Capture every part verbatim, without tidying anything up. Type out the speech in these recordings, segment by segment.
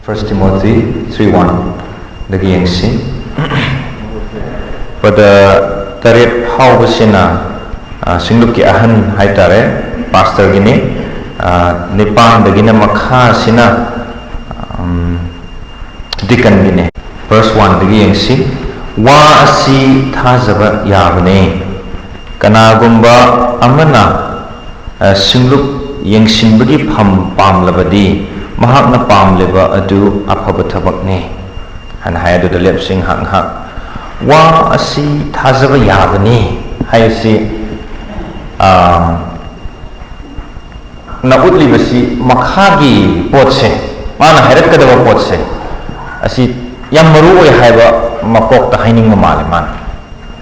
First Timothy three one ꯗꯒꯤ ꯌꯦꯡꯁꯤ꯫ ꯄꯗ ꯇꯔꯦꯠ ꯐꯥꯎꯕꯁꯤꯅ, ꯑ, ꯁꯤꯡꯂꯨꯞꯀꯤ ꯑꯍꯟ ꯍꯥꯏꯇꯥꯔꯦ, ꯄꯥꯁꯇꯔꯒꯤꯅꯤ꯫ ꯑ, ꯅꯤꯄꯥꯟꯗꯒꯤꯅ ꯃꯈꯥꯁꯤꯅ, ꯎꯝ, ꯗꯤꯀꯟꯒꯤꯅꯤ꯫ Verse one ꯗꯒꯤ ꯌꯦꯡꯁꯤ꯫ "ꯋꯥ ꯑꯁꯤ ꯊꯥꯖꯕ ꯌꯥꯕꯅꯤ꯫ ꯀꯅꯥꯒꯨꯝꯕ ꯑꯃꯅ, ꯑ, ꯁꯤꯡꯂꯨꯞ ꯌꯦꯡꯁꯤꯟꯕꯒꯤ ꯐꯝ ꯄꯥꯝꯂꯕꯗꯤ, ꯃꯍꯥꯛꯅ ꯄꯥꯝꯂꯤꯕ ꯑꯗꯨ ꯑꯐꯕ ꯊꯕꯛꯅꯤ" ꯍꯥꯏꯅ ꯍꯥꯏ꯫ ꯑꯗꯨꯗ ꯂꯦꯞꯁꯤ ꯉꯥꯏꯍꯥꯛ ꯉꯥꯏꯍꯥꯛ꯫ "ꯋꯥ ꯑꯁꯤ ꯊꯥꯖꯕ ꯌꯥꯕꯅꯤ" ꯍꯥꯏꯕꯁꯤ, ꯑ, ꯅ ꯎꯠꯂꯤꯕꯁꯤ ꯃꯈꯥꯒꯤ ꯄꯣꯠꯁꯦ, ꯃꯥꯅ ꯍꯥꯏꯔꯛꯀꯗꯕ ꯄꯣꯠꯁꯦ, ꯑꯁꯤ ꯌꯥꯝ ꯃꯔꯨ ꯑꯣꯏ ꯍꯥꯏꯕ ꯃꯀꯣꯛꯇ ꯍꯥꯏꯅꯤꯡꯕ ꯃꯥꯜꯂꯦ ꯃꯥꯅ꯫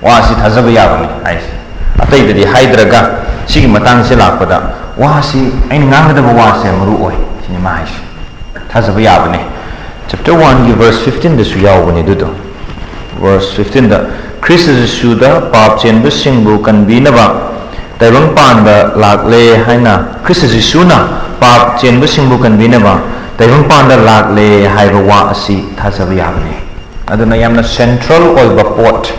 "ꯋꯥꯁꯤ ꯊꯥꯖꯕ ꯌꯥꯕꯅꯤ" ꯍꯥꯏꯁꯦ꯫ ꯑꯇꯩꯗꯗꯤ ꯍꯥꯏꯗ꯭ꯔꯒ ꯁꯤꯒꯤ ꯃꯇꯥꯡꯁꯦ ꯂꯥꯛꯄꯗ, "ꯋꯥꯁꯤ, ꯑꯩꯅ ꯉꯥꯡꯒꯗꯕ ꯋꯥꯁꯦ ꯃꯔꯨ ꯑꯣꯏ" ꯁꯤꯅꯤ ꯃꯥ ꯍꯥꯏꯁꯦ꯫ "ꯊꯥꯖꯕ ꯌꯥꯕꯅꯤ"꯫ Chapter one ꯒꯤ verse fifteen ꯗꯁꯨ ꯌꯥꯎꯕꯅꯤ ꯑꯗꯨꯗꯣ꯫ Verse fifteen ꯗ, "ꯈ꯭ꯔꯤꯁꯇ ꯖꯤꯁꯨꯗ ꯄꯥꯞ ꯆꯦꯟꯕꯁꯤꯡꯕꯨ ꯀꯟꯕꯤꯅꯕ ꯇꯥꯏꯕꯪꯄꯥꯟꯗ ꯂꯥꯛꯂꯦ" ꯍꯥꯏꯅ, ꯈ꯭ꯔꯤꯁꯇ ꯖꯤꯁꯨꯅ ꯄꯥꯞ ꯆꯦꯟꯕꯁꯤꯡꯕꯨ ꯀꯟꯕꯤꯅꯕ ꯇꯥꯏꯕꯪꯄꯥꯟꯗ ꯂꯥꯛꯂꯦ ꯍꯥꯏꯕ ꯋꯥ ꯑꯁꯤ ꯊꯥꯖꯕ ꯌꯥꯕꯅꯤ꯫ ꯑꯗꯨꯅ ꯌꯥꯝꯅ central ꯑꯣꯏꯕ ꯄꯣꯠ,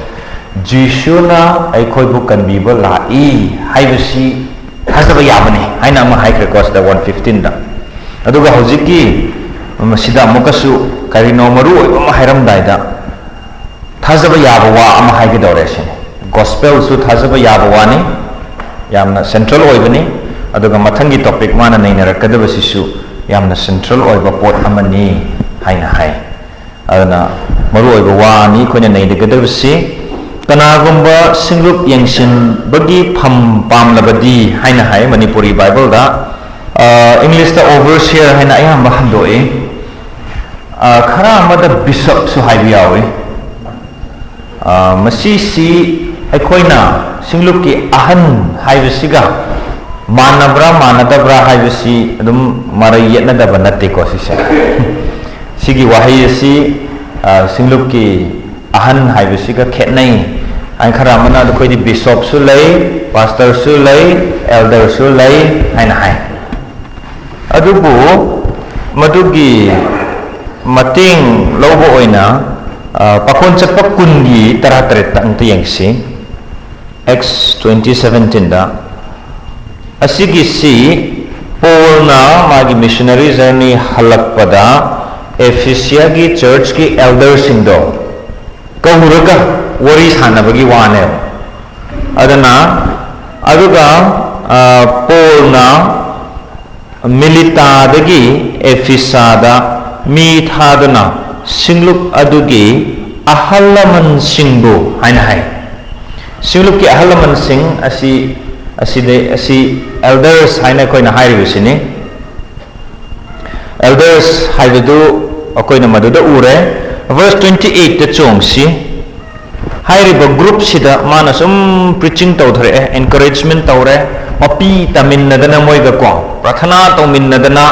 ꯖꯤꯁꯨꯅ ꯑꯩꯈꯣꯏꯕꯨ ꯀꯟꯕꯤꯕ ꯂꯥꯛꯏ ꯍꯥꯏꯕꯁꯤ ꯊꯥꯖꯕ ꯌꯥꯕꯅꯤ ꯍꯥꯏꯅ ꯑꯃ ꯍꯥꯏꯈ꯭ꯔꯦꯀꯣ ꯁꯤꯗ one fifteen ꯗ꯫ ꯑꯗꯨꯒ ꯍꯧꯖꯤꯛꯀꯤ ꯃꯁꯤꯗ ꯑꯃꯨꯛꯀꯁꯨ ꯀꯔꯤꯅꯣ ꯃꯔꯨ ꯑꯣꯏꯕ ꯑꯃ ꯍꯥꯏꯔꯝꯗꯥꯏꯗ, ꯊꯥꯖꯕ ꯌꯥꯕ ꯋꯥ ꯑꯃ ꯍꯥꯏꯒꯗꯧꯔꯦ ꯁꯤꯅꯤ꯫ Gospel ꯁꯨ ꯊꯥꯖꯕ ꯌꯥꯕ ꯋꯥꯅꯤ, ꯌꯥꯝꯅ central ꯑꯣꯏꯕꯅꯤ꯫ ꯑꯗꯨꯒ ꯃꯊꯪꯒꯤ topic ꯃꯥꯅ ꯅꯩꯅꯔꯛꯀꯗꯕꯁꯤꯁꯨ ꯌꯥꯝꯅ central ꯑꯣꯏꯕ ꯄꯣꯠ ꯑꯃꯅꯤ ꯍꯥꯏꯅ ꯍꯥꯏ꯫ ꯑꯗꯨꯅ ꯃꯔꯨ ꯑꯣꯏꯕ ꯋꯥꯅꯤ ꯑꯩꯈꯣꯏꯅ ꯅꯩꯅꯒꯗꯕꯁꯤ꯫ "ꯀꯅꯥꯒꯨꯝꯕ ꯁꯤꯡꯂꯨꯞ ꯌꯦꯡꯁꯤꯟꯕꯒꯤ ꯐꯝ ꯄꯥꯝꯂꯕꯗꯤ" ꯍꯥꯏꯅ ꯍꯥꯏ ꯃꯅꯤꯄꯨꯔꯤ Bible ꯗ꯫ ꯑ, English ꯇ overseer ꯍꯥꯏꯅ ꯑꯌꯥꯝꯕ ꯍꯟꯗꯣꯛꯏ꯫ ꯑ, ꯈꯔ ꯑꯃꯗ bishop ꯁꯨ ꯍꯥꯏꯕ ꯌꯥꯎꯏ꯫ ꯑ, ꯃꯁꯤꯁꯤ ꯑꯩꯈꯣꯏꯅ ꯁꯤꯡꯂꯨꯞꯀꯤ ꯑꯍꯟ ꯍꯥꯏꯕꯁꯤꯒ ꯃꯥꯟꯅꯕ꯭ꯔꯥ ꯃꯥꯟꯅꯗꯕ꯭ꯔꯥ ꯍꯥꯏꯕꯁꯤ ꯑꯗꯨꯝ ꯃꯔꯩ ꯌꯦꯠꯅꯗꯕ ꯅꯠꯇꯦꯀꯣ ꯁꯤꯁꯦ꯫ ꯁꯤꯒꯤ ꯋꯥꯍꯩ ꯑꯁꯤ, ꯑ, ꯁꯤꯡꯂꯨꯞꯀꯤ ꯑꯍꯟ ꯍꯥꯏꯕꯁꯤꯒ ꯈꯦꯠꯅꯩ꯫ ꯑꯩ ꯈꯔ ꯑꯃꯅ ꯑꯩꯈꯣꯏꯗꯤ bishop ꯁꯨ ꯂꯩ, pastor ꯁꯨ ꯂꯩ, elder ꯁꯨ ꯂꯩ ꯍꯥꯏꯅ ꯍꯥꯏ꯫ ꯑꯗꯨꯕꯨ ꯃꯗꯨꯒꯤ ꯃꯇꯦꯡ ꯂꯧꯕ ꯑꯣꯏꯅ, ꯑ, ꯄꯥꯈꯣꯟ ꯆꯠꯄ ꯀꯨꯟꯒꯤ ꯇꯔꯥꯇꯔꯦꯠꯇ ꯑꯝꯇ ꯌꯦꯡꯁꯤ꯫ Acts twenty seventeen ꯗ꯫ ꯑꯁꯤꯒꯤꯁꯤ ꯄꯣꯜꯅ ꯃꯥꯒꯤ missionary journey ꯍꯜꯂꯛꯄꯗ ꯑꯦꯐꯤꯁꯤꯌꯥꯒꯤ church ꯀꯤ elder ꯁꯤꯡꯗꯣ ꯀꯧꯔꯒ ꯋꯥꯔꯤ ꯁꯥꯟꯅꯕꯒꯤ ꯋꯥꯅꯦꯕ꯫ ꯑꯗꯨꯅ, ꯑꯗꯨꯒ, ꯑ, ꯄꯣꯜꯅ ꯃꯤꯂꯤꯇꯥꯗꯒꯤ ꯑꯦꯐꯤꯁꯥꯗ ꯃꯤ ꯊꯥꯗꯨꯅ ꯁꯤꯡꯂꯨꯞ ꯑꯗꯨꯒꯤ ꯑꯍꯜ ꯂꯃꯟꯁꯤꯡꯕꯨ ꯍꯥꯏꯅ ꯍꯥꯏ꯫ ꯁꯤꯡꯂꯨꯞꯀꯤ ꯑꯍꯜ ꯂꯃꯟꯁꯤꯡ ꯑꯁꯤ, ꯑꯁꯤꯗ, ꯑꯁꯤ elders ꯍꯥꯏꯅ ꯑꯩꯈꯣꯏꯅ ꯍꯥꯏꯔꯤꯕꯁꯤꯅꯤ꯫ Elders ꯍꯥꯏꯕꯗꯨ ꯑꯩꯈꯣꯏꯅ ꯃꯗꯨꯗ ꯎꯔꯦ꯫ Verse twenty eight ꯇ ꯆꯣꯡꯁꯤ꯫ ꯍꯥꯏꯔꯤꯕ group ꯁꯤꯗ ꯃꯥꯅ ꯁꯨꯝ preaching ꯇꯧꯊꯔꯛꯑꯦ, encouragement ꯇꯧꯔꯦ, ꯃꯄꯤ ꯇꯥꯃꯤꯟꯅꯗꯅ ꯃꯣꯏꯒ ꯀꯣ, ꯄ꯭ꯔꯥꯊꯅꯥ ꯇꯧꯃꯤꯟꯅꯗꯅ,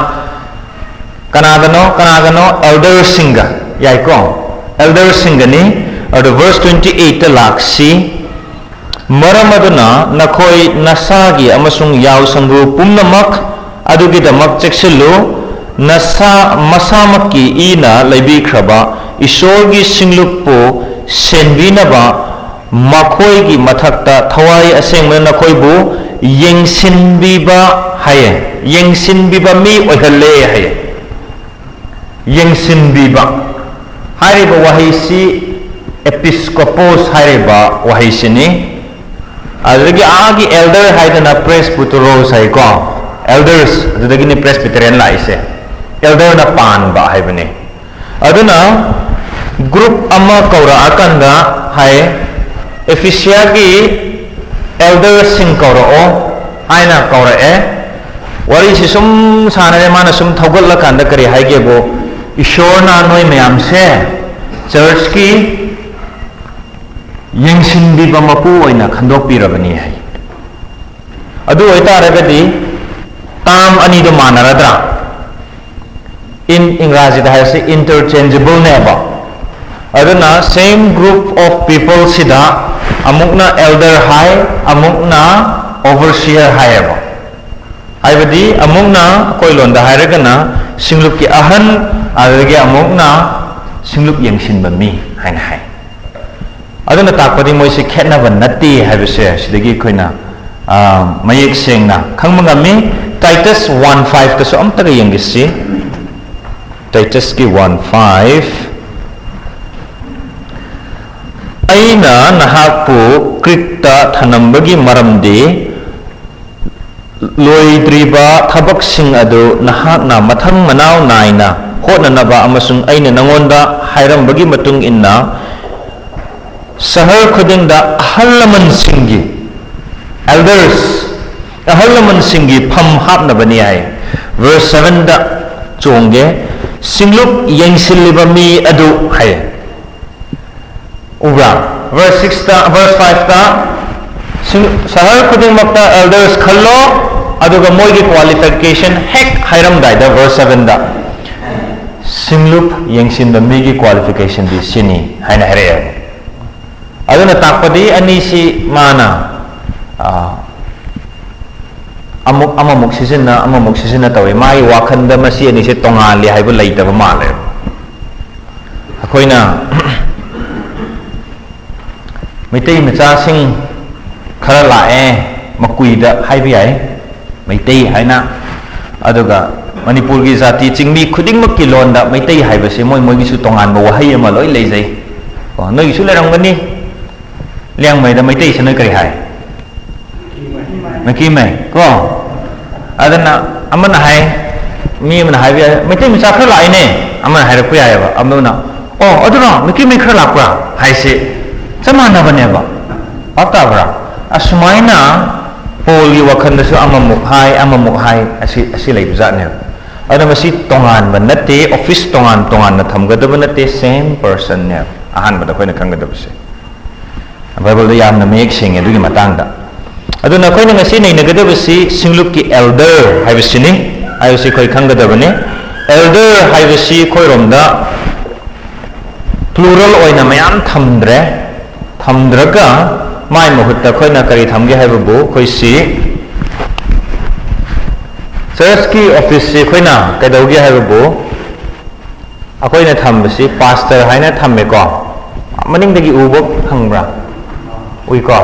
ꯀꯅꯥꯗꯅꯣ, ꯀꯅꯥꯒꯅꯣ? Elder ꯁꯤꯡꯒ, ꯌꯥꯏꯀꯣ? Elder ꯁꯤꯡꯒꯅꯤ꯫ ꯑꯗꯣ verse twenty eight ꯇ ꯂꯥꯛꯁꯤ꯫ ꯃꯔꯝ ꯑꯗꯨꯅ ꯅꯈꯣꯏ ꯅꯁꯥꯒꯤ ꯑꯃꯁꯨꯡ ꯌꯥꯎ ꯁꯪꯒꯨ ꯄꯨꯝꯅꯃꯛ ꯑꯗꯨꯒꯤꯗꯃꯛ ꯆꯦꯛꯁꯤꯜꯂꯨ꯫ ꯅꯁꯥ ꯃꯁꯥꯃꯛꯀꯤ ꯏꯅ ꯂꯩꯕꯤꯈ꯭ꯔꯕ ꯏꯁꯣꯔꯒꯤ ꯁꯤꯡꯂꯨꯞꯄꯨ ꯁꯦꯟꯕꯤꯅꯕ ꯃꯈꯣꯏꯒꯤ ꯃꯊꯛꯇ ꯊꯋꯥꯏ ꯑꯁꯦꯡꯕꯅ ꯅꯈꯣꯏꯕꯨ ꯌꯦꯡꯁꯤꯟꯕꯤꯕ ꯍꯥꯏꯌꯦ꯫ ꯌꯦꯡꯁꯤꯟꯕꯤꯕ ꯃꯤ ꯑꯣꯏꯍꯜꯂꯦ ꯍꯥꯏꯌꯦ꯫ ꯌꯦꯡꯁꯤꯟꯕꯤꯕ ꯍꯥꯏꯔꯤꯕ ꯋꯥꯍꯩꯁꯤ episkopos ꯍꯥꯏꯔꯤꯕ ꯋꯥꯍꯩꯁꯤꯅꯤ꯫ ꯑꯗꯨꯗꯒꯤ ꯑꯥꯒꯤ elder ꯍꯥꯏꯗꯅ presbyteros ꯍꯥꯏꯀꯣ, elders, ꯑꯗꯨꯗꯒꯤꯅꯤ Presbyterian ꯂꯥꯛꯏꯁꯦ꯫ Elder ꯅ ꯄꯥꯟꯕ ꯍꯥꯏꯕꯅꯤ꯫ ꯑꯗꯨꯅ group ꯑꯃ ꯀꯧꯔꯛꯑꯀꯥꯟꯗ ꯍꯥꯏ, "ꯑꯦꯐꯤꯁꯤꯌꯥꯒꯤ elder ꯁꯤꯡ ꯀꯧꯔꯛꯑꯣ" ꯍꯥꯏꯅ ꯀꯧꯔꯛꯑꯦ꯫ ꯋꯥꯔꯤꯁꯤ ꯁꯨꯝ ꯁꯥꯟꯅꯔꯦ, ꯃꯥꯅ ꯁꯨꯝ ꯊꯧꯒꯠꯂꯀꯥꯟꯗ ꯀꯔꯤ ꯍꯥꯏꯒꯦꯕꯨ, "ꯏꯁꯣꯔꯅ ꯅꯣꯏ ꯃꯌꯥꯝꯁꯦ church ꯀꯤ ꯌꯦꯡꯁꯤꯟꯕꯤꯕ ꯃꯄꯨ ꯑꯣꯏꯅ ꯈꯟꯗꯣꯛꯄꯤꯔꯕꯅꯤ" ꯍꯥꯏ꯫ ꯑꯗꯨ ꯑꯣꯏꯇꯥꯔꯒꯗꯤ term ꯑꯅꯤꯗꯣ ꯃꯥꯟꯅꯔꯗ꯭ꯔꯥ? In, ꯏꯪꯒ꯭ꯔꯥꯖꯤꯗ ꯍꯥꯏꯔꯁꯤ interchangeable ꯅꯦꯕ꯫ ꯑꯗꯨꯅ same group of people ꯁꯤꯗ ꯑꯃꯨꯛꯅ elder ꯍꯥꯏ, ꯑꯃꯨꯛꯅ overseer ꯍꯥꯏꯌꯦꯕ꯫ ꯍꯥꯏꯕꯗꯤ ꯑꯃꯨꯛꯅ ꯑꯩꯈꯣꯏ ꯂꯣꯟꯗ ꯍꯥꯏꯔꯒꯅ ꯁꯤꯡꯂꯨꯞꯀꯤ ꯑꯍꯟ, ꯑꯗꯨꯗꯒꯤ ꯑꯃꯨꯛꯅ ꯁꯤꯡꯂꯨꯞ ꯌꯦꯡꯁꯤꯟꯕ ꯃꯤ ꯍꯥꯏꯅ ꯍꯥꯏ꯫ ꯑꯗꯨꯅ ꯇꯥꯛꯄꯗꯤ ꯃꯣꯏꯁꯦ ꯈꯦꯠꯅꯕ ꯅꯠꯇꯦ ꯍꯥꯏꯕꯁꯦ ꯁꯤꯗꯒꯤ ꯑꯩꯈꯣꯏꯅ, ꯑ, ꯃꯌꯦꯛ ꯁꯦꯡꯅ ꯈꯪꯕ ꯉꯝꯃꯤ꯫ Titus one five ꯇꯁꯨ ꯑꯝꯇꯒ ꯌꯦꯡꯒꯦꯁꯤ꯫ Titus ꯀꯤ one five, "ꯑꯩꯅ ꯅꯍꯥꯛꯄꯨ ꯀ꯭ꯔꯤꯠꯇ ꯊꯅꯝꯕꯒꯤ ꯃꯔꯝꯗꯤ, ꯂꯣꯏꯗ꯭ꯔꯤꯕ ꯊꯕꯛꯁꯤꯡ ꯑꯗꯨ ꯅꯍꯥꯛꯅ ꯃꯊꯪ ꯃꯅꯥꯎ ꯅꯥꯏꯅ ꯍꯣꯠꯅꯅꯕ ꯑꯃꯁꯨꯡ ꯑꯩꯅ ꯅꯉꯣꯟꯗ ꯍꯥꯏꯔꯝꯕꯒꯤ ꯃꯇꯨꯡ ꯏꯟꯅ ꯁꯍꯔ ꯈꯨꯗꯤꯡꯗ ꯑꯍꯜ ꯂꯃꯟꯁꯤꯡꯒꯤ, elders, ꯑꯍꯜ ꯂꯃꯟꯁꯤꯡꯒꯤ ꯐꯝ ꯍꯥꯞꯅꯕꯅꯤ" ꯍꯥꯏ꯫ Verse seven ꯗ ꯆꯣꯡꯒꯦ, "ꯁꯤꯡꯂꯨꯞ ꯌꯦꯡꯁꯤꯜꯂꯤꯕ ꯃꯤ ꯑꯗꯨ" ꯍꯥꯏ꯫ ꯎꯕ꯭ꯔꯥ? Verse six ꯇ, verse five ꯇ, "ꯁꯤꯡ-, ꯁꯍꯔ ꯈꯨꯗꯤꯡꯃꯛꯇ elders ꯈꯜꯂꯣ", ꯑꯗꯨꯒ ꯃꯣꯏꯒꯤ qualification ꯍꯦꯛ ꯍꯥꯏꯔꯝꯗꯥꯏꯗ, verse seven ꯗ, "ꯁꯤꯡꯂꯨꯞ ꯌꯦꯡꯁꯤꯟꯕ ꯃꯤꯒꯤ qualification ꯗꯤ ꯁꯤꯅꯤ" ꯍꯥꯏꯅ ꯍꯥꯏꯔꯛꯑꯦꯕ꯫ ꯑꯗꯨꯅ ꯇꯥꯛꯄꯗꯤ ꯑꯅꯤꯁꯤ ꯃꯥꯅ, ꯑ, ꯑꯃꯨꯛ, ꯑꯃꯃꯨꯛ ꯁꯤꯖꯤꯟꯅ, ꯑꯃꯃꯨꯛ ꯁꯤꯖꯤꯟꯅ ꯇꯧꯏ꯫ ꯃꯥꯒꯤ ꯋꯥꯈꯜꯗ ꯃꯁꯤ ꯑꯅꯤꯁꯦ ꯇꯣꯉꯥꯜꯂꯤ ꯍꯥꯏꯕ ꯂꯩꯇꯕ ꯃꯥꯜꯂꯦ꯫ ꯑꯩꯈꯣꯏꯅ ꯃꯩꯇꯩ ꯃꯆꯥꯁꯤꯡ ꯈꯔ ꯂꯥꯛꯑꯦ, ꯃꯀꯨꯏꯗ ꯍꯥꯏꯕ ꯌꯥꯏ, ꯃꯩꯇꯩ ꯍꯥꯏꯅ꯫ ꯑꯗꯨꯒ ꯃꯅꯤꯄꯨꯔꯒꯤ ꯖꯥꯇꯤ ꯆꯤꯡꯃꯤ ꯈꯨꯗꯤꯡꯃꯛꯀꯤ ꯂꯣꯟꯗ ꯃꯩꯇꯩ ꯍꯥꯏꯕꯁꯦ ꯃꯣꯏ ꯃꯣꯏꯒꯤꯁꯨ ꯇꯣꯉꯥꯟꯕ ꯋꯥꯍꯩ ꯑꯃ ꯂꯣꯏ ꯂꯩꯖꯩ꯫ ꯀꯣ, ꯅꯣꯏꯒꯤꯁꯨ ꯂꯩꯔꯝꯒꯅꯤ꯫ ꯂꯤꯌꯥꯡꯃꯩꯗ ꯃꯩꯇꯩꯁꯤ ꯅꯣꯏ ꯀꯔꯤ ꯍꯥꯏ? ꯃꯩꯀꯤꯃꯩ, ꯀꯣ? ꯑꯗꯨꯅ ꯑꯃꯅ ꯍꯥꯏ, ꯃꯤ ꯑꯃꯅ ꯍꯥꯏꯕ ꯌꯥꯏ, "ꯃꯩꯇꯩ ꯃꯆꯥ ꯈꯔ ꯂꯥꯛꯏꯅꯦ", ꯑꯃꯅ ꯍꯥꯏꯔꯛꯄ ꯌꯥꯏꯑꯕ꯫ ꯑꯗꯨꯅ, "ꯑꯣ, ꯑꯗꯨꯔꯣ, ꯃꯩꯀꯤꯃꯩ ꯈꯔ ꯂꯥꯛꯄ꯭ꯔꯥ?" ꯍꯥꯏꯁꯤ ꯆꯞ ꯃꯥꯟꯅꯕꯅꯦꯕ꯫ ꯚꯥꯞ ꯇꯥꯕ꯭ꯔꯥ? ꯑꯁꯨꯃꯥꯏꯅ ꯄꯣꯜꯒꯤ ꯋꯥꯈꯜꯗꯁꯨ ꯑꯃꯃꯨꯛ ꯍꯥꯏ, ꯑꯃꯃꯨꯛ ꯍꯥꯏ, ꯑꯁꯤ, ꯑꯁꯤ ꯂꯩꯕꯖꯥꯠꯅꯦꯕ꯫ ꯑꯗꯨꯅ ꯃꯁꯤ ꯇꯣꯉꯥꯟꯕ ꯅꯠꯇꯦ, office ꯇꯣꯉꯥꯟ ꯇꯣꯉꯥꯟꯅ ꯊꯝꯒꯗꯕ ꯅꯠꯇꯦ, same person ꯅꯦꯕ꯫ ꯑꯍꯥꯟꯕꯗ ꯑꯩꯈꯣꯏꯅ ꯈꯪꯒꯗꯕꯁꯦ꯫ ꯕꯥꯏꯕꯜꯗ ꯌꯥꯝꯅ ꯃꯌꯦꯛ ꯁꯦꯡꯉꯦ ꯑꯗꯨꯒꯤ ꯃꯇꯥꯡꯗ꯫ ꯑꯗꯨꯅ ꯑꯩꯈꯣꯏꯅ ꯉꯁꯤ ꯅꯩꯅꯒꯗꯕꯁꯤ ꯁꯤꯡꯂꯨꯞꯀꯤ elder ꯍꯥꯏꯕꯁꯤꯅꯤ, ꯍꯥꯏꯕꯁꯤ ꯑꯩꯈꯣꯏ ꯈꯪꯒꯗꯕꯅꯤ꯫ Elder ꯍꯥꯏꯕꯁꯤ ꯑꯩꯈꯣꯏꯔꯣꯝꯗ plural ꯑꯣꯏꯅ ꯃꯌꯥꯝ ꯊꯝꯗ꯭ꯔꯦ꯫ ꯊꯝꯗ꯭ꯔꯒ ꯃꯥꯏ ꯃꯍꯨꯠꯇ ꯑꯩꯈꯣꯏꯅ ꯀꯔꯤ ꯊꯝꯒꯦ ꯍꯥꯏꯕꯕꯨ, ꯑꯩꯈꯣꯏꯁꯤ church ꯀꯤ office ꯁꯤ ꯑꯩꯈꯣꯏꯅ ꯀꯩꯗꯧꯒꯦ ꯍꯥꯏꯕꯕꯨ, ꯑꯩꯈꯣꯏꯅ ꯊꯝꯕꯁꯤ pastor ꯍꯥꯏꯅ ꯊꯝꯃꯦꯀꯣ꯫ ꯃꯅꯤꯡꯗꯒꯤ ꯎꯕ ꯐꯪꯕ꯭ꯔꯥ? ꯎꯏꯀꯣ꯫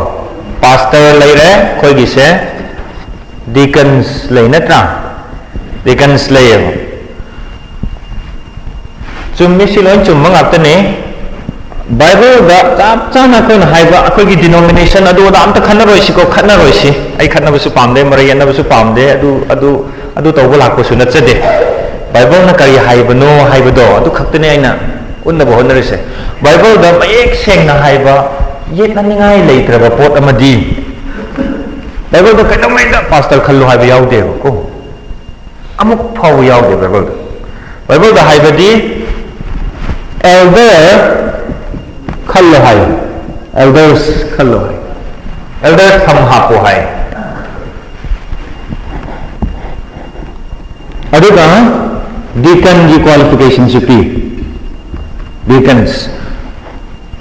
Pastor ꯂꯩꯔꯦ, ꯑꯩꯈꯣꯏꯒꯤꯁꯦ deacons ꯂꯩ, ꯅꯠꯇ꯭ꯔꯥ? Deacons ꯂꯩꯌꯦꯕ꯫ ꯆꯨꯝꯃꯤ, ꯁꯤ ꯂꯣꯏ ꯆꯨꯝꯕ ꯉꯥꯛꯇꯅꯤ꯫ Bible ꯗ ꯆꯞ ꯆꯥꯅ ꯑꯩꯈꯣꯏꯅ ꯍꯥꯏꯕ, ꯑꯩꯈꯣꯏꯒꯤ denomination ꯑꯗꯨ ꯑꯗꯥ ꯑꯝꯇ ꯈꯠꯅꯔꯣꯏꯁꯤꯀꯣ, ꯈꯠꯅꯔꯣꯏꯁꯤ꯫ ꯑꯩ ꯈꯠꯅꯕꯁꯨ ꯄꯥꯝꯗꯦ, ꯃꯔꯩ ꯌꯦꯠꯅꯕꯁꯨ ꯄꯥꯝꯗꯦ, ꯑꯗꯨ, ꯑꯗꯨ, ꯑꯗꯨ ꯇꯧꯕ ꯂꯥꯛꯄꯁꯨ ꯅꯠꯆꯗꯦ꯫ Bible ꯅ ꯀꯔꯤ ꯍꯥꯏꯕꯅꯣ ꯍꯥꯏꯕꯗꯣ ꯑꯗꯨ ꯈꯛꯇꯅꯤ ꯑꯩꯅ ꯎꯠꯅꯕ ꯍꯣꯠꯅꯔꯤꯁꯦ꯫ Bible ꯗ ꯃꯌꯦꯛ ꯁꯦꯡꯅ ꯍꯥꯏꯕ, ꯌꯦꯠꯅꯅꯤꯡꯉꯥꯏ ꯂꯩꯇ꯭ꯔꯕ ꯄꯣꯠ ꯑꯃꯗꯤ, Bible ꯗ ꯀꯩꯗꯧꯉꯩꯗ pastor ꯈꯜꯂꯨ ꯍꯥꯏꯕ ꯌꯥꯎꯗꯦꯕꯀꯣ꯫ ꯑꯃꯨꯛ ꯐꯥꯎꯕ ꯌꯥꯎꯗꯦ Bible ꯗ꯫ Bible ꯗ ꯍꯥꯏꯕꯗꯤ elder ꯈꯜꯂꯣ ꯍꯥꯏ, elders ꯈꯜꯂꯣ ꯍꯥꯏ, elder ꯊꯝ ꯍꯥꯞꯄꯣ ꯍꯥꯏ꯫ ꯑꯗꯨꯒ deacon ꯒꯤ qualification ꯁꯨ ꯄꯤ, deacons꯫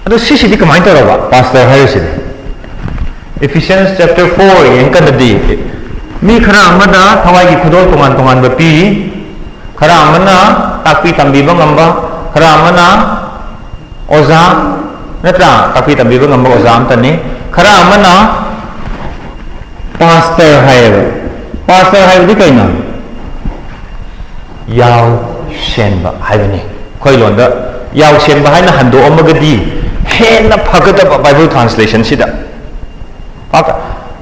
ꯑꯗꯣ ꯁꯤꯁꯤꯗꯤ ꯀꯃꯥꯏꯅ ꯇꯧꯔꯕ pastor ꯍꯥꯏꯔꯤꯁꯤꯗꯤ? Ephesians chapter four ꯌꯦꯡꯀꯥꯟꯗꯗꯤ ꯃꯤ ꯈꯔ ꯑꯃꯗ ꯊꯋꯥꯏꯒꯤ ꯈꯨꯗꯣꯜ ꯇꯣꯉꯥꯟ ꯇꯣꯉꯥꯟꯕ ꯄꯤ, ꯈꯔ ꯑꯃꯅ ꯇꯥꯛꯄꯤ ꯇꯝꯕꯤꯕ ꯉꯝꯕ, ꯈꯔ ꯑꯃꯅ ꯑꯣꯖꯥ, ꯅꯠꯇ꯭ꯔꯥ? ꯇꯥꯛꯄꯤ ꯇꯝꯕꯤꯕ ꯉꯝꯕ ꯑꯣꯖꯥ ꯑꯝꯇꯅꯤ꯫ ꯈꯔ ꯑꯃꯅ pastor ꯍꯥꯏꯌꯦꯕ꯫ Pastor ꯍꯥꯏꯕꯗꯤ ꯀꯩꯅꯣ? ꯌꯥꯎ ꯁꯦꯟꯕ ꯍꯥꯏꯕꯅꯤ꯫ ꯑꯩꯈꯣꯏ ꯂꯣꯟꯗ ꯌꯥꯎ ꯁꯦꯟꯕ ꯍꯥꯏꯅ ꯍꯟꯗꯣꯛꯑꯝꯃꯒꯗꯤ ꯍꯦꯟꯅ ꯐꯒꯗꯕ Bible translation ꯁꯤꯗ꯫ ꯄꯥꯛ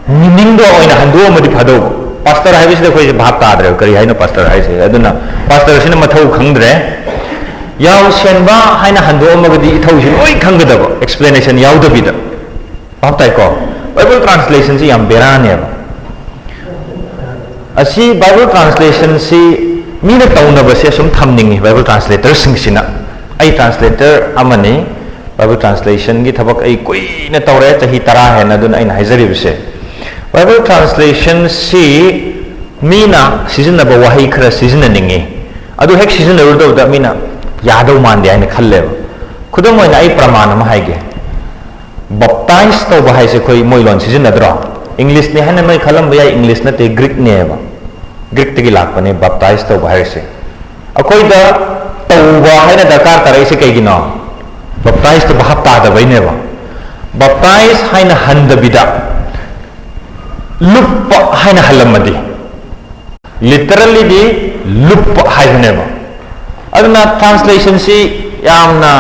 meaning ꯗꯣ ꯑꯣꯏꯅ ꯍꯟꯗꯣꯛꯑꯝꯃꯗꯤ ꯐꯗꯧꯕ꯫ Pastor ꯍꯥꯏꯕꯁꯤꯗ ꯑꯩꯈꯣꯏꯁꯦ ꯚꯥꯞ ꯇꯥꯗ꯭ꯔꯦꯕ, ꯀꯔꯤ ꯍꯥꯏꯅꯣ pastor ꯍꯥꯏꯁꯦ? ꯑꯗꯨꯅ pastor ꯁꯤꯅ ꯃꯊꯧ ꯈꯪꯗ꯭ꯔꯦ꯫ ꯌꯥꯎ ꯁꯦꯟꯕ ꯍꯥꯏꯅ ꯍꯟꯗꯣꯛꯑꯝꯃꯒꯗꯤ ꯏꯊꯧꯁꯤ ꯂꯣꯏ ꯈꯪꯒꯗꯕ, explanation ꯌꯥꯎꯗꯕꯤꯗ꯫ ꯚꯥꯞ ꯇꯥꯏꯀꯣ? Bible translation ꯁꯤ ꯌꯥꯝ ꯕꯦꯔꯥꯅꯦꯕ꯫ ꯑꯁꯤ Bible translation ꯁꯤ ꯃꯤꯅ ꯇꯧꯅꯕꯁꯦ ꯁꯨꯝ ꯊꯝꯅꯤꯡꯉꯤ, Bible translator ꯁꯤꯡꯁꯤꯅ꯫ ꯑꯩ translator ꯑꯃꯅꯤ, Bible translation ꯒꯤ ꯊꯕꯛ ꯑꯩ ꯀꯨꯏꯅ ꯇꯧꯔꯦ, ꯆꯍꯤ ꯇꯔꯥ ꯍꯦꯟꯅ꯫ ꯑꯗꯨꯅ ꯑꯩꯅ ꯍꯥꯏꯖꯔꯤꯕꯁꯦ, Bible translation ꯁꯤ ꯃꯤꯅ ꯁꯤꯖꯤꯟꯅꯕ ꯋꯥꯍꯩ ꯈꯔ ꯁꯤꯖꯤꯟꯅꯅꯤꯡꯉꯤ, ꯑꯗꯨ ꯍꯦꯛ ꯁꯤꯖꯤꯟꯅꯔꯨꯗꯕꯗ ꯃꯤꯅ ꯌꯥꯗꯧ ꯃꯥꯟꯗꯦ ꯍꯥꯏꯅ ꯈꯜꯂꯦꯕ꯫ ꯈꯨꯗꯝ ꯑꯣꯏꯅ ꯑꯩ ꯄ꯭ꯔꯃꯥꯟ ꯑꯃ ꯍꯥꯏꯒꯦ꯫ Baptize ꯇꯧꯕ ꯍꯥꯏꯁꯦ ꯑꯩꯈꯣꯏ ꯃꯣꯏ ꯂꯣꯟ ꯁꯤꯖꯤꯟꯅꯗ꯭ꯔꯣ? English ꯅꯦ ꯍꯥꯏꯅ ꯅꯣꯏ ꯈꯜꯂꯝꯕ ꯌꯥꯏ, English ꯅꯠꯇꯦ, Greek ꯅꯦꯕ꯫ Greek ꯇꯒꯤ ꯂꯥꯛꯄꯅꯦ baptize ꯇꯧꯕ ꯍꯥꯏꯔꯤꯁꯦ꯫ ꯑꯩꯈꯣꯏꯗ ꯇꯧꯕ ꯍꯥꯏꯅ ꯗꯔꯀꯥꯔ ꯇꯥꯔꯛꯏꯁꯦ ꯀꯩꯒꯤꯅꯣ? ꯕꯞꯇꯥꯏꯖꯇꯣ ꯚꯥꯞ ꯇꯥꯗꯕꯩꯅꯦꯕ꯫ ꯕꯞꯇꯥꯏꯖ ꯍꯥꯏꯅ ꯍꯟꯗꯕꯤꯗ ꯂꯨꯞꯄ ꯍꯥꯏꯅ ꯍꯜꯂꯝꯃꯗꯤ, ꯂꯤꯇꯔꯦꯜꯂꯤꯗꯤ ꯂꯨꯞꯄ ꯍꯥꯏꯕꯅꯦꯕ꯫ ꯑꯗꯨꯅ ꯇ꯭ꯔꯥꯟꯁꯂꯦꯁꯟꯁꯤ ꯌꯥꯝꯅ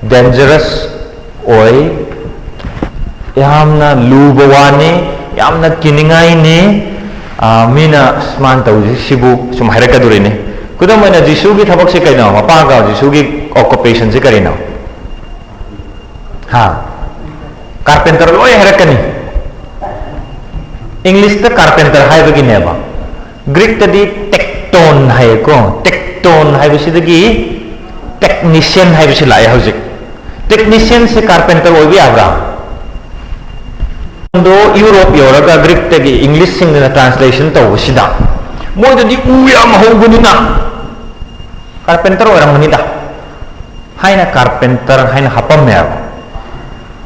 ꯗꯦꯟꯖꯔꯁ ꯑꯣꯏ, ꯌꯥꯝꯅ ꯂꯨꯕ ꯋꯥꯅꯤ, ꯌꯥꯝꯅ ꯀꯤꯅꯤꯡꯉꯥꯏꯅꯤ꯫ ꯑ, ꯃꯤꯅ "ꯑꯁ, ꯃꯥꯅ ꯇꯧꯔꯤꯁꯤ ꯁꯤꯕꯨ?" ꯁꯨꯝ ꯍꯥꯏꯔꯛꯀꯗꯣꯔꯤꯅꯤ꯫ ꯈꯨꯗꯝ ꯑꯣꯏꯅ, ꯖꯤꯁꯨꯒꯤ ꯊꯕꯛꯁꯦ ꯀꯩꯅꯣ? ꯃꯄꯥꯒ ꯖꯤꯁꯨꯒꯤ ꯑꯣꯀꯨꯄꯦꯁꯟꯁꯦ ꯀꯔꯤꯅꯣ? ꯍꯥ? ꯀꯥꯔꯄꯦꯟꯇꯔ ꯂꯣꯏ ꯍꯥꯏꯔꯛꯀꯅꯤ꯫ ꯏꯪꯂꯤꯁꯇ ꯀꯥꯔꯄꯦꯟꯇꯔ ꯍꯥꯏꯕꯒꯤꯅꯦꯕ꯫ ꯒ꯭ꯔꯤꯛꯇꯗꯤ ꯇꯦꯛꯇꯣꯟ ꯍꯥꯏꯌꯦꯀꯣ꯫ ꯇꯦꯛꯇꯣꯟ ꯍꯥꯏꯕꯁꯤꯗꯒꯤ ꯇꯦꯛꯅꯤꯁꯤꯌꯟ ꯍꯥꯏꯕꯁꯤ ꯂꯥꯛꯑꯦ ꯍꯧꯖꯤꯛ꯫ ꯇꯦꯛꯅꯤꯁꯤꯌꯟꯁꯦ ꯀꯥꯔꯄꯦꯟꯇꯔ ꯑꯣꯏꯕ ꯌꯥꯕ꯭ꯔꯥ? ꯑꯗꯣ ꯌꯨꯔꯣꯞ ꯌꯧꯔꯒ ꯒ꯭ꯔꯤꯛꯇꯒꯤ ꯏꯪꯂꯤꯁꯁꯤꯡꯅ ꯇ꯭ꯔꯥꯟꯁꯂꯦꯁꯟ ꯇꯧꯕꯁꯤꯗ, ꯃꯣꯏꯗꯗꯤ ꯎ ꯌꯥꯝ ꯍꯧꯕꯅꯤꯅ ꯀꯥꯔꯄꯦꯟꯇꯔ ꯑꯣꯏꯔꯝꯒꯅꯤꯗ ꯍꯥꯏꯅ ꯀꯥꯔꯄꯦꯟꯇꯔ ꯍꯥꯏꯅ ꯍꯥꯞꯄꯝꯃꯦꯕ꯫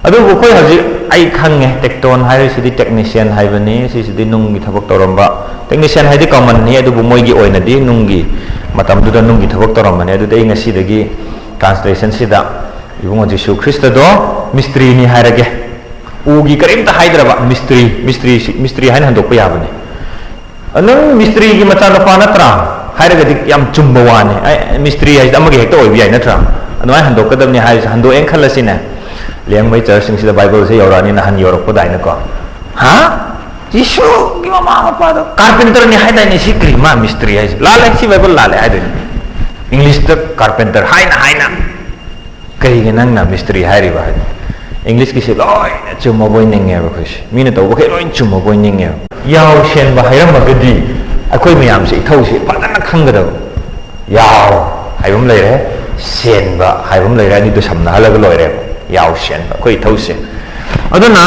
ꯑꯗꯨꯕꯨ ꯑꯩꯈꯣꯏ ꯍꯧꯖꯤꯛ, ꯑꯩ ꯈꯪꯉꯦ, ꯇꯦꯛꯇꯣꯟ ꯍꯥꯏꯔꯤꯁꯤꯗꯤ ꯇꯦꯛꯅꯤꯁꯤꯌꯟ ꯍꯥꯏꯕꯅꯤ, ꯁꯤꯁꯤꯗꯤ ꯅꯨꯡꯒꯤ ꯊꯕꯛ ꯇꯧꯔꯝꯕ꯫ ꯇꯦꯛꯅꯤꯁꯤꯌꯟ ꯍꯥꯏꯗꯤ ꯀꯃꯟꯅꯤ, ꯑꯗꯨꯕꯨ ꯃꯣꯏꯒꯤ ꯑꯣꯏꯅꯗꯤ ꯅꯨꯡꯒꯤ, ꯃꯇꯝꯗꯨꯗ ꯅꯨꯡꯒꯤ ꯊꯕꯛ ꯇꯧꯔꯝꯕꯅꯤ꯫ ꯑꯗꯨꯗꯤ ꯑꯩ ꯉꯁꯤꯗꯒꯤ ꯇ꯭ꯔꯥꯟꯁꯂꯦꯁꯟꯁꯤꯗ ꯏꯕꯨꯡꯉꯣ ꯖꯤꯁꯨ ꯈ꯭ꯔꯤꯁꯇꯗꯣ ꯃꯤꯁꯇ꯭ꯔꯤꯅꯤ ꯍꯥꯏꯔꯒꯦ꯫ ꯎꯒꯤ ꯀꯔꯤꯝꯇ ꯍꯥꯏꯗ꯭ꯔꯕ, ꯃꯤꯁꯇ꯭ꯔꯤ, ꯃꯤꯁꯇ꯭ꯔꯤ, ꯃꯤꯁꯇ꯭ꯔꯤ ꯍꯥꯏꯅ ꯍꯟꯗꯣꯛꯄ ꯌꯥꯕꯅꯤ꯫ "ꯅꯪ ꯃꯤꯁꯇ꯭ꯔꯤꯒꯤ ꯃꯆꯥꯅꯨꯄꯥ ꯅꯠꯇ꯭ꯔꯥ?" ꯍꯥꯏꯔꯒꯗꯤ ꯌꯥꯝ ꯆꯨꯝꯕ ꯋꯥꯅꯤ꯫ ꯑꯩ, ꯃꯤꯁꯇ꯭ꯔꯤ ꯍꯥꯏꯁꯤꯗꯤ ꯑꯃꯒꯤ ꯍꯦꯛꯇ ꯑꯣꯏꯕ ꯌꯥꯏ, ꯅꯠꯇ꯭ꯔꯥ? ꯑꯗꯨꯃꯥꯏꯅ ꯍꯟꯗꯣꯛꯀꯗꯕꯅꯤ ꯍꯥꯏꯔꯤꯁꯦ ꯍꯟꯗꯣꯛꯑꯦꯅ ꯈꯜꯂꯁꯤꯅꯦ꯫ ꯂꯤꯌꯥꯡꯃꯩ ꯆꯔꯆꯁꯤꯡꯁꯤꯗ ꯕꯥꯏꯕꯜꯁꯦ ꯌꯧꯔꯛꯑꯅꯤ, ꯅꯍꯥꯟ ꯌꯧꯔꯛꯄꯗꯥꯏꯅꯀꯣ꯫ "ꯍꯥ? ꯖꯤꯁꯨꯒꯤ ꯃꯃꯥ ꯃꯄꯥꯗꯣ ꯀꯥꯔꯄꯦꯟꯇꯔꯅꯤ ꯍꯥꯏꯗꯥꯏꯅꯦ? ꯁꯤ ꯀꯔꯤ, ꯃꯥ ꯃꯤꯁꯇ꯭ꯔꯤ ꯍꯥꯏꯁꯦ? ꯂꯥꯜꯂꯦ, ꯁꯤ ꯕꯥꯏꯕꯜ ꯂꯥꯜꯂꯦ" ꯍꯥꯏꯗꯣꯏꯅꯤ꯫ ꯏꯪꯂꯤꯁꯇ ꯀꯥꯔꯄꯦꯟꯇꯔ ꯍꯥꯏꯅ ꯍꯥꯏꯅ꯫ ꯀꯔꯤꯒꯤ ꯅꯪꯅ ꯃꯤꯁꯇ꯭ꯔꯤ ꯍꯥꯏꯔꯤꯕ ꯍꯥꯏꯗꯤ? ꯏꯪꯂꯤꯁꯀꯤꯁꯦ ꯂꯣꯏꯅ ꯆꯨꯝꯃꯕꯣꯏ ꯅꯤꯡꯉꯦꯕ ꯑꯩꯈꯣꯏꯁꯦ꯫ ꯃꯤꯅ ꯇꯧꯕꯈꯩ ꯂꯣꯏꯅ ꯆꯨꯝꯃꯕꯣꯏ ꯅꯤꯡꯉꯦꯕ꯫ ꯌꯥꯎ ꯁꯦꯟꯕ ꯍꯥꯏꯔꯝꯃꯒꯗꯤ ꯑꯩꯈꯣꯏ ꯃꯌꯥꯝꯁꯦ ꯏꯊꯧꯁꯦ ꯐꯖꯅ ꯈꯪꯒꯗꯕ꯫ ꯌꯥꯎ ꯍꯥꯏꯕ ꯑꯃ ꯂꯩꯔꯦ, ꯁꯦꯟꯕ ꯍꯥꯏꯕ ꯑꯃ ꯂꯩꯔꯦ, ꯑꯅꯤꯗꯨ ꯁꯝꯅꯍꯜꯂꯒ ꯂꯣꯏꯔꯦꯕ꯫ ꯌꯥꯎ ꯁꯦꯟꯕ ꯑꯩꯈꯣꯏ ꯏꯊꯧꯁꯦ꯫ ꯑꯗꯨꯅ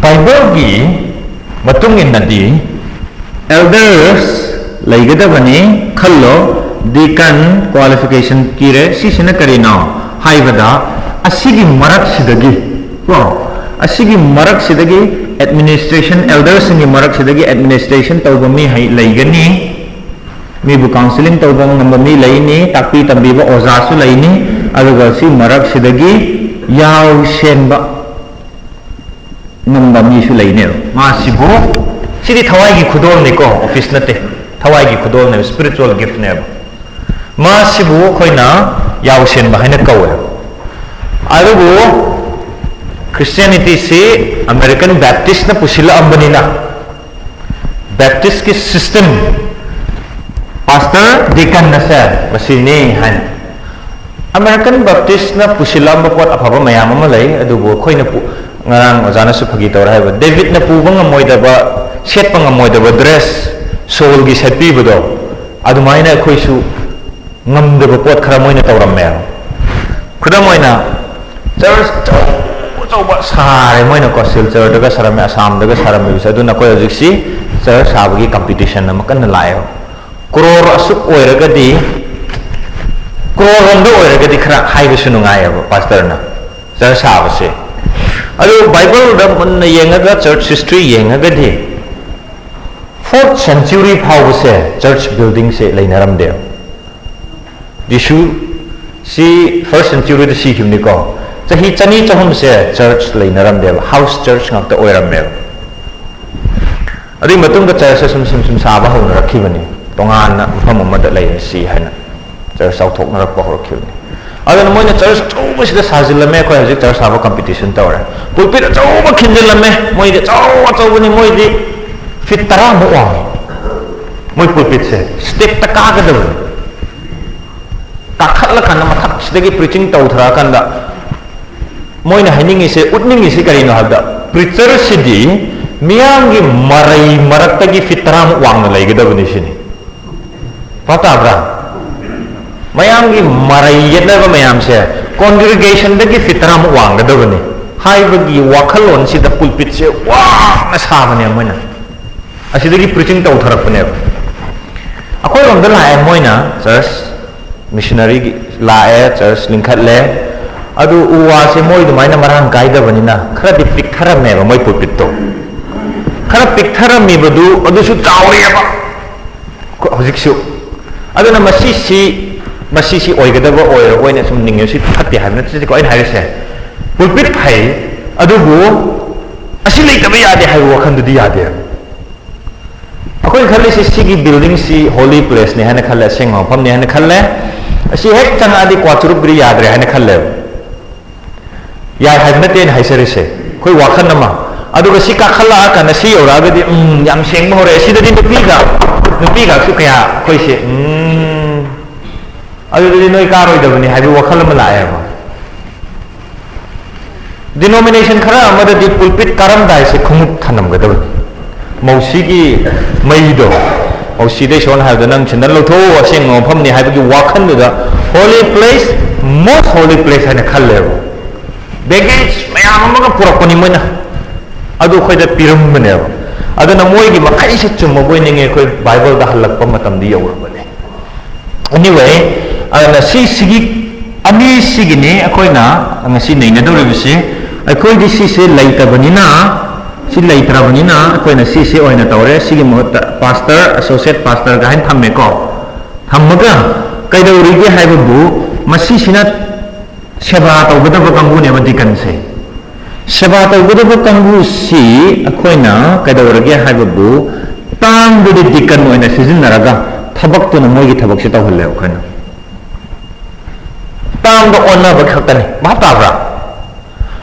ꯕꯥꯏꯕꯜꯒꯤ ꯃꯇꯨꯡ ꯏꯟꯅꯗꯤ ꯑꯦꯜꯗꯔꯁ ꯂꯩꯒꯗꯕꯅꯤ ꯈꯜꯂꯣ꯫ ꯗꯤꯀꯟ ꯀ꯭ꯋꯥꯂꯤꯐꯤꯀꯦꯁꯟ ꯄꯤꯔꯦ꯫ ꯁꯤꯁꯤꯅ ꯀꯔꯤꯅꯣ ꯍꯥꯏꯕꯗ, ꯑꯁꯤꯒꯤ ꯃꯔꯛꯁꯤꯗꯒꯤ, ꯀꯣ, ꯑꯁꯤꯒꯤ ꯃꯔꯛꯁꯤꯗꯒꯤ ꯑꯦꯗꯃꯤꯅꯤꯁꯇ꯭ꯔꯦꯁꯟ, ꯑꯦꯜꯗꯔꯁꯤꯡꯒꯤ ꯃꯔꯛꯁꯤꯗꯒꯤ ꯑꯦꯗꯃꯤꯅꯤꯁꯇ꯭ꯔꯦꯁꯟ ꯇꯧꯕ ꯃꯤ ꯍꯩ ꯂꯩꯒꯅꯤ꯫ ꯃꯤꯕꯨ ꯀꯥꯎꯟꯁꯤꯂꯤꯡ ꯇꯧꯕ ꯉꯝꯕ ꯃꯤ ꯂꯩꯅꯤ, ꯇꯥꯛꯄꯤ ꯇꯝꯕꯤꯕ ꯑꯣꯖꯥꯁꯨ ꯂꯩꯅꯤ, ꯑꯗꯨꯒ ꯁꯤ ꯃꯔꯛꯁꯤꯗꯒꯤ ꯌꯥꯎꯁꯦꯟꯕ ꯉꯝꯕ ꯃꯤꯁꯨ ꯂꯩꯅꯦꯕ꯫ ꯃꯥꯁꯤꯕꯨ, ꯁꯤꯗꯤ ꯊꯋꯥꯏꯒꯤ ꯈꯨꯗꯣꯜꯅꯤꯀꯣ, ꯑꯣꯐꯤꯁ ꯅꯠꯇꯦ, ꯊꯋꯥꯏꯒꯤ ꯈꯨꯗꯣꯜꯅꯦꯕ, ꯁ꯭ꯄꯤꯔꯤꯆꯨꯋꯦꯜ ꯒꯤꯐꯅꯦꯕ꯫ ꯃꯥꯁꯤꯕꯨ ꯑꯩꯈꯣꯏꯅ ꯌꯥꯎꯁꯦꯟꯕ ꯍꯥꯏꯅ ꯀꯧꯋꯦꯕ꯫ ꯑꯗꯨꯕꯨ ꯈ꯭ꯔꯤꯁꯇꯤꯌꯥꯅꯤꯇꯤꯁꯤ ꯑꯃꯦꯔꯤꯀꯟ ꯕꯦꯞꯇꯤꯁꯅ ꯄꯨꯁꯤꯜꯂꯛꯑꯝꯕꯅꯤꯅ, ꯕꯦꯞꯇꯤꯁꯀꯤ ꯁꯤꯁꯇꯦꯝ, ꯄꯥꯁꯇꯔ, ꯗꯤꯀꯟ ꯑꯁꯦ ꯃꯁꯤꯅꯤ ꯍꯥꯏꯅ꯫ ꯑꯃꯦꯔꯤꯀꯟ ꯕꯦꯞꯇꯤꯁꯅ ꯄꯨꯁꯤꯜꯂꯛꯑꯝꯕ ꯄꯣꯠ ꯑꯐꯕ ꯃꯌꯥꯝ ꯑꯃ ꯂꯩ, ꯑꯗꯨꯕꯨ ꯑꯩꯈꯣꯏꯅ ꯄꯨ-, ꯉꯔꯥꯡ ꯑꯣꯖꯥꯅꯁꯨ ꯐꯥꯒꯤ ꯇꯧꯔꯦ ꯍꯥꯏꯕ, ꯗꯦꯕꯤꯠꯅ ꯄꯨꯕ ꯉꯝꯃꯣꯏꯗꯕ, ꯁꯦꯠꯄ ꯉꯝꯃꯣꯏꯗꯕ ꯗ꯭ꯔꯦꯁ ꯁꯣꯜꯒꯤ ꯁꯦꯠꯄꯤꯕꯗꯣ, ꯑꯗꯨꯃꯥꯏꯅ ꯑꯩꯈꯣꯏꯁꯨ ꯉꯝꯗꯕ ꯄꯣꯠ ꯈꯔ ꯃꯣꯏꯅ ꯇꯧꯔꯝꯃꯦꯕ꯫ ꯈꯨꯗꯝ ꯑꯣꯏꯅ, ꯆꯔꯆ ꯑꯆꯧ ꯑꯆꯧꯕ ꯁꯥꯔꯦ ꯃꯣꯏꯅꯀꯣ, ꯁꯤꯜꯆꯔꯗꯒ ꯁꯥꯔꯝꯃꯦ, ꯑꯁꯥꯝꯗꯒ ꯁꯥꯔꯝꯃꯤꯕꯁꯦ꯫ ꯑꯗꯨꯅ ꯑꯩꯈꯣꯏ ꯍꯧꯖꯤꯛꯁꯤ ꯆꯔꯆ ꯁꯥꯕꯒꯤ ꯀꯝꯄꯤꯇꯤꯁꯟ ꯑꯃ ꯀꯟꯅ ꯂꯥꯛꯑꯦꯕ꯫ ꯀ꯭ꯔꯣꯔ ꯑꯁꯨꯛ ꯑꯣꯏꯔꯒꯗꯤ, ꯀ꯭ꯔꯣꯔ ꯔꯣꯝꯗ ꯑꯣꯏꯔꯒꯗꯤ ꯈꯔ ꯍꯥꯏꯕꯁꯨ ꯅꯨꯡꯉꯥꯏꯌꯦꯕ ꯄꯥꯁꯇꯔꯅ ꯆꯔꯆ ꯁꯥꯕꯁꯦ꯫ ꯑꯗꯨ ꯕꯥꯏꯕꯜꯗ ꯃꯨꯟꯅ ꯌꯦꯡꯉꯒ, ꯆꯔꯆ ꯍꯤꯁꯇ꯭ꯔꯤ ꯌꯦꯡꯉꯒꯗꯤ, ꯐꯣꯔꯠ ꯁꯦꯟꯆꯨꯔꯤ ꯐꯥꯎꯕꯁꯦ ꯆꯔꯆ ꯕꯤꯜꯗꯤꯡꯁꯦ ꯂꯩꯅꯔꯝꯗꯦꯕ꯫ ꯖꯤꯁꯨ ꯁꯤ ꯐꯥꯔꯁ ꯁꯦꯟꯆꯨꯔꯤꯗ ꯁꯤꯈꯤꯕꯅꯤꯀꯣ꯫ ꯆꯍꯤ ꯆꯅꯤ ꯆꯍꯨꯝꯁꯦ ꯆꯔꯆ ꯂꯩꯅꯔꯝꯗꯦꯕ, ꯍꯥꯎꯁ ꯆꯔꯆ ꯉꯥꯛꯇ ꯑꯣꯏꯔꯝꯃꯦꯕ꯫ ꯑꯗꯨꯒꯤ ꯃꯇꯨꯡꯗ ꯆꯔꯆꯁꯦ ꯁꯨꯝ ꯁꯨꯝ ꯁꯨꯝ ꯁꯥꯕ ꯍꯧꯅꯔꯛꯈꯤꯕꯅꯤ, ꯇꯣꯉꯥꯟꯅ ꯃꯐꯝ ꯑꯃꯗ ꯂꯩꯔꯁꯤ ꯍꯥꯏꯅ ꯆꯔꯆ ꯆꯥꯎꯊꯣꯛꯅꯔꯛꯄ ꯍꯧꯔꯛꯈꯤꯕꯅꯤ꯫ ꯑꯗꯨꯅ ꯃꯣꯏꯅ ꯆꯔꯆ ꯑꯆꯧꯕꯁꯤꯗ ꯁꯥꯖꯤꯜꯂꯝꯃꯦ, ꯑꯩꯈꯣꯏ ꯍꯧꯖꯤꯛ ꯆꯔꯆ ꯁꯥꯕ ꯀꯝꯄꯤꯇꯤꯁꯟ ꯇꯧꯔꯦ꯫ ꯄꯨꯜꯄꯤꯠ ꯑꯆꯧꯕ ꯈꯤꯟꯖꯤꯜꯂꯝꯃꯦ, ꯃꯣꯏꯗꯤ ꯑꯆꯧ ꯑꯆꯧꯕꯅꯤ, ꯃꯣꯏꯗꯤ ꯐꯤꯠ ꯇꯔꯥꯃꯨꯛ ꯋꯥꯡꯉꯤ꯫ ꯃꯣꯏ ꯄꯨꯜꯄꯤꯠꯁꯦ ꯁ꯭ꯇꯦꯞꯇ ꯀꯥꯒꯗꯕꯅꯤ꯫ ꯀꯥꯈꯠꯂꯀꯥꯟꯗ ꯃꯊꯛꯁꯤꯗꯒꯤ ꯄ꯭ꯔꯤꯆꯤꯡ ꯇꯧꯊꯔꯛꯑꯀꯥꯟꯗ ꯃꯣꯏꯅ ꯍꯥꯏꯅꯤꯡꯉꯤꯁꯦ, ꯎꯠꯅꯤꯡꯉꯤꯁꯦ ꯀꯔꯤꯅꯣ ꯍꯥꯏꯕꯗ, ꯄ꯭ꯔꯤꯆꯔꯁꯤꯗꯤ ꯃꯤꯌꯥꯝꯒꯤ ꯃꯔꯩ ꯃꯔꯛꯇꯒꯤ ꯐꯤꯠ ꯇꯔꯥꯃꯨꯛ ꯋꯥꯡꯅ ꯂꯩꯒꯗꯕꯅꯤ ꯁꯤꯅꯤ꯫ ꯚꯥꯞ ꯇꯥꯕ꯭ꯔꯥ? ꯃꯌꯥꯝꯒꯤ ꯃꯔꯩ ꯌꯦꯠꯅꯕ ꯃꯌꯥꯝꯁꯦ ꯀꯣꯡꯒ꯭ꯔꯦꯒꯦꯁꯟꯗꯒꯤ ꯐꯤꯠ ꯇꯔꯥꯃꯨꯛ ꯋꯥꯡꯒꯗꯕꯅꯤ ꯍꯥꯏꯕꯒꯤ ꯋꯥꯈꯜꯂꯣꯟꯁꯤꯗ ꯄꯨꯜꯄꯤꯠꯁꯦ ꯋꯥꯡꯅ ꯁꯥꯕꯅꯦ ꯃꯣꯏꯅ꯫ ꯑꯁꯤꯗꯒꯤ ꯄ꯭ꯔꯤꯆꯤꯡ ꯇꯧꯊꯔꯛꯄꯅꯦꯕ꯫ ꯑꯩꯈꯣꯏꯔꯣꯝꯗ ꯂꯥꯛꯑꯦ ꯃꯣꯏꯅ, ꯆꯔꯆ ꯃꯤꯁꯅꯔꯤꯒꯤ ꯂꯥꯛꯑꯦ, ꯆꯔꯆ ꯂꯤꯡꯈꯠꯂꯦ꯫ ꯑꯗꯨ ꯎ ꯋꯥꯁꯦ ꯃꯣꯏ ꯑꯗꯨꯃꯥꯏꯅ ꯃꯔꯥꯡ ꯀꯥꯏꯗꯕꯅꯤꯅ ꯈꯔꯗꯤ ꯄꯤꯛꯊꯔꯝꯃꯦꯕ ꯃꯣꯏ ꯄꯨꯜꯄꯤꯠꯇꯣ꯫ ꯈꯔ ꯄꯤꯛꯊꯔꯝꯃꯤꯕꯗꯨ ꯑꯗꯨꯁꯨ ꯆꯥꯎꯔꯦꯕ꯫ ꯍꯧꯖꯤꯛꯁꯨ ꯑꯗꯨꯅ ꯃꯁꯤꯁꯤ ꯃꯁꯤꯁꯤ ꯑꯣꯏꯒꯗꯕ ꯑꯣꯏꯔꯣꯏꯅ ꯁꯨꯝ ꯅꯤꯡꯉꯦ꯫ ꯁꯤ ꯐꯠꯇꯦ ꯍꯥꯏꯕ ꯅꯠꯇꯦꯀꯣ ꯑꯩꯅ ꯍꯥꯏꯔꯤꯁꯦ꯫ ꯄꯨꯜꯄꯤꯠ ꯐꯩ, ꯑꯗꯨꯕꯨ ꯑꯁꯤ ꯂꯩꯇꯕ ꯌꯥꯗꯦ ꯍꯥꯏꯕ ꯋꯥꯈꯜꯗꯨꯗꯤ ꯌꯥꯗꯦ꯫ ꯑꯩꯈꯣꯏꯅ ꯈꯜꯂꯤꯁꯤ ꯁꯤꯒꯤ ꯕꯤꯜꯗꯤꯡꯁꯤ ꯍꯣꯂꯤ ꯄ꯭ꯂꯦꯁꯅꯤ ꯍꯥꯏꯅ ꯈꯜꯂꯦ, ꯑꯁꯦꯡꯕ ꯃꯐꯝꯅꯤ ꯍꯥꯏꯅ ꯈꯜꯂꯦ꯫ ꯑꯁꯤ ꯍꯦꯛ ꯆꯪꯉꯛꯑꯗꯤ ꯀ꯭ꯋꯥ ꯆꯨꯔꯨꯞꯀꯤꯗꯤ ꯌꯥꯗ꯭ꯔꯦ ꯍꯥꯏꯅ ꯈꯜꯂꯦꯕ꯫ ꯌꯥꯏ ꯍꯥꯏꯕ ꯅꯠꯇꯦ ꯑꯩꯅ ꯍꯥꯏꯖꯔꯤꯁꯦ, ꯑꯩꯈꯣꯏ ꯋꯥꯈꯜ ꯑꯃ꯫ ꯑꯗꯨꯒ ꯁꯤ ꯀꯥꯈꯠꯂꯛꯑꯀꯥꯟꯗ ꯁꯤ ꯌꯧꯔꯛꯑꯒꯗꯤ ꯎꯝ ꯌꯥꯝ ꯁꯦꯡꯕ ꯍꯧꯔꯛꯑꯦ꯫ ꯁꯤꯗꯗꯤ ꯅꯨꯄꯤꯒ ꯅꯨꯄꯤꯒꯁꯨ ꯀꯌꯥ ꯑꯩꯈꯣꯏꯁꯦ ꯎꯝ ꯑꯗꯨꯗꯤ ꯅꯣꯏ ꯀꯥꯔꯣꯏꯗꯕꯅꯤ ꯍꯥꯏꯕꯒꯤ ꯋꯥꯈꯜ ꯑꯃ ꯂꯥꯛꯑꯦꯕ꯫ ꯗꯤꯅꯣꯃꯤꯅꯦꯁꯟ ꯈꯔ ꯑꯃꯗꯗꯤ ꯄꯨꯜꯄꯤꯠ ꯀꯥꯔꯝꯗꯥꯏꯁꯦ ꯈꯣꯡꯎꯞ ꯊꯅꯝꯒꯗꯕꯅꯤ꯫ ꯃꯧꯁꯤꯒꯤ ꯃꯩꯗꯣ, ꯃꯧꯁꯤꯗ ꯏꯁꯣꯔꯅ ꯍꯥꯏꯕꯗꯣ, "ꯅꯪ ꯁꯦꯟꯗꯜ ꯂꯧꯊꯣꯛꯎ, ꯑꯁꯦꯡꯕ ꯃꯐꯝꯅꯤ" ꯍꯥꯏꯕꯒꯤ ꯋꯥꯈꯜꯗꯨꯗ holy place, most holy place ꯍꯥꯏꯅ ꯈꯜꯂꯦꯕ꯫ ꯕꯦꯒꯦꯖ ꯃꯌꯥꯝ ꯑꯃꯒ ꯄꯨꯔꯛꯄꯅꯤ ꯃꯣꯏꯅ, ꯑꯗꯨ ꯑꯩꯈꯣꯏꯗ ꯄꯤꯔꯝꯕꯅꯦꯕ꯫ ꯑꯗꯨꯅ ꯃꯣꯏꯒꯤ ꯃꯈꯩꯁꯦ ꯆꯨꯝꯃꯕꯣꯏ ꯅꯤꯡꯉꯦ, ꯑꯩꯈꯣꯏ ꯕꯥꯏꯕꯜꯗ ꯍꯜꯂꯛꯄ ꯃꯇꯝꯗꯤ ꯌꯧꯔꯕꯅꯦ꯫ Anyway, ꯑꯗꯨꯅ ꯁꯤꯁꯤꯒꯤ ꯑꯅꯤꯁꯤꯒꯤꯅꯤ ꯑꯩꯈꯣꯏꯅ ꯉꯁꯤ ꯅꯩꯅꯗꯧꯔꯤꯕꯁꯤ꯫ ꯑꯩꯈꯣꯏꯗꯤ ꯁꯤꯁꯦ ꯂꯩꯇꯕꯅꯤꯅ, ꯁꯤ ꯂꯩꯇ꯭ꯔꯕꯅꯤꯅ ꯑꯩꯈꯣꯏꯅ ꯁꯤꯁꯦ ꯑꯣꯏꯅ ꯇꯧꯔꯦ꯫ ꯁꯤꯒꯤ ꯃꯍꯨꯠꯇ ꯄꯥꯁꯇꯔ, ꯑꯦꯁꯣꯁꯤꯌꯦꯠ ꯄꯥꯁꯇꯔ ꯀꯥꯏꯅ ꯊꯝꯃꯦꯀꯣ꯫ ꯊꯝꯃꯒ ꯀꯩꯗꯧꯔꯤꯒꯦ ꯍꯥꯏꯕꯕꯨ, ꯃꯁꯤꯁꯤꯅ ꯁꯦꯕꯥ ꯇꯧꯒꯗꯕ ꯀꯥꯡꯕꯨꯅꯦꯕ ꯗꯤꯀꯟꯁꯦ꯫ ꯁꯦꯕꯥ ꯇꯧꯒꯗꯕ ꯀꯥꯡꯕꯨꯁꯤ ꯑꯩꯈꯣꯏꯅ ꯀꯩꯗꯧꯔꯒꯦ ꯍꯥꯏꯕꯕꯨ, ꯇꯥꯝꯗꯨꯗꯤ ꯗꯤꯀꯟ ꯑꯣꯏꯅ ꯁꯤꯖꯤꯟꯅꯔꯒ ꯊꯕꯛꯇꯨꯅ ꯃꯣꯏꯒꯤ ꯊꯕꯛꯁꯦ ꯇꯧꯍꯜꯂꯦꯕ ꯑꯩꯈꯣꯏꯅ꯫ ꯇꯥꯝꯗ ꯑꯣꯟꯅꯕ ꯈꯛꯇꯅꯤ꯫ ꯚꯥꯞ ꯇꯥꯕ꯭ꯔꯥ?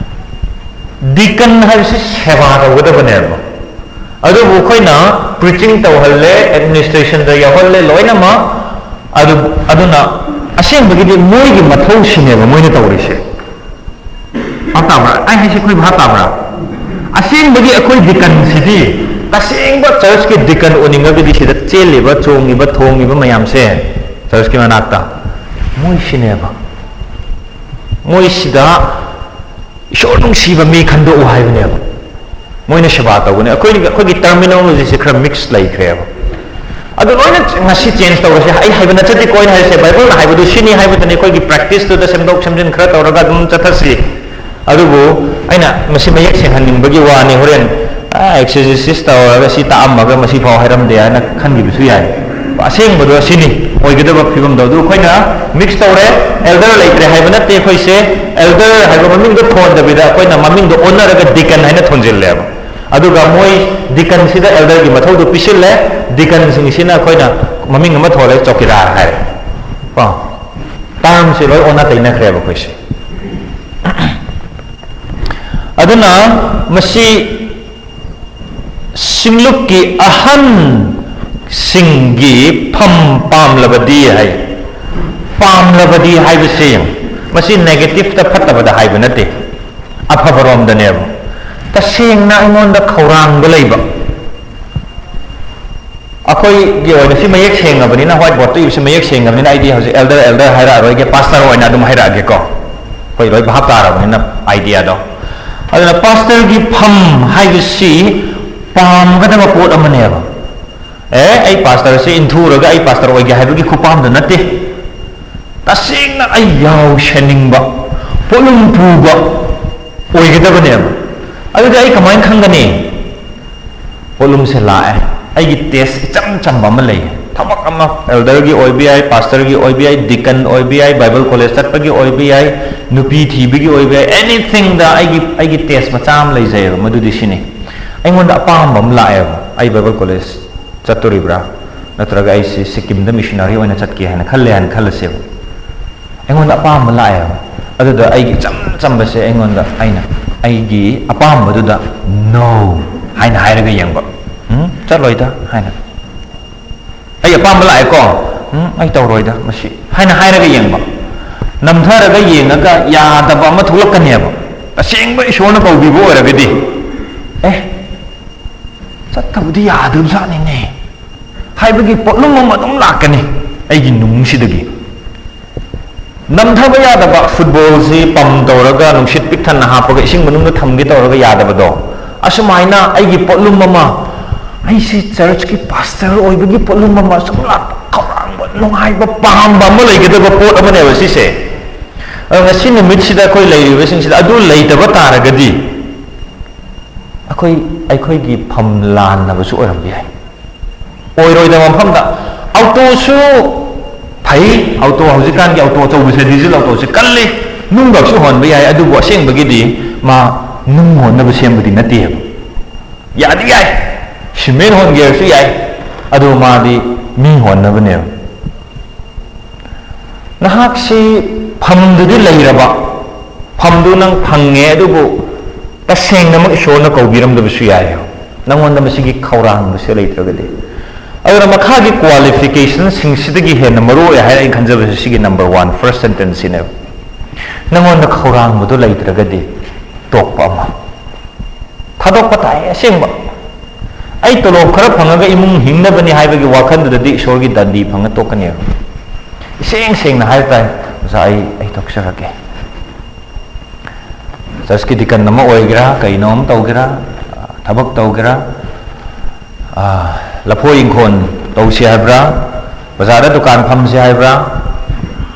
ꯗꯤꯀꯟ ꯍꯥꯏꯕꯁꯤ ꯁꯦꯕꯥ ꯇꯧꯒꯗꯕꯅꯦꯕ꯫ ꯑꯗꯨꯕꯨ ꯑꯩꯈꯣꯏꯅ ꯄ꯭ꯔꯤꯆꯤꯡ ꯇꯧꯍꯜꯂꯦ, ꯑꯦꯗꯃꯤꯅꯤꯁꯇ꯭ꯔꯦꯁꯟꯗ ꯌꯥꯎꯍꯜꯂꯦ, ꯂꯣꯏꯅꯃꯛ꯫ ꯑꯗꯨ, ꯑꯗꯨꯅ ꯑꯁꯦꯡꯕꯒꯤꯗꯤ ꯃꯣꯏꯒꯤ ꯃꯊꯧꯁꯤꯅꯦꯕ ꯃꯣꯏꯅ ꯇꯧꯔꯤꯁꯦ꯫ ꯚꯥꯞ ꯇꯥꯕ꯭ꯔꯥ? ꯑꯩ ꯍꯥꯏꯁꯦ ꯑꯩꯈꯣꯏ ꯚꯥꯞ ꯇꯥꯕ꯭ꯔꯥ? ꯑꯁꯦꯡꯕꯒꯤ ꯑꯩꯈꯣꯏ ꯗꯤꯀꯟꯁꯤꯗꯤ, ꯇꯁꯦꯡꯕ ꯆꯔꯆꯀꯤ ꯗꯤꯀꯟ ꯑꯣꯏꯅꯤꯡꯉꯒꯗꯤ ꯁꯤꯗ ꯆꯦꯜꯂꯤꯕ, ꯆꯣꯡꯉꯤꯕ, ꯊꯣꯡꯉꯤꯕ ꯃꯌꯥꯝꯁꯦ, ꯆꯔꯆꯀꯤ ꯃꯅꯥꯛꯇ, ꯃꯣꯏꯁꯤꯅꯦꯕ꯫ ꯃꯣꯏꯁꯤꯗ ꯏꯁꯣꯔ ꯅꯨꯡꯁꯤꯕ ꯃꯤ ꯈꯟꯗꯣꯛꯎ ꯍꯥꯏꯕꯅꯦꯕ꯫ ꯃꯣꯏꯅ ꯁꯦꯕꯥ ꯇꯧꯒꯅꯤ꯫ ꯑꯩꯈꯣꯏꯒꯤ, ꯑꯩꯈꯣꯏꯒꯤ ꯇꯔꯃꯤꯅꯣꯂꯣꯖꯤꯁꯦ ꯈꯔ ꯃꯤꯛꯁ ꯂꯩꯈ꯭ꯔꯦꯕ꯫ ꯑꯗꯨ ꯂꯣꯏꯅ ꯉꯁꯤ ꯆꯦꯟꯖ ꯇꯧꯔꯁꯦ꯫ ꯑꯩ ꯍꯥꯏꯕ ꯅꯠꯆꯗꯦꯀꯣ, ꯑꯩꯅ ꯍꯥꯏꯁꯦ ꯕꯥꯏꯕꯜꯅ ꯍꯥꯏꯕꯗꯨ ꯁꯤꯅꯤ ꯍꯥꯏꯕꯗꯨꯅꯤ꯫ ꯑꯩꯈꯣꯏꯒꯤ ꯄ꯭ꯔꯦꯛꯇꯤꯁꯇꯨꯗ ꯁꯦꯝꯗꯣꯛ ꯁꯦꯝꯖꯤꯟ ꯈꯔ ꯇꯧꯔꯒ ꯑꯗꯨꯝ ꯆꯠꯊꯁꯤ꯫ ꯑꯗꯨꯕꯨ ꯑꯩꯅ ꯃꯁꯤ ꯃꯌꯦꯛ ꯁꯦꯡꯍꯟꯅꯤꯡꯕꯒꯤ ꯋꯥꯅꯤ꯫ ꯍꯣꯔꯦꯟ, "ꯑ, ꯑꯦꯛꯁꯦꯖꯦꯁꯤꯁ ꯇꯧꯔꯒ ꯁꯤ ꯇꯥꯛꯑꯝꯃꯒ ꯃꯁꯤ ꯐꯥꯎ ꯍꯥꯏꯔꯝꯗꯦ" ꯍꯥꯏꯅ ꯈꯟꯈꯤꯕꯁꯨ ꯌꯥꯏ꯫ ꯑꯁꯦꯡꯕꯗꯣ ꯑꯁꯤꯅꯤ꯫ ꯑꯣꯏꯒꯗꯕ ꯐꯤꯕꯝꯗꯣ ꯑꯗꯨ ꯑꯩꯈꯣꯏꯅ ꯃꯤꯛꯁ ꯇꯧꯔꯦ꯫ ꯑꯦꯜꯗꯔ ꯂꯩꯇ꯭ꯔꯦ ꯍꯥꯏꯕ ꯅꯠꯇꯦ ꯑꯩꯈꯣꯏꯁꯦ꯫ ꯑꯦꯜꯗꯔ ꯍꯥꯏꯕ ꯃꯃꯤꯡꯗꯣ ꯊꯣꯟꯗꯕꯤꯗ ꯑꯩꯈꯣꯏꯅ ꯃꯃꯤꯡꯗꯣ ꯑꯣꯟꯅꯔꯒ ꯗꯤꯀꯟ ꯍꯥꯏꯅ ꯊꯣꯟꯖꯤꯜꯂꯦꯕ꯫ ꯑꯗꯨꯒ ꯃꯣꯏ ꯗꯤꯀꯟꯁꯤꯗ ꯑꯦꯜꯗꯔꯒꯤ ꯃꯊꯧꯗꯣ ꯄꯤꯁꯤꯜꯂꯦ꯫ ꯗꯤꯀꯟꯁꯤꯡꯁꯤꯅ ꯑꯩꯈꯣꯏꯅ ꯃꯃꯤꯡ ꯑꯃ ꯊꯣꯜꯂꯦ, ꯆꯧꯀꯤꯗꯥꯔ ꯍꯥꯏꯔꯦ꯫ ꯀꯣ, ꯇꯥꯔꯝꯁꯦ ꯂꯣꯏ ꯑꯣꯟꯅ ꯇꯩꯅꯈ꯭ꯔꯦꯕ ꯑꯩꯈꯣꯏꯁꯦ꯫ ꯑꯗꯨꯅ ꯃꯁꯤ ꯁꯤꯡꯂꯨꯞꯀꯤ ꯑꯍꯟꯁꯤꯡꯒꯤ ꯐꯝ ꯄꯥꯝꯂꯕꯗꯤ ꯍꯥꯏ꯫ ꯄꯥꯝꯂꯕꯗꯤ ꯍꯥꯏꯕꯁꯤ ꯃꯁꯤ ꯅꯦꯒꯦꯇꯤꯞꯇ, ꯐꯠꯇꯕꯗ ꯍꯥꯏꯕ ꯅꯠꯇꯦ, ꯑꯐꯕꯔꯣꯝꯗꯅꯦꯕ꯫ ꯇꯁꯦꯡꯅ ꯑꯩꯉꯣꯟꯗ ꯈꯧꯔꯥꯡꯕ ꯂꯩꯕ, ꯑꯩꯈꯣꯏꯒꯤ ꯑꯣꯏꯅ ꯁꯤ ꯃꯌꯦꯛ ꯁꯦꯡꯉꯕꯅꯤꯅ, ꯋꯥꯏꯠ ꯕꯣꯔꯗꯇ ꯏꯕꯁꯤ ꯃꯌꯦꯛ ꯁꯦꯡꯉꯕꯅꯤꯅ, ꯑꯩꯗꯤ ꯍꯧꯖꯤꯛ ꯑꯦꯜꯗꯔ, ꯑꯦꯜꯗꯔ ꯍꯥꯏꯔꯛꯑꯔꯣꯏꯒꯦ, ꯄꯥꯁꯇꯔ ꯑꯣꯏꯅ ꯑꯗꯨꯝ ꯍꯥꯏꯔꯛꯑꯒꯦꯀꯣ꯫ ꯑꯩꯈꯣꯏ ꯂꯣꯏ ꯚꯥꯞ ꯇꯥꯔꯕꯅꯤꯅ ꯑꯥꯏꯗꯤꯌꯥꯗꯣ꯫ ꯑꯗꯨꯅ ꯄꯥꯁꯇꯔꯒꯤ ꯐꯝ ꯍꯥꯏꯕꯁꯤ ꯄꯥꯝꯒꯗꯕ ꯄꯣꯠ ꯑꯃꯅꯦꯕ꯫ ꯑꯦ, ꯑꯩ ꯄꯥꯁꯇꯔꯁꯤ ꯏꯟꯊꯨꯔꯒ ꯑꯩ ꯄꯥꯁꯇꯔ ꯑꯣꯏꯒꯦ ꯍꯥꯏꯕꯒꯤ ꯈꯨꯄꯥꯝꯗꯨ ꯅꯠꯇꯦ꯫ ꯇꯁꯦꯡꯅ ꯑꯩ ꯌꯥꯎꯁꯟꯅꯤꯡꯕ, ꯄꯣꯠꯂꯨꯝ ꯄꯨꯕ ꯑꯣꯏꯒꯗꯕꯅꯦꯕ꯫ ꯑꯗꯨꯗꯤ ꯑꯩ ꯀꯃꯥꯏꯅ ꯈꯪꯒꯅꯤ? ꯄꯣꯠꯂꯨꯝꯁꯦ ꯂꯥꯛꯑꯦ, ꯑꯩꯒꯤ ꯇꯦꯁ ꯏꯆꯝ ꯆꯝꯕ ꯑꯃ ꯂꯩꯌꯦ꯫ ꯊꯕꯛ ꯑꯃ, ꯑꯦꯜꯗꯔꯒꯤ ꯑꯣꯏꯕ ꯌꯥꯏ, ꯄꯥꯁꯇꯔꯒꯤ ꯑꯣꯏꯕ ꯌꯥꯏ, ꯗꯤꯀꯟ ꯑꯣꯏꯕ ꯌꯥꯏ, ꯕꯥꯏꯕꯜ ꯀꯣꯂꯦꯖ ꯆꯠꯄꯒꯤ ꯑꯣꯏꯕ ꯌꯥꯏ, ꯅꯨꯄꯤ ꯊꯤꯕꯒꯤ ꯑꯣꯏꯕ ꯌꯥꯏ, ꯑꯦꯅꯤꯊꯤꯡꯗ ꯑꯩꯒꯤ, ꯑꯩꯒꯤ ꯇꯦꯁ ꯃꯆꯥ ꯑꯃ ꯂꯩꯖꯩꯑꯕ꯫ ꯃꯗꯨꯗꯤ ꯁꯤꯅꯤ, ꯑꯩꯉꯣꯟꯗ ꯑꯄꯥꯝꯕ ꯑꯃ ꯂꯥꯛꯑꯦꯕ꯫ ꯑꯩ ꯕꯥꯏꯕꯜ ꯀꯣꯂꯦꯖ ꯆꯠꯇꯣꯔꯤꯕ꯭ꯔꯥ, ꯅꯠꯇ꯭ꯔꯒ ꯑꯩꯁꯤ ꯁꯤꯛꯀꯤꯝꯗ ꯃꯤꯁꯅꯔꯤ ꯑꯣꯏꯅ ꯆꯠꯀꯦ ꯍꯥꯏꯅ ꯈꯜꯂꯦ ꯍꯥꯏꯅ ꯈꯜꯂꯁꯦꯕ꯫ ꯑꯩꯉꯣꯟꯗ ꯑꯄꯥꯝꯕ ꯂꯥꯛꯑꯦꯕ꯫ ꯑꯗꯨꯗ ꯑꯩꯒꯤ ꯏꯆꯝ ꯆꯝꯕꯁꯦ, ꯑꯩꯉꯣꯟꯗ, ꯑꯩꯅ ꯑꯩꯒꯤ ꯑꯄꯥꯝꯕꯗꯨꯗ "No" ꯍꯥꯏꯅ ꯍꯥꯏꯔꯒ ꯌꯦꯡꯕ꯫ "ꯎꯝ, ꯆꯠꯂꯣꯏꯗ" ꯍꯥꯏꯅ꯫ "ꯑꯩ ꯑꯄꯥꯝꯕ ꯂꯥꯛꯑꯦꯀꯣ, ꯎꯝ, ꯑꯩ ꯇꯧꯔꯣꯏꯗ ꯃꯁꯤ" ꯍꯥꯏꯅ ꯍꯥꯏꯔꯒ ꯌꯦꯡꯕ꯫ ꯅꯝꯊꯔꯒ ꯌꯦꯡꯉꯒ ꯌꯥꯗꯕ ꯑꯃ ꯊꯣꯛꯂꯛꯀꯅꯦꯕ꯫ ꯑꯁꯦꯡꯕ ꯏꯁꯣꯔꯅ ꯀꯧꯕꯤꯕ ꯑꯣꯏꯔꯒꯗꯤ, "ꯑꯦ, ꯆꯠꯇꯕꯗꯤ ꯌꯥꯗꯕꯖꯥꯠꯅꯤꯅꯦ" ꯍꯥꯏꯕꯒꯤ ꯄꯣꯠꯂꯨꯝ ꯑꯃ ꯑꯗꯨꯝ ꯂꯥꯛꯀꯅꯤ ꯑꯩꯒꯤ ꯅꯨꯡꯁꯤꯗꯒꯤ꯫ ꯅꯝꯊꯕ ꯌꯥꯗꯕ, ꯐꯨꯠꯕꯣꯜꯁꯤ ꯄꯝ ꯇꯧꯔꯒ ꯅꯨꯡꯁꯤꯠ ꯄꯤꯛ ꯊꯟꯅ ꯍꯥꯞꯄꯒ ꯏꯁꯤꯡ ꯃꯅꯨꯡꯗ ꯊꯝꯒꯦ ꯇꯧꯔꯒ ꯌꯥꯗꯕꯗꯣ, ꯑꯁꯨꯃꯥꯏꯅ ꯑꯩꯒꯤ ꯄꯣꯠꯂꯨꯝ ꯑꯃ, ꯑꯩꯁꯤ ꯆꯔꯆꯀꯤ ꯄꯥꯁꯇꯔ ꯑꯣꯏꯕꯒꯤ ꯄꯣꯠꯂꯨꯝ ꯑꯃ ꯁꯨꯝ ꯂꯥꯛꯄ, ꯈꯧꯔꯥꯡꯕ, ꯅꯨꯡꯉꯥꯏꯕ, ꯄꯥꯝꯕ ꯑꯃ ꯂꯩꯒꯗꯕ ꯄꯣꯠ ꯑꯃꯅꯦꯕ ꯁꯤꯁꯦ꯫ ꯑꯗꯣ ꯉꯁꯤ ꯅꯨꯃꯤꯠꯁꯤꯗ ꯑꯩꯈꯣꯏ ꯂꯩꯔꯤꯕꯁꯤꯡꯁꯤꯗ ꯑꯗꯨ ꯂꯩꯇꯕ ꯇꯥꯔꯒꯗꯤ, ꯑꯩꯈꯣꯏ, ꯑꯩꯈꯣꯏꯒꯤ ꯐꯝ ꯂꯥꯟꯅꯕꯁꯨ ꯑꯣꯏꯔꯝꯕ ꯌꯥꯏ꯫ ꯑꯣꯏꯔꯣꯏꯗꯕ ꯃꯐꯝꯗ ꯑꯣꯇꯣꯁꯨ ꯑꯩ ꯑꯣꯇꯣ, ꯍꯧꯖꯤꯛꯀꯥꯟꯒꯤ ꯑꯣꯇꯣ ꯑꯆꯧꯕꯁꯦ, ꯗꯤꯖꯜ ꯑꯣꯇꯣꯁꯦ ꯀꯜꯂꯤ, ꯅꯨꯡꯒꯁꯨ ꯍꯣꯟꯕ ꯌꯥꯏ, ꯑꯗꯨꯕꯨ ꯑꯁꯦꯡꯕꯒꯤꯗꯤ ꯃꯥ ꯅꯨꯡ ꯍꯣꯟꯅꯕ ꯁꯦꯝꯕꯗꯤ ꯅꯠꯇꯦꯕ꯫ ꯌꯥꯗꯤ ꯌꯥꯏ, ꯁꯤꯃꯦꯟ ꯍꯣꯟꯒꯦ ꯍꯥꯏꯔꯁꯨ ꯌꯥꯏ, ꯑꯗꯨ ꯃꯥꯗꯤ ꯃꯤ ꯍꯣꯟꯅꯕꯅꯦꯕ꯫ ꯅꯍꯥꯛꯁꯤ ꯐꯝꯗꯨꯗꯤ ꯂꯩꯔꯕ, ꯐꯝꯗꯨ ꯅꯪ ꯐꯪꯉꯦ, ꯑꯗꯨꯕꯨ ꯇꯁꯦꯡꯅꯃꯛ ꯏꯁꯣꯔꯅ ꯀꯧꯕꯤꯔꯝꯗꯕꯁꯨ ꯌꯥꯏ꯫ ꯅꯪꯉꯣꯟꯗ ꯃꯁꯤꯒꯤ ꯈꯧꯔꯥꯡꯕꯁꯦ ꯂꯩꯇ꯭ꯔꯒꯗꯤ, ꯑꯗꯨꯅ ꯃꯈꯥꯒꯤ qualificationꯁꯤꯡꯁꯤꯗꯒꯤ ꯍꯦꯟꯅ ꯃꯔꯨ ꯑꯣꯏ ꯍꯥꯏꯅ ꯑꯩꯅ ꯈꯟꯖꯕꯁꯦ ꯁꯤꯒꯤ number one, first sentenceꯁꯤꯅꯦꯕ꯫ ꯅꯪꯉꯣꯟꯗ ꯈꯧꯔꯥꯡꯕꯗꯣ ꯂꯩꯇ꯭ꯔꯒꯗꯤ ꯇꯣꯛꯄ ꯑꯃ꯫ ꯊꯥꯗꯣꯛꯄ ꯇꯥꯏ ꯑꯁꯦꯡꯕ꯫ ꯑꯩ ꯇꯣꯂꯣꯞ ꯈꯔ ꯐꯪꯉꯒ ꯏꯃꯨꯡ ꯍꯤꯡꯅꯕꯅꯤ ꯍꯥꯏꯕꯒꯤ ꯋꯥꯈꯜꯗꯨꯗꯗꯤ ꯏꯁꯣꯔꯒꯤ ꯗꯟꯗꯤ ꯐꯪꯉ ꯇꯣꯛꯀꯅꯦꯕ꯫ ꯏꯁꯦꯡ ꯁꯦꯡꯅ ꯍꯥꯏꯕ ꯇꯥꯏ, "ꯑꯣꯖꯥ, ꯑꯩ, ꯑꯩ ꯇꯣꯛꯆꯔꯒꯦ꯫ ꯆꯔꯆꯀꯤ ꯗꯤꯀꯟ ꯑꯃ ꯑꯣꯏꯒꯦꯔꯥ, ꯀꯩꯅꯣ ꯑꯃ ꯇꯧꯒꯦꯔꯥ, ꯊꯕꯛ ꯇꯧꯒꯦꯔꯥ, ꯑꯥ, ꯂꯐꯣꯏ ꯏꯪꯈꯣꯜ ꯇꯧꯁꯤ ꯍꯥꯏꯕ꯭ꯔꯥ, ꯕꯖꯥꯔꯗ ꯗꯨꯀꯥꯟ ꯐꯝꯁꯤ ꯍꯥꯏꯕ꯭ꯔꯥ,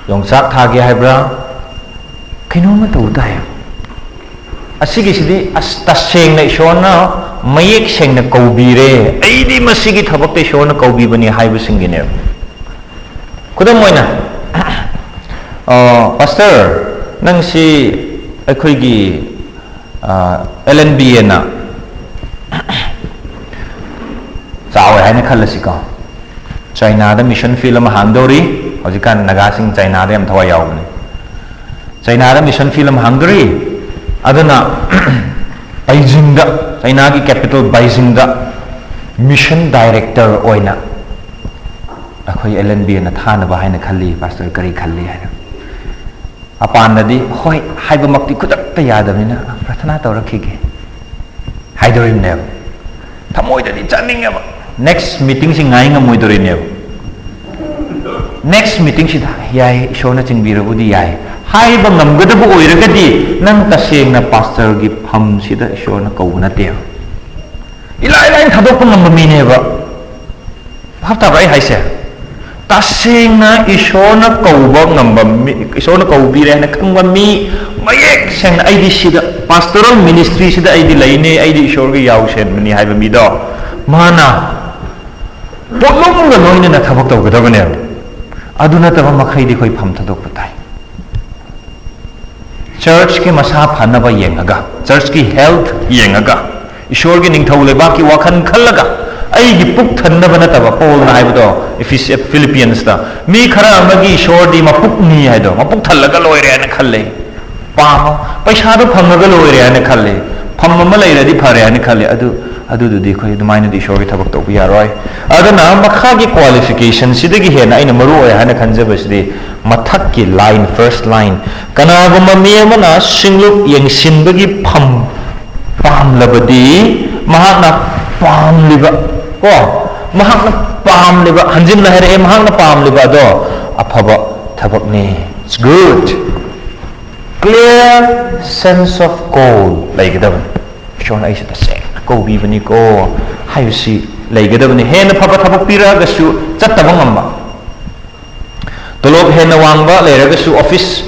ꯌꯣꯡꯆꯥꯛ ꯊꯥꯒꯦ ꯍꯥꯏꯕ꯭ꯔꯥ, ꯀꯩꯅꯣꯝꯃ ꯇꯧ ꯇꯥꯏ"꯫ ꯑꯁꯤꯒꯤꯁꯤꯗꯤ ꯑꯁ ꯇꯁꯦꯡꯅ ꯏꯁꯣꯔꯅ ꯃꯌꯦꯛ ꯁꯦꯡꯅ ꯀꯧꯕꯤꯔꯦ, "ꯑꯩꯗꯤ ꯃꯁꯤꯒꯤ ꯊꯕꯛꯇ ꯏꯁꯣꯔꯅ ꯀꯧꯕꯤꯕꯅꯤ" ꯍꯥꯏꯕꯁꯤꯡꯒꯤꯅꯦꯕ꯫ ꯈꯨꯗꯝ ꯑꯣꯏꯅ, ꯑ, "ꯄꯥꯁꯇꯔ, ꯅꯪꯁꯤ ꯑꯩꯈꯣꯏꯒꯤ, ꯑ, L N B Aꯅ ꯆꯥꯎꯋꯦ ꯍꯥꯏꯅ ꯈꯜꯂꯁꯤꯀꯣ꯫ ꯆꯥꯏꯅꯥꯗ mission field ꯑꯃ ꯍꯥꯡꯗꯧꯔꯤ꯫ ꯍꯧꯖꯤꯛꯀꯥꯟ ꯅꯥꯒꯥꯁꯤꯡ ꯆꯥꯏꯅꯥꯗ ꯌꯥꯝ ꯊꯋꯥꯏ ꯌꯥꯎꯕꯅꯤ꯫ ꯆꯥꯏꯅꯥꯗ mission field ꯑꯃ ꯍꯥꯡꯗꯧꯔꯤ꯫ ꯑꯗꯨꯅ ꯕꯩꯖꯤꯡꯗ, ꯆꯥꯏꯅꯥꯒꯤ capital ꯕꯩꯖꯤꯡꯗ mission director ꯑꯣꯏꯅ ꯑꯩꯈꯣꯏ L N B Aꯅ ꯊꯥꯅꯕ ꯍꯥꯏꯅ ꯈꯜꯂꯤ꯫ ꯄꯥꯁꯇꯔ, ꯀꯔꯤ ꯈꯜꯂꯤ?" ꯍꯥꯏꯅ꯫ ꯃꯄꯥꯟꯗꯗꯤ ꯍꯣꯏ ꯍꯥꯏꯕꯃꯛꯇꯤ ꯈꯨꯗꯛꯇ ꯌꯥꯗꯕꯅꯤꯅ, "ꯄ꯭ꯔꯊꯅꯥ ꯇꯧꯔꯛꯈꯤꯒꯦ" ꯍꯥꯏꯗꯣꯔꯤꯕꯅꯦꯕ꯫ ꯊꯃꯣꯏꯗꯗꯤ ꯆꯠꯅꯤꯡꯉꯦꯕ, next meetingꯁꯤ ꯉꯥꯏ ꯉꯝꯃꯣꯏꯗꯣꯔꯤꯅꯦꯕ꯫ Next meetingꯁꯤꯗ, "ꯌꯥꯏ, ꯏꯁꯣꯔꯅ ꯆꯤꯡꯕꯤꯔꯕꯨꯗꯤ ꯌꯥꯏ" ꯍꯥꯏꯕ ꯉꯝꯒꯗꯕ ꯑꯣꯏꯔꯒꯗꯤ, ꯅꯪ ꯇꯁꯦꯡꯅ ꯄꯥꯁꯇꯔꯒꯤ ꯐꯝꯁꯤꯗ ꯏꯁꯣꯔꯅ ꯀꯧꯕ ꯅꯠꯇꯦꯕ꯫ ꯏꯂꯥꯏ ꯂꯥꯏꯅ ꯊꯥꯗꯣꯛꯄ ꯉꯝꯕ ꯃꯤꯅꯦꯕ꯫ ꯚꯥꯞ ꯇꯥꯕ꯭ꯔꯥ ꯑꯩ ꯍꯥꯏꯁꯦ? ꯇꯁꯦꯡꯅ ꯏꯁꯣꯔꯅ ꯀꯧꯕ ꯉꯝꯕ ꯃꯤ, ꯏꯁꯣꯔꯅ ꯀꯧꯕꯤꯔꯦ ꯍꯥꯏꯅ ꯈꯪꯕ ꯃꯤ, ꯃꯌꯦꯛ ꯁꯦꯡꯅ, "ꯑꯩꯗꯤ ꯁꯤꯗ, pastoral ministryꯁꯤꯗ ꯑꯩꯗꯤ ꯂꯩꯅꯤ, ꯑꯩꯗꯤ ꯏꯁꯣꯔꯒꯤ ꯌꯥꯎꯁꯦꯟꯕꯅꯤ" ꯍꯥꯏꯕ ꯃꯤꯗꯣ, ꯃꯥꯅ ꯄꯣꯠꯂꯨꯝꯒ ꯂꯣꯏꯅꯅ ꯊꯕꯛ ꯇꯧꯒꯗꯕꯅꯦꯕ꯫ ꯑꯗꯨ ꯅꯠꯇꯕ ꯃꯈꯩꯗꯤ ꯑꯩꯈꯣꯏ ꯐꯝ ꯊꯥꯗꯣꯛꯄ ꯇꯥꯏ꯫ ꯆꯔꯆꯀꯤ ꯃꯁꯥ ꯐꯅꯕ ꯌꯦꯡꯉꯒ, ꯆꯔꯆꯀꯤ ꯍꯦꯜꯊ ꯌꯦꯡꯉꯒ, ꯏꯁꯣꯔꯒꯤ ꯅꯤꯡꯊꯧ ꯂꯩꯕꯥꯛꯀꯤ ꯋꯥꯈꯜ ꯈꯜꯂꯒ, ꯑꯩꯒꯤ ꯄꯨꯛ ꯊꯟꯅꯕ ꯅꯠꯇꯕ, ꯄꯣꯜꯅ ꯍꯥꯏꯕꯗꯣ, ꯏꯐꯤꯁꯤ-, ꯐꯤꯂꯤꯄꯤꯌꯟꯁꯇ, ꯃꯤ ꯈꯔ ꯑꯃꯒꯤ ꯏꯁꯣꯔꯗꯤ ꯃꯄꯨꯛꯅꯤ ꯍꯥꯏꯗꯣ, ꯃꯄꯨꯛ ꯊꯜꯂꯒ ꯂꯣꯏꯔꯦ ꯍꯥꯏꯅ ꯈꯜꯂꯦ꯫ ꯄꯥꯝꯃꯣ, ꯄꯩꯁꯥꯗꯣ ꯐꯪꯉꯒ ꯂꯣꯏꯔꯦ ꯍꯥꯏꯅ ꯈꯜꯂꯦ, ꯐꯝ ꯑꯃ ꯂꯩꯔꯗꯤ ꯐꯔꯦ ꯍꯥꯏꯅ ꯈꯜꯂꯦ꯫ ꯑꯗꯨ, ꯑꯗꯨꯗꯨꯗꯤ ꯑꯩꯈꯣꯏ ꯑꯗꯨꯃꯥꯏꯅꯗꯤ ꯏꯁꯣꯔꯒꯤ ꯊꯕꯛ ꯇꯧꯕ ꯌꯥꯔꯣꯏ꯫ ꯑꯗꯨꯅ ꯃꯈꯥꯒꯤ ꯀ꯭ꯋꯥꯂꯤꯐꯤꯀꯦꯁꯟꯁꯤꯗꯒꯤ ꯍꯦꯟꯅ ꯑꯩꯅ ꯃꯔꯨ ꯑꯣꯏ ꯍꯥꯏꯅ ꯈꯟꯖꯕꯁꯤꯗꯤ ꯃꯊꯛꯀꯤ ꯂꯥꯏꯟ, ꯐꯥꯔꯁ ꯂꯥꯏꯟ, "ꯀꯅꯥꯒꯨꯝꯕ ꯃꯤ ꯑꯃꯅ ꯁꯤꯡꯂꯨꯞ ꯌꯦꯡꯁꯤꯟꯕꯒꯤ ꯐꯝ ꯄꯥꯝꯂꯕꯗꯤ ꯃꯍꯥꯛꯅ ꯄꯥꯝꯂꯤꯕ", ꯀꯣ, ꯃꯍꯥꯛꯅ ꯄꯥꯝꯂꯤꯕ, ꯍꯟꯖꯤꯟꯅ ꯍꯥꯏꯔꯛꯑꯦ, ꯃꯍꯥꯛꯅ ꯄꯥꯝꯂꯤꯕ ꯑꯗꯣ ꯑꯐꯕ ꯊꯕꯛꯅꯤ꯫ It's good. Clear sense of call ꯂꯩꯒꯗꯕꯅꯤ꯫ "ꯏꯁꯣꯔꯅ ꯑꯩꯁꯦ ꯇꯁꯦꯡꯅ ꯀꯧꯕꯤꯕꯅꯤꯀꯣ" ꯍꯥꯏꯕꯁꯤ ꯂꯩꯒꯗꯕꯅꯤ꯫ ꯍꯦꯟꯅ ꯐꯕ ꯊꯕꯛ ꯄꯤꯔꯛꯑꯒꯁꯨ ꯆꯠꯇꯕ ꯉꯝꯕ, ꯇꯣꯂꯣꯞ ꯍꯦꯟꯅ ꯋꯥꯡꯕ ꯂꯩꯔꯒꯁꯨ, ꯑꯣꯐꯤꯁ,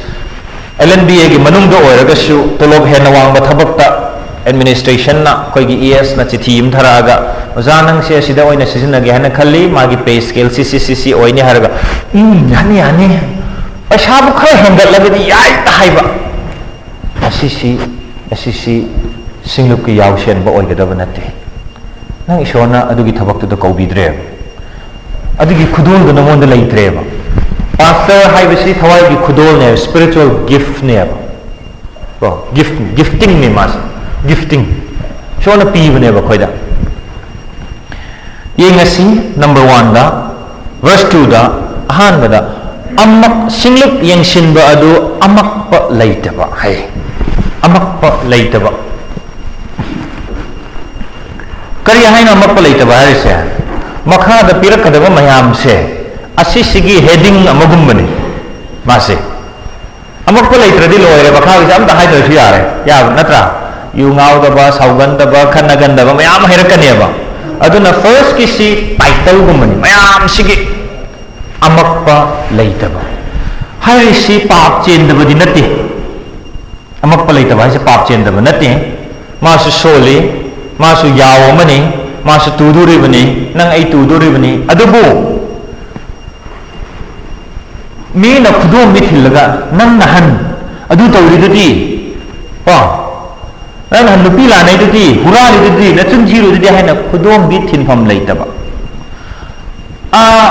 ꯑꯦꯜ ꯑꯦꯟ ꯕꯤ ꯑꯦꯒꯤ ꯃꯅꯨꯡꯗ ꯑꯣꯏꯔꯒꯁꯨ, ꯇꯣꯂꯣꯞ ꯍꯦꯟꯅ ꯋꯥꯡꯕ ꯊꯕꯛꯇ ꯑꯦꯗꯃꯤꯅꯤꯁꯇ꯭ꯔꯦꯁꯟꯅ, ꯑꯩꯈꯣꯏꯒꯤ ꯏ ꯑꯦꯁꯅ ꯆꯤꯊꯤ ꯑꯃ ꯊꯥꯔꯛꯑꯒ, "ꯑꯣꯖꯥ, ꯅꯪꯁꯦ ꯑꯁꯤꯗ ꯑꯣꯏꯅ ꯁꯤꯖꯤꯟꯅꯒꯦ ꯍꯥꯏꯅ ꯈꯜꯂꯤ, ꯃꯥꯒꯤ ꯄꯦ ꯁ꯭ꯀꯦꯜꯁꯤ ꯁꯤ, ꯁꯤ, ꯁꯤ ꯑꯣꯏꯅꯤ" ꯍꯥꯏꯔꯒ, "ꯎꯝ, ꯌꯥꯅꯤ, ꯌꯥꯅꯤ, ꯄꯩꯁꯥꯕꯨ ꯈꯔ ꯍꯦꯟꯒꯠꯂꯒꯗꯤ ꯌꯥꯏ" ꯍꯥꯏꯕ꯫ ꯑꯁꯤꯁꯤ, ꯑꯁꯤꯁꯤ ꯁꯤꯡꯂꯨꯞꯀꯤ ꯌꯥꯎꯁꯦꯟꯕ ꯑꯣꯏꯒꯗꯕ ꯅꯠꯇꯦ꯫ ꯅꯪ ꯏꯁꯣꯔꯅ ꯑꯗꯨꯒꯤ ꯊꯕꯛꯇꯨꯗ ꯀꯧꯕꯤꯗ꯭ꯔꯦꯕ꯫ ꯑꯗꯨꯒꯤ ꯈꯨꯗꯣꯜꯗꯨ ꯅꯉꯣꯟꯗ ꯂꯩꯇ꯭ꯔꯦꯕ꯫ ꯄꯥꯁꯇꯔ ꯍꯥꯏꯕꯁꯤ ꯊꯋꯥꯏꯒꯤ ꯈꯨꯗꯣꯜꯅꯦꯕ, ꯁ꯭ꯄꯤꯔꯤꯆꯨꯋꯦꯜ ꯒꯤꯐꯅꯦꯕ꯫ ꯀꯣ, ꯒꯤꯐ, ꯒꯤꯐꯇꯤꯡꯅꯤ ꯃꯥꯁꯦ, ꯒꯤꯐꯇꯤꯡ꯫ ꯏꯁꯣꯔꯅ ꯄꯤꯕꯅꯦꯕ ꯑꯩꯈꯣꯏꯗ꯫ ꯌꯦꯡꯉꯁꯤ, ꯅꯝꯕꯔ ꯋꯥꯟꯗ, ꯚꯔꯁ ꯇꯨꯗ, ꯑꯍꯥꯟꯕꯗ, "ꯑꯃꯛ-, ꯁꯤꯡꯂꯨꯞ ꯌꯦꯡꯁꯤꯟꯕ ꯑꯗꯨ ꯑꯃꯛꯄ ꯂꯩꯇꯕ" ꯍꯥꯏ꯫ ꯑꯃꯛꯄ ꯂꯩꯇꯕ꯫ ꯀꯔꯤ ꯍꯥꯏꯅꯣ ꯑꯃꯛꯄ ꯂꯩꯇꯕ ꯍꯥꯏꯔꯤꯁꯦ? ꯃꯈꯥꯗ ꯄꯤꯔꯛꯀꯗꯕ ꯃꯌꯥꯝꯁꯦ, ꯑꯁꯤꯁꯤꯒꯤ ꯍꯦꯗꯤꯡ ꯑꯃꯒꯨꯝꯕꯅꯤ ꯃꯥꯁꯦ꯫ ꯑꯃꯛꯄ ꯂꯩꯇ꯭ꯔꯗꯤ ꯂꯣꯏꯔꯦ, ꯃꯈꯥꯒꯤꯁꯦ ꯑꯝꯇ ꯍꯥꯏꯗ꯭ꯔꯁꯨ ꯌꯥꯔꯦ, ꯌꯥꯕ ꯅꯠꯇ꯭ꯔꯥ? ꯌꯨ ꯉꯥꯎꯗꯕ, ꯁꯥꯎꯒꯟꯗꯕ, ꯈꯠꯅꯒꯟꯗꯕ ꯃꯌꯥꯝ ꯍꯥꯏꯔꯛꯀꯅꯦꯕ꯫ ꯑꯗꯨꯅ ꯐꯥꯔꯁꯀꯤꯁꯤ ꯇꯥꯏꯇꯜꯒꯨꯝꯕꯅꯤ, ꯃꯌꯥꯝꯁꯤꯒꯤ "ꯑꯃꯛꯄ ꯂꯩꯇꯕ" ꯍꯥꯏꯔꯤꯁꯤ ꯄꯥꯞ ꯆꯦꯟꯗꯕꯗꯤ ꯅꯠꯇꯦ꯫ ꯑꯃꯛꯄ ꯂꯩꯇꯕ ꯍꯥꯏꯁꯦ ꯄꯥꯞ ꯆꯦꯟꯗꯕ ꯅꯠꯇꯦ꯫ ꯃꯥꯁꯨ ꯁꯣꯜꯂꯤ, ꯃꯥꯁꯨ ꯌꯥꯎ ꯑꯃꯅꯤ, ꯃꯥꯁꯨ ꯇꯨꯗꯣꯔꯤꯕꯅꯤ, ꯅꯪ ꯑꯩ ꯇꯨꯗꯣꯔꯤꯕꯅꯤ꯫ ꯑꯗꯨꯕꯨ ꯃꯤꯅ ꯈꯨꯗꯣꯝꯕꯤ ꯊꯤꯜꯂꯒ, "ꯅꯪ ꯅꯍꯥꯟ ꯑꯗꯨ ꯇꯧꯔꯤꯗꯨꯗꯤ, ꯀꯣ, ꯅꯪ ꯅꯍꯥꯟ ꯅꯨꯄꯤ ꯂꯥꯟꯅꯩꯗꯨꯗꯤ, ꯍꯨꯔꯥꯜꯂꯤꯗꯨꯗꯤ, ꯅꯆꯤꯟ ꯊꯤꯔꯨꯗꯨꯗꯤ" ꯍꯥꯏꯅ ꯈꯨꯗꯣꯝꯕꯤ ꯊꯤꯟꯐꯝ ꯂꯩꯇꯕ꯫ ꯑꯥ,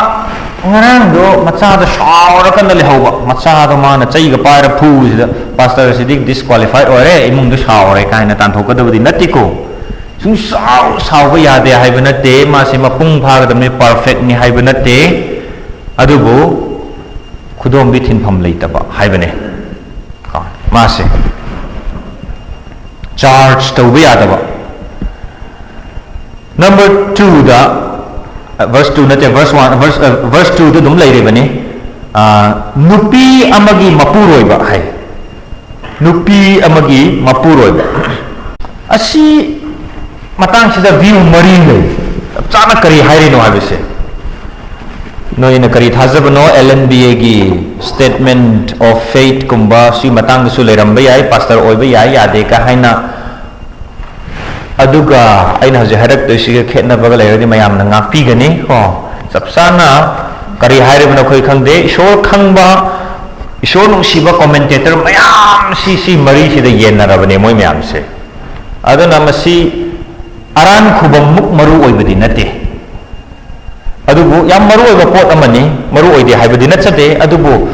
ꯉꯔꯥꯡꯗꯣ ꯃꯆꯥꯗꯣ ꯁꯥꯎꯔꯀꯥꯟꯗ ꯂꯩꯍꯧꯕ꯫ ꯃꯆꯥꯗꯣ ꯃꯥꯅ ꯆꯩꯒ ꯄꯥꯏꯔ ꯐꯨꯕꯁꯤꯗ ꯄꯥꯁꯇꯔꯁꯤꯗꯤ ꯗꯤꯁꯀ꯭ꯋꯥꯂꯤꯐꯥꯏꯠ ꯑꯣꯏꯔꯦ, ꯏꯃꯨꯡꯗꯣ ꯁꯥꯎꯔꯦ ꯀꯥꯏꯅ ꯇꯥꯟꯊꯣꯛꯀꯗꯕꯗꯤ ꯅꯠꯇꯦꯀꯣ꯫ ꯁꯨꯡꯁꯥꯎ ꯁꯥꯎꯕ ꯌꯥꯗꯦ ꯍꯥꯏꯕ ꯅꯠꯇꯦ, ꯃꯥꯁꯦ ꯃꯄꯨꯡ ꯐꯥꯒꯗꯕꯅꯤ, ꯄꯔꯐꯦꯛꯅꯤ ꯍꯥꯏꯕ ꯅꯠꯇꯦ꯫ ꯑꯗꯨꯕꯨ ꯈꯨꯗꯣꯝꯕꯤ ꯊꯤꯟꯐꯝ ꯂꯩꯇꯕ ꯍꯥꯏꯕꯅꯦ꯫ ꯀꯣ, ꯃꯥꯁꯦ ꯆꯥꯔꯖ ꯇꯧꯕ ꯌꯥꯗꯕ꯫ ꯅꯝꯕꯔ ꯇꯨꯗ, verse two ꯅꯠꯇꯦ, verse one, verse, verse twoꯗ ꯑꯗꯨꯝ ꯂꯩꯔꯤꯕꯅꯤ꯫ ꯑ, ꯅꯨꯄꯤ ꯑꯃꯒꯤ ꯃꯄꯨꯔꯣꯏꯕ ꯍꯥꯏ꯫ ꯅꯨꯄꯤ ꯑꯃꯒꯤ ꯃꯄꯨꯔꯣꯏꯕ꯫ ꯑꯁꯤ ꯃꯇꯥꯡꯁꯤꯗ view ꯃꯔꯤ ꯂꯩ꯫ ꯆꯞ ꯆꯥꯅ ꯀꯔꯤ ꯍꯥꯏꯔꯤꯅꯣ ꯍꯥꯏꯕꯁꯦ꯫ ꯅꯣꯏꯅ ꯀꯔꯤ ꯊꯥꯖꯕꯅꯣ? L N B Aꯒꯤ statement of faith ꯀꯨꯝꯕ ꯁꯤ ꯃꯇꯥꯡꯗꯁꯨ ꯂꯩꯔꯝꯕ ꯌꯥꯏ, ꯄꯥꯁꯇꯔ ꯑꯣꯏꯕ ꯌꯥꯏ ꯌꯥꯗꯦ ꯀ ꯍꯥꯏꯅ꯫ ꯑꯗꯨꯒ ꯑꯩꯅ ꯍꯧꯖꯤꯛ ꯍꯥꯏꯔꯛꯇꯣꯏꯁꯤꯒ ꯈꯦꯠꯅꯕꯒ ꯂꯩꯔꯗꯤ ꯃꯌꯥꯝꯅ ꯉꯥꯛꯄꯤꯒꯅꯤ ꯀꯣ꯫ ꯆꯞ ꯆꯥꯅ ꯀꯔꯤ ꯍꯥꯏꯔꯤꯕꯅꯣ ꯑꯩꯈꯣꯏ ꯈꯪꯗꯦ꯫ ꯏꯁꯣꯔ ꯈꯪꯕ, ꯏꯁꯣꯔ ꯅꯨꯡꯁꯤꯕ commentator ꯃꯌꯥꯝ ꯁꯤ, ꯁꯤ ꯃꯔꯤꯁꯤꯗ ꯌꯦꯟꯅꯔꯕꯅꯦ ꯃꯣꯏ ꯃꯌꯥꯝꯁꯦ꯫ ꯑꯗꯨꯅ ꯃꯁꯤ ꯑꯔꯥꯟ ꯈꯨꯕꯝꯃꯨꯛ ꯃꯔꯨ ꯑꯣꯏꯕꯗꯤ ꯅꯠꯇꯦ꯫ ꯑꯗꯨꯕꯨ ꯌꯥꯝ ꯃꯔꯨ ꯑꯣꯏꯕ ꯄꯣꯠ ꯑꯃꯅꯤ, ꯃꯔꯨ ꯑꯣꯏꯗꯦ ꯍꯥꯏꯕꯗꯤ ꯅꯠꯆꯗꯦ, ꯑꯗꯨꯕꯨ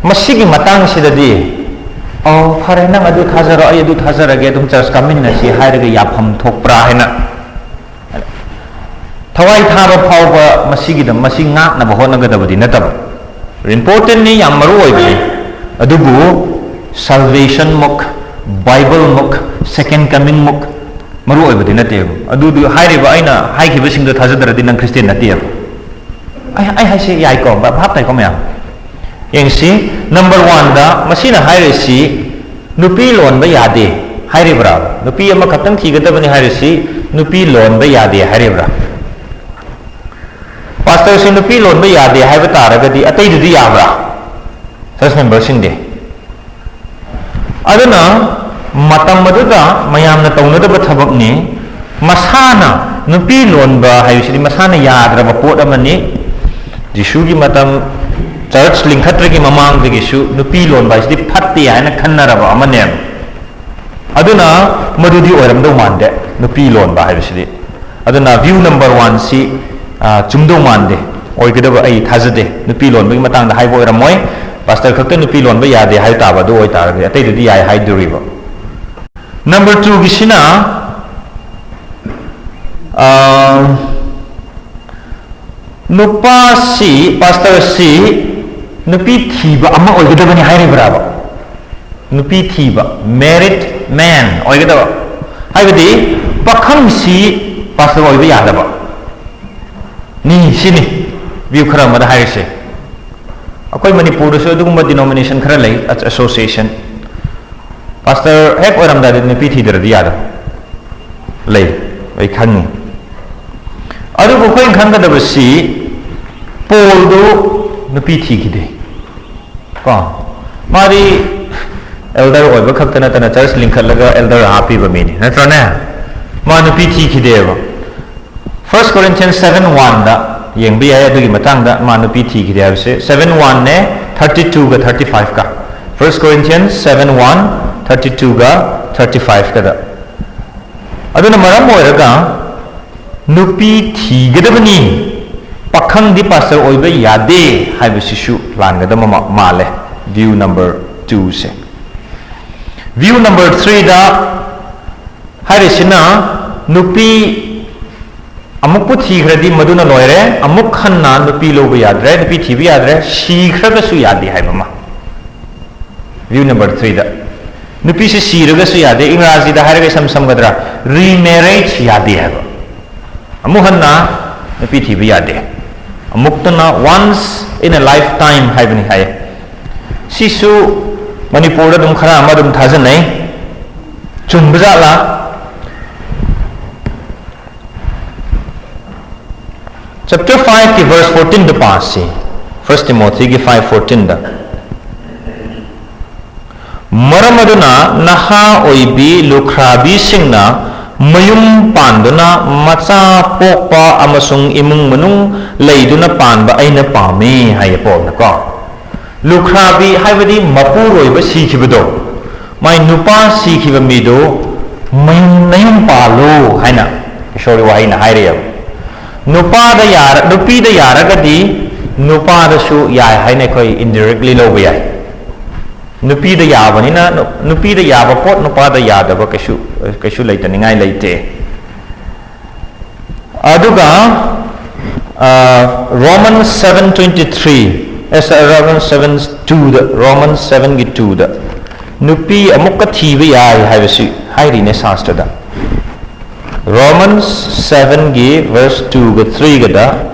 ꯃꯁꯤꯒꯤ ꯃꯇꯥꯡꯁꯤꯗꯗꯤ, "ꯑꯣ, ꯐꯔꯦ, ꯅꯪ ꯑꯗꯨ ꯊꯥꯖꯔꯣ, ꯑꯩ ꯑꯗꯨ ꯊꯥꯖꯔꯒꯦ, ꯑꯗꯨꯝ ꯆꯔꯆ ꯀꯥꯃꯤꯟꯅꯁꯤ" ꯍꯥꯏꯔꯒ ꯌꯥꯐꯝ ꯊꯣꯛꯄ꯭ꯔꯥ ꯍꯥꯏꯅ ꯊꯋꯥꯏ ꯊꯥꯕ ꯐꯥꯎꯕ ꯃꯁꯤꯒꯤꯗ, ꯃꯁꯤ ꯉꯥꯛꯅꯕ ꯍꯣꯠꯅꯒꯗꯕꯗꯤ ꯅꯠꯇꯕ꯫ Importantꯅꯤ, ꯌꯥꯝ ꯃꯔꯨ ꯑꯣꯏꯕꯅꯤ, ꯑꯗꯨꯕꯨ salvationꯃꯨꯛ, Bibleꯃꯨꯛ, second comingꯃꯨꯛ ꯃꯔꯨ ꯑꯣꯏꯕꯗꯤ ꯅꯠꯇꯦꯕ꯫ ꯑꯗꯨꯗꯨ ꯍꯥꯏꯔꯤꯕ ꯑꯩꯅ ꯍꯥꯏꯈꯤꯕꯁꯤꯡꯗꯣ ꯊꯥꯖꯗ꯭ꯔꯗꯤ ꯅꯪ ꯈ꯭ꯔꯤꯁꯇꯤꯌꯥꯟ ꯅꯠꯇꯦꯕ꯫ ꯑꯩ, ꯑꯩ ꯍꯥꯏꯁꯦ ꯌꯥꯏꯀꯣ, ꯚꯥꯞ ꯇꯥꯏꯀꯣ ꯃꯌꯥꯝ? ꯌꯦꯡꯁꯤ, number oneꯗ ꯃꯁꯤꯅ ꯍꯥꯏꯔꯤꯁꯤ ꯅꯨꯄꯤ ꯂꯣꯟꯕ ꯌꯥꯗꯦ ꯍꯥꯏꯔꯤꯕ꯭ꯔꯥ? ꯅꯨꯄꯤ ꯑꯃꯈꯛꯇꯪ ꯊꯤꯒꯗꯕꯅꯤ ꯍꯥꯏꯔꯤꯁꯤ ꯅꯨꯄꯤ ꯂꯣꯟꯕ ꯌꯥꯗꯦ ꯍꯥꯏꯔꯤꯕ꯭ꯔꯥ? ꯄꯥꯁꯇꯔꯁꯤ ꯅꯨꯄꯤ ꯂꯣꯟꯕ ꯌꯥꯗꯦ ꯍꯥꯏꯕ ꯇꯥꯔꯒꯗꯤ ꯑꯇꯩꯗꯨꯗꯤ ꯌꯥꯕ꯭ꯔꯥ? ꯆꯔꯆ ꯃꯦꯝꯕꯔꯁꯤꯡꯗꯤ? ꯑꯗꯨꯅ ꯃꯇꯝ ꯑꯗꯨꯗ ꯃꯌꯥꯝꯅ ꯇꯧꯅꯗꯕ ꯊꯕꯛꯅꯤ꯫ ꯃꯁꯥꯅ ꯅꯨꯄꯤ ꯂꯣꯟꯕ ꯍꯥꯏꯕꯁꯤꯗꯤ ꯃꯁꯥꯅ ꯌꯥꯗ꯭ꯔꯕ ꯄꯣꯠ ꯑꯃꯅꯤ꯫ ꯖꯤꯁꯨꯒꯤ ꯃꯇꯝ, ꯆꯔꯆ ꯂꯤꯡꯈꯠꯇ꯭ꯔꯤꯉꯩ ꯃꯃꯥꯡꯗꯒꯤꯁꯨ ꯅꯨꯄꯤ ꯂꯣꯟꯕ ꯍꯥꯏꯁꯤꯗꯤ ꯐꯠꯇꯦ ꯍꯥꯏꯅ ꯈꯟꯅꯔꯕ ꯑꯃꯅꯦꯕ꯫ ꯑꯗꯨꯅ ꯃꯗꯨꯗꯤ ꯑꯣꯏꯔꯝꯗꯧ ꯃꯥꯟꯗꯦ, ꯅꯨꯄꯤ ꯂꯣꯟꯕ ꯍꯥꯏꯕꯁꯤꯗꯤ꯫ ꯑꯗꯨꯅ view number one ꯁꯤ, ꯑ, ꯆꯨꯝꯗꯧ ꯃꯥꯟꯗꯦ, ꯑꯣꯏꯒꯗꯕ ꯑꯩ ꯊꯥꯖꯗꯦ꯫ ꯅꯨꯄꯤ ꯂꯣꯟꯕꯒꯤ ꯃꯇꯥꯡꯗ ꯍꯥꯏꯕ ꯑꯣꯏꯔꯝꯃꯣꯏ, ꯄꯥꯁꯇꯔ ꯈꯛꯇ ꯅꯨꯄꯤ ꯂꯣꯟꯕ ꯌꯥꯗꯦ ꯍꯥꯏ ꯇꯥꯕ ꯑꯗꯨ ꯑꯣꯏꯇꯥꯔꯒꯗꯤ ꯑꯇꯩꯗꯗꯤ ꯌꯥꯏ ꯍꯥꯏꯗꯣꯔꯤꯕ꯫ Number two ꯒꯤꯁꯤꯅ, ꯑ, ꯅꯨꯄꯥꯁꯤ, ꯄꯥꯁꯇꯔꯁꯤ ꯅꯨꯄꯤ ꯊꯤꯕ ꯑꯃ ꯑꯣꯏꯒꯗꯕꯅꯤ ꯍꯥꯏꯔꯤꯕ꯭ꯔꯥꯕ? ꯅꯨꯄꯤ ꯊꯤꯕ, married man ꯑꯣꯏꯒꯗꯕ, ꯍꯥꯏꯕꯗꯤ ꯄꯥꯈꯪꯁꯤ ꯄꯥꯁꯇꯔ ꯑꯣꯏꯕ ꯌꯥꯗꯕ ꯅꯤ ꯁꯤꯅꯤ view ꯈꯔ ꯑꯃꯗ ꯍꯥꯏꯔꯤꯁꯦ꯫ ꯑꯩꯈꯣꯏ ꯃꯅꯤꯄꯨꯔꯗꯁꯨ ꯑꯗꯨꯒꯨꯝꯕ denomination ꯈꯔ ꯂꯩ, association꯫ ꯄꯥꯁꯇꯔ ꯍꯦꯛ ꯑꯣꯏꯔꯝꯗꯥꯏꯗ ꯅꯨꯄꯤ ꯊꯤꯗ꯭ꯔꯗꯤ ꯌꯥꯗꯕ ꯂꯩ, ꯑꯩ ꯈꯪꯉꯤ꯫ ꯑꯗꯨꯕꯨ ꯑꯩꯈꯣꯏꯅ ꯈꯪꯒꯗꯕꯁꯤ ꯄꯣꯜꯗꯨ ꯅꯨꯄꯤ ꯊꯤꯈꯤꯗꯦ ꯀꯣ꯫ ꯃꯥꯗꯤ elder ꯑꯣꯏꯕ ꯈꯛꯇ ꯅꯠꯇꯅ ꯆꯔꯆ ꯂꯤꯡꯈꯠꯂꯒ elder ꯍꯥꯞꯄꯤꯕ ꯃꯤꯅꯤ, ꯅꯠꯇ꯭ꯔꯅꯦ? ꯃꯥ ꯅꯨꯄꯤ ꯊꯤꯈꯤꯗꯦꯕ꯫ First Corinthians seven one ꯗ ꯌꯦꯡꯕ ꯌꯥꯏ ꯑꯗꯨꯒꯤ ꯃꯇꯥꯡꯗ, ꯃꯥ ꯅꯨꯄꯤ ꯊꯤꯈꯤꯗꯦ ꯍꯥꯏꯕꯁꯦ꯫ Seven one ꯅꯦ, thirty two ꯒ thirty five ꯀ꯫ First Corinthians seven one, thirty two ꯒ thirty five ꯀꯗ꯫ ꯑꯗꯨꯅ ꯃꯔꯝ ꯑꯣꯏꯔꯒ ꯅꯨꯄꯤ ꯊꯤꯒꯗꯕꯅꯤ, ꯄꯥꯈꯪꯗꯤ ꯄꯥꯁꯇꯔ ꯑꯣꯏꯕ ꯌꯥꯗꯦ ꯍꯥꯏꯕꯁꯤꯁꯨ ꯂꯥꯟꯒꯗꯕ ꯃꯥ-, ꯃꯥꯜꯂꯦ, view number two ꯁꯦ꯫ View number three ꯗ ꯍꯥꯏꯔꯤꯁꯤꯅ ꯅꯨꯄꯤ ꯑꯃꯨꯛꯄꯨ ꯊꯤꯈ꯭ꯔꯗꯤ ꯃꯗꯨꯅ ꯂꯣꯏꯔꯦ, ꯑꯃꯨꯛ ꯍꯟꯅ ꯅꯨꯄꯤ ꯂꯧꯕ ꯌꯥꯗ꯭ꯔꯦ, ꯅꯨꯄꯤ ꯊꯤꯕ ꯌꯥꯗ꯭ꯔꯦ, ꯁꯤꯈ꯭ꯔꯒꯁꯨ ꯌꯥꯗꯦ ꯍꯥꯏꯕ ꯑꯃ꯫ View number three ꯗ ꯅꯨꯄꯤꯁꯤ ꯁꯤꯔꯒꯁꯨ ꯌꯥꯗꯦ, ꯏꯪꯒ꯭ꯔꯥꯖꯤꯗ ꯍꯥꯏꯔꯒ ꯏꯁꯝ ꯁꯝꯒꯗ꯭ꯔꯥ, remarriage ꯌꯥꯗꯦ ꯍꯥꯏꯕ꯫ ꯑꯃꯨꯛ ꯍꯟꯅ ꯅꯨꯄꯤ ꯊꯤꯕ ꯌꯥꯗꯦ꯫ ꯑꯃꯨꯛꯇꯅ once in a lifetime ꯍꯥꯏꯕꯅꯤ ꯍꯥꯏꯌꯦ꯫ ꯁꯤꯁꯨ ꯃꯅꯤꯄꯨꯔꯗ ꯑꯗꯨꯝ ꯈꯔ ꯑꯃ ꯑꯗꯨꯝ ꯊꯥꯖꯅꯩ꯫ ꯆꯨꯝꯕꯖꯥꯠꯂꯥ? Chapter five ꯀꯤ verse fourteen ꯗ ꯄꯥꯁꯤ꯫ First Timothy ꯒꯤ five fourteen ꯗ꯫ ꯃꯔꯝ ꯑꯗꯨꯅ ꯅꯍꯥ ꯑꯣꯏꯕꯤ ꯂꯨꯈ꯭ꯔꯥꯕꯤꯁꯤꯡꯅ ꯃꯌꯨꯝ ꯄꯥꯟꯗꯨꯅ ꯃꯆꯥ ꯄꯣꯛꯄ ꯑꯃꯁꯨꯡ ꯏꯃꯨꯡ ꯃꯅꯨꯡ ꯂꯩꯗꯨꯅ ꯄꯥꯟꯕ ꯑꯩꯅ ꯄꯥꯝꯃꯤ ꯍꯥꯏꯌꯦ ꯄꯣꯜꯅꯀꯣ꯫ ꯂꯨꯈ꯭ꯔꯥꯕꯤ ꯍꯥꯏꯕꯗꯤ ꯃꯄꯨꯔꯣꯏꯕ ꯁꯤꯈꯤꯕꯗꯣ, ꯃꯥꯏ ꯅꯨꯄꯥ ꯁꯤꯈꯤꯕ ꯃꯤꯗꯨ ꯃꯌꯨꯝ, ꯅꯌꯨꯝ ꯄꯥꯜꯂꯨ ꯍꯥꯏꯅ ꯏꯁꯣꯔꯒꯤ ꯋꯥꯍꯩꯅ ꯍꯥꯏꯔꯛꯑꯦꯕ꯫ ꯅꯨꯄꯥꯗ ꯌꯥꯔ-, ꯅꯨꯄꯤꯗ ꯌꯥꯔꯒꯗꯤ ꯅꯨꯄꯥꯗꯁꯨ ꯌꯥꯏ ꯍꯥꯏꯅ ꯑꯩꯈꯣꯏ indirectly ꯂꯧꯕ ꯌꯥꯏ꯫ ꯅꯨꯄꯤꯗ ꯌꯥꯕꯅꯤꯅ, ꯅꯨ-, ꯅꯨꯄꯤꯗ ꯌꯥꯕ ꯄꯣꯠ ꯅꯨꯄꯥꯗ ꯌꯥꯗꯕ ꯀꯩꯁꯨ, ꯀꯩꯁꯨ ꯂꯩꯇꯅꯤꯡꯉꯥꯏ ꯂꯩꯇꯦ꯫ ꯑꯗꯨꯒ, ꯑ, Romans seven twenty-three, ꯑꯦꯁ, Romans seven two ꯗ, Romans seven ꯒꯤ two ꯗ ꯅꯨꯄꯤ ꯑꯃꯨꯛꯀ ꯊꯤꯕ ꯌꯥꯏ ꯍꯥꯏꯕꯁꯤ ꯍꯥꯏꯔꯤꯅꯦ ꯁꯥꯁꯇ꯭ꯔꯗ꯫ Romans seven ꯒꯤ verse two ꯒ three ꯒꯗ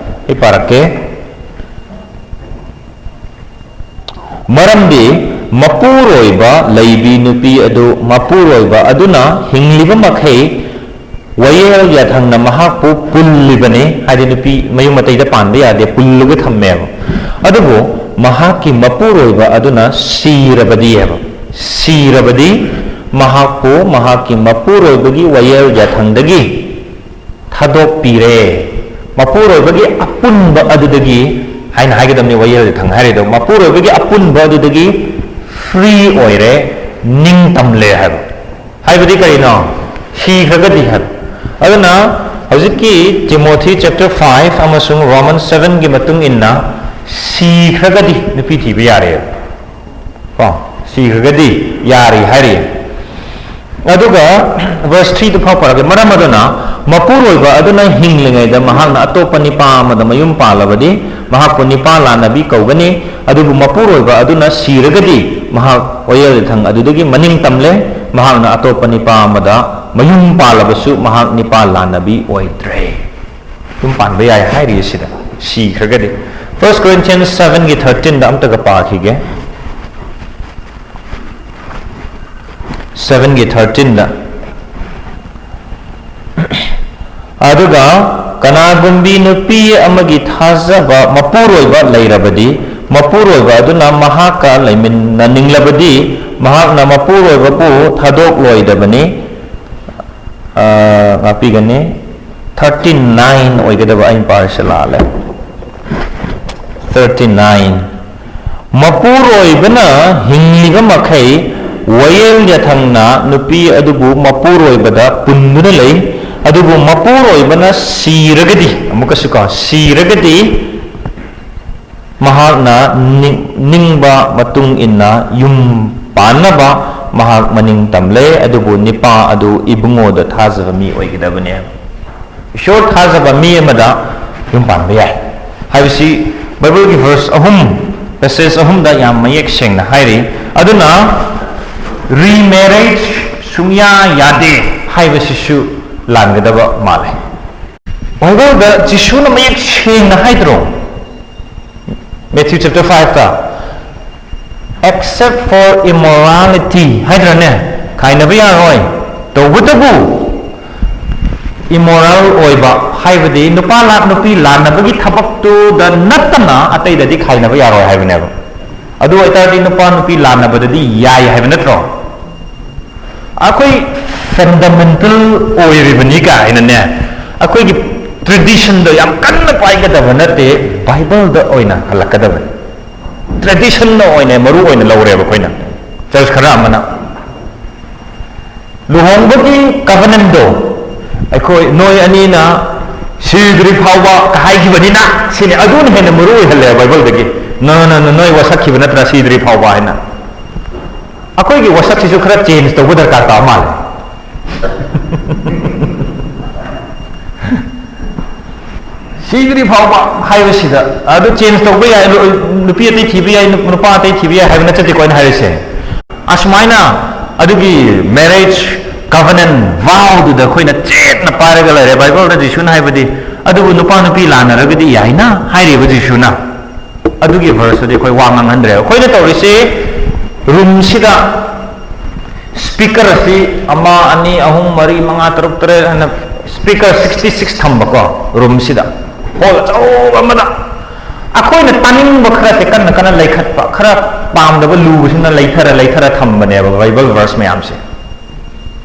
ꯑꯩ ꯄꯥꯔꯛꯀꯦ꯫ ꯃꯔꯝꯗꯤ ꯃꯄꯨꯔꯣꯏꯕ ꯂꯩꯕꯤ ꯅꯨꯄꯤ ꯑꯗꯨ ꯃꯄꯨꯔꯣꯏꯕ ꯑꯗꯨꯅ ꯍꯤꯡꯂꯤꯕ ꯃꯈꯩ ꯋꯥꯌꯦꯜ ꯌꯥꯊꯪꯅ ꯃꯍꯥꯛꯄꯨ ꯄꯨꯜꯂꯤꯕꯅꯤ, ꯍꯥꯏꯗꯤ ꯅꯨꯄꯤ ꯃꯌꯨꯝ ꯑꯇꯩꯗ ꯄꯥꯟꯕ ꯌꯥꯗꯦ, ꯄꯨꯜꯂꯒ ꯊꯝꯃꯦꯕ꯫ ꯑꯗꯨꯕꯨ ꯃꯍꯥꯛꯀꯤ ꯃꯄꯨꯔꯣꯏꯕ ꯑꯗꯨꯅ ꯁꯤꯔꯕꯗꯤ ꯍꯥꯏꯕ, ꯁꯤꯔꯕꯗꯤ ꯃꯍꯥꯛꯄꯨ ꯃꯍꯥꯛꯀꯤ ꯃꯄꯨꯔꯣꯏꯕꯒꯤ ꯋꯥꯌꯦꯜ ꯌꯥꯊꯪꯗꯒꯤ ꯊꯥꯗꯣꯛꯄꯤꯔꯦ꯫ ꯃꯄꯨꯔꯣꯏꯕꯒꯤ ꯑꯄꯨꯟꯕ ꯑꯗꯨꯗꯒꯤ ꯍꯥꯏꯅ ꯍꯥꯏꯒꯗꯕꯅꯤ, ꯋꯥꯌꯦꯜ ꯌꯥꯊꯪ ꯍꯥꯏꯔꯤꯗꯣ꯫ ꯃꯄꯨꯔꯣꯏꯕꯒꯤ ꯑꯄꯨꯟꯕ ꯑꯗꯨꯗꯒꯤ free ꯑꯣꯏꯔꯦ, ꯅꯤꯡꯇꯝꯂꯦ ꯍꯥꯏꯕ꯫ ꯍꯥꯏꯕꯗꯤ ꯀꯔꯤꯅꯣ? ꯁꯤꯈ꯭ꯔꯒꯗꯤ ꯍꯥꯏꯕ꯫ ꯑꯗꯨꯅ ꯍꯧꯖꯤꯛꯀꯤ Timothy chapter five ꯑꯃꯁꯨꯡ Romans seven ꯒꯤ ꯃꯇꯨꯡ ꯏꯟꯅ ꯁꯤꯈ꯭ꯔꯒꯗꯤ ꯅꯨꯄꯤ ꯊꯤꯕ ꯌꯥꯔꯦ꯫ ꯀꯣ, ꯁꯤꯈ꯭ꯔꯒꯗꯤ ꯌꯥꯔꯤ ꯍꯥꯏꯔꯤ꯫ ꯑꯗꯨꯒ verse three ꯗꯨ ꯐꯥꯎ ꯄꯥꯔꯒꯦ꯫ ꯃꯔꯝ ꯑꯗꯨꯅ ꯃꯄꯨꯔꯣꯏꯕ ꯑꯗꯨꯅ ꯍꯤꯡꯂꯤꯉꯩꯗ ꯃꯍꯥꯛꯅ ꯑꯇꯣꯞꯄ ꯅꯤꯄꯥ ꯑꯃꯗ ꯃꯌꯨꯝ ꯄꯥꯜꯂꯕꯗꯤ ꯃꯍꯥꯛꯄꯨ ꯅꯤꯄꯥ ꯂꯥꯟꯅꯕꯤ ꯀꯧꯒꯅꯤ꯫ ꯑꯗꯨꯕꯨ ꯃꯄꯨꯔꯣꯏꯕ ꯑꯗꯨꯅ ꯁꯤꯔꯒꯗꯤ ꯃꯍꯥꯛ ꯋꯥꯌꯦꯜ ꯌꯥꯊꯪ ꯑꯗꯨꯗꯒꯤ ꯃꯅꯤꯡ ꯇꯝꯂꯦ, ꯃꯍꯥꯛꯅ ꯑꯇꯣꯞꯄ ꯅꯤꯄꯥ ꯑꯃꯗ ꯃꯌꯨꯝ ꯄꯥꯜꯂꯕꯁꯨ ꯃꯍꯥꯛ ꯅꯤꯄꯥ ꯂꯥꯟꯅꯕꯤ ꯑꯣꯏꯗ꯭ꯔꯦ꯫ ꯌꯨꯝ ꯄꯥꯟꯕ ꯌꯥꯏ ꯍꯥꯏꯔꯤ ꯁꯤꯗ, ꯁꯤꯈ꯭ꯔꯒꯗꯤ꯫ First Corinthians seven ꯒꯤ thirteen ꯗ ꯑꯝꯇꯒ ꯄꯥꯈꯤꯒꯦ꯫ Seven ꯒꯤ thirteen ꯗ, ꯑꯗꯨꯒ ꯀꯅꯥꯒꯨꯝꯕꯤ ꯅꯨꯄꯤ ꯑꯃꯒꯤ ꯊꯥꯖꯕ ꯃꯄꯨꯔꯣꯏꯕ ꯂꯩꯔꯕꯗꯤ, ꯃꯄꯨꯔꯣꯏꯕ ꯑꯗꯨꯅ ꯃꯍꯥꯛꯀ ꯂꯩꯃꯤꯟꯅꯅꯤꯡꯂꯕꯗꯤ, ꯃꯍꯥꯛꯅ ꯃꯄꯨꯔꯣꯏꯕꯕꯨ ꯊꯥꯗꯣꯛꯂꯣꯏꯗꯕꯅꯤ꯫ ꯑ, ꯇꯥꯛꯄꯤꯒꯅꯤ꯫ Thirty nine ꯑꯣꯏꯒꯗꯕ, ꯑꯩꯅ ꯄꯥꯔꯤꯁꯦ ꯂꯥꯜꯂꯦ꯫ Thirty nine꯫ ꯃꯄꯨꯔꯣꯏꯕꯅ ꯍꯤꯡꯂꯤꯕ ꯃꯈꯩ ꯋꯥꯌꯦꯜ ꯌꯥꯊꯪꯅ ꯅꯨꯄꯤ ꯑꯗꯨꯕꯨ ꯃꯄꯨꯔꯣꯏꯕꯗ ꯄꯨꯟꯗꯨꯅ ꯂꯩ꯫ ꯑꯗꯨꯕꯨ ꯃꯄꯨꯔꯣꯏꯕꯅ ꯁꯤꯔꯒꯗꯤ, ꯑꯃꯨꯛꯀꯁꯨ ꯀꯣ, ꯁꯤꯔꯒꯗꯤ ꯃꯍꯥꯛꯅ ꯅꯤꯡ-, ꯅꯤꯡꯕ ꯃꯇꯨꯡ ꯏꯟꯅ ꯌꯨꯝ ꯄꯥꯟꯅꯕ ꯃꯍꯥꯛ ꯃꯅꯤꯡ ꯇꯝꯂꯦ, ꯑꯗꯨꯕꯨ ꯅꯤꯄꯥ ꯑꯗꯨ ꯏꯕꯨꯡꯉꯣꯗ ꯊꯥꯖꯕ ꯃꯤ ꯑꯣꯏꯒꯗꯕꯅꯦ꯫ ꯏꯁꯣꯔ ꯊꯥꯖꯕ ꯃꯤ ꯑꯃꯗ ꯌꯨꯝ ꯄꯥꯟꯕ ꯌꯥꯏ ꯍꯥꯏꯕꯁꯤ ꯕꯥꯏꯕꯜꯒꯤ verse ꯑꯍꯨꯝ, passage ꯑꯍꯨꯝꯗ ꯌꯥꯝ ꯃꯌꯦꯛ ꯁꯦꯡꯅ ꯍꯥꯏꯔꯤ꯫ ꯑꯗꯨꯅ remarriage ꯁꯨꯡꯌꯥ ꯌꯥꯗꯦ ꯍꯥꯏꯕꯁꯤꯁꯨ ꯂꯥꯟꯒꯗꯕ ꯃꯥꯜꯂꯦ꯫ ꯕꯥꯏꯕꯜꯗ ꯖꯤꯁꯨꯅ ꯃꯌꯦꯛ ꯁꯦꯡꯅ ꯍꯥꯏꯗ꯭ꯔꯣ? Matthew chapter five ꯇ, "Except for immorality" ꯍꯥꯏꯗ꯭ꯔꯅꯦ? ꯈꯥꯏꯅꯕ ꯌꯥꯔꯣꯏ꯫ ꯇꯧꯕꯇꯕꯨ immoral ꯑꯣꯏꯕ ꯍꯥꯏꯕꯗꯤ ꯅꯨꯄꯥ ꯂꯥ-, ꯅꯨꯄꯤ ꯂꯥꯟꯅꯕꯒꯤ ꯊꯕꯛꯇꯨꯗ ꯅꯠꯇꯅ ꯑꯇꯩꯗꯗꯤ ꯈꯥꯏꯅꯕ ꯌꯥꯔꯣꯏ ꯍꯥꯏꯕꯅꯦꯕ꯫ ꯑꯗꯨ ꯑꯣꯏꯇꯥꯔꯗꯤ ꯅꯨꯄꯥ ꯅꯨꯄꯤ ꯂꯥꯟꯅꯕꯗꯗꯤ ꯌꯥꯏ ꯍꯥꯏꯕ ꯅꯠꯇ꯭ꯔꯣ? ꯑꯩꯈꯣꯏ fundamental ꯑꯣꯏꯔꯤꯕꯅꯤ ꯀꯥꯏꯅꯅꯦ, ꯑꯩꯈꯣꯏꯒꯤ tradition ꯗꯣ ꯌꯥꯝ ꯀꯟꯅ ꯄꯥꯏꯒꯗꯕ ꯅꯠꯇꯦ, ꯕꯥꯏꯕꯜꯗ ꯑꯣꯏꯅ ꯍꯜꯂꯛꯀꯗꯕꯅꯤ꯫ Tradition ꯅ ꯑꯣꯏꯅ ꯃꯔꯨ ꯑꯣꯏꯅ ꯂꯧꯔꯦꯕ ꯑꯩꯈꯣꯏꯅ꯫ Church ꯈꯔ ꯑꯃꯅ ꯂꯨꯍꯣꯡꯕꯒꯤ covenant ꯗꯣ ꯑꯩꯈꯣꯏ ꯅꯣꯏ ꯑꯅꯤꯅ ꯁꯤꯗ꯭ꯔꯤ ꯐꯥꯎꯕ ꯍꯥꯏꯈꯤꯕꯅꯤꯅ ꯁꯤꯅꯤ, ꯑꯗꯨꯅ ꯍꯦꯟꯅ ꯃꯔꯨ ꯑꯣꯏꯍꯜꯂꯦꯕ ꯕꯥꯏꯕꯜꯗꯒꯤ꯫ "ꯅ, ꯅ, ꯅ, ꯅꯣꯏ ꯋꯥꯁꯛꯈꯤꯕ ꯅꯠꯇ꯭ꯔꯥ ꯁꯤꯗ꯭ꯔꯤ ꯐꯥꯎꯕ?" ꯍꯥꯏꯅ꯫ ꯑꯩꯈꯣꯏꯒꯤ ꯋꯥꯁꯛꯁꯤꯁꯨ ꯈꯔ change ꯇꯧꯕ ꯗꯔꯀꯥꯔ ꯇꯥꯕ ꯃꯥꯜꯂꯦ꯫ ꯁꯤꯗ꯭ꯔꯤ ꯐꯥꯎꯕ ꯍꯥꯏꯕꯁꯤꯗ, ꯑꯗꯨ change ꯇꯧꯕ ꯌꯥꯏ, ꯅꯨꯄꯤ ꯑꯇꯩ ꯊꯤꯕ ꯌꯥꯏ, ꯅꯨꯄꯥ ꯑꯇꯩ ꯊꯤꯕ ꯌꯥꯏ ꯍꯥꯏꯕ ꯅꯠꯆꯗꯦꯀꯣ ꯑꯩꯅ ꯍꯥꯏꯔꯤꯁꯦ꯫ ꯑꯁꯨꯃꯥꯏꯅ ꯑꯗꯨꯒꯤ marriage covenant vow ꯗꯨꯗ ꯑꯩꯈꯣꯏꯅ ꯆꯦꯠꯅ ꯄꯥꯏꯔꯒ ꯂꯩꯔꯦ꯫ ꯕꯥꯏꯕꯜꯗ ꯖꯤꯁꯨꯅ ꯍꯥꯏꯕꯗꯤ, "ꯑꯗꯨꯕꯨ ꯅꯨꯄꯥ ꯅꯨꯄꯤ ꯂꯥꯟꯅꯔꯒꯗꯤ ꯌꯥꯏꯅ" ꯍꯥꯏꯔꯤꯕ ꯖꯤꯁꯨꯅ꯫ ꯑꯗꯨꯒꯤ verse ꯇꯨꯗꯤ ꯑꯩꯈꯣꯏ ꯋꯥ ꯉꯥꯡꯍꯟꯗ꯭ꯔꯦ꯫ ꯑꯩꯈꯣꯏꯅ ꯇꯧꯔꯤꯁꯤ room ꯁꯤꯗ speaker ꯑꯁꯤ ꯑꯃ, ꯑꯅꯤ, ꯑꯍꯨꯝ, ꯃꯔꯤ, ꯃꯉꯥ, ꯇꯔꯨꯛ, ꯇꯔꯦꯠ ꯍꯥꯏꯅ speaker sixty six ꯊꯝꯕꯀꯣ, room ꯁꯤꯗ, hall ꯑꯆꯧꯕ ꯑꯃꯗ꯫ ꯑꯩꯈꯣꯏꯅ ꯇꯥꯅꯤꯡꯕ ꯈꯔꯁꯦ ꯀꯟꯅ ꯀꯟꯅ ꯂꯩꯈꯠꯄ, ꯈꯔ ꯄꯥꯝꯗꯕ ꯂꯨꯕꯁꯤꯅ ꯂꯩꯊꯔ ꯂꯩꯊꯔ ꯊꯝꯕꯅꯦꯕ Bible verse ꯃꯌꯥꯝꯁꯦ꯫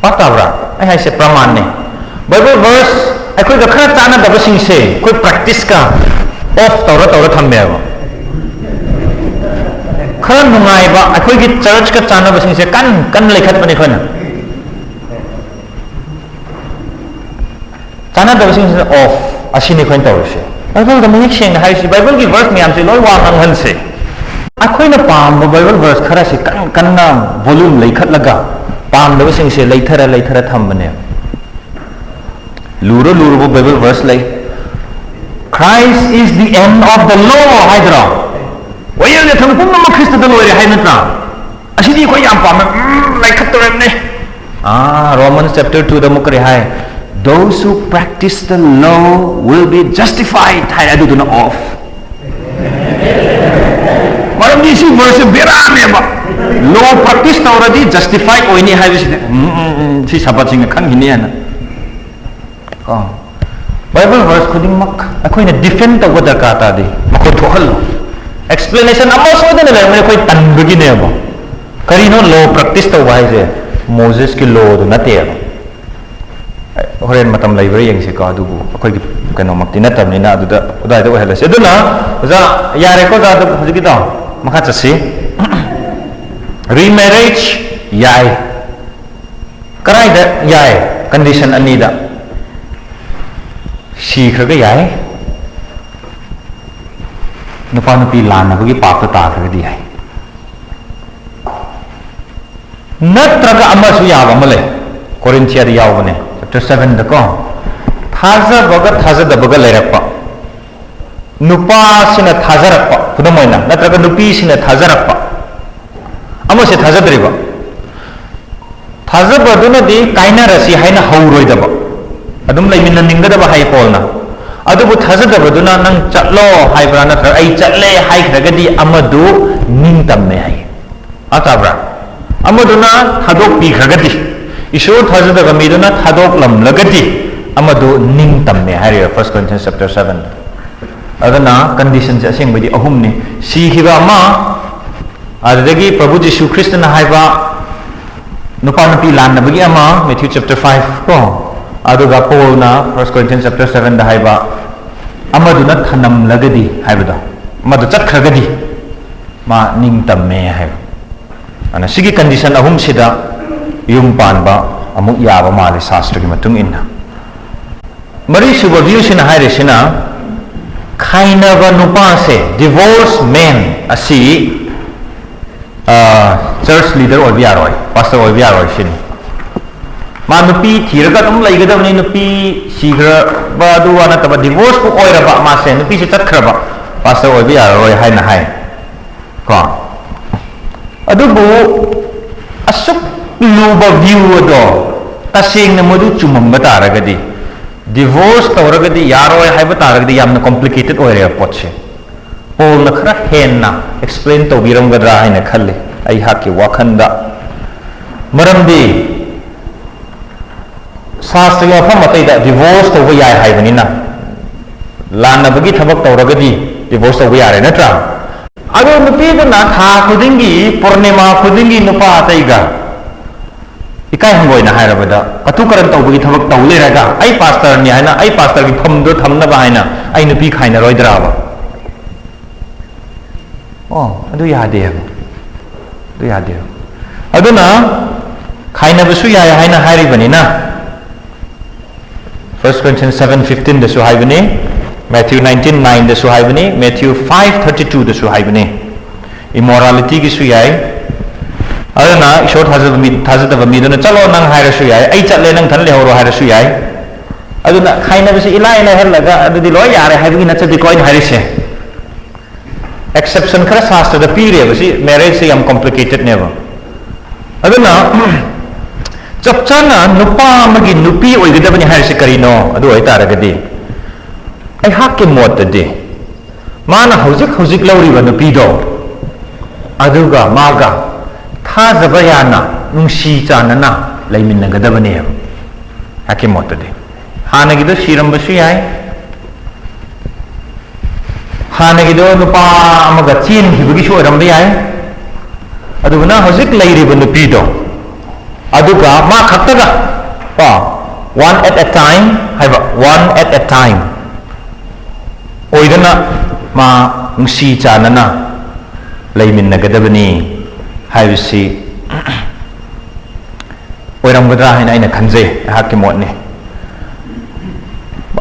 ꯚꯥꯞ ꯇꯥꯕ꯭ꯔꯥ? ꯑꯩ ꯍꯥꯏꯁꯦ ꯄ꯭ꯔꯃꯥꯟꯅꯦ꯫ Bible verse ꯑꯩꯈꯣꯏꯒ ꯈꯔ ꯆꯥꯟꯅꯗꯕꯁꯤꯡꯁꯦ ꯑꯩꯈꯣꯏ practice ꯀ off ꯇꯧꯔ ꯇꯧꯔ ꯊꯝꯃꯦꯕ꯫ ꯈꯔ ꯅꯨꯡꯉꯥꯏꯕ, ꯑꯩꯈꯣꯏꯒꯤ church ꯀ ꯆꯥꯟꯅꯕꯁꯤꯡꯁꯦ ꯀꯟ ꯀꯟꯅ ꯂꯩꯈꯠꯄꯅꯤ ꯑꯩꯈꯣꯏꯅ꯫ ꯆꯥꯟꯅꯗꯕꯁꯤꯡꯁꯤꯅ off, ꯑꯁꯤꯅꯤ ꯑꯩꯈꯣꯏꯅ ꯇꯧꯔꯤꯁꯦ꯫ Bible ꯗ ꯃꯌꯦꯛ ꯁꯦꯡꯅ ꯍꯥꯏꯔꯤꯁꯤ, Bible ꯒꯤ verse ꯃꯌꯥꯝꯁꯦ ꯂꯣꯏ ꯋꯥ ꯉꯥꯡꯍꯟꯁꯦ꯫ ꯑꯩꯈꯣꯏꯅ ꯄꯥꯝꯕ Bible verse ꯈꯔꯁꯦ ꯀꯟ ꯀꯟꯅ volume ꯂꯩꯈꯠꯂꯒ, ꯄꯥꯝꯗꯕꯁꯤꯡꯁꯦ ꯂꯩꯊꯔ ꯂꯩꯊꯔ ꯊꯝꯕꯅꯦꯕ꯫ ꯂꯨꯔ ꯂꯨꯔꯕ Bible verse ꯂꯩ꯫ "Christ is the end of the law" ꯍꯥꯏꯗ꯭ꯔꯣ? ꯋꯥꯌꯦꯜ ꯌꯥꯊꯪ ꯄꯨꯝꯅꯃꯛ ꯈ꯭ꯔꯤꯁꯇꯗ ꯂꯣꯏꯔꯦ ꯍꯥꯏ ꯅꯠꯇ꯭ꯔꯥ? ꯑꯁꯤꯗꯤ ꯑꯩꯈꯣꯏ ꯌꯥꯝ ꯄꯥꯝꯃꯦ, ꯎꯝ, ꯂꯩꯈꯠꯇꯣꯔꯤꯕꯅꯤ꯫ ꯑꯥ, Romans chapter two ꯗ ꯑꯃꯨꯛ ꯀꯔꯤ ꯍꯥꯏ? "Those who practice the law will be justified" ꯍꯥꯏ, ꯑꯗꯨꯗꯨꯅ off꯫ ꯃꯔꯝꯗꯤ ꯁꯤ verse ꯁꯦ ꯕꯦꯔꯥꯅꯦꯕ꯫ Law practice ꯇꯧꯔꯗꯤ justify ꯑꯣꯏꯅꯤ ꯍꯥꯏꯕꯁꯤꯗꯤ, ꯎꯝ, ꯎꯝ, ꯎꯝ, ꯁꯤ ꯁꯥꯕꯠꯁꯤꯡꯅ ꯈꯪꯈꯤꯅꯤ ꯍꯥꯏꯅ꯫ ꯀꯣ? Bible verse ꯈꯨꯗꯤꯡꯃꯛ ꯑꯩꯈꯣꯏꯅ defend ꯇꯧꯕ ꯗꯔꯀꯥꯔ ꯇꯥꯗꯦ, ꯃꯈꯣꯏ ꯊꯣꯛꯍꯜꯂꯣ꯫ Explanation ꯑꯃ ꯁꯣꯏꯗꯅ ꯂꯩꯔꯝꯒꯅꯤ, ꯑꯩꯈꯣꯏ ꯇꯟꯕꯒꯤꯅꯦꯕ꯫ ꯀꯔꯤꯅꯣ law practice ꯇꯧꯕ ꯍꯥꯏꯁꯦ? ꯃꯣꯖꯦꯁꯀꯤ law ꯗꯨ ꯅꯠꯇꯦꯕ꯫ ꯍꯣꯔꯦꯟ ꯃꯇꯝ ꯂꯩꯕ꯭ꯔꯥ ꯌꯦꯡꯁꯤꯀꯣ, ꯑꯗꯨꯕꯨ ꯑꯩꯈꯣꯏꯒꯤ ꯀꯩꯅꯣꯃꯛꯇꯤ ꯅꯠꯇꯕꯅꯤꯅ ꯑꯗꯨꯗ ꯑꯗꯨꯋꯥꯏꯗ ꯑꯣꯏꯍꯜꯂꯁꯤ꯫ ꯑꯗꯨꯅ ꯑꯣꯖꯥ, ꯌꯥꯔꯦꯀꯣ ꯑꯣꯖꯥ, ꯑꯗꯨ ꯍꯧꯖꯤꯛꯀꯤꯗꯣ ꯃꯈꯥ ꯆꯠꯁꯤ꯫ Remarriage ꯌꯥꯏ꯫ ꯀꯗꯥꯏꯗ ꯌꯥꯏ? Condition ꯑꯅꯤꯗ꯫ ꯁꯤꯈ꯭ꯔꯒ ꯌꯥꯏ, ꯅꯨꯄꯥ ꯅꯨꯄꯤ ꯂꯥꯟꯅꯕꯒꯤ ꯄꯥꯞꯇ ꯇꯥꯈ꯭ꯔꯒꯗꯤ ꯌꯥꯏ, ꯅꯠꯇ꯭ꯔꯒ ꯑꯃꯁꯨ ꯌꯥꯕ ꯑꯃ ꯂꯩ, ꯀꯣꯔꯤꯟꯊꯤꯌꯥꯗ ꯌꯥꯎꯕꯅꯦ, chapter seven ꯗꯀꯣ꯫ ꯊꯥꯖꯕꯒ ꯊꯥꯖꯗꯕꯒ ꯂꯩꯔꯛꯄ, ꯅꯨꯄꯥꯁꯤꯅ ꯊꯥꯖꯔꯛꯄ, ꯈꯨꯗꯝ ꯑꯣꯏꯅ, ꯅꯠꯇ꯭ꯔꯒ ꯅꯨꯄꯤꯁꯤꯅ ꯊꯥꯖꯔꯛꯄ, ꯑꯃꯁꯦ ꯊꯥꯖꯗ꯭ꯔꯤꯕ꯫ ꯊꯥꯖꯕꯗꯨꯅꯗꯤ ꯀꯥꯏꯅꯔꯁꯤ ꯍꯥꯏꯅ ꯍꯧꯔꯣꯏꯗꯕ, ꯑꯗꯨꯝ ꯂꯩꯃꯤꯟꯅꯅꯤꯡꯒꯗꯕ ꯍꯥꯏ ꯄꯣꯜꯅ꯫ ꯑꯗꯨꯕꯨ ꯊꯥꯖꯗꯕꯗꯨꯅ "ꯅꯪ ꯆꯠꯂꯣ" ꯍꯥꯏꯕ꯭ꯔꯥ, ꯅꯠꯇ꯭ꯔꯒ "ꯑꯩ ꯆꯠꯂꯦ" ꯍꯥꯏꯈ꯭ꯔꯒꯗꯤ ꯑꯃꯗꯨ ꯅꯤꯡꯇꯝꯃꯦ ꯍꯥꯏ꯫ ꯚꯥꯞ ꯇꯥꯕ꯭ꯔꯥ? ꯑꯃꯗꯨꯅ ꯊꯥꯗꯣꯛꯄꯤꯈ꯭ꯔꯒꯗꯤ, ꯏꯁꯣꯔ ꯊꯥꯖꯗꯕ ꯃꯤꯗꯨꯅ ꯊꯥꯗꯣꯛꯂꯝꯂꯒꯗꯤ, ꯑꯃꯗꯨ ꯅꯤꯡꯇꯝꯃꯦ ꯍꯥꯏꯔꯤꯕ First Corinthians chapter seven꯫ ꯑꯗꯨꯅ condition ꯁꯦ ꯑꯁꯦꯡꯕꯩꯗꯤ ꯑꯍꯨꯝꯅꯤ: ꯁꯤꯈꯤꯕ ꯑꯃ, ꯑꯗꯨꯗꯒꯤ ꯄ꯭ꯔꯚꯨ ꯖꯤꯁꯨ ꯈ꯭ꯔꯤꯁꯇꯅ ꯍꯥꯏꯕ ꯅꯨꯄꯥ ꯅꯨꯄꯤ ꯂꯥꯟꯅꯕꯒꯤ ꯑꯃ, Matthew chapter five ꯀꯣ, ꯑꯗꯨꯒ ꯄꯣꯜꯅ First Corinthians chapter sevenꯗ ꯍꯥꯏꯕ, "ꯑꯃꯗꯨꯅ ꯊꯅꯝꯂꯒꯗꯤ" ꯍꯥꯏꯕꯗꯣ, "ꯑꯃꯗꯨ ꯆꯠꯈ꯭ꯔꯒꯗꯤ ꯃꯥ ꯅꯤꯡꯇꯝꯃꯦ" ꯍꯥꯏꯕ꯫ ꯑꯗꯨꯅ ꯁꯤꯒꯤ condition ꯑꯍꯨꯝꯁꯤꯗ ꯌꯨꯝ ꯄꯥꯟꯕ ꯑꯃꯨꯛ ꯌꯥꯕ ꯃꯥꯜꯂꯤ ꯁꯥꯁꯇ꯭ꯔꯒꯤ ꯃꯇꯨꯡ ꯏꯟꯅ꯫ ꯃꯔꯤꯁꯨꯕ viewꯁꯤꯅ ꯍꯥꯏꯔꯤꯁꯤꯅ, ꯈꯥꯏꯅꯕ ꯅꯨꯄꯥꯁꯦ, divorce man ꯑꯁꯤ, ꯑ, church leader ꯑꯣꯏꯕ ꯌꯥꯔꯣꯏ, pastor ꯑꯣꯏꯕ ꯌꯥꯔꯣꯏ ꯁꯤꯅꯤ꯫ ꯃꯥ ꯅꯨꯄꯤ ꯊꯤꯔꯒ ꯑꯗꯨꯝ ꯂꯩꯒꯗꯕꯅꯤ, ꯅꯨꯄꯤ ꯁꯤꯈ꯭ꯔꯕ ꯑꯗꯨ ꯋꯥ ꯅꯠꯇꯕ, divorceꯄꯨ ꯑꯣꯏꯔꯕ, ꯃꯥꯁꯦ ꯅꯨꯄꯤꯁꯦ ꯆꯠꯈ꯭ꯔꯕ, pastor ꯑꯣꯏꯕ ꯌꯥꯔꯔꯣꯏ ꯍꯥꯏꯅ ꯍꯥꯏ꯫ ꯀꯣ? ꯑꯗꯨꯕꯨ ꯑꯁꯨꯛ ꯂꯨꯕ view ꯑꯗꯣ ꯇꯁꯦꯡꯅ ꯃꯗꯨ ꯆꯨꯝꯃꯝꯕ ꯇꯥꯔꯒꯗꯤ, divorce ꯇꯧꯔꯒꯗꯤ ꯌꯥꯔꯣꯏ ꯍꯥꯏꯕ ꯇꯥꯔꯒꯗꯤ ꯌꯥꯝꯅ complicated ꯑꯣꯏꯔꯦꯕ ꯄꯣꯠꯁꯦ꯫ ꯄꯣꯜꯅ ꯈꯔ ꯍꯦꯟꯅ explain ꯇꯧꯕꯤꯔꯝꯒꯗ꯭ꯔꯥ ꯍꯥꯏꯅ ꯈꯜꯂꯤ ꯑꯩꯍꯥꯛꯀꯤ ꯋꯥꯈꯜꯗ꯫ ꯃꯔꯝꯗꯤ ꯁꯥꯁꯇ꯭ꯔꯒꯤ ꯃꯐꯝ ꯑꯇꯩꯗ divorce ꯇꯧꯕ ꯌꯥꯏ ꯍꯥꯏꯕꯅꯤꯅ, ꯂꯥꯟꯅꯕꯒꯤ ꯊꯕꯛ ꯇꯧꯔꯒꯗꯤ divorce ꯇꯧꯕ ꯌꯥꯔꯦ, ꯅꯠꯇ꯭ꯔꯥ? ꯑꯗꯣ ꯅꯨꯄꯤꯗꯨꯅ ꯊꯥ ꯈꯨꯗꯤꯡꯒꯤ, ꯄꯨꯔꯅꯤꯃꯥ ꯈꯨꯗꯤꯡꯒꯤ ꯅꯨꯄꯥ ꯑꯇꯩꯒ ꯏꯀꯥꯏ ꯍꯪꯒꯣꯏꯅ ꯍꯥꯏꯔꯕꯗ ꯀꯇꯨ ꯀꯔꯟ ꯇꯧꯕꯒꯤ ꯊꯕꯛ ꯇꯧ ꯂꯩꯔꯒ, ꯑꯩ pastorꯅꯤ ꯍꯥꯏꯅ, ꯑꯩ pastorꯒꯤ ꯐꯝꯗꯣ ꯊꯝꯅꯕ ꯍꯥꯏꯅ ꯑꯩ ꯅꯨꯄꯤ ꯈꯥꯏꯅꯔꯣꯏꯗ꯭ꯔꯥꯕ? ꯑꯣ, ꯑꯗꯨ ꯌꯥꯗꯦ ꯍꯥꯏꯕ꯫ ꯑꯗꯨ ꯌꯥꯗꯦ ꯍꯥꯏꯕ꯫ ꯑꯗꯨꯅ ꯈꯥꯏꯅꯕꯁꯨ ꯌꯥꯏ ꯍꯥꯏꯅ ꯍꯥꯏꯔꯤꯕꯅꯤꯅ, First Corinthians seven fifteenꯗꯁꯨ ꯍꯥꯏꯕꯅꯤ, Matthew nineteen nineꯗꯁꯨ ꯍꯥꯏꯕꯅꯤ, Matthew five thirty twoꯗꯁꯨ ꯍꯥꯏꯕꯅꯤ꯫ Immoralityꯒꯤꯁꯨ ꯌꯥꯏ꯫ ꯑꯗꯨꯅ ꯏꯁꯣꯔ ꯊꯥꯖꯕ ꯃꯤ, ꯊꯥꯖꯗꯕ ꯃꯤꯗꯨꯅ, "ꯆꯠꯂꯣ, ꯅꯪ" ꯍꯥꯏꯔꯁꯨ ꯌꯥꯏ, "ꯑꯩ ꯆꯠꯂꯦ, ꯅꯪ ꯊꯟ ꯂꯩꯍꯧꯔꯣ" ꯍꯥꯏꯔꯁꯨ ꯌꯥꯏ꯫ ꯑꯗꯨꯅ ꯈꯥꯏꯅꯕꯁꯤ ꯏꯂꯥꯏ ꯂꯥꯏꯍꯜꯂꯒ ꯑꯗꯨꯗꯤ ꯂꯣꯏ ꯌꯥꯔꯦ ꯍꯥꯏꯕꯒꯤ ꯅꯠꯆꯗꯦꯀꯣ ꯑꯩꯅ ꯍꯥꯏꯔꯤꯁꯦ꯫ Exception ꯈꯔ ꯁꯥꯁꯇ꯭ꯔꯗ ꯄꯤꯔꯦꯕ꯫ ꯁꯤ marriageꯁꯦ ꯌꯥꯝ complicatedꯅꯦꯕ꯫ ꯑꯗꯨꯅ ꯆꯞ ꯆꯥꯅ ꯅꯨꯄꯥ ꯑꯃꯒꯤ ꯅꯨꯄꯤ ꯑꯣꯏꯒꯗꯕꯅꯤ ꯍꯥꯏꯔꯤꯁꯦ ꯀꯔꯤꯅꯣ? ꯑꯗꯨ ꯑꯣꯏꯇꯥꯔꯒꯗꯤ ꯑꯩꯍꯥꯛꯀꯤ ꯃꯣꯠꯇꯗꯤ ꯃꯥꯅ ꯍꯧꯖꯤꯛ ꯍꯧꯖꯤꯛ ꯂꯧꯔꯤꯕ ꯅꯨꯄꯤꯗꯣ ꯑꯗꯨꯒ ꯃꯥꯒ ꯊꯥꯖꯕ ꯌꯥꯅ ꯅꯨꯡꯁꯤ ꯆꯥꯟꯅꯅ ꯂꯩꯃꯤꯟꯅꯒꯗꯕꯅꯦꯕ꯫ ꯑꯩꯍꯥꯛꯀꯤ ꯃꯣꯠꯇꯗꯤ ꯍꯥꯟꯅꯒꯤꯗꯣ ꯁꯤꯔꯝꯕꯁꯨ ꯌꯥꯏ, ꯍꯥꯟꯅꯒꯤꯗꯣ ꯅꯨꯄꯥ ꯑꯃꯒ ꯆꯦꯟꯈꯤꯕꯒꯤꯁꯨ ꯑꯣꯏꯔꯝꯕ ꯌꯥꯏ꯫ ꯑꯗꯨꯕꯨ ꯅꯪ ꯍꯧꯖꯤꯛ ꯂꯩꯔꯤꯕ ꯅꯨꯄꯤꯗꯣ, ꯑꯗꯨꯒ ꯃꯥ ꯈꯛꯇꯒ, ꯀꯣ, One at a time ꯍꯥꯏꯕ, one at a time ꯑꯣꯏꯗꯅ ꯃꯥ ꯅꯨꯡꯁꯤ ꯆꯥꯟꯅꯅ ꯂꯩꯃꯤꯟꯅꯒꯗꯕꯅꯤ ꯍꯥꯏꯕꯁꯤ ꯑꯣꯏꯔꯝꯒꯗ꯭ꯔꯥ ꯍꯥꯏꯅ ꯑꯩꯅ ꯈꯟꯖꯩ, ꯑꯩꯍꯥꯛꯀꯤ ꯃꯣꯠꯅꯤ꯫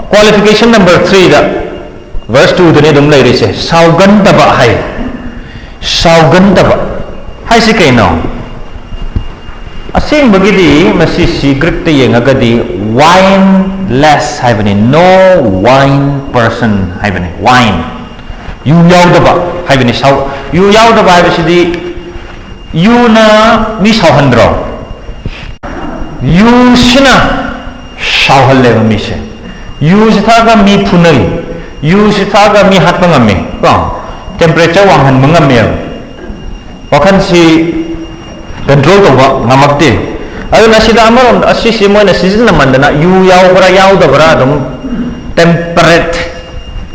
Qualification number three ꯗ, verse two ꯗꯅꯤ ꯑꯗꯨꯝ ꯂꯩꯔꯤꯁꯦ, ꯁꯥꯎꯒꯟꯗꯕ ꯍꯥꯏ꯫ ꯁꯥꯎꯒꯟꯗꯕ ꯍꯥꯏꯁꯤ ꯀꯩꯅꯣ? ꯑꯁꯦꯡꯕꯒꯤꯗꯤ ꯃꯁꯤꯁꯤ ꯒ꯭ꯔꯤꯛꯇ ꯌꯦꯡꯉꯒꯗꯤ wineless ꯍꯥꯏꯕꯅꯤ, no wine person ꯍꯥꯏꯕꯅꯤ꯫ Wine, ꯌꯨ ꯌꯥꯎꯗꯕ ꯍꯥꯏꯕꯅꯤ꯫ ꯁꯥꯎ-, ꯌꯨ ꯌꯥꯎꯗꯕ ꯍꯥꯏꯕꯁꯤꯗꯤ ꯌꯨꯅ ꯃꯤ ꯁꯥꯎꯍꯟꯗ꯭ꯔꯣ? ꯌꯨꯁꯤꯅ ꯁꯥꯎꯍꯜꯂꯦꯕ ꯃꯤꯁꯦ꯫ ꯌꯨꯁꯤ ꯊꯛꯑꯒ ꯃꯤ ꯐꯨꯅꯩ, ꯌꯨꯁꯤ ꯊꯛꯑꯒ ꯃꯤ ꯍꯥꯠꯄ ꯉꯝꯃꯤ ꯀꯣ, temperature ꯋꯥꯡꯍꯟꯕ ꯉꯝꯃꯦꯕ, ꯋꯥꯈꯜꯁꯤ control ꯇꯧꯕ ꯉꯝꯃꯛꯇꯦ꯫ ꯑꯗꯨꯅ ꯁꯤꯗ ꯑꯃꯔꯣꯝꯗ ꯑꯁꯤꯁꯤ ꯃꯣꯏꯅ ꯁꯤꯖꯤꯟꯅꯃꯟꯗꯅ ꯌꯨ ꯌꯥꯎꯕ꯭ꯔꯥ ꯌꯥꯎꯗꯕ꯭ꯔꯥ ꯑꯗꯨꯝ temperate,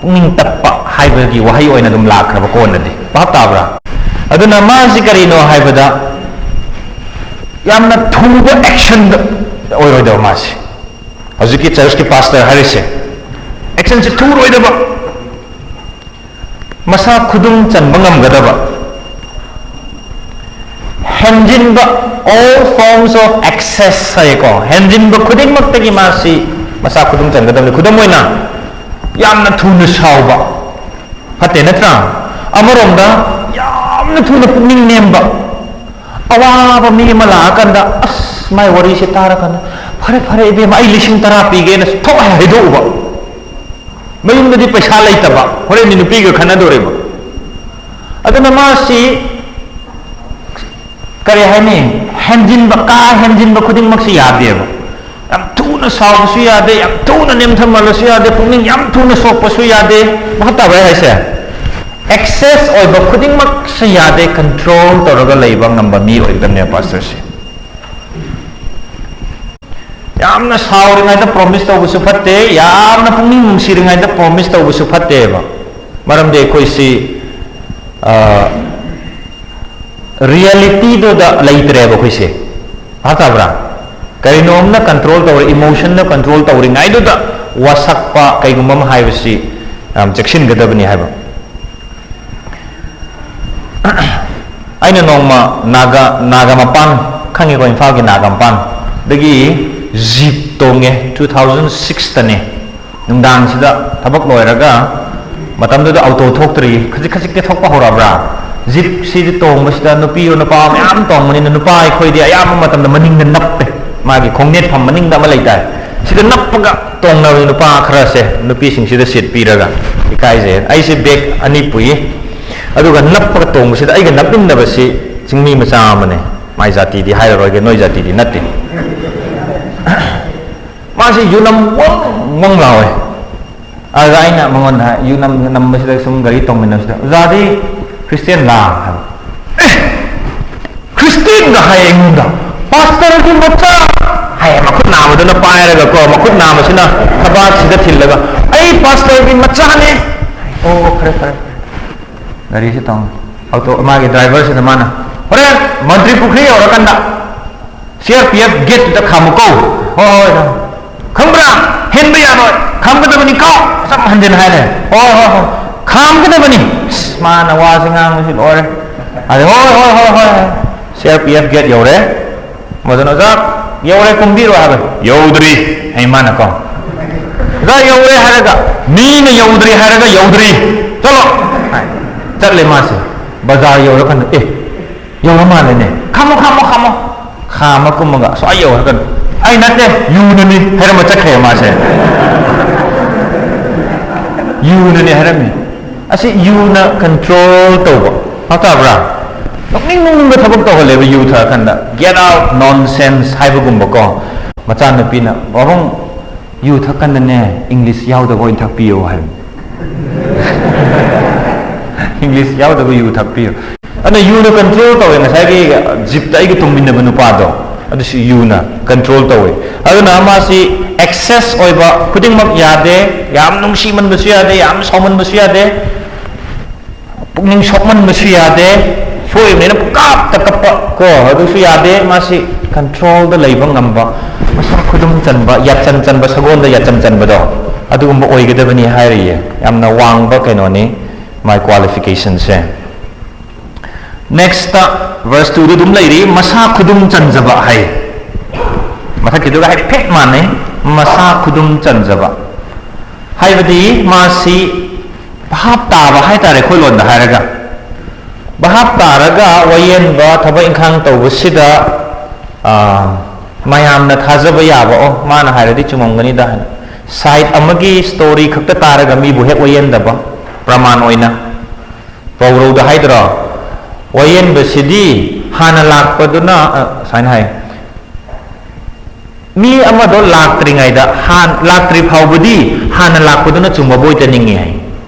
ꯄꯨꯛꯅꯤꯡ ꯇꯞꯄ ꯍꯥꯏꯕꯒꯤ ꯋꯥꯍꯩ ꯑꯣꯏꯅ ꯑꯗꯨꯝ ꯂꯥꯛꯈ꯭ꯔꯕ ꯀꯣꯟꯅꯗꯤ꯫ ꯚꯥꯞ ꯇꯥꯕ꯭ꯔꯥ? ꯑꯗꯨꯅ ꯃꯥꯁꯤ ꯀꯔꯤꯅꯣ ꯍꯥꯏꯕꯗ ꯌꯥꯝꯅ ꯊꯨꯕ actionꯗ ꯑꯣꯏꯔꯣꯏꯗꯕ ꯃꯥꯁꯤ꯫ ꯍꯧꯖꯤꯛꯀꯤ churchꯀꯤ pastor ꯍꯥꯏꯔꯤꯁꯦ actionꯁꯤ ꯊꯨꯔꯣꯏꯗꯕ, ꯃꯁꯥ ꯈꯨꯗꯨꯝ ꯆꯟꯕ ꯉꯝꯒꯗꯕ, ꯍꯦꯟꯖꯤꯟꯕ, all forms of excess ꯍꯥꯏꯌꯦꯀꯣ, ꯍꯦꯟꯖꯤꯟꯕ ꯈꯨꯗꯤꯡꯃꯛꯇꯒꯤ ꯃꯥꯁꯤ ꯃꯁꯥ ꯈꯨꯗꯨꯝ ꯆꯟꯒꯗꯕꯅꯤ꯫ ꯈꯨꯗꯝ ꯑꯣꯏꯅ, ꯌꯥꯝꯅ ꯊꯨꯅ ꯁꯥꯎꯕ ꯐꯠꯇꯦ ꯅꯠꯇ꯭ꯔꯥ? ꯑꯃꯔꯣꯝꯗ ꯌꯥꯝꯅ ꯊꯨꯅ ꯄꯨꯛꯅꯤꯡ ꯅꯦꯝꯕ, ꯑꯋꯥꯕ ꯃꯤ ꯑꯃ ꯂꯥꯛꯑꯀꯥꯟꯗ, ꯑꯁ, ꯃꯥꯏ ꯋꯥꯔꯤꯁꯦ ꯇꯥꯔꯀꯥꯟꯗ, "ꯐꯔꯦ, ꯐꯔꯦ, ꯏꯕꯦꯝꯃ, ꯑꯩ ꯂꯤꯁꯤꯡ ꯇꯔꯥ ꯄꯤꯒꯦꯅ" ꯊꯣꯛ ꯍꯥꯏꯗꯣꯛꯎꯕ꯫ ꯃꯌꯨꯝꯗꯗꯤ ꯄꯩꯁꯥ ꯂꯩꯇꯕ, ꯍꯣꯔꯦꯟꯗꯤ ꯅꯨꯄꯤꯒ ꯈꯠꯅꯗꯣꯔꯤꯕ꯫ ꯑꯗꯨꯅ ꯃꯥꯁꯤ, ꯀꯔꯤ ꯍꯥꯏꯅꯤ, ꯍꯦꯟꯖꯤꯟꯕ, ꯀꯥ ꯍꯦꯟꯖꯤꯟꯕ ꯈꯨꯗꯤꯡꯃꯛꯁꯤ ꯌꯥꯗꯦꯕ꯫ ꯌꯥꯝ ꯊꯨꯅ ꯁꯥꯎꯕꯁꯨ ꯌꯥꯗꯦ, ꯌꯥꯝ ꯊꯨꯅ ꯅꯦꯝꯊꯃꯜꯂꯁꯨ ꯌꯥꯗꯦ, ꯄꯨꯛꯅꯤꯡ ꯌꯥꯝ ꯊꯨꯅ ꯁꯣꯛꯄꯁꯨ ꯌꯥꯗꯦ꯫ ꯚꯥꯞ ꯇꯥꯕ꯭ꯔꯥ ꯑꯩ ꯍꯥꯏꯁꯦ? Excess ꯑꯣꯏꯕ ꯈꯨꯗꯤꯡꯃꯛꯁꯨ ꯌꯥꯗꯦ, control ꯇꯧꯔꯒ ꯂꯩꯕ ꯉꯝꯕ ꯃꯤ ꯑꯣꯏꯒꯗꯕꯅꯦꯕ pastorꯁꯦ꯫ ꯌꯥꯝꯅ ꯁꯥꯎꯔꯤꯉꯩꯗ promise ꯇꯧꯕꯁꯨ ꯐꯠꯇꯦ, ꯌꯥꯝꯅ ꯄꯨꯛꯅꯤꯡ ꯅꯨꯡꯁꯤꯔꯤꯉꯩꯗ promise ꯇꯧꯕꯁꯨ ꯐꯠꯇꯦꯕ꯫ ꯃꯔꯝꯗꯤ ꯑꯩꯈꯣꯏꯁꯤ, ꯑ, realityꯗꯨꯗ ꯂꯩꯇ꯭ꯔꯦꯕ ꯑꯩꯈꯣꯏꯁꯦ꯫ ꯚꯥꯞ ꯇꯥꯕ꯭ꯔꯥ? ꯀꯔꯤꯅꯣꯝꯅ ꯀꯟꯇ꯭ꯔꯣꯜ ꯇꯧꯔꯦ, ꯏꯃꯣꯁꯟꯅ ꯀꯟꯇ꯭ꯔꯣꯜ ꯇꯧꯔꯤꯉꯩꯗꯨꯗ ꯋꯥꯁꯛꯄ ꯀꯩꯒꯨꯝꯕ ꯑꯃ ꯍꯥꯏꯕꯁꯤ ꯌꯥꯝ ꯆꯦꯛꯁꯤꯟꯒꯗꯕꯅꯤ ꯍꯥꯏꯕ꯫ ꯑꯩꯅ ꯅꯣꯡꯃ ꯅꯥꯒꯥ, ꯅꯥꯒꯥ ꯃꯄꯥꯟ, ꯈꯪꯉꯤꯀꯣ, ꯏꯝꯐꯥꯜꯒꯤ ꯅꯥꯒꯥ ꯃꯄꯥꯟ, ꯗꯒꯤ ꯖꯤꯞ ꯇꯣꯡꯉꯦ, ꯇꯨ ꯊꯥꯎꯖꯟ ꯁꯤꯛꯁꯇꯅꯦ꯫ ꯅꯨꯡꯗꯥꯡꯁꯤꯗ ꯊꯕꯛ ꯂꯣꯏꯔꯒ, ꯃꯇꯝꯗꯨꯗ ꯑꯣꯇꯣ ꯊꯣꯛꯇ꯭ꯔꯤ, ꯈꯖꯤꯛ ꯈꯖꯤꯛꯇꯤ ꯊꯣꯛꯄ ꯍꯧꯔꯛꯑꯕ꯭ꯔꯥ? ꯖꯤꯞꯁꯤꯗꯤ ꯇꯣꯡꯕꯁꯤꯗ ꯅꯨꯄꯤ ꯅꯨꯄꯥ ꯃꯌꯥꯝ ꯇꯣꯡꯕꯅꯤꯅ, ꯅꯨꯄꯥ ꯑꯩꯈꯣꯏꯗꯤ ꯑꯌꯥꯝꯕ ꯃꯇꯝꯗ ꯃꯅꯤꯡꯗ ꯅꯞꯄꯦ, ꯃꯥꯒꯤ ꯈꯣꯡꯅꯦꯠꯐꯝ ꯃꯅꯤꯡꯗ ꯑꯃ ꯂꯩꯇꯥꯏ, ꯁꯤꯗ ꯅꯞꯄꯒ ꯇꯣꯡꯅꯕꯅꯤ ꯅꯨꯄꯥ ꯈꯔꯁꯦ, ꯅꯨꯄꯤꯁꯤꯡꯁꯤꯗ ꯁꯤꯠ ꯄꯤꯔꯒ꯫ ꯏꯀꯥꯏꯖꯩ꯫ ꯑꯩꯁꯦ ꯕꯦꯒ ꯑꯅꯤ ꯄꯨꯏ, ꯑꯗꯨꯒ ꯅꯞꯄꯒ ꯇꯣꯡꯕꯁꯤꯗ ꯑꯩꯒ ꯅꯞꯃꯤꯟꯅꯕꯁꯤ ꯆꯤꯡꯃꯤ ꯃꯆꯥ ꯑꯃꯅꯦ꯫ ꯃꯥꯏ ꯖꯥꯇꯤꯗꯤ ꯍꯥꯏꯔꯔꯣꯏꯒꯦ, ꯅꯣꯏ ꯖꯥꯇꯤꯗꯤ ꯅꯠꯇꯦ꯫ ꯃꯥꯁꯤ ꯌꯨꯅꯝ ꯋꯪ ꯋꯪ ꯂꯥꯎꯋꯦ꯫ ꯑꯗꯨꯗ ꯑꯩꯅ ꯃꯉꯣꯟꯗ ꯍꯥꯏ, ꯌꯨꯅꯝ ꯅꯝꯕꯁꯤꯗ ꯁꯨꯝ ꯒꯥꯔꯤ ꯇꯣꯡꯃꯤꯟꯅꯕꯁꯤꯗ, "ꯑꯣꯖꯥꯗꯤ ꯈ꯭ꯔꯤꯁꯇꯤꯌꯥꯟꯂꯥ?" ꯍꯥꯏꯕ꯫ "ꯑꯦ, ꯈ꯭ꯔꯤꯁꯇꯤꯌꯥꯟꯒ ꯍꯥꯏ ꯑꯩꯉꯣꯟꯗ, ꯄꯥꯁꯇꯔꯒꯤ ꯃꯆꯥ ꯍꯥꯏ", ꯃꯈꯨꯠ ꯅꯥꯝꯃꯗꯨꯅ ꯄꯥꯏꯔꯒꯀꯣ, ꯃꯈꯨꯠ ꯅꯥꯝꯃꯁꯤꯅ ꯊꯕꯥꯛꯁꯤꯗ ꯊꯤꯜꯂꯒ, "ꯑꯩ ꯄꯥꯁꯇꯔꯒꯤ ꯃꯆꯥꯅꯦ"꯫ "ꯑꯣ, ꯐꯔꯦ, ꯐꯔꯦ, ꯐꯔꯦ"꯫ ꯒꯥꯔꯤꯁꯤ ꯇꯣꯡꯉꯦ꯫ ꯑꯣꯇꯣ, ꯃꯥꯒꯤ ꯗ꯭ꯔꯥꯏꯚꯔꯁꯤꯗ ꯃꯥꯅ, "ꯍꯣꯔꯦꯟ ꯃꯟꯇ꯭ꯔꯤ ꯄꯨꯈ꯭ꯔꯤ ꯌꯧꯔꯀꯥꯟꯗ ꯁꯤ ꯑꯥꯔ ꯄꯤ ꯑꯦꯐ ꯒꯦꯠꯇꯨꯗ ꯈꯥꯝꯃꯨꯀꯣ"꯫ "ꯍꯣꯏ, ꯍꯣꯏ, ꯍꯣꯏ"꯫ "ꯈꯪꯕ꯭ꯔꯥ? ꯍꯦꯟꯕ ꯌꯥꯔꯣꯏ꯫ ꯈꯥꯝꯒꯗꯕꯅꯤꯀꯣ"꯫ ꯆꯞ ꯍꯟꯖꯤꯟ ꯍꯥꯏꯔꯦ꯫ "ꯍꯣꯏ, ꯍꯣꯏ, ꯍꯣꯏ꯫ ꯈꯥꯝꯒꯗꯕꯅꯤ"꯫ ꯑꯁ, ꯃꯥꯅ ꯋꯥꯁꯤ ꯉꯥꯡꯕꯁꯤ ꯂꯣꯏꯔꯦ꯫ ꯑꯗꯩ, "ꯍꯣꯏ, ꯍꯣꯏ, ꯍꯣꯏ, ꯍꯣꯏ"꯫ C R P F get ꯌꯧꯔꯦ꯫ ꯃꯗꯨꯅ, "ꯑꯣꯖꯥ, ꯌꯧꯔꯦ, ꯀꯨꯝꯕꯤꯔꯣ" ꯍꯥꯏꯕ꯫ "ꯌꯧꯗ꯭ꯔꯤ" ꯍꯥꯏ ꯃꯥꯅꯀꯣ꯫ "ꯑꯣꯖꯥ, ꯌꯧꯔꯦ" ꯍꯥꯏꯔꯒ, "ꯃꯤꯅ ꯌꯧꯗ꯭ꯔꯤ ꯍꯥꯏꯔꯒ ꯌꯧꯗ꯭ꯔꯤ꯫ ꯆꯠꯂꯣ" ꯍꯥꯏ꯫ ꯆꯠꯂꯦ ꯃꯥꯁꯦ꯫ ꯕꯖꯥꯔ ꯌꯧꯔꯀꯥꯟꯗ, "ꯑꯦ, ꯌꯧꯔ ꯃꯥꯜꯂꯦꯅꯦ꯫ ꯈꯥꯝꯃꯣ, ꯈꯥꯝꯃꯣ, ꯈꯥꯝꯃꯣ"꯫ ꯈꯥꯝꯃ ꯀꯨꯝꯃꯒ, ꯁ꯭ꯋꯥꯏ ꯌꯧꯔꯒ, "ꯑꯩ ꯅꯠꯇꯦ, ꯌꯨꯅꯅꯤ" ꯍꯥꯏꯔꯝꯃ ꯆꯠꯈ꯭ꯔꯦ ꯃꯥꯁꯦ꯫ "ꯌꯨꯅꯅꯤ" ꯍꯥꯏꯔꯝꯃꯤ꯫ ꯑꯁꯤ ꯌꯨꯅ ꯀꯟꯇ꯭ꯔꯣꯜ ꯇꯧꯕ꯫ ꯚꯥꯞ ꯇꯥꯕ꯭ꯔꯥ? ꯅꯣꯛꯅꯤꯡ ꯅꯣꯛꯅꯤꯡꯕ ꯊꯕꯛ ꯇꯧꯍꯜꯂꯦꯕ ꯌꯨ ꯊꯛꯑꯀꯥꯟꯗ꯫ "Get out, nonsense" ꯍꯥꯏꯕꯒꯨꯝꯕꯀꯣ꯫ ꯃꯆꯥꯅꯨꯄꯤꯅ, "ꯄꯥꯕꯨꯡ, ꯌꯨ ꯊꯛꯀꯥꯟꯗꯅꯦ, ꯏꯪꯂꯤꯁ ꯌꯥꯎꯗꯕ ꯑꯣꯏꯅ ꯊꯛꯄꯤꯌꯣ" ꯍꯥꯏꯕ꯫ "ꯏꯪꯂꯤꯁ ꯌꯥꯎꯗꯕ ꯌꯨ ꯊꯛꯄꯤꯌꯨ"꯫ ꯑꯗꯨꯅ ꯌꯨꯅ ꯀꯟꯇ꯭ꯔꯣꯜ ꯇꯧꯋꯦ꯫ ꯉꯁꯥꯏꯒꯤ ꯖꯤꯞꯇ ꯑꯩꯒ ꯇꯣꯡꯃꯤꯟꯅꯕ ꯅꯨꯄꯥꯗꯣ, ꯑꯗꯨꯁꯨ ꯌꯨꯅ ꯀꯟꯇ꯭ꯔꯣꯜ ꯇꯧꯋꯦ꯫ ꯑꯗꯨꯅ ꯃꯥꯁꯤ ꯑꯦꯛꯁꯦꯁ ꯑꯣꯏꯕ ꯈꯨꯗꯤꯡꯃꯛ ꯌꯥꯗꯦ, ꯌꯥꯝ ꯅꯨꯡꯁꯤꯃꯟꯕꯁꯨ ꯌꯥꯗꯦ, ꯌꯥꯝ ꯁꯥꯎꯃꯟꯕꯁꯨ ꯌꯥꯗꯦ, ꯄꯨꯛꯅꯤꯡ ꯁꯣꯛꯃꯟꯕꯁꯨ ꯌꯥꯗꯦ, ꯊꯣꯛꯏꯕꯅꯤꯅ ꯄꯨꯀꯥꯞꯇ ꯀꯞꯄ ꯀꯣ, ꯑꯗꯨꯁꯨ ꯌꯥꯗꯦ꯫ ꯃꯥꯁꯤ ꯀꯟꯇ꯭ꯔꯣꯜꯗ ꯂꯩꯕ ꯉꯝꯕ, ꯃꯁꯥ ꯈꯨꯗꯨꯝ ꯆꯟꯕ, ꯌꯥꯆꯝ ꯆꯟꯕ, ꯁꯒꯣꯜꯗ ꯌꯥꯆꯝ ꯆꯟꯕꯗꯣ, ꯑꯗꯨꯒꯨꯝꯕ ꯑꯣꯏꯒꯗꯕꯅꯤ ꯍꯥꯏꯔꯤꯌꯦ꯫ ꯌꯥꯝꯅ ꯋꯥꯡꯕ ꯀꯩꯅꯣꯅꯤ ꯃꯥꯏ ꯀ꯭ꯋꯥꯂꯤꯐꯤꯀꯦꯁꯟꯁꯦ꯫ ꯅꯦꯛꯁꯇ ꯚꯔꯁ ꯇꯨꯗ ꯑꯗꯨꯝ ꯂꯩꯔꯤ, ꯃꯁꯥ ꯈꯨꯗꯨꯝ ꯆꯟꯖꯕ ꯍꯥꯏ꯫ ꯃꯊꯛꯀꯤꯗꯨꯒ ꯍꯥꯏꯐꯦꯠ ꯃꯥꯟꯅꯩ, ꯃꯁꯥ ꯈꯨꯗꯨꯝ ꯆꯟꯖꯕ ꯍꯥꯏꯕꯗꯤ ꯃꯥꯁꯤ ꯚꯥꯞ ꯇꯥꯕ ꯍꯥꯏꯇꯥꯔꯦ, ꯑꯩꯈꯣꯏ ꯂꯣꯟꯗ ꯍꯥꯏꯔꯒ꯫ ꯚꯥꯞ ꯇꯥꯔꯒ ꯋꯥꯌꯦꯟꯕ ꯊꯕꯛ ꯏꯪꯈꯥꯡ ꯇꯧꯕꯁꯤꯗ, ꯑꯥ, ꯃꯌꯥꯝꯅ ꯊꯥꯖꯕ ꯌꯥꯕ, "ꯑꯣ, ꯃꯥꯅ ꯍꯥꯏꯔꯗꯤ ꯆꯨꯝꯃꯝꯒꯅꯤꯗ" ꯍꯥꯏꯅ꯫ ꯁꯥꯏꯠ ꯑꯃꯒꯤ ꯁ꯭ꯇꯣꯔꯤ ꯈꯛꯇ ꯇꯥꯔꯒ ꯃꯤꯕꯨ ꯍꯦꯛ ꯋꯥꯌꯦꯟꯗꯕ, ꯄ꯭ꯔꯃꯥꯟ ꯑꯣꯏꯅ ꯄꯥꯎꯔꯧꯗ ꯍꯥꯏꯗ꯭ꯔꯣ? ꯋꯥꯌꯦꯟꯕꯁꯤꯗꯤ ꯍꯥꯟꯅ ꯂꯥꯛꯄꯗꯨꯅ, ꯑ, ꯁꯨꯃꯥꯏꯅ ꯍꯥꯏ, "ꯃꯤ ꯑꯃꯗꯣ ꯂꯥꯛꯇ꯭ꯔꯤꯉꯩꯗ, ꯍꯥꯟ-, ꯂꯥꯛꯇ꯭ꯔꯤ ꯐꯥꯎꯕꯗꯤ ꯍꯥꯟꯅ ꯂꯥꯛꯄꯗꯨꯅ ꯆꯨꯝꯕꯕꯨ ꯑꯣꯏꯇ ꯅꯤꯡꯉꯤ" ꯍꯥꯏ꯫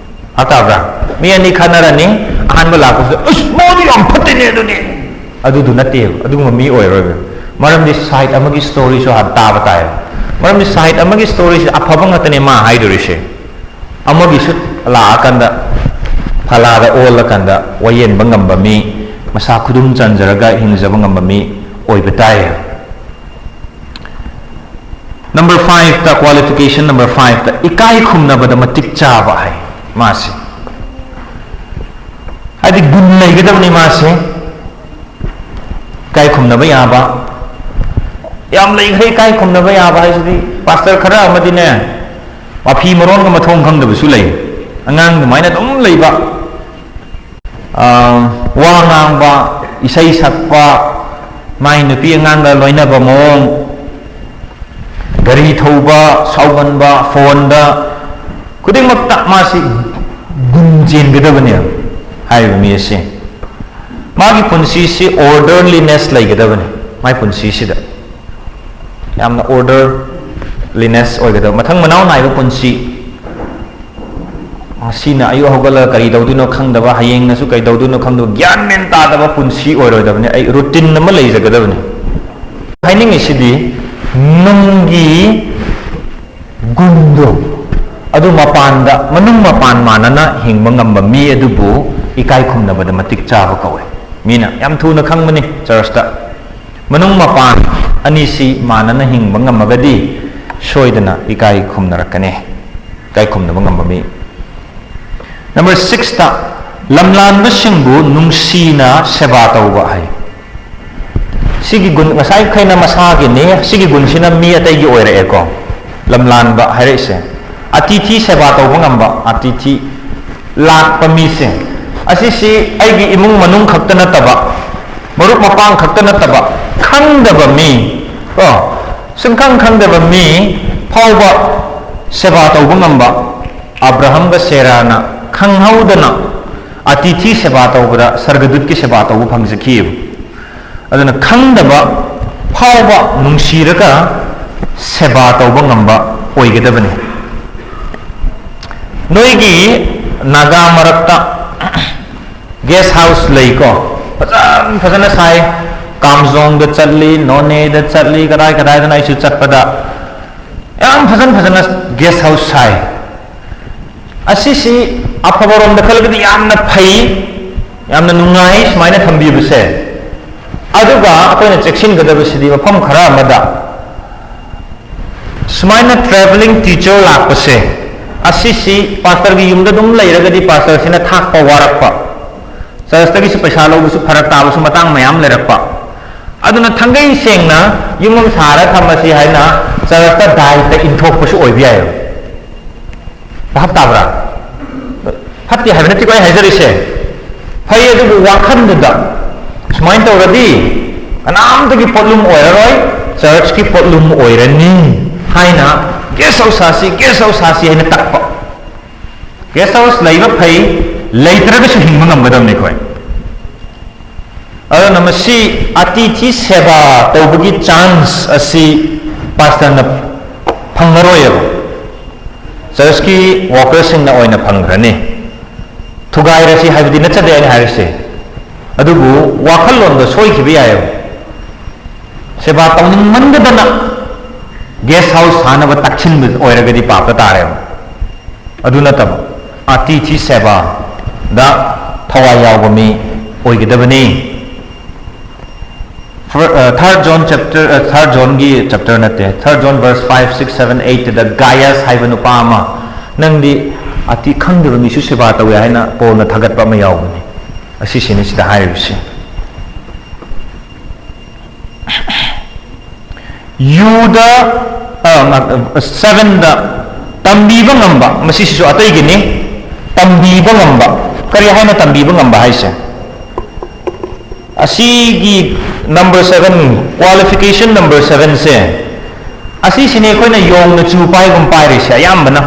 ꯚꯥꯞ ꯇꯥꯕ꯭ꯔꯥ? ꯃꯤ ꯑꯅꯤ ꯈꯠꯅꯔꯅꯤ, ꯑꯍꯥꯟꯕ ꯂꯥꯛꯄꯁꯤꯗ, "ꯑꯁ, ꯃꯥꯗꯤ ꯌꯥꯝ ꯐꯠꯇꯦꯅꯦ ꯑꯗꯨꯅꯦ"꯫ ꯑꯗꯨꯗꯨ ꯅꯠꯇꯦꯕ, ꯑꯗꯨꯒꯨꯝꯕ ꯃꯤ ꯑꯣꯏꯔꯣꯏꯕ꯫ ꯃꯔꯝꯗꯤ ꯁꯥꯏꯠ ꯑꯃꯒꯤ ꯁ꯭ꯇꯣꯔꯤꯁꯨ ꯍꯥꯟꯅ ꯇꯥꯕ ꯇꯥꯏꯌꯦꯕ꯫ ꯃꯔꯝꯗꯤ ꯁꯥꯏꯠ ꯑꯃꯒꯤ ꯁ꯭ꯇꯣꯔꯤꯁꯤ ꯑꯐꯕ ꯉꯥꯛꯇꯅꯦ ꯃꯥ ꯍꯥꯏꯗꯣꯔꯤꯁꯦ꯫ ꯑꯃꯒꯤꯁꯨ ꯂꯥꯛꯑꯀꯥꯟꯗ, ꯐꯂꯥꯗ ꯑꯣꯜꯂꯀꯥꯟꯗ ꯋꯥꯌꯦꯟꯕ ꯉꯝꯕ ꯃꯤ, ꯃꯁꯥ ꯈꯨꯗꯨꯝ ꯆꯟꯖꯔꯒ ꯍꯤꯡꯖꯕ ꯉꯝꯕ ꯃꯤ ꯑꯣꯏꯕ ꯇꯥꯏ꯫ ꯅꯝꯕꯔ ꯐꯥꯏꯚꯇ, ꯀ꯭ꯋꯥꯂꯤꯐꯤꯀꯦꯁꯟ ꯅꯝꯕꯔ ꯐꯥꯏꯚꯇ, ꯏꯀꯥꯏ ꯈꯨꯝꯅꯕꯗ ꯃꯇꯤꯛ ꯆꯥꯕ ꯍꯥꯏ ꯃꯥꯁꯦ꯫ ꯍꯥꯏꯗꯤ ꯒꯨꯟ ꯂꯩꯒꯗꯕꯅꯤ ꯃꯥꯁꯦ꯫ ꯏꯀꯥꯏ ꯈꯨꯝꯅꯕ ꯌꯥꯕ ꯌꯥꯝ ꯂꯩꯈ꯭ꯔꯦ꯫ ꯏꯀꯥꯏ ꯈꯨꯝꯅꯕ ꯌꯥꯕ ꯍꯥꯏꯁꯤꯗꯤ ꯄꯥꯁꯇꯔ ꯈꯔ ꯑꯃꯗꯤꯅꯦ, ꯃꯐꯤ ꯃꯔꯣꯟꯒ ꯃꯊꯣꯡ ꯈꯪꯗꯕꯁꯨ ꯂꯩ꯫ ꯑꯉꯥꯡ ꯑꯗꯨꯃꯥꯏꯅ ꯑꯗꯨꯝ ꯂꯩꯕ, ꯑꯥ, ꯋꯥ ꯉꯥꯡꯕ, ꯏꯁꯩ ꯁꯛꯄ, ꯃꯥꯏ ꯅꯨꯄꯤ ꯑꯉꯥꯡꯒ ꯂꯣꯏꯅꯕ ꯃꯑꯣꯡ, ꯒꯥꯔꯤ ꯊꯧꯕ, ꯁꯥꯎꯒꯟꯕ, ꯐꯣꯟꯗ, ꯈꯨꯗꯤꯡꯃꯛꯇ ꯃꯥꯁꯤ ꯒꯨꯟ ꯆꯦꯟꯒꯗꯕꯅꯦꯕ ꯍꯥꯏꯔꯤꯕ ꯃꯤ ꯑꯁꯤ꯫ ꯃꯥꯒꯤ ꯄꯨꯟꯁꯤꯁꯤ ꯑꯣꯔꯗꯔꯂꯤꯅꯦꯁ ꯂꯩꯒꯗꯕꯅꯤ꯫ ꯃꯥꯏ ꯄꯨꯟꯁꯤꯁꯤꯗ ꯌꯥꯝꯅ ꯑꯣꯔꯗꯔꯂꯤꯅꯦꯁ ꯑꯣꯏꯒꯗꯕ, ꯃꯊꯪ ꯃꯅꯥꯎ ꯅꯥꯏꯕ ꯄꯨꯟꯁꯤ꯫ ꯉꯁꯤꯅ ꯑꯌꯨꯛ ꯍꯧꯒꯠꯂꯒ ꯀꯔꯤ ꯇꯧꯗꯣꯏꯅꯣ ꯈꯪꯗꯕ, ꯍꯌꯦꯡꯅꯁꯨ ꯀꯔꯤ ꯇꯧꯗꯣꯏꯅꯣ ꯈꯪꯗꯕ, ꯒ꯭ꯌꯥꯟ ꯃꯦꯟ ꯇꯥꯗꯕ ꯄꯨꯟꯁꯤ ꯑꯣꯏꯔꯣꯏꯗꯕꯅꯤ꯫ ꯑꯩ ꯔꯨꯇꯤꯟ ꯑꯃ ꯂꯩꯖꯒꯗꯕꯅꯤ꯫ ꯍꯥꯏꯅꯤꯡꯉꯤꯁꯤꯗꯤ, ꯅꯨꯡꯒꯤ ꯒꯨꯟꯗꯣ ꯑꯗꯨ ꯃꯄꯥꯟꯗ, ꯃꯅꯨꯡ ꯃꯄꯥꯟ ꯃꯥꯟꯅꯅ ꯍꯤꯡꯕ ꯉꯝꯕ ꯃꯤ ꯑꯗꯨꯕꯨ ꯏꯀꯥꯏ ꯈꯨꯝꯅꯕꯗ ꯃꯇꯤꯛ ꯆꯥꯕ ꯀꯧꯋꯦ꯫ ꯃꯤꯅ ꯌꯥꯝ ꯊꯨꯅ ꯈꯪꯕꯅꯤ ꯆꯔꯆꯇ꯫ ꯃꯅꯨꯡ ꯃꯄꯥꯟ ꯑꯅꯤꯁꯤ ꯃꯥꯟꯅꯅ ꯍꯤꯡꯕ ꯉꯝꯃꯒꯗꯤ ꯁꯣꯏꯗꯅ ꯏꯀꯥꯏ ꯈꯨꯝꯅꯔꯛꯀꯅꯤ꯫ ꯏꯀꯥꯏ ꯈꯨꯝꯅꯕ ꯉꯝꯕ ꯃꯤ꯫ ꯅꯝꯕꯔ ꯁꯤꯛꯁꯇ, ꯂꯝꯂꯥꯟꯕꯁꯤꯡꯕꯨ ꯅꯨꯡꯁꯤꯅ ꯁꯦꯕꯥ ꯇꯧꯕ ꯍꯥꯏ꯫ ꯁꯤꯒꯤ ꯒꯨꯟ, ꯉꯁꯥꯏ ꯈꯩꯅ ꯃꯁꯥꯒꯤꯅꯤ, ꯁꯤꯒꯤ ꯒꯨꯟꯁꯤꯅ ꯃꯤ ꯑꯇꯩꯒꯤ ꯑꯣꯏꯔꯛꯑꯦꯀꯣ꯫ ꯂꯝꯂꯥꯟꯕ ꯍꯥꯏꯔꯛꯏꯁꯦ, ꯑꯇꯤꯊꯤ ꯁꯦꯕꯥ ꯇꯧꯕ ꯉꯝꯕ, ꯑꯇꯤꯊꯤ ꯂꯥꯛꯄ ꯃꯤꯁꯦ, ꯑꯁꯤꯁꯤ ꯑꯩꯒꯤ ꯏꯃꯨꯡ ꯃꯅꯨꯡ ꯈꯛꯇ ꯅꯠꯇꯕ, ꯃꯔꯨꯞ ꯃꯄꯥꯡ ꯈꯛꯇ ꯅꯠꯇꯕ, ꯈꯪꯗꯕ ꯃꯤ, ꯀꯣ, ꯁꯨꯡꯈꯪ ꯈꯪꯗꯕ ꯃꯤ ꯐꯥꯎꯕ ꯁꯦꯕꯥ ꯇꯧꯕ ꯉꯝꯕ꯫ ꯑꯕ꯭ꯔꯥꯍꯝꯒ ꯁꯦꯔꯥꯅ ꯈꯪꯍꯧꯗꯅ ꯑꯇꯤꯊꯤ ꯁꯦꯕꯥ ꯇꯧꯕꯗ ꯁꯔꯒꯗꯨꯠꯀꯤ ꯁꯦꯕꯥ ꯇꯧꯕ ꯐꯪꯖꯈꯤꯑꯕ꯫ ꯑꯗꯨꯅ ꯈꯪꯗꯕ ꯐꯥꯎꯕ ꯅꯨꯡꯁꯤꯔꯒ ꯁꯦꯕꯥ ꯇꯧꯕ ꯉꯝꯕ ꯑꯣꯏꯒꯗꯕꯅꯤ꯫ ꯅꯣꯏꯒꯤ ꯅꯥꯒꯥ ꯃꯔꯛꯇ ꯒꯦꯁ ꯍꯥꯎꯁ ꯂꯩꯀꯣ, ꯐꯖꯅ ꯐꯖꯅ ꯁꯥꯏ꯫ ꯀꯥꯝꯖꯣꯡꯗ ꯆꯠꯂꯤ, ꯅꯣꯅꯦꯗ ꯆꯠꯂꯤ, ꯀꯗꯥꯏ ꯀꯗꯥꯏꯗꯅ ꯑꯩꯁꯨ ꯆꯠꯄꯗ ꯌꯥꯝ ꯐꯖꯅ ꯐꯖꯅ ꯒꯦꯁ ꯍꯥꯎꯁ ꯁꯥꯏ꯫ ꯑꯁꯤꯁꯤ ꯑꯐꯕꯔꯣꯝꯗ ꯈꯜꯂꯒꯗꯤ ꯌꯥꯝꯅ ꯐꯩ, ꯌꯥꯝꯅ ꯅꯨꯡꯉꯥꯏ ꯁꯨꯃꯥꯏꯅ ꯊꯝꯕꯤꯕꯁꯦ꯫ ꯑꯗꯨꯒ ꯑꯩꯈꯣꯏꯅ ꯆꯦꯛꯁꯤꯟꯒꯗꯕꯁꯤꯗꯤ ꯃꯐꯝ ꯈꯔ ꯑꯃꯗ ꯁꯨꯃꯥꯏꯅ travelling teacher ꯂꯥꯛꯄꯁꯦ, ꯑꯁꯤꯁꯤ ꯄꯥꯁꯇꯔꯒꯤ ꯌꯨꯝꯗ ꯑꯗꯨꯝ ꯂꯩꯔꯒꯗꯤ ꯄꯥꯁꯇꯔꯁꯤꯅ ꯊꯥꯛꯄ ꯋꯥꯔꯛꯄ, ꯆꯔꯆꯇꯒꯤꯁꯨ ꯄꯩꯁꯥ ꯂꯧꯕꯁꯨ ꯐꯔꯛ ꯇꯥꯕꯁꯨ ꯃꯇꯥꯡ ꯃꯌꯥꯝ ꯂꯩꯔꯛꯄ꯫ ꯑꯗꯨꯅ ꯊꯥꯡꯒꯩ ꯁꯦꯡꯅ ꯌꯨꯝ ꯑꯃ ꯁꯥꯔ ꯊꯝꯃꯁꯤ ꯍꯥꯏꯅ ꯆꯔꯆꯇ ꯗꯥꯏꯇ ꯏꯟꯊꯣꯛꯄꯁꯨ ꯑꯣꯏꯕ ꯌꯥꯏꯑꯕ꯫ ꯚꯥꯞ ꯇꯥꯕ꯭ꯔꯥ? ꯐꯠꯇꯦ ꯍꯥꯏꯕ ꯅꯠꯇꯦꯀꯣ ꯑꯩ ꯍꯥꯏꯖꯔꯤꯁꯦ, ꯐꯩ, ꯑꯗꯨꯕꯨ ꯋꯥꯈꯜꯗꯨꯗ ꯁꯨꯃꯥꯏꯅ ꯇꯧꯔꯗꯤ ꯀꯅꯥꯝꯇꯒꯤ ꯄꯣꯠꯂꯨꯝ ꯑꯣꯏꯔꯔꯣꯏ, ꯆꯔꯆꯀꯤ ꯄꯣꯠꯂꯨꯝ ꯑꯣꯏꯔꯅꯤ ꯍꯥꯏꯅ ꯒꯦꯁ ꯍꯥꯎꯁ ꯁꯥꯁꯤ, ꯒꯦꯁ ꯍꯥꯎꯁ ꯁꯥꯁꯤ ꯍꯥꯏꯅ ꯇꯛꯄ꯫ ꯒꯦꯁ ꯍꯥꯎꯁ ꯂꯩꯕ ꯐꯩ, ꯂꯩꯇ꯭ꯔꯒꯁꯨ ꯍꯤꯡꯕ ꯉꯝꯒꯗꯕꯅꯤ ꯑꯩꯈꯣꯏ꯫ ꯑꯗꯨꯅ ꯃꯁꯤ ꯑꯇꯤꯊꯤ ꯁꯦꯕꯥ ꯇꯧꯕꯒꯤ ꯆꯥꯟꯁ ꯑꯁꯤ ꯄꯥꯁꯇꯔꯅ ꯐꯪꯉꯔꯣꯏꯑꯕ, ꯆꯔꯆꯀꯤ ꯋꯥꯀꯔꯁꯤꯡꯅ ꯑꯣꯏꯅ ꯐꯪꯈ꯭ꯔꯅꯤ꯫ ꯊꯨꯒꯥꯏꯔꯁꯤ ꯍꯥꯏꯕꯗꯤ ꯅꯠꯆꯗꯦ ꯑꯩꯅ ꯍꯥꯏꯔꯤꯁꯦ, ꯑꯗꯨꯕꯨ ꯋꯥꯈꯜꯂꯣꯟꯗ ꯁꯣꯏꯈꯤꯕ ꯌꯥꯏꯑꯕ꯫ ꯁꯦꯕꯥ ꯇꯧꯅꯤꯡꯃꯟꯗꯗꯅ ꯒꯦꯁ ꯍꯥꯎꯁ ꯁꯥꯅꯕ ꯇꯛꯁꯤꯟꯕ ꯑꯣꯏꯔꯒꯗꯤ ꯄꯥꯞꯇ ꯇꯥꯔꯦꯕ꯫ ꯑꯗꯨ ꯅꯠꯇꯕ ꯑꯇꯤꯊꯤ ꯁꯦꯕꯥꯗ ꯊꯋꯥꯏ ꯌꯥꯎꯕ ꯃꯤ ꯑꯣꯏꯒꯗꯕꯅꯤ꯫ Third John chapter, third Johnꯒꯤ chapter ꯅꯠꯇꯦ, third John verse five, six, seven, eight ꯗ Gaius ꯍꯥꯏꯕ ꯅꯨꯄꯥ ꯑꯃ, ꯅꯪꯗꯤ ꯑꯇꯤ ꯈꯪꯗꯕ ꯃꯤꯁꯨ ꯁꯦꯕꯥ ꯇꯧꯋꯦ ꯍꯥꯏꯅ ꯄꯣꯜꯅ ꯊꯥꯒꯠꯄ ꯑꯃ ꯌꯥꯎꯕꯅꯤ꯫ ꯑꯁꯤꯁꯤꯅꯤ ꯁꯤꯗ ꯍꯥꯏꯔꯤꯕꯁꯤ꯫ ꯌꯨꯗ, ꯁꯚꯦꯟꯗ ꯇꯝꯕꯤꯕ ꯉꯝꯕ, ꯃꯁꯤꯁꯤꯁꯨ ꯑꯇꯩꯒꯤꯅꯤ꯫ ꯇꯝꯕꯤꯕ ꯉꯝꯕ, ꯀꯔꯤ ꯍꯥꯏꯅ ꯇꯝꯕꯤꯕ ꯉꯝꯕ ꯍꯥꯏꯁꯦ? ꯑꯁꯤꯒꯤ number seven, qualification number sevenꯁꯦ, ꯑꯁꯤꯁꯤꯅꯦ ꯑꯩꯈꯣꯏꯅ ꯌꯣꯡꯅ ꯆꯨ ꯄꯥꯏꯒꯨꯝ ꯄꯥꯏꯔꯤꯁꯦ ꯑꯌꯥꯝꯕꯅ꯫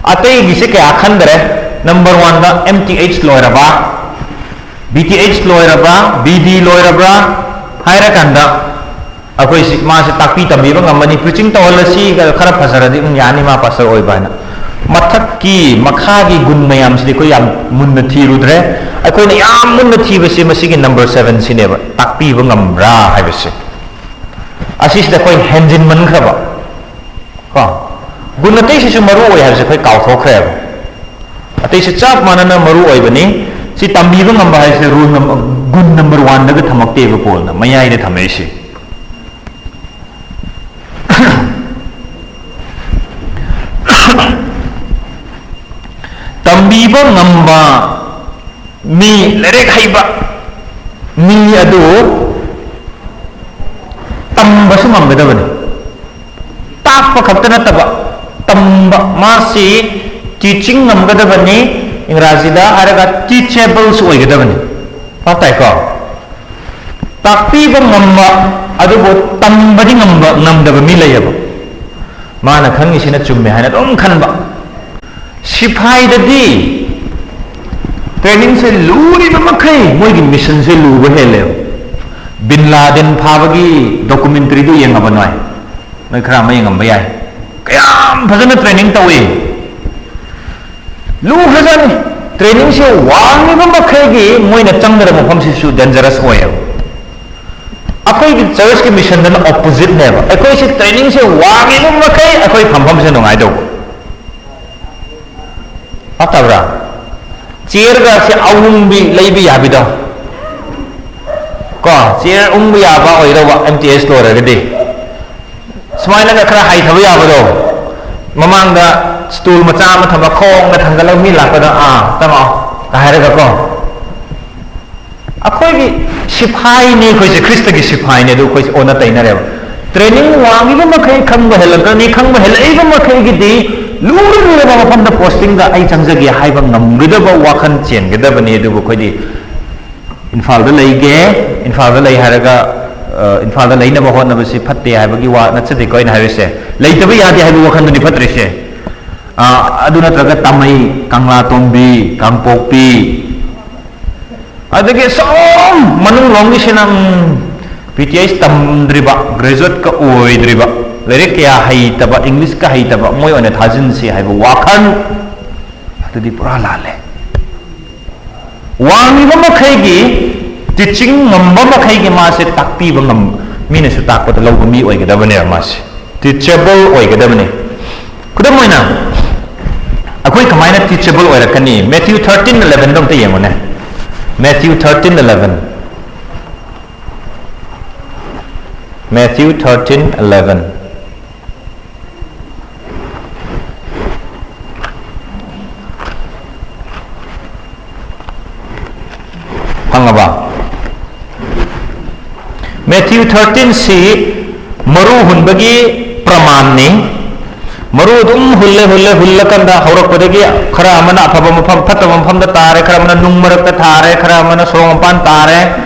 ꯑꯇꯩꯒꯤꯁꯦ ꯀꯌꯥ ꯈꯟꯗ꯭ꯔꯦ꯫ Number oneꯗ M T H ꯂꯣꯏꯔꯕ, B T H ꯂꯣꯏꯔꯕ, B D ꯂꯣꯏꯔꯕ꯭ꯔꯥ ꯍꯥꯏꯔꯀꯥꯟꯗ, ꯑꯩꯈꯣꯏꯁꯤ, ꯃꯥꯁꯦ ꯇꯥꯛꯄꯤ ꯇꯝꯕꯤꯕ ꯉꯝꯃꯅꯤ, preaching ꯇꯧꯍꯜꯂꯁꯤ, ꯈꯔ ꯐꯖꯔꯗꯤ ꯑꯗꯨꯝ ꯌꯥꯅꯤ ꯃꯥ pastor ꯑꯣꯏꯕ ꯍꯥꯏꯅ꯫ ꯃꯊꯛꯀꯤ, ꯃꯈꯥꯒꯤ ꯒꯨꯟ ꯃꯌꯥꯝꯁꯤꯗꯤ ꯑꯩꯈꯣꯏ ꯌꯥꯝ ꯃꯨꯟꯅ ꯊꯤꯔꯨꯗ꯭ꯔꯦ꯫ ꯑꯩꯈꯣꯏꯅ ꯌꯥꯝ ꯃꯨꯟꯅ ꯊꯤꯕꯁꯤ ꯃꯁꯤꯒꯤ number sevenꯁꯤꯅꯦꯕ, ꯇꯥꯛꯄꯤꯕ ꯉꯝꯕ꯭ꯔꯥ ꯍꯥꯏꯕꯁꯦ꯫ ꯑꯁꯤꯁꯤꯗ ꯑꯩꯈꯣꯏ ꯍꯦꯟꯖꯤꯟꯃꯟꯈ꯭ꯔꯕ꯫ ꯀꯣ? ꯒꯨꯟ ꯑꯇꯩꯁꯤꯁꯨ ꯃꯔꯨ ꯑꯣꯏ ꯍꯥꯏꯕꯁꯦ ꯑꯩꯈꯣꯏ ꯀꯥꯎꯊꯣꯛꯈ꯭ꯔꯦꯕ꯫ ꯑꯇꯩꯁꯦ ꯆꯞ ꯃꯥꯟꯅꯅ ꯃꯔꯨ ꯑꯣꯏꯕꯅꯤ꯫ ꯁꯤ ꯇꯝꯕꯤꯕ ꯉꯝꯕ ꯍꯥꯏꯁꯦ rule number, ꯒꯨꯟ number oneꯗꯒ ꯊꯝꯃꯛꯇꯦꯕ ꯄꯣꯜꯅ, ꯃꯌꯥꯏꯗ ꯊꯝꯃꯛꯏꯁꯤ꯫ ꯇꯝꯕꯤꯕ ꯉꯝꯕ ꯃꯤ, ꯂꯥꯏꯔꯤꯛ ꯍꯩꯕ ꯃꯤ ꯑꯗꯨ ꯇꯝꯕꯁꯨ ꯉꯝꯒꯗꯕꯅꯤ꯫ ꯇꯥꯛꯄ ꯈꯛꯇ ꯅꯠꯇꯕ, ꯇꯝꯕ, ꯃꯥꯁꯤ teaching ꯉꯝꯒꯗꯕꯅꯤ, ꯏꯪꯒ꯭ꯔꯥꯖꯤꯗ ꯍꯥꯏꯔꯒ teachableꯁꯨ ꯑꯣꯏꯒꯗꯕꯅꯤ꯫ ꯚꯥꯞ ꯇꯥꯏꯀꯣ? ꯇꯥꯛꯄꯤꯕ ꯉꯝꯕ, ꯑꯗꯨꯕꯨ ꯇꯝꯕꯗꯤ ꯉꯝꯕ, ꯉꯝꯗꯕ ꯃꯤ ꯂꯩꯌꯦꯕ꯫ ꯃꯥꯅ ꯈꯪꯉꯤꯁꯤꯅ ꯆꯨꯝꯃꯦ ꯍꯥꯏꯅ ꯑꯗꯨꯝ ꯈꯟꯕ꯫ ꯁꯤꯐꯥꯏꯗꯗꯤ trainingꯁꯦ ꯂꯨꯔꯤꯕ ꯃꯈꯩ ꯃꯣꯏꯒꯤ missionꯁꯦ ꯂꯨꯕ ꯍꯦꯜꯂꯦꯕ꯫ ꯕꯤꯟ ꯂꯥꯗꯦꯟ ꯐꯥꯕꯒꯤ documentaryꯗꯨ ꯌꯦꯡꯉꯕ ꯅꯣꯏ? ꯅꯣꯏ ꯈꯔ ꯑꯃ ꯌꯦꯡꯉꯝꯕ ꯌꯥꯏ꯫ ꯀꯌꯥꯝ ꯐꯖꯅ training ꯇꯧꯏ꯫ ꯂꯨꯈ꯭ꯔꯖꯥꯠꯅꯤ꯫ Trainingꯁꯦ ꯋꯥꯡꯉꯤꯕ ꯃꯈꯩꯒꯤ ꯃꯣꯏꯅ ꯆꯪꯒꯗꯕ ꯃꯐꯝꯁꯤꯁꯨ dangerous ꯑꯣꯏꯌꯦꯕ꯫ ꯑꯩꯈꯣꯏꯒꯤ churchꯀꯤ missionꯗꯅ oppositeꯅꯦꯕ꯫ ꯑꯩꯈꯣꯏꯁꯦ trainingꯁꯦ ꯋꯥꯡꯉꯤꯕ ꯃꯈꯩ ꯑꯩꯈꯣꯏ ꯐꯝꯐꯝꯁꯦ ꯅꯨꯡꯉꯥꯏꯗꯧꯕ꯫ ꯐꯠꯇꯕ꯭ꯔꯥ? Chairꯒꯁꯦ ꯑꯍꯨꯝꯕꯤ ꯂꯩꯕ ꯌꯥꯕꯤꯗꯣ꯫ ꯀꯣ, ꯆꯤꯌꯔ ꯎꯪꯕ ꯌꯥꯕ ꯑꯣꯏꯗꯧꯕ, ꯑꯦꯝ ꯇꯤ ꯑꯦꯁ ꯂꯣꯏꯔꯒꯗꯤ꯫ ꯁꯨꯃꯥꯏꯅꯒ ꯈꯔ ꯍꯩꯊꯕ ꯌꯥꯕꯗꯣ, ꯃꯃꯥꯡꯗ ꯁ꯭ꯇꯨꯜ ꯃꯆꯥ ꯑꯃ ꯊꯝꯃ ꯈꯣꯡꯅ ꯊꯥꯡꯒꯠꯂꯒ ꯃꯤ ꯂꯥꯛꯄꯗ, "ꯑꯥ, ꯇꯝꯃꯛꯑꯣ" ꯀ ꯍꯥꯏꯔꯒ ꯀꯣ꯫ ꯑꯩꯈꯣꯏꯒꯤ ꯁꯤꯐꯥꯏꯅꯤ ꯑꯩꯈꯣꯏꯁꯦ, ꯈ꯭ꯔꯤꯁꯇꯒꯤ ꯁꯤꯐꯥꯏꯅꯤ, ꯑꯗꯨ ꯑꯩꯈꯣꯏꯁꯦ ꯑꯣꯟꯅ ꯇꯩꯅꯔꯦꯕ꯫ ꯇ꯭ꯔꯦꯅꯤꯡ ꯋꯥꯡꯉꯤꯕ ꯃꯈꯩ ꯈꯪꯕ ꯍꯦꯜꯂꯛꯀꯅꯤ, ꯈꯪꯕ ꯍꯦꯜꯂꯛꯏꯕ ꯃꯈꯩꯒꯤꯗꯤ ꯂꯨꯔ ꯂꯨꯔꯕ ꯃꯐꯝꯗ ꯄꯣꯁꯇꯤꯡꯗ ꯑꯩ ꯆꯪꯖꯒꯦ ꯍꯥꯏꯕ ꯉꯝꯒꯗꯕ ꯋꯥꯈꯜ ꯆꯦꯟꯒꯗꯕꯅꯤ꯫ ꯑꯗꯨꯕꯨ ꯑꯩꯈꯣꯏꯗꯤ ꯏꯝꯐꯥꯜꯗ ꯂꯩꯒꯦ, ꯏꯝꯐꯥꯜꯗ ꯂꯩ ꯍꯥꯏꯔꯒ, ꯑ, ꯏꯝꯐꯥꯜꯗ ꯂꯩꯅꯕ ꯍꯣꯠꯅꯕꯁꯤ ꯐꯠꯇꯦ ꯍꯥꯏꯕꯒꯤ ꯋꯥ ꯅꯠꯆꯗꯦꯀꯣ ꯑꯩꯅ ꯍꯥꯏꯔꯤꯁꯦ꯫ ꯂꯩꯇꯕ ꯌꯥꯗꯦ ꯍꯥꯏꯕ ꯋꯥꯈꯜꯗꯨꯅꯤ ꯐꯠꯇ꯭ꯔꯤꯁꯦ꯫ ꯑ, ꯑꯗꯨ ꯅꯠꯇ꯭ꯔꯒ ꯇꯥꯃꯩ, ꯀꯪꯂꯥꯇꯣꯡꯕꯤ, ꯀꯥꯡꯄꯣꯛꯄꯤ, ꯑꯗꯒꯤ ꯁꯨꯝ ꯃꯅꯨꯡ ꯂꯣꯝꯒꯤꯁꯤꯅ, ꯎꯝ, ꯄꯤ ꯇꯤ ꯑꯩꯆ ꯇꯝꯗ꯭ꯔꯤꯕ, ꯒ꯭ꯔꯦꯖꯨꯋꯦꯠꯀ ꯑꯣꯏꯗ꯭ꯔꯤꯕ, ꯂꯥꯏꯔꯤꯛ ꯀꯌꯥ ꯍꯩꯇꯕ, ꯏꯪꯂꯤꯁꯀ ꯍꯩꯇꯕ, ꯃꯣꯏ ꯑꯣꯏꯅ ꯊꯥꯖꯤꯟꯁꯤ ꯍꯥꯏꯕ ꯋꯥꯈꯜ, ꯑꯗꯨꯗꯤ ꯄꯨꯔꯥ ꯂꯥꯜꯂꯦ꯫ ꯋꯥꯡꯂꯤꯕ ꯃꯈꯩꯒꯤ, ꯇꯤꯆꯤꯡ ꯉꯝꯕ ꯃꯈꯩꯒꯤ ꯃꯥꯁꯦ ꯇꯥꯛꯄꯤꯕ ꯉꯝ-, ꯃꯤꯅꯁꯨ ꯇꯥꯛꯄꯗ ꯂꯧꯕ ꯃꯤ ꯑꯣꯏꯒꯗꯕꯅꯦꯕ ꯃꯥꯁꯦ꯫ ꯇꯤꯆꯦꯕꯜ ꯑꯣꯏꯒꯗꯕꯅꯤ꯫ ꯈꯨꯗꯝ ꯑꯣꯏꯅ, ꯑꯩꯈꯣꯏ ꯀꯃꯥꯏꯅ ꯇꯤꯆꯦꯕꯜ ꯑꯣꯏꯔꯛꯀꯅꯤ? ꯃꯦꯊ꯭ꯌꯨ ꯊꯥꯔꯇꯤꯟ ꯑꯦꯂꯦꯚꯦꯟꯗꯣ ꯑꯝꯇ ꯌꯦꯡꯉꯨꯅꯦ꯫ Matthew thirteen eleven. Matthew thirteen eleven. ꯐꯪꯉꯕ? ꯃꯦꯊ꯭ꯌꯨ ꯊꯥꯔꯇꯤꯟꯁꯤ ꯃꯔꯨ ꯍꯨꯟꯕꯒꯤ ꯄ꯭ꯔꯃꯥꯟꯅꯤ꯫ ꯃꯔꯨ ꯑꯗꯨꯝ ꯍꯨꯜꯂꯦ, ꯍꯨꯜꯂꯦ, ꯍꯨꯜꯂꯀꯥꯟꯗ ꯍꯧꯔꯛꯄꯗꯒꯤ ꯈꯔ ꯑꯃꯅ ꯑꯐꯕ ꯃꯐꯝ, ꯐꯠꯇꯕ ꯃꯐꯝꯗ ꯇꯥꯔꯦ, ꯈꯔ ꯑꯃꯅ ꯅꯨꯡ ꯃꯔꯛꯇ ꯇꯥꯔꯦ, ꯈꯔ ꯑꯃꯅ ꯁꯣꯔꯣꯛ ꯃꯄꯥꯟ ꯇꯥꯔꯦ,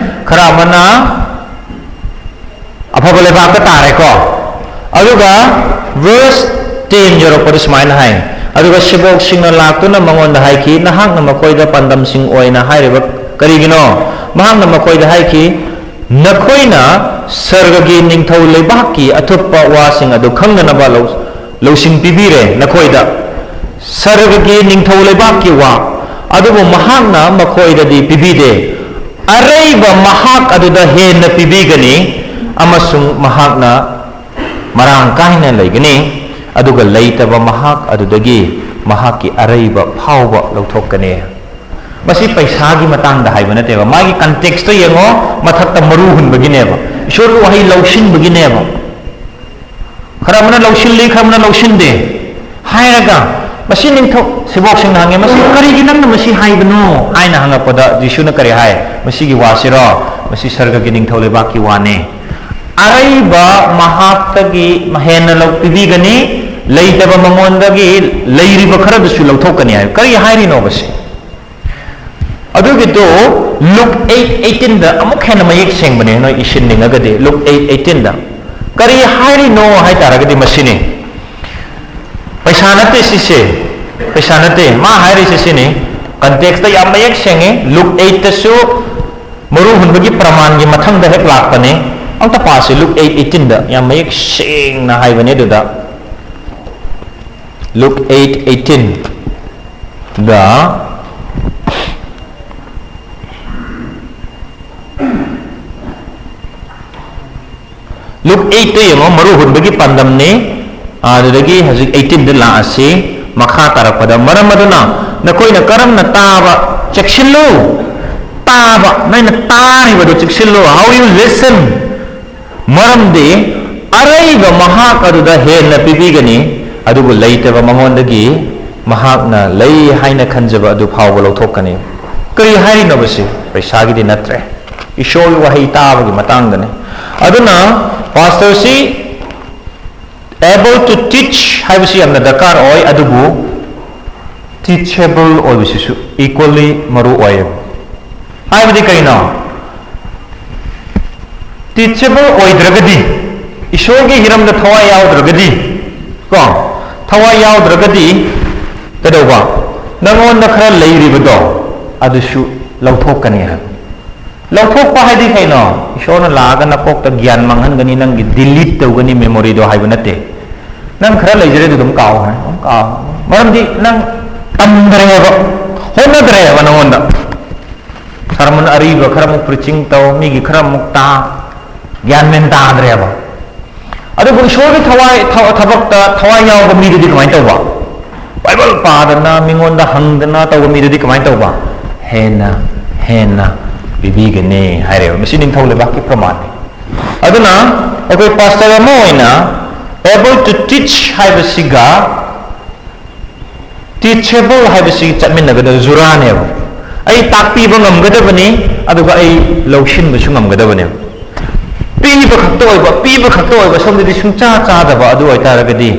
ꯈꯔ ꯑꯃꯅ ꯑꯐꯕ ꯂꯩꯕꯥꯛꯇ ꯇꯥꯔꯦꯀꯣ꯫ ꯑꯗꯨꯒ verse ten ꯌꯧꯔꯛꯄꯗ ꯁꯨꯃꯥꯏꯅ ꯍꯥꯏ, "ꯑꯗꯨꯒ ꯁꯦꯕꯣꯛꯁꯤꯡꯅ ꯂꯥꯛꯇꯨꯅ ꯃꯉꯣꯟꯗ ꯍꯥꯏꯈꯤ, ꯅꯍꯥꯛꯅ ꯃꯈꯣꯏꯗ ꯄꯥꯟꯗꯝꯁꯤꯡ ꯑꯣꯏꯅ ꯍꯥꯏꯔꯤꯕ ꯀꯔꯤꯒꯤꯅꯣ?" ꯃꯍꯥꯛꯅ ꯃꯈꯣꯏꯗ ꯍꯥꯏꯈꯤ, "ꯅꯈꯣꯏꯅ ꯁꯔꯒꯒꯤ ꯅꯤꯡꯊꯧ ꯂꯩꯕꯥꯛꯀꯤ ꯑꯊꯨꯞꯄ ꯋꯥꯁꯤꯡ ꯑꯗꯨ ꯈꯪꯅꯅꯕ ꯂꯧ-, ꯂꯧꯁꯤꯡ ꯄꯤꯕꯤꯔꯦ ꯅꯈꯣꯏꯗ, ꯁꯔꯒꯒꯤ ꯅꯤꯡꯊꯧ ꯂꯩꯕꯥꯛꯀꯤ ꯋꯥ, ꯑꯗꯨꯕꯨ ꯃꯍꯥꯛꯅ ꯃꯈꯣꯏꯗꯗꯤ ꯄꯤꯕꯤꯗꯦ꯫ ꯑꯔꯩꯕ ꯃꯍꯥꯛ ꯑꯗꯨꯗ ꯍꯦꯟꯅ ꯄꯤꯕꯤꯒꯅꯤ, ꯑꯃꯁꯨꯡ ꯃꯍꯥꯛꯅ ꯃꯔꯥꯡ ꯀꯥꯏꯅ ꯂꯩꯒꯅꯤ, ꯑꯗꯨꯒ ꯂꯩꯇꯕ ꯃꯍꯥꯛ ꯑꯗꯨꯗꯒꯤ ꯃꯍꯥꯛꯀꯤ ꯑꯔꯩꯕ ꯐꯥꯎꯕ ꯂꯧꯊꯣꯛꯀꯅꯤ"꯫ ꯃꯁꯤ ꯄꯩꯁꯥꯒꯤ ꯃꯇꯥꯡꯗ ꯍꯥꯏꯕ ꯅꯠꯇꯦꯕ, ꯃꯥꯒꯤ context ꯇꯣ ꯌꯦꯡꯉꯣ, ꯃꯊꯛꯇ ꯃꯔꯨ ꯍꯨꯟꯕꯒꯤꯅꯦꯕ, ꯏꯁꯣꯔꯒꯤ ꯋꯥꯍꯩ ꯂꯧꯁꯤꯟꯕꯒꯤꯅꯦꯕ꯫ ꯈꯔ ꯑꯃꯅ ꯂꯧꯁꯤꯜꯂꯤ, ꯈꯔ ꯑꯃꯅ ꯂꯧꯁꯤꯟꯗꯦ ꯍꯥꯏꯔꯒ, ꯃꯁꯤ ꯅꯤꯡꯊꯧ, ꯁꯦꯕꯣꯛꯁꯤꯡꯅ ꯍꯪꯉꯦ, "ꯃꯁꯤ ꯀꯔꯤꯒꯤ ꯅꯪꯅ ꯃꯁꯤ ꯍꯥꯏꯕꯅꯣ?" ꯍꯥꯏꯅ ꯍꯪꯉꯛꯄꯗ ꯖꯤꯁꯨꯅ ꯀꯔꯤ ꯍꯥꯏ? "ꯃꯁꯤꯒꯤ ꯋꯥꯁꯤꯔꯣ? ꯃꯁꯤ ꯁꯔꯒꯒꯤ ꯅꯤꯡꯊꯧ ꯂꯩꯕꯥꯛꯀꯤ ꯋꯥꯅꯦ꯫ ꯑꯔꯩꯕ ꯃꯍꯥꯛꯇꯒꯤ ꯍꯦꯟꯅ ꯂꯧ-, ꯄꯤꯕꯤꯒꯅꯤ, ꯂꯩꯇꯕ ꯃꯉꯣꯟꯗꯒꯤ ꯂꯩꯔꯤꯕ ꯈꯔꯗꯨꯁꯨ ꯂꯧꯊꯣꯛꯀꯅꯤ" ꯍꯥꯏ꯫ ꯀꯔꯤ ꯍꯥꯏꯔꯤꯅꯣꯕ ꯁꯤ? ꯑꯗꯨꯒꯤꯗꯣ Luke eight eighteen ꯗ ꯑꯃꯨꯛ ꯍꯦꯟꯅ ꯃꯌꯦꯛ ꯁꯦꯡꯕꯅꯦ, ꯅꯣꯏ ꯏꯁꯤꯟꯅꯤꯡꯉꯒꯗꯤ꯫ Luke eight eighteen ꯗ ꯀꯔꯤ ꯍꯥꯏꯔꯤꯅꯣ ꯍꯥꯏ ꯇꯥꯔꯒꯗꯤ ꯃꯁꯤꯅꯤ, ꯄꯩꯁꯥ ꯅꯠꯇꯦ ꯁꯤꯁꯦ, ꯄꯩꯁꯥ ꯅꯠꯇꯦ꯫ ꯃꯥ ꯍꯥꯏꯔꯤꯁꯦ ꯁꯤꯅꯤ, context ꯇ ꯌꯥꯝ ꯃꯌꯦꯛ ꯁꯦꯡꯉꯤ꯫ Luke eight ꯇꯁꯨ ꯃꯔꯨ ꯍꯨꯟꯕꯒꯤ ꯄ꯭ꯔꯃꯥꯟꯒꯤ ꯃꯊꯪꯗ ꯍꯦꯛ ꯂꯥꯛꯄꯅꯦ꯫ ꯑꯝꯇ ꯄꯥꯁꯤ, Luke eight eighteen ꯗ ꯌꯥꯝ ꯃꯌꯦꯛ ꯁꯦꯡꯅ ꯍꯥꯏꯕꯅꯦ ꯑꯗꯨꯗ꯫ Luke eight eighteen ꯗ Luke eight ꯇꯨ ꯌꯦꯡꯉꯣ, ꯃꯔꯨ ꯍꯨꯟꯕꯒꯤ ꯄꯥꯟꯗꯝꯅꯤ꯫ ꯑꯗꯨꯗꯒꯤ ꯍꯧꯖꯤꯛ eighteen ꯗ ꯂꯥꯛꯑꯁꯤ꯫ ꯃꯈꯥ ꯇꯥꯔꯛꯄꯗ, "ꯃꯔꯝ ꯑꯗꯨꯅ ꯅꯈꯣꯏꯅ ꯀꯔꯝꯅ ꯇꯥꯕ ꯆꯦꯛꯁꯤꯜꯂꯨ, ꯇꯥꯕ, ꯅꯣꯏꯅ ꯇꯥꯔꯤꯕꯗꯨ ꯆꯦꯛꯁꯤꯜꯂꯨ, how you listen, ꯃꯔꯝꯗꯤ ꯑꯔꯩꯕ ꯃꯍꯥꯛ ꯑꯗꯨꯗ ꯍꯦꯟꯅ ꯄꯤꯕꯤꯒꯅꯤ, ꯑꯗꯨꯕꯨ ꯂꯩꯇꯕ ꯃꯉꯣꯟꯗꯒꯤ ꯃꯍꯥꯛꯅ ꯂꯩ ꯍꯥꯏꯅ ꯈꯟꯖꯕ ꯑꯗꯨ ꯐꯥꯎꯕ ꯂꯧꯊꯣꯛꯀꯅꯤ"꯫ ꯀꯔꯤ ꯍꯥꯏꯔꯤꯅꯣꯕ ꯁꯤ? ꯄꯩꯁꯥꯒꯤꯗꯤ ꯅꯠꯇ꯭ꯔꯦ, ꯏꯁꯣꯔꯒꯤ ꯋꯥꯍꯩ ꯇꯥꯕꯒꯤ ꯃꯇꯥꯡꯗꯅꯤ꯫ ꯑꯗꯨꯅ ꯄꯥꯁꯇꯔꯁꯤ able to teach ꯍꯥꯏꯕꯁꯤ ꯌꯥꯝꯅ ꯗꯔꯀꯥꯔ ꯑꯣꯏ, ꯑꯗꯨꯕꯨ teachable ꯑꯣꯏꯕꯁꯤꯁꯨ equally ꯃꯔꯨ ꯑꯣꯏ꯫ ꯍꯥꯏꯕꯗꯤ ꯀꯩꯅꯣ? Teachable ꯑꯣꯏꯗ꯭ꯔꯒꯗꯤ, ꯏꯁꯣꯔꯒꯤ ꯍꯤꯔꯝꯗ ꯊꯋꯥꯏ ꯌꯥꯎꯗ꯭ꯔꯒꯗꯤ, ꯀꯣ, ꯊꯋꯥꯏ ꯌꯥꯎꯗ꯭ꯔꯒꯗꯤ ꯀꯩꯗꯧꯕ? ꯅꯪꯉꯣꯟꯗ ꯈꯔ ꯂꯩꯔꯤꯕꯗꯣ ꯑꯗꯨꯁꯨ ꯂꯧꯊꯣꯛꯀꯅꯤ ꯍꯥꯏꯕ꯫ ꯂꯧꯊꯣꯛꯄ ꯍꯥꯏꯗꯤ ꯀꯩꯅꯣ? ꯏꯁꯣꯔꯅ ꯂꯥꯛꯑꯒ ꯅꯀꯣꯛꯇ ꯒ꯭ꯌꯥꯟ ꯃꯥꯡꯍꯟꯒꯅꯤ, ꯅꯪꯒꯤ delete ꯇꯧꯒꯅꯤ memory ꯗꯣ ꯍꯥꯏꯕ ꯅꯠꯇꯦ꯫ ꯅꯪ ꯈꯔ ꯂꯩꯖꯔꯦ, ꯑꯗꯨ ꯑꯗꯨꯝ ꯀꯥꯎꯈ꯭ꯔꯦ, ꯑꯗꯨꯝ ꯀꯥꯎ-, ꯃꯔꯝꯗꯤ ꯅꯪ ꯇꯝꯗ꯭ꯔꯦꯕ, ꯍꯣꯠꯅꯗ꯭ꯔꯦꯕ ꯅꯪꯉꯣꯟꯗ꯫ Sermon ꯑꯔꯤꯕ ꯈꯔ ꯑꯃꯨꯛ preaching ꯇꯧ, ꯃꯤꯒꯤ ꯈꯔ ꯑꯃꯨꯛ ꯇꯥ, ꯒ꯭ꯌꯥꯟ ꯃꯦꯟ ꯇꯥꯗ꯭ꯔꯦꯕ꯫ ꯑꯗꯨꯕꯨ ꯏꯁꯣꯔꯒꯤ ꯊꯋꯥꯏ, ꯊ-, ꯊꯕꯛꯇ ꯊꯋꯥꯏ ꯌꯥꯎꯕ ꯃꯤꯗꯨꯗꯤ ꯀꯃꯥꯏꯅ ꯇꯧꯕ? ꯕꯥꯏꯕꯜ ꯄꯥꯗꯅ, ꯃꯤꯉꯣꯟꯗ ꯍꯪꯗꯅ ꯇꯧꯕ ꯃꯤꯗꯨꯗꯤ ꯀꯃꯥꯏꯅ ꯇꯧꯕ? ꯍꯦꯟꯅ ꯍꯦꯟꯅ ꯄꯤꯕꯤꯒꯅꯤ ꯍꯥꯏꯔꯦꯕ꯫ ꯃꯁꯤ ꯅꯤꯡꯊꯧ ꯂꯩꯕꯥꯛꯀꯤ ꯄ꯭ꯔꯃꯥꯟꯅꯤ꯫ ꯑꯗꯨꯅ ꯑꯩꯈꯣꯏ ꯄꯥꯁꯇꯔ ꯑꯃ ꯑꯣꯏꯅ able to teach ꯍꯥꯏꯕꯁꯤꯒ teachable ꯍꯥꯏꯕꯁꯤ ꯆꯠꯃꯤꯟꯅꯒꯗꯕ ꯖꯨꯔꯥꯅꯦꯕ꯫ ꯑꯩ ꯇꯥꯛꯄꯤꯕ ꯉꯝꯒꯗꯕꯅꯤ, ꯑꯗꯨꯒ ꯑꯩ ꯂꯧꯁꯤꯟꯕꯁꯨ ꯉꯝꯒꯗꯕꯅꯦꯕ꯫ ꯄꯤꯕ ꯈꯛꯇ ꯑꯣꯏꯕ, ꯄꯤꯕ ꯈꯛꯇ ꯑꯣꯏꯕ, ꯁꯣꯝꯗꯗꯤ ꯁꯨꯡꯆꯥ ꯆꯥꯗꯕ, ꯑꯗꯨ ꯑꯣꯏꯇꯥꯔꯒꯗꯤ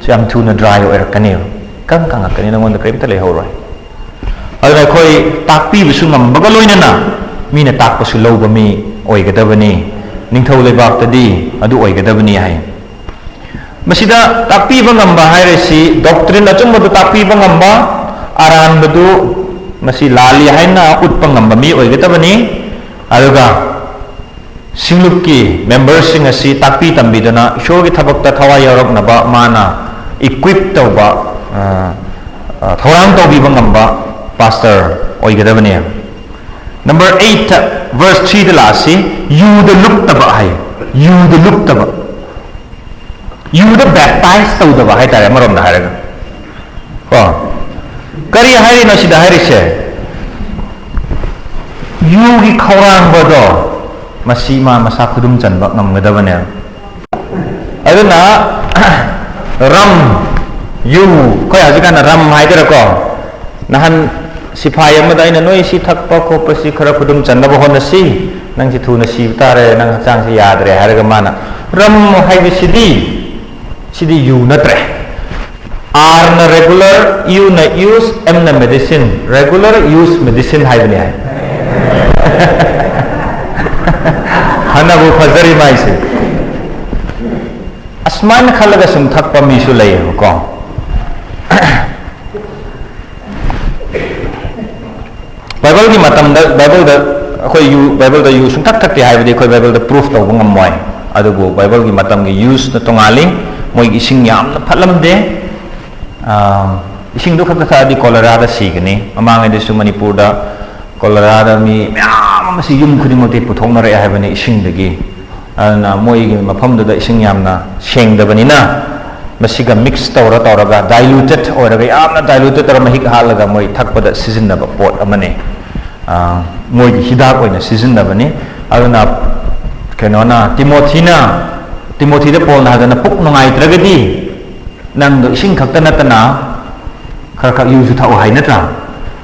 ꯌꯥꯝ ꯊꯨꯅ dry ꯑꯣꯏꯔꯛꯀꯅꯦꯕ, ꯏꯀꯪ ꯀꯪꯉꯛꯀꯅꯤ, ꯅꯉꯣꯟꯗ ꯀꯔꯤꯝꯇ ꯂꯩꯍꯧꯔꯣꯏ꯫ ꯑꯗꯨꯅ ꯑꯩꯈꯣꯏ ꯇꯥꯛꯄꯤꯕꯁꯨ ꯉꯝꯕꯒ ꯂꯣꯏꯅꯅ ꯃꯤꯅ ꯇꯥꯛꯄꯁꯨ ꯂꯧꯕ ꯃꯤ ꯑꯣꯏꯒꯗꯕꯅꯤ꯫ ꯅꯤꯡꯊꯧ ꯂꯩꯕꯥꯛꯇꯗꯤ ꯑꯗꯨ ꯑꯣꯏꯒꯗꯕꯅꯤ ꯍꯥꯏ꯫ ꯃꯁꯤꯗ ꯇꯥꯛꯄꯤꯕ ꯉꯝꯕ ꯍꯥꯏꯔꯤꯁꯤ doctrine ꯑꯆꯨꯝꯕꯗꯨ ꯇꯥꯛꯄꯤꯕ ꯉꯝꯕ, ꯑꯔꯥꯟꯕꯗꯨ ꯃꯁꯤ ꯂꯥꯜꯂꯤ ꯍꯥꯏꯅ ꯎꯠꯄ ꯉꯝꯕ ꯃꯤ ꯑꯣꯏꯒꯗꯕꯅꯤ꯫ ꯑꯗꯨꯒ ꯁꯤꯡꯂꯨꯞꯀꯤ memberꯁꯤꯡ ꯑꯁꯤ ꯇꯥꯛꯄꯤ ꯇꯝꯕꯤꯗꯨꯅ ꯏꯁꯣꯔꯒꯤ ꯊꯕꯛꯇ ꯊꯋꯥꯏ ꯌꯥꯎꯔꯛꯅꯕ ꯃꯥꯅ equip ꯇꯧꯕ, ꯑ, ꯑ, ꯊꯧꯔꯥꯡ ꯇꯧꯕꯤꯕ ꯉꯝꯕ ꯄꯥꯁꯇꯔ ꯑꯣꯏꯒꯗꯕꯅꯤ꯫ Number eight verse threeꯗ ꯂꯥꯛꯑꯁꯤ, ꯌꯨꯗ ꯂꯨꯞꯇꯕ ꯍꯥꯏ꯫ ꯌꯨꯗ ꯂꯨꯞꯇꯕ, ꯌꯨꯗ baptize ꯇꯧꯗꯕ ꯍꯥꯏꯇꯥꯔꯦ, ꯑꯃꯔꯣꯝꯗ ꯍꯥꯏꯔꯒ꯫ ꯀꯣ? ꯀꯔꯤ ꯍꯥꯏꯔꯤꯅꯣ ꯁꯤꯗ ꯍꯥꯏꯔꯤꯁꯦ? ꯌꯨꯒꯤ ꯈꯧꯔꯥꯡꯕꯗꯣ, ꯃꯁꯤ ꯃꯥ ꯃꯁꯥ ꯈꯨꯗꯨꯝ ꯆꯟꯕ ꯉꯝꯒꯗꯕꯅꯦꯕ꯫ ꯑꯗꯨꯅ ꯔꯝ, ꯌꯨ, ꯑꯩꯈꯣꯏ ꯍꯧꯖꯤꯛꯀꯥꯟꯗ ꯔꯝ ꯍꯥꯏꯗꯣꯏꯔꯥꯀꯣ? ꯅꯍꯥꯟ ꯁꯤꯐꯥꯏ ꯑꯃꯗ ꯑꯩꯅ, "ꯅꯣꯏ ꯁꯤ ꯊꯛꯄ ꯈꯣꯠꯄꯁꯤ ꯈꯔ ꯈꯨꯗꯨꯝ ꯆꯟꯅꯕ ꯍꯣꯠꯅꯁꯤ, ꯅꯪꯁꯤ ꯊꯨꯅ ꯁꯤꯕ ꯇꯥꯔꯦ, ꯅꯪ ꯍꯛꯆꯥꯡꯁꯤ ꯌꯥꯗ꯭ꯔꯦ" ꯍꯥꯏꯔꯒ ꯃꯥꯅ, "ꯔꯝ ꯍꯥꯏꯕꯁꯤꯗꯤ, ꯁꯤꯗꯤ ꯌꯨ ꯅꯠꯇ꯭ꯔꯦ꯫ R ꯅ regular, U ꯅ use, M ꯅ medicine, regular use medicine ꯍꯥꯏꯕꯅꯤ" ꯍꯥꯏ꯫ ꯐꯅꯕꯨ ꯐꯖꯔꯤ ꯃꯥꯏꯁꯦ꯫ ꯑꯁꯨꯃꯥꯏꯅ ꯈꯜꯂꯒ ꯁꯨꯝ ꯊꯛꯄ ꯃꯤꯁꯨ ꯂꯩꯌꯦꯕꯀꯣ꯫ ꯕꯥꯏꯕꯜꯒꯤ ꯃꯇꯝꯗ, ꯕꯥꯏꯕꯜꯗ ꯑꯩꯈꯣꯏ ꯌꯨ, ꯕꯥꯏꯕꯜꯗ ꯌꯨ ꯁꯨꯡꯊꯛ ꯊꯛꯇꯦ ꯍꯥꯏꯕꯗꯤ ꯑꯩꯈꯣꯏ ꯕꯥꯏꯕꯜꯗ proof ꯇꯧꯕ ꯉꯝꯃꯣꯏ꯫ ꯑꯗꯨꯕꯨ ꯕꯥꯏꯕꯜꯒꯤ ꯃꯇꯝꯒꯤ useꯅ ꯇꯣꯉꯥꯜꯂꯤ꯫ ꯃꯣꯏꯒꯤ ꯏꯁꯤꯡ ꯌꯥꯝꯅ ꯐꯠꯂꯝꯗꯦ꯫ ꯑꯥ, ꯏꯁꯤꯡꯗꯣ ꯈꯛꯇ ꯊꯛꯑꯗꯤ choleraꯗ ꯁꯤꯒꯅꯤ꯫ ꯃꯃꯥꯡꯉꯩꯗꯁꯨ ꯃꯅꯤꯄꯨꯔꯗ choleraꯗ ꯃꯤ ꯃꯌꯥꯝ ꯑꯃ ꯁꯤ ꯌꯨꯝ ꯈꯨꯗꯤꯡꯃꯛꯇꯤ ꯄꯨꯊꯣꯛꯅꯔꯛꯑꯦ ꯍꯥꯏꯕꯅꯤ ꯏꯁꯤꯡꯗꯒꯤ꯫ ꯑꯗꯨꯅ ꯃꯣꯏꯒꯤ ꯃꯐꯝꯗꯨꯗ ꯏꯁꯤꯡ ꯌꯥꯝꯅ ꯁꯦꯡꯗꯕꯅꯤꯅ ꯃꯁꯤꯒ mix ꯇꯧꯔ ꯇꯧꯔꯒ diluted ꯑꯣꯏꯔꯒ, ꯌꯥꯝꯅ diluted ꯇꯧꯔ ꯃꯍꯤꯛ ꯍꯥꯠꯂꯒ ꯃꯣꯏ ꯊꯛꯄꯗ ꯁꯤꯖꯤꯟꯅꯕ ꯄꯣꯠ ꯑꯃꯅꯤ꯫ ꯑ, ꯃꯣꯏꯒꯤ ꯍꯤꯗꯥꯛ ꯑꯣꯏꯅ ꯁꯤꯖꯤꯟꯅꯕꯅꯤ꯫ ꯑꯗꯨꯅ ꯀꯩꯅꯣꯅ, ꯇꯤꯃꯣꯊꯤꯅ, ꯇꯤꯃꯣꯊꯤꯗ ꯄꯣꯜꯅ ꯍꯥꯏꯗꯅ, "ꯄꯨꯛ ꯅꯨꯡꯉꯥꯏꯇ꯭ꯔꯒꯗꯤ ꯅꯪꯗꯣ ꯏꯁꯤꯡ ꯈꯛꯇ ꯅꯠꯇꯅ ꯈꯔ ꯈꯔ ꯌꯨꯁꯨ ꯊꯛꯎ" ꯍꯥꯏ ꯅꯠꯇ꯭ꯔꯥ?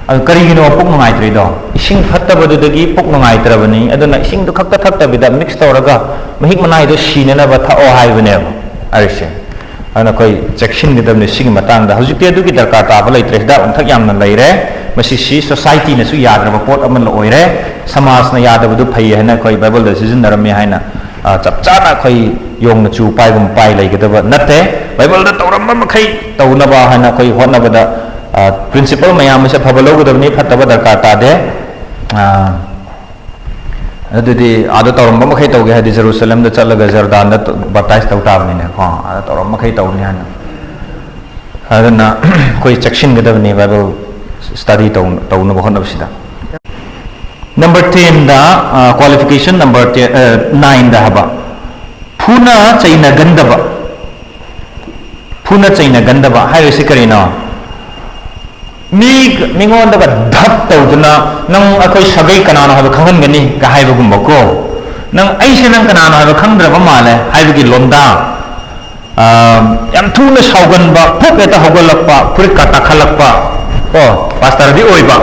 ꯑꯗꯨ ꯀꯔꯤꯒꯤꯅꯣ ꯄꯨꯛ ꯅꯨꯡꯉꯥꯏꯇ꯭ꯔꯤꯗꯣ? ꯏꯁꯤꯡ ꯐꯠꯇꯕꯗꯨꯗꯒꯤ ꯄꯨꯛ ꯅꯨꯡꯉꯥꯏꯇ꯭ꯔꯕꯅꯤ꯫ ꯑꯗꯨꯅ ꯏꯁꯤꯡꯗꯣ ꯈꯛꯇ ꯊꯛꯇꯕꯤꯗ mix ꯇꯧꯔꯒ ꯃꯍꯤꯛ ꯃꯅꯥꯏꯗꯣ ꯁꯤꯅꯅꯕ ꯊꯛꯑꯣ ꯍꯥꯏꯕꯅꯦꯕ ꯑꯩꯁꯦ꯫ ꯑꯗꯨꯅ ꯑꯩꯈꯣꯏ ꯆꯦꯛꯁꯤꯟꯒꯗꯕꯅꯤ ꯁꯤꯒꯤ ꯃꯇꯥꯡꯗ꯫ ꯍꯧꯖꯤꯛꯇꯤ ꯑꯗꯨꯒꯤ ꯗꯔꯀꯥꯔ ꯇꯥꯕ ꯂꯩꯇ꯭ꯔꯦ, ꯍꯤꯗꯥꯛ ꯂꯥꯡꯊꯛ ꯌꯥꯝꯅ ꯂꯩꯔꯦ꯫ ꯃꯁꯤꯁꯤ ꯁꯣꯁꯥꯏꯇꯤꯅꯁꯨ ꯌꯥꯗ꯭ꯔꯕ ꯄꯣꯠ ꯑꯃ ꯑꯣꯏꯔꯦ꯫ ꯁꯃꯥꯖꯅ ꯌꯥꯗꯕꯗꯨ ꯐꯩ ꯍꯥꯏꯅ ꯑꯩꯈꯣꯏ ꯕꯥꯏꯕꯜꯗ ꯁꯤꯖꯤꯟꯅꯔꯝꯃꯤ ꯍꯥꯏꯅ, ꯑ, ꯆꯞ ꯆꯥꯅ ꯑꯩꯈꯣꯏ ꯌꯣꯡꯅ ꯆꯨ ꯄꯥꯏꯒꯨꯝ ꯄꯥꯏ ꯂꯩꯒꯗꯕ ꯅꯠꯇꯦ꯫ ꯕꯥꯏꯕꯜꯗ ꯇꯧꯔꯝꯕ ꯃꯈꯩ ꯇꯧꯅꯕ ꯍꯥꯏꯅ ꯑꯩꯈꯣꯏ ꯍꯣꯠꯅꯕꯗ, ꯑ, principle ꯃꯌꯥꯝ ꯑꯁꯦ ꯑꯐꯕ ꯂꯧꯒꯗꯕꯅꯤ, ꯐꯠꯇꯕ ꯗꯔꯀꯥꯔ ꯇꯥꯗꯦ꯫ ꯑ, ꯑꯗꯨꯗꯤ ꯑꯥꯗ ꯇꯧꯔꯝꯕ ꯃꯈꯩ ꯇꯧꯒꯦ ꯍꯥꯏꯗꯤ ꯖꯦꯔꯨꯁꯂꯦꯝꯗ ꯆꯠꯂꯒ ꯖꯔꯗꯥꯟꯗ ꯕꯞꯇꯥꯏꯁ ꯇꯧ ꯇꯥꯕꯅꯤꯅꯦ, ꯀꯣ? ꯑꯥꯗ ꯇꯧꯔꯝꯕ ꯃꯈꯩ ꯇꯧꯅꯤ ꯍꯥꯏꯅ꯫ ꯑꯗꯨꯅ ꯑꯩꯈꯣꯏ ꯆꯦꯛꯁꯤꯟꯒꯗꯕꯅꯤ ꯕꯥꯏꯕꯜ study ꯇꯧ-, ꯇꯧꯅꯕ ꯍꯣꯠꯅꯕꯁꯤꯗ꯫ Number ten ꯗ, ꯑ, qualification number ten, ꯑ, nine ꯗ ꯍꯥꯏꯕ, ꯐꯨꯅ ꯆꯩꯅꯒꯟꯗꯕ꯫ ꯐꯨꯅ ꯆꯩꯅꯒꯟꯗꯕ ꯍꯥꯏꯔꯤꯁꯤ ꯀꯔꯤꯅꯣ? ꯃꯤ, ꯃꯤꯉꯣꯟꯗꯒ ꯙꯞ ꯇꯧꯗꯨꯅ, "ꯅꯪ ꯑꯩꯈꯣꯏ ꯁꯥꯒꯩ ꯀꯅꯥꯅꯣ ꯍꯥꯏꯕ ꯈꯪꯍꯟꯒꯅꯤ?" ꯀ ꯍꯥꯏꯕꯒꯨꯝꯕꯀꯣ꯫ "ꯅꯪ, ꯑꯩꯁꯦ ꯅꯪ ꯀꯅꯥꯅꯣ ꯍꯥꯏꯕ ꯈꯪꯗ꯭ꯔꯕ ꯃꯥꯜꯂꯦ" ꯍꯥꯏꯕꯒꯤ ꯂꯣꯟꯗꯥ꯫ ꯑ, ꯌꯥꯝ ꯊꯨꯅ ꯁꯥꯎꯒꯟꯕ, ꯐꯨꯛ ꯍꯦꯛꯇ ꯍꯧꯒꯠꯂꯛꯄ, ꯐꯨꯔꯤꯠꯀ ꯇꯥꯈꯠꯂꯛꯄ, ꯀꯣ, ꯄꯥꯁꯇꯔꯗꯤ ꯑꯣꯏꯕ,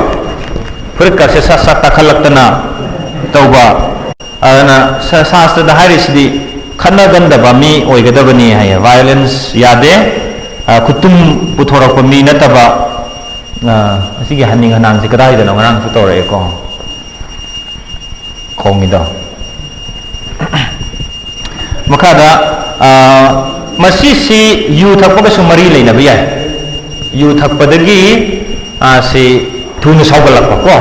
ꯐꯨꯔꯤꯠꯀꯁꯦ ꯁꯠ ꯁꯠ ꯇꯥꯈꯠꯂꯛꯇꯅ ꯇꯧꯕ꯫ ꯑꯗꯨꯅ ꯁ-, ꯁꯥꯁꯇ꯭ꯔꯗ ꯍꯥꯏꯔꯤꯁꯤꯗꯤ ꯈꯠꯅꯒꯟꯗꯕ ꯃꯤ ꯑꯣꯏꯒꯗꯕꯅꯤ ꯍꯥꯏꯌꯦ꯫ Violence ꯌꯥꯗꯦ, ꯑ, ꯈꯨꯇꯨꯝ ꯄꯨꯊꯣꯔꯛꯄ ꯃꯤ ꯅꯠꯇꯕ꯫ ꯑ, ꯑꯁꯤꯒꯤ ꯍꯅꯤꯡ ꯍꯅꯥꯡꯁꯤ ꯀꯗꯥꯏꯗꯅꯣ ꯉꯔꯥꯡꯁꯨ ꯇꯧꯔꯛꯑꯦꯀꯣ꯫ ꯈꯣꯡꯉꯤꯗꯣ꯫ ꯃꯈꯥꯗ, ꯑ, ꯃꯁꯤꯁꯤ ꯌꯨ ꯊꯛꯄꯒꯁꯨ ꯃꯔꯤ ꯂꯩꯅꯕ ꯌꯥꯏ꯫ ꯌꯨ ꯊꯛꯄꯗꯒꯤ, ꯑ, ꯁꯤ ꯊꯨꯅ ꯁꯥꯎꯒꯠꯂꯛꯄ ꯀꯣ꯫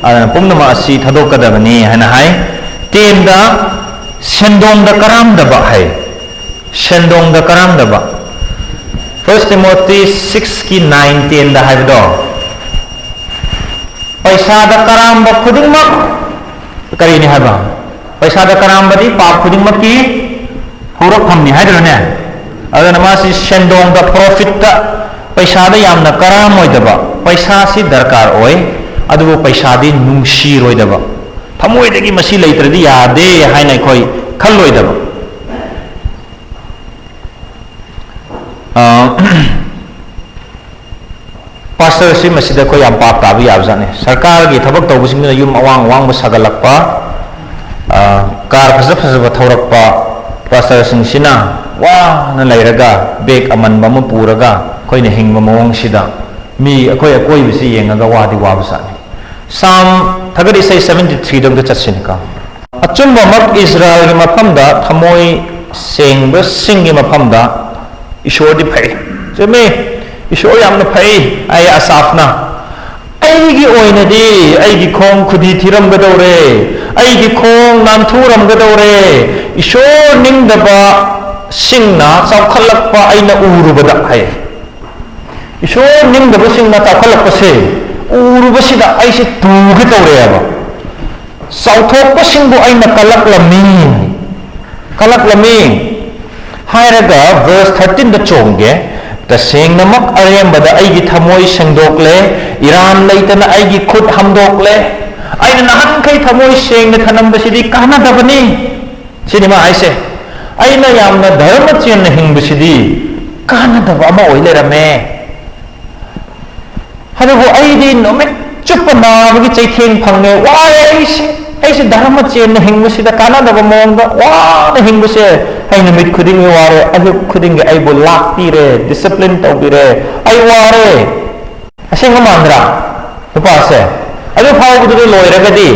ꯑꯗꯨꯅ ꯄꯨꯝꯅꯃꯛ ꯑꯁꯤ ꯊꯥꯗꯣꯛꯀꯗꯕꯅꯤ ꯍꯥꯏꯅ ꯍꯥꯏ꯫ Ten ꯗ ꯁꯦꯟꯗꯣꯡꯗ ꯀꯔꯥꯝꯗꯕ ꯍꯥꯏ꯫ ꯁꯦꯟꯗꯣꯡꯗ ꯀꯔꯥꯝꯗꯕ꯫ First Timothy six ꯀꯤ nine, ten ꯗ ꯍꯥꯏꯕꯗꯣ, ꯄꯩꯁꯥꯗ ꯀꯔꯥꯝꯕ ꯈꯨꯗꯤꯡꯃꯛ ꯀꯔꯤꯅꯤ ꯍꯥꯏꯕ? ꯄꯩꯁꯥꯗ ꯀꯔꯥꯝꯕꯗꯤ ꯄꯥꯞ ꯈꯨꯗꯤꯡꯃꯛꯀꯤ ꯍꯧꯔꯛꯐꯝꯅꯤ ꯍꯥꯏꯗ꯭ꯔꯅꯦ? ꯑꯗꯨꯅ ꯃꯥꯁꯤ ꯁꯦꯟꯗꯣꯡꯗ, profit ꯇ, ꯄꯩꯁꯥꯗ ꯌꯥꯝꯅ ꯀꯔꯥꯝꯃꯣꯏꯗꯕ, ꯄꯩꯁꯥꯁꯤ ꯗꯔꯀꯥꯔ ꯑꯣꯏ, ꯑꯗꯨꯕꯨ ꯄꯩꯁꯥꯗꯤ ꯅꯨꯡꯁꯤꯔꯣꯏꯗꯕ, ꯊꯃꯣꯏꯗꯒꯤ ꯃꯁꯤ ꯂꯩꯇ꯭ꯔꯗꯤ ꯌꯥꯗꯦ ꯍꯥꯏꯅ ꯑꯩꯈꯣꯏ ꯈꯜꯂꯣꯏꯗꯕ꯫ ꯑ, ꯄꯥꯁꯇꯔꯁꯤ ꯃꯁꯤꯗ ꯑꯩꯈꯣꯏ ꯌꯥꯝ ꯄꯥꯞ ꯇꯥꯕ ꯌꯥꯕꯖꯥꯠꯅꯤ꯫ ꯁꯔꯀꯥꯔꯒꯤ ꯊꯕꯛ ꯇꯧꯕꯁꯤꯡꯗꯨꯅ ꯌꯨꯝ ꯑꯋꯥꯡ ꯑꯋꯥꯡꯕ ꯁꯥꯒꯠꯂꯛꯄ, ꯑ, ꯀꯥꯔ ꯐꯖ ꯐꯖꯕ ꯊꯧꯔꯛꯄ, ꯄꯥꯁꯇꯔꯁꯤꯡꯁꯤꯅ ꯋꯥꯅ ꯂꯩꯔꯒ ꯕꯦꯒ ꯑꯃꯟꯕ ꯑꯃ ꯄꯨꯔꯒ ꯑꯩꯈꯣꯏꯅ ꯍꯤꯡꯕ ꯃꯑꯣꯡꯁꯤꯗ ꯃꯤ ꯑꯩꯈꯣꯏ ꯑꯀꯣꯏꯕꯁꯤ ꯌꯦꯡꯉꯒ ꯋꯥꯗꯤ ꯋꯥꯕꯖꯥꯠꯅꯤ꯫ ꯁꯥꯝ ꯊꯥꯒꯠ ꯏꯁꯩ ꯁꯚꯦꯟꯇꯤ ꯊ꯭ꯔꯤꯗ ꯑꯝꯇ ꯆꯠꯁꯤꯅꯦꯀꯣ꯫ ꯑꯆꯨꯝꯕꯃꯛ ꯏꯁꯔꯥꯌꯦꯜꯒꯤ ꯃꯐꯝꯗ ꯊꯃꯣꯏ ꯁꯦꯡꯕꯁꯤꯡꯒꯤ ꯃꯐꯝꯗ ꯏꯁꯣꯔꯗꯤ ꯐꯩ꯫ ꯆꯨꯝꯃꯤ, ꯏꯁꯣꯔ ꯌꯥꯝꯅ ꯐꯩ꯫ ꯑꯩ ꯑꯁꯥꯐꯅ, "ꯑꯩꯒꯤ ꯑꯣꯏꯅꯗꯤ ꯑꯩꯒꯤ ꯈꯣꯡ ꯈꯨꯗꯤ ꯊꯤꯔꯝꯒꯗꯧꯔꯦ, ꯑꯩꯒꯤ ꯈꯣꯡ ꯅꯥꯟꯊꯨꯔꯝꯒꯗꯧꯔꯦ, ꯏꯁꯣꯔ ꯅꯤꯡꯗꯕꯁꯤꯡꯅ ꯆꯥꯎꯈꯠꯂꯛꯄ ꯑꯩꯅ ꯎꯔꯨꯕꯗ" ꯍꯥꯏ꯫ ꯏꯁꯣꯔ ꯅꯤꯡꯗꯕꯁꯤꯡꯅ ꯆꯥꯎꯈꯠꯂꯛꯄꯁꯦ ꯎꯔꯨꯕꯁꯤꯗ ꯑꯩꯁꯦ ꯇꯨꯒꯦ ꯇꯧꯔꯛꯑꯦꯕ꯫ "ꯆꯥꯎꯊꯣꯛꯄꯁꯤꯡꯕꯨ ꯑꯩꯅ ꯀꯜꯂꯛꯂꯝꯃꯤ, ꯀꯜꯂꯛꯂꯝꯃꯤ" ꯍꯥꯏꯔꯒ ꯚꯔꯁ ꯊꯥꯔꯇꯤꯟꯗ ꯆꯣꯡꯒꯦ꯫ "ꯇꯁꯦꯡꯅꯃꯛ ꯑꯔꯦꯝꯕꯗ ꯑꯩꯒꯤ ꯊꯃꯣꯏ ꯁꯦꯡꯗꯣꯛꯂꯦ, ꯏꯔꯥꯟ ꯂꯩꯇꯅ ꯑꯩꯒꯤ ꯈꯨꯠ ꯍꯥꯝꯗꯣꯛꯂꯦ꯫ ꯑꯩꯅ ꯅꯍꯥꯟꯈꯩ ꯊꯃꯣꯏ ꯁꯦꯡꯅ ꯊꯅꯝꯕꯁꯤꯗꯤ ꯀꯥꯟꯅꯗꯕꯅꯤ"꯫ ꯁꯤꯅꯤ ꯃꯥ ꯍꯥꯏꯁꯦ꯫ "ꯑꯩꯅ ꯌꯥꯝꯅ ꯙꯔꯃ ꯆꯦꯟꯅ ꯍꯤꯡꯕꯁꯤꯗꯤ ꯀꯥꯟꯅꯗꯕ ꯑꯃ ꯑꯣꯏ ꯂꯩꯔꯝꯃꯦ꯫ ꯑꯗꯨꯕꯨ ꯑꯩꯗꯤ ꯅꯨꯃꯤꯠ ꯆꯨꯞꯄ ꯅꯥꯕꯒꯤ ꯆꯩꯊꯦꯡ ꯐꯪꯉꯦ, ꯋꯥꯔꯦ ꯑꯩꯁꯦ꯫ ꯑꯩꯁꯦ ꯙꯔꯃ ꯆꯦꯟꯅ ꯍꯤꯡꯕꯁꯤꯗ ꯀꯥꯟꯅꯗꯕ ꯃꯑꯣꯡꯗ ꯋꯥꯅ ꯍꯤꯡꯕꯁꯦ, ꯑꯩ ꯅꯨꯃꯤꯠ ꯈꯨꯗꯤꯡꯒꯤ ꯋꯥꯔꯦ, ꯑꯌꯨꯛ ꯈꯨꯗꯤꯡꯒꯤ ꯑꯩꯕꯨ ꯂꯥꯛꯄꯤꯔꯦ, ꯗꯤꯁꯤꯄ꯭ꯂꯤꯟ ꯇꯧꯕꯤꯔꯦ, ꯑꯩ ꯋꯥꯔꯦ"꯫ ꯑꯁꯦꯡꯕ ꯃꯥꯟꯗ꯭ꯔꯥ? ꯅꯨꯄꯥꯁꯦ ꯑꯗꯨ ꯐꯥꯎꯕꯗꯨꯗ ꯂꯣꯏꯔꯒꯗꯤ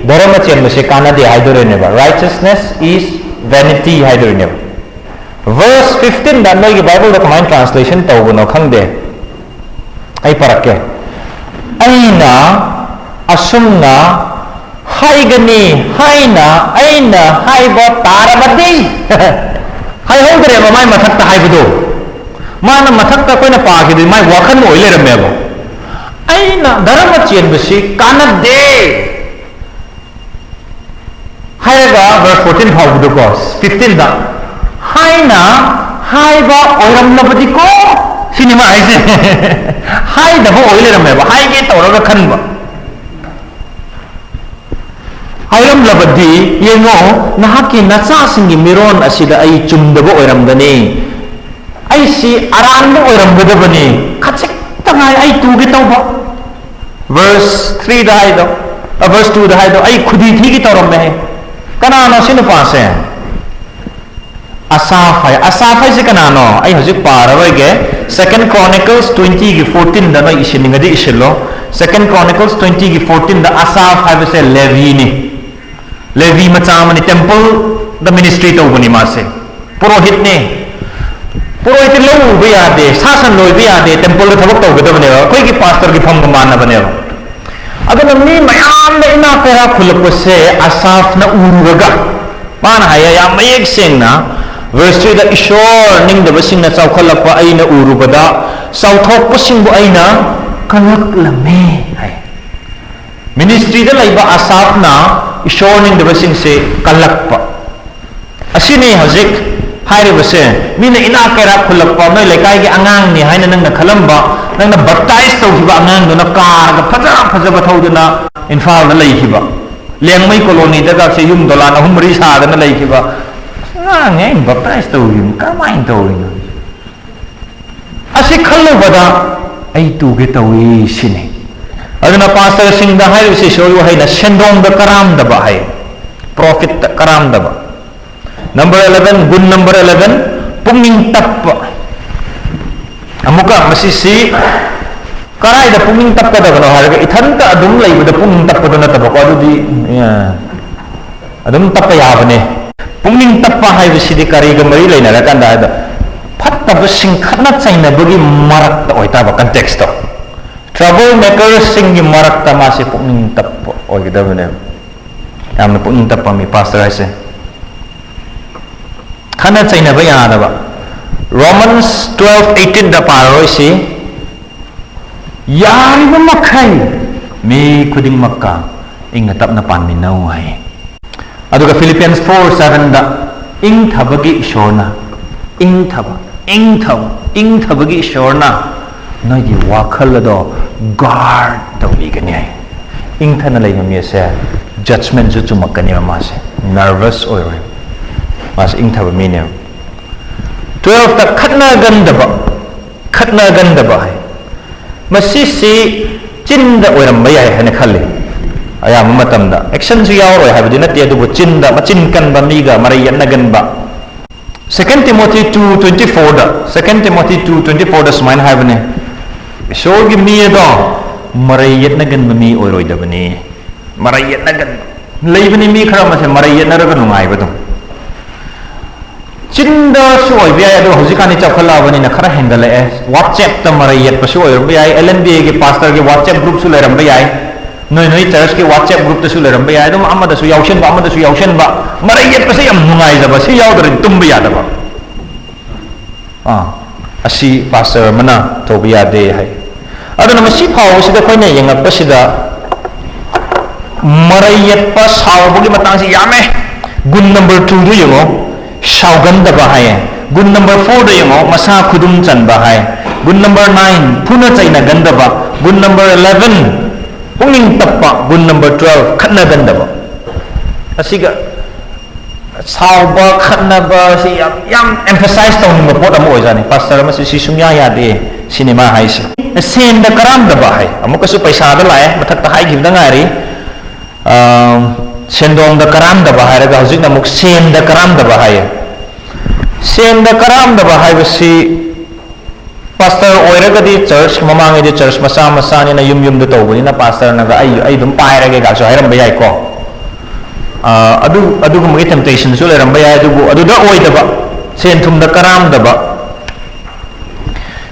ꯙꯔꯃ ꯆꯦꯟꯕꯁꯦ ꯀꯥꯟꯅꯗꯦ ꯍꯥꯏꯗꯣꯔꯤꯅꯦꯕ꯫ "Righteousness is vanity" ꯍꯥꯏꯗꯣꯔꯤꯅꯦꯕ꯫ ꯚꯔꯁ ꯐꯤꯐꯇꯤꯟꯗ ꯅꯣꯏꯒꯤ ꯕꯥꯏꯕꯜꯗ ꯀꯃꯥꯏꯅ ꯇ꯭ꯔꯥꯟꯁꯂꯦꯁꯟ ꯇꯧꯕꯅꯣ ꯈꯪꯗꯦ, ꯑꯩ ꯄꯥꯔꯛꯀꯦ꯫ "ꯑꯩꯅ ꯑꯁꯨꯝꯅ ꯍꯥꯏꯒꯅꯤ" ꯍꯥꯏꯅ ꯑꯩꯅ ꯍꯥꯏꯕ ꯇꯥꯔꯕꯗꯤ꯫ ꯍꯥꯏꯍꯧꯗ꯭ꯔꯦꯕ ꯃꯥꯏ ꯃꯊꯛꯇ ꯍꯥꯏꯕꯗꯣ꯫ ꯃꯥꯅ ꯃꯊꯛꯇ ꯑꯩꯈꯣꯏꯅ ꯄꯥꯈꯤꯕꯗꯤ ꯃꯥꯏ ꯋꯥꯈꯜ ꯑꯣꯏ ꯂꯩꯔꯝꯃꯦꯕ꯫ "ꯑꯩꯅ ꯙꯔꯃ ꯆꯦꯟꯕꯁꯤ ꯀꯥꯟꯅꯗꯦ" ꯍꯥꯏꯔꯒ ꯚꯔꯁ ꯐꯣꯔꯇꯤꯟ ꯐꯥꯎꯕꯗꯀꯣ, ꯐꯤꯐꯇꯤꯟꯗ "ꯍꯥꯏꯅ ꯍꯥꯏꯕ ꯑꯣꯏꯔꯝꯂꯕꯗꯤꯀꯣ" ꯁꯤꯅꯤ ꯃꯥ ꯍꯥꯏꯁꯦ꯫ ꯍꯥꯏꯗꯕ ꯑꯣꯏ ꯂꯩꯔꯝꯃꯦꯕ, ꯍꯥꯏꯒꯦ ꯇꯧꯔꯒ ꯈꯟꯕ꯫ ꯍꯥꯏꯔꯝꯂꯕꯗꯤ, ꯌꯦꯡꯉꯣ, ꯅꯍꯥꯛꯀꯤ ꯅꯆꯥꯁꯤꯡꯒꯤ ꯃꯤꯔꯣꯟ ꯑꯁꯤꯗ ꯑꯩ ꯆꯨꯝꯗꯕ ꯑꯣꯏꯔꯝꯒꯅꯤ, ꯑꯩꯁꯤ ꯑꯔꯥꯟꯕ ꯑꯣꯏꯔꯝꯒꯗꯕꯅꯤ, ꯈꯖꯤꯛꯇ ꯉꯥꯏ ꯑꯩ ꯇꯨꯒꯦ ꯇꯧꯕ꯫ ꯚꯔꯁ ꯊ꯭ꯔꯤꯗ ꯍꯥꯏꯗꯣ, ꯚꯔꯁ ꯇꯨꯗ ꯍꯥꯏꯗꯣ, "ꯑꯩ ꯈꯨꯗꯤ ꯊꯤꯒꯦ ꯇꯧꯔꯝꯃꯦ"꯫ ꯀꯅꯥꯅꯣ ꯁꯤ ꯅꯨꯄꯥꯁꯦ? ꯑꯁꯥꯐ ꯍꯥꯏ꯫ ꯑꯁꯥꯐ ꯍꯥꯏꯁꯦ ꯀꯅꯥꯅꯣ? ꯑꯩ ꯍꯧꯖꯤꯛ ꯄꯥꯔꯔꯣꯏꯒꯦ꯫ Second Chronicles twenty ꯒꯤ fourteen ꯗ ꯅꯣꯏ ꯏꯁꯤꯟꯅꯤꯡꯉꯗꯤ ꯏꯁꯤꯜꯂꯣ꯫ Second Chronicles twenty ꯒꯤ fourteen ꯗ ꯑꯁꯥꯐ ꯍꯥꯏꯕꯁꯦ ꯂꯦꯚꯤꯅꯤ꯫ ꯂꯦꯚꯤ ꯃꯆꯥ ꯑꯃꯅꯤ, temple ꯗ ministry ꯇꯧꯕꯅꯤ ꯃꯥꯁꯦ꯫ ꯄꯨꯔꯣꯍꯤꯠꯅꯦ꯫ ꯄꯨꯔꯣꯍꯤꯠꯇꯤ ꯂꯧ ꯎꯕ ꯌꯥꯗꯦ, ꯁꯥ ꯁꯟ ꯂꯣꯏꯕ ꯌꯥꯗꯦ, temple ꯗ ꯊꯕꯛ ꯇꯧꯒꯗꯕꯅꯦꯕ꯫ ꯑꯩꯈꯣꯏꯒꯤ pastor ꯒꯤ ꯐꯝꯒ ꯃꯥꯟꯅꯕꯅꯦꯕ꯫ ꯑꯗꯨꯅ ꯃꯤ ꯃꯌꯥꯝꯅ ꯏꯅꯥꯛ ꯀꯩꯔꯥꯛ ꯈꯨꯜꯂꯛꯄꯁꯦ ꯑꯁꯥꯐꯅ ꯎꯔꯨꯔꯒ, ꯃꯥꯅ ꯍꯥꯏꯌꯦ ꯌꯥꯝ ꯃꯌꯦꯛ ꯁꯦꯡꯅ, verse three ꯗ, "ꯏꯁꯣꯔ ꯅꯤꯡꯗꯕꯁꯤꯡꯅ ꯆꯥꯎꯈꯠꯂꯛꯄ ꯑꯩꯅ ꯎꯔꯨꯕꯗ, ꯆꯥꯎꯊꯣꯛꯄꯁꯤꯡꯕꯨ ꯑꯩꯅ ꯀꯜꯂꯛꯂꯝꯃꯦ" ꯍꯥꯏ꯫ Ministry ꯗ ꯂꯩꯕ ꯑꯁꯥꯐꯅ ꯏꯁꯣꯔ ꯅꯤꯡꯗꯕꯁꯤꯡꯁꯦ ꯀꯜꯂꯛꯄ꯫ ꯑꯁꯤꯅꯤ ꯍꯧꯖꯤꯛ ꯍꯥꯏꯔꯤꯕꯁꯦ꯫ ꯃꯤꯅ ꯏꯅꯥꯛ ꯀꯩꯔꯥꯛ ꯈꯨꯜꯂꯛꯄ, ꯅꯣꯏ ꯂꯩꯀꯥꯏꯒꯤ ꯑꯉꯥꯡꯅꯤ ꯍꯥꯏꯅ ꯅꯪꯅ ꯈꯜꯂꯝꯕ, ꯅꯪꯅ baptize ꯇꯧꯈꯤꯕ ꯑꯉꯥꯡꯗꯨꯅ car ꯒ ꯐꯖ ꯐꯖꯕ ꯊꯧꯗꯨꯅ ꯏꯝꯐꯥꯜꯗ ꯂꯩꯈꯤꯕ, ꯂꯦꯡꯃꯩ colony ꯗꯒꯁꯦ ꯌꯨꯝ ꯗꯣꯂꯥꯟ ꯑꯍꯨꯝ ꯃꯔꯤ ꯁꯥꯗꯅ ꯂꯩꯈꯤꯕ꯫ "ꯑꯉꯥꯡꯅꯦ, ꯑꯩꯅ baptize ꯇꯧꯔꯤꯕꯅꯤ, ꯀꯔꯝꯍꯥꯏꯅ ꯇꯧꯔꯤꯅꯣ?" ꯑꯁꯤ ꯈꯜꯂꯨꯕꯗ ꯑꯩ ꯇꯨꯒꯦ ꯇꯧꯏ ꯁꯤꯅꯤ꯫ ꯑꯗꯨꯅ pastor ꯁꯤꯡꯗ ꯍꯥꯏꯔꯤꯕꯁꯤ ꯏꯁꯣꯔꯒꯤ ꯋꯥꯍꯩꯅ ꯁꯦꯟꯗꯣꯡꯗ ꯀꯔꯥꯝꯗꯕ ꯍꯥꯏ, profit ꯇ ꯀꯔꯥꯝꯗꯕ꯫ Number eleven, ꯒꯨꯟ number eleven, ꯄꯨꯛꯅꯤꯡ ꯇꯞꯄ꯫ ꯑꯃꯨꯛꯀ ꯃꯁꯤꯁꯤ ꯀꯔꯥꯏꯗ ꯄꯨꯛꯅꯤꯡ ꯇꯞꯀꯗꯕꯅꯣ ꯍꯥꯏꯔꯒ, ꯏꯊꯟꯇ ꯑꯗꯨꯝ ꯂꯩꯕꯗ ꯄꯨꯛꯅꯤꯡ ꯇꯞꯄꯗꯨ ꯅꯠꯇꯕꯀꯣ, ꯑꯗꯨꯗꯤ, ꯑ, ꯑꯗꯨꯝ ꯇꯞꯄ ꯌꯥꯕꯅꯦ꯫ ꯄꯨꯛꯅꯤꯡ ꯇꯞꯄ ꯍꯥꯏꯕꯁꯤꯗꯤ ꯀꯔꯤꯒ ꯃꯔꯤ ꯂꯩꯅꯔꯀꯥꯟꯗ ꯍꯥꯏꯗ, ꯐꯠꯇꯕꯁꯤꯡ ꯈꯠꯅ ꯆꯩꯅꯕꯒꯤ ꯃꯔꯛꯇ ꯑꯣꯏꯇꯥꯕ, context ꯇꯣ꯫ Trouble maker ꯁꯤꯡꯒꯤ ꯃꯔꯛꯇ ꯃꯥꯁꯦ ꯄꯨꯛꯅꯤꯡ ꯇꯞꯄ ꯑꯣꯏꯒꯗꯕꯅꯦꯕ꯫ ꯌꯥꯝꯅ ꯄꯨꯛꯅꯤꯡ ꯇꯞꯄ ꯃꯤ pastor ꯍꯥꯏꯁꯦ꯫ ꯈꯠꯅ ꯆꯩꯅꯕ ꯌꯥꯗꯕ꯫ Romans twelve eighteen ꯗ ꯄꯥꯔꯔꯣꯏꯁꯤ꯫ "ꯌꯥꯔꯤꯕ ꯃꯈꯩ ꯃꯤ ꯈꯨꯗꯤꯡꯃꯛꯀ ꯏꯪꯅ ꯇꯞꯅ ꯄꯥꯟꯃꯤꯟꯅꯧ" ꯍꯥꯏ꯫ ꯑꯗꯨꯒ Philippians four seven ꯗ, "ꯏꯪꯊꯕꯒꯤ ꯏꯁꯣꯔꯅ, ꯏꯪꯊꯕ, ꯏꯪꯊꯕ, ꯏꯪꯊꯕꯒꯤ ꯏꯁꯣꯔꯅ ꯅꯣꯏꯒꯤ ꯋꯥꯈꯜ ꯑꯗꯣ guard ꯇꯧꯕꯤꯒꯅꯤ" ꯍꯥꯏ꯫ ꯏꯪꯊꯅ ꯂꯩꯕ ꯃꯤ ꯑꯁꯦ ꯖꯖꯃꯦꯟꯁꯨ ꯆꯨꯝꯃꯛꯀꯅꯦꯕ꯫ ꯃꯥꯁꯦ ꯅꯔꯚꯁ ꯑꯣꯏꯔꯣꯏ, ꯃꯥꯁꯦ ꯏꯪꯊꯕ ꯃꯤꯅꯦꯕ꯫ ꯇꯨꯋꯦꯜꯐꯇ ꯈꯠꯅꯒꯟꯗꯕ, ꯈꯠꯅꯒꯟꯗꯕ ꯍꯥꯏ꯫ ꯃꯁꯤꯁꯤ ꯆꯤꯟꯗ ꯑꯣꯏꯔꯝꯕ ꯌꯥꯏ ꯍꯥꯏꯅ ꯈꯜꯂꯤ꯫ ꯑꯌꯥꯝꯕ ꯃꯇꯝꯗ ꯑꯦꯛꯁꯟꯁꯨ ꯌꯥꯎꯔꯣꯏ ꯍꯥꯏꯕꯗꯤ ꯅꯠꯇꯦ, ꯑꯗꯨꯕꯨ ꯆꯤꯟꯗ ꯃꯆꯤꯟ ꯀꯟꯕ, ꯃꯤꯒ ꯃꯔꯩ ꯌꯦꯠꯅꯒꯟꯕ꯫ Second Timothy two twenty fourꯗ, Second Timothy two twenty fourꯗ ꯁꯨꯃꯥꯏꯅ ꯍꯥꯏꯕꯅꯦ, ꯏꯁꯣꯔꯒꯤ ꯃꯤ ꯑꯗꯣ ꯃꯔꯩ ꯌꯦꯠꯅꯒꯟꯕ ꯃꯤ ꯑꯣꯏꯔꯣꯏꯗꯕꯅꯤ꯫ ꯃꯔꯩ ꯌꯦꯠꯅꯒꯟꯕ ꯂꯩꯕꯅꯤ, ꯃꯤ ꯈꯔ ꯑꯃꯁꯦ ꯃꯔꯩ ꯌꯦꯠꯅꯔꯒ ꯅꯨꯡꯉꯥꯏꯕꯗꯣ꯫ ꯆꯤꯟꯗꯁꯨ ꯑꯣꯏꯕ ꯌꯥꯏ, ꯑꯗꯣ ꯍꯧꯖꯤꯛꯀꯥꯟꯗꯤ ꯆꯥꯎꯈꯠꯂꯛꯑꯕꯅꯤꯅ ꯈꯔ ꯍꯦꯟꯒꯠꯂꯛꯑꯦ꯫ WhatsAppꯇ ꯃꯔꯩ ꯌꯦꯠꯄꯁꯨ ꯑꯣꯏꯔꯝꯕ ꯌꯥꯏ, LNBAꯒꯤ ꯄꯥꯁꯇꯔꯒꯤ WhatsApp groupꯁꯨ ꯂꯩꯔꯝꯕ ꯌꯥꯏ, ꯅꯣꯏ ꯅꯣꯏ ꯆꯔꯆꯀꯤ WhatsApp groupꯇꯁꯨ ꯂꯩꯔꯝꯕ ꯌꯥꯏ꯫ ꯑꯗꯨꯝ ꯑꯃꯗꯁꯨ ꯌꯥꯎꯁꯟꯕ, ꯑꯃꯗꯁꯨ ꯌꯥꯎꯁꯟꯕ, ꯃꯔꯩ ꯌꯦꯠꯄꯁꯦ ꯌꯥꯝ ꯅꯨꯡꯉꯥꯏꯖꯕ, ꯁꯤ ꯌꯥꯎꯗ꯭ꯔꯗꯤ ꯇꯨꯝꯕ ꯌꯥꯗꯕ꯫ ꯑꯥ, ꯑꯁꯤ ꯄꯥꯁꯇꯔ ꯑꯃꯅ ꯇꯧꯕ ꯌꯥꯗꯦ ꯍꯥꯏ꯫ ꯑꯗꯨꯅ ꯃꯁꯤ ꯐꯥꯎꯕꯁꯤꯗ ꯑꯩꯈꯣꯏꯅ ꯌꯦꯡꯉꯛꯄꯁꯤꯗ ꯃꯔꯩ ꯌꯦꯠꯄ, ꯁꯥꯎꯕꯒꯤ ꯃꯇꯥꯡꯁꯤ ꯌꯥꯝꯃꯦ꯫ ꯒꯨꯟ number twoꯗꯨ ꯌꯦꯡꯉꯣ, ꯁꯥꯎꯒꯟꯗꯕ ꯍꯥꯏꯌꯦ꯫ ꯒꯨꯟ number fourꯗ ꯌꯦꯡꯉꯣ, ꯃꯁꯥ ꯈꯨꯗꯨꯝ ꯆꯟꯕ ꯍꯥꯏ꯫ ꯒꯨꯟ number nine, ꯐꯨꯅ ꯆꯩꯅꯒꯟꯗꯕ꯫ ꯒꯨꯟ number eleven, ꯄꯨꯛꯅꯤꯡ ꯇꯞꯄ꯫ ꯒꯨꯟ number twelve, ꯈꯠꯅꯒꯟꯗꯕ꯫ ꯑꯁꯤꯒ ꯁꯥꯎꯕ, ꯈꯠꯅꯕ ꯁꯤ ꯌꯥꯝ, ꯌꯥꯝ emphasize ꯇꯧꯅꯤꯡꯕ ꯄꯣꯠ ꯑꯃ ꯑꯣꯏꯖꯥꯠꯅꯤ꯫ ꯄꯥꯁꯇꯔ ꯑꯃꯁꯤ ꯁꯤ ꯁꯨꯡꯌꯥ ꯌꯥꯗꯦ, ꯁꯤꯅꯦ ꯃꯥ ꯍꯥꯏꯁꯦ꯫ ꯁꯦꯟꯗ ꯀꯔꯥꯝꯗꯕ ꯍꯥꯏ, ꯑꯃꯨꯛꯀꯁꯨ ꯄꯩꯁꯥꯗ ꯂꯥꯛꯑꯦ, ꯃꯊꯛꯇ ꯍꯥꯏꯈꯤꯕꯗ ꯉꯥꯏꯔꯤ꯫ ꯑꯥ, ꯁꯦꯟꯗꯣꯡꯗ ꯀꯔꯥꯝꯗꯕ ꯍꯥꯏꯔꯒ ꯍꯧꯖꯤꯛꯅ ꯑꯃꯨꯛ ꯁꯦꯟꯗ ꯀꯔꯥꯝꯗꯕ ꯍꯥꯏꯌꯦ꯫ ꯁꯦꯟꯗ ꯀꯔꯥꯝꯗꯕ ꯍꯥꯏꯕꯁꯤ ꯄꯥꯁꯇꯔ ꯑꯣꯏꯔꯒꯗꯤ ꯆꯔꯆ, ꯃꯃꯥꯡꯉꯩꯗꯤ ꯆꯔꯆ ꯃꯆꯥ ꯃꯆꯥꯅꯤꯅ ꯌꯨꯝ ꯌꯨꯝꯗ ꯇꯧꯕꯅꯤꯅ ꯄꯥꯁꯇꯔꯅꯒ "ꯑꯩ, ꯑꯩ ꯑꯗꯨꯝ ꯄꯥꯏꯔꯒꯦ" ꯀꯥꯏꯁꯨ ꯍꯥꯏꯔꯝꯕ ꯌꯥꯏꯀꯣ꯫ ꯑꯥ, ꯑꯗꯨ, ꯑꯗꯨꯒꯨꯝꯕꯒꯤ temptationꯁꯨ ꯂꯩꯔꯝꯕ ꯌꯥꯏ, ꯑꯗꯨꯕꯨ ꯑꯗꯨꯗ ꯑꯣꯏꯗꯕ, ꯁꯦꯟ ꯊꯨꯝꯗ ꯀꯔꯥꯝꯗꯕ꯫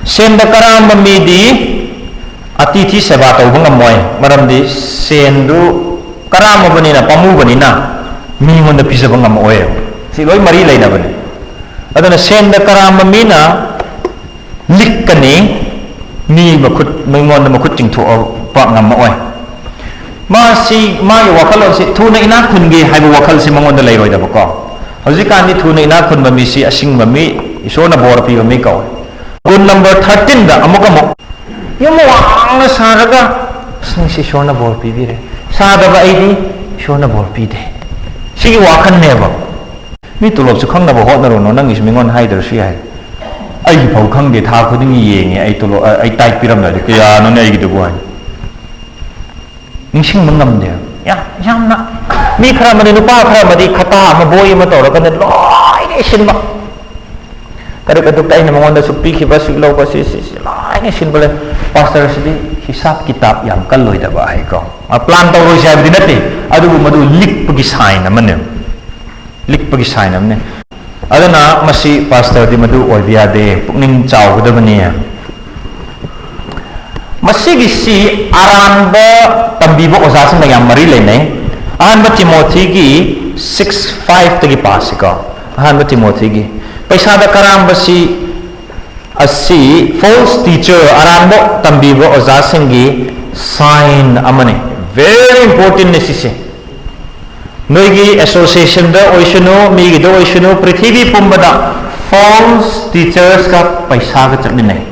ꯁꯦꯟꯗ ꯀꯔꯥꯝꯕ ꯃꯤꯗꯤ ꯑꯇꯤꯊꯤ ꯁꯦꯕꯥ ꯇꯧꯕ ꯉꯝꯃꯣꯏ, ꯃꯔꯝꯗꯤ ꯁꯦꯟꯗꯨ ꯀꯔꯥꯝꯃꯕꯅꯤꯅ, ꯄꯥꯝꯃꯨꯕꯅꯤꯅ ꯃꯤꯉꯣꯟꯗ ꯄꯤꯖꯕ ꯉꯝꯃꯛꯑꯣꯏ꯫ ꯁꯤ ꯂꯣꯏ ꯃꯔꯤ ꯂꯩꯅꯕꯅꯤ꯫ ꯑꯗꯨꯅ ꯁꯦꯟꯗ ꯀꯔꯥꯝꯕ ꯃꯤꯅ ꯂꯤꯛꯀꯅꯤ, ꯃꯤ ꯃꯈꯨꯠ, ꯃꯤꯉꯣꯟꯗ ꯃꯈꯨꯠ ꯆꯤꯡꯊꯣꯛꯄ ꯉꯝꯃꯛꯑꯣꯏ꯫ ꯃꯥꯁꯤ, ꯃꯥꯒꯤ ꯋꯥꯈꯜꯂꯣꯟꯁꯤ ꯊꯨꯅ ꯏꯅꯥꯛ ꯈꯨꯟꯒꯦ ꯍꯥꯏꯕ ꯋꯥꯈꯜꯁꯤ ꯃꯉꯣꯟꯗ ꯂꯩꯔꯣꯏꯗꯕꯀꯣ꯫ ꯍꯧꯖꯤꯛꯀꯥꯟꯗꯤ ꯊꯨꯅ ꯏꯅꯥꯛ ꯈꯨꯟꯕ ꯃꯤꯁꯤ ꯑꯁꯤꯡꯕ ꯃꯤ, ꯏꯁꯣꯔꯅ ꯕꯣꯔ ꯄꯤꯕ ꯃꯤ ꯀꯧꯏ꯫ ꯒꯨꯟ number thirteenꯗ ꯑꯃꯨꯛ ꯑꯃꯨꯛ ꯌꯨꯝ ꯋꯥꯡꯅ ꯁꯥꯔꯒ, "ꯑꯁ, ꯉꯁꯤ ꯏꯁꯣꯔꯅ ꯕꯣꯔ ꯄꯤꯕꯤꯔꯦ, ꯁꯥꯗꯕ ꯑꯩꯗꯤ ꯏꯁꯣꯔꯅ ꯕꯣꯔ ꯄꯤꯗꯦ꯫ ꯁꯤꯒꯤ ꯋꯥꯈꯜꯅꯦꯕ꯫ ꯃꯤ ꯇꯣꯂꯣꯞꯁꯨ ꯈꯪꯅꯕ ꯍꯣꯠꯅꯔꯨꯅꯨ, ꯅꯪꯒꯤꯁꯨ ꯃꯤꯉꯣꯟꯗ ꯍꯥꯏꯗ꯭ꯔꯁꯨ ꯌꯥꯏ꯫ ꯑꯩꯒꯤ ꯐꯥꯎ ꯈꯪꯗꯦ, ꯊꯥ ꯈꯨꯗꯤꯡꯒꯤ ꯌꯦꯡꯉꯦ ꯑꯩ ꯇꯣꯂꯣꯞ, ꯑ, ꯑꯩ ꯇꯥꯏꯠ ꯄꯤꯔꯝꯗꯥꯏꯗ ꯀꯌꯥꯅꯣꯅꯦ ꯑꯩꯒꯤꯗꯨꯕꯨ ꯍꯥꯏꯅ꯫ ꯅꯤꯡꯁꯤꯡꯕ ꯉꯝꯗꯦ꯫ ꯌꯥꯝ, ꯌꯥꯝꯅ, ꯃꯤ ꯈꯔ ꯑꯃꯗꯤ, ꯅꯨꯄꯥ ꯈꯔ ꯑꯃꯗꯤ ꯈꯇꯥ ꯑꯃ, ꯕꯣꯏ ꯑꯃ ꯇꯧꯔꯀꯥꯟꯗ ꯂꯣꯏꯅ ꯏꯁꯤꯟꯕ꯫ ꯀꯔꯤ ꯑꯗꯨꯛꯇ ꯑꯩꯅ ꯃꯉꯣꯟꯗ ꯁꯨꯛ ꯄꯤꯈꯤꯕ, ꯁꯨꯛ ꯂꯧꯕ, ꯁꯤ, ꯁꯤ, ꯁꯤ ꯂꯣꯏꯅ ꯏꯁꯤꯟꯕ ꯂꯩ꯫ ꯄꯥꯁꯇꯔꯁꯤꯗꯤ ꯍꯤꯁꯥꯞ ꯀꯤꯇꯥꯞ ꯌꯥꯝ ꯀꯜꯂꯣꯏꯗꯕ ꯍꯥꯏꯀꯣ꯫ ꯑ, ꯄ꯭ꯂꯥꯟ ꯇꯧꯔꯣꯏꯁꯦ ꯍꯥꯏꯕꯗꯤ ꯅꯠꯇꯦ, ꯑꯗꯨꯕꯨ ꯃꯗꯨ ꯂꯤꯛꯄꯒꯤ ꯁꯥꯏꯟ ꯑꯃꯅꯦ꯫ ꯂꯤꯛꯄꯒꯤ ꯁꯥꯏꯟ ꯑꯃꯅꯦ꯫ ꯑꯗꯨꯅ ꯃꯁꯤ ꯄꯥꯁꯇꯔꯗꯤ ꯃꯗꯨ ꯑꯣꯏꯕ ꯌꯥꯗꯦ, ꯄꯨꯛꯅꯤꯡ ꯆꯥꯎꯒꯗꯕꯅꯤ꯫ ꯃꯁꯤꯒꯤꯁꯤ ꯑꯔꯥꯟꯕ ꯇꯝꯕꯤꯕ ꯑꯣꯖꯥꯁꯤꯡꯒ ꯌꯥꯝ ꯃꯔꯤ ꯂꯩꯅꯩ꯫ ꯑꯍꯥꯟꯕ ꯇꯤꯃꯣꯊꯤꯒꯤ ꯁꯤꯛꯁ ꯐꯥꯏꯚꯇꯒꯤ ꯄꯥꯁꯤꯀꯣ꯫ ꯑꯍꯥꯟꯕ ꯇꯤꯃꯣꯊꯤꯒꯤ ꯄꯩꯁꯥꯗ ꯀꯔꯥꯝꯕꯁꯤ ꯑꯁꯤ false teacher, ꯑꯔꯥꯟꯕ ꯇꯝꯕꯤꯕ ꯑꯣꯖꯥꯁꯤꯡꯒꯤ ꯁꯥꯏꯟ ꯑꯃꯅꯤ꯫ Very importantꯅꯤ ꯁꯤꯁꯦ꯫ ꯅꯣꯏꯒꯤ ꯑꯦꯁꯣꯁꯤꯌꯦꯁꯟꯗ ꯑꯣꯏꯁꯅꯨ, ꯃꯤꯒꯤꯗ ꯑꯣꯏꯁꯅꯨ, ꯄ꯭ꯔꯤꯊꯤꯕꯤ ꯄꯨꯝꯕꯗ false teachersꯀ ꯄꯩꯁꯥꯒ ꯆꯠꯃꯤꯟꯅꯩ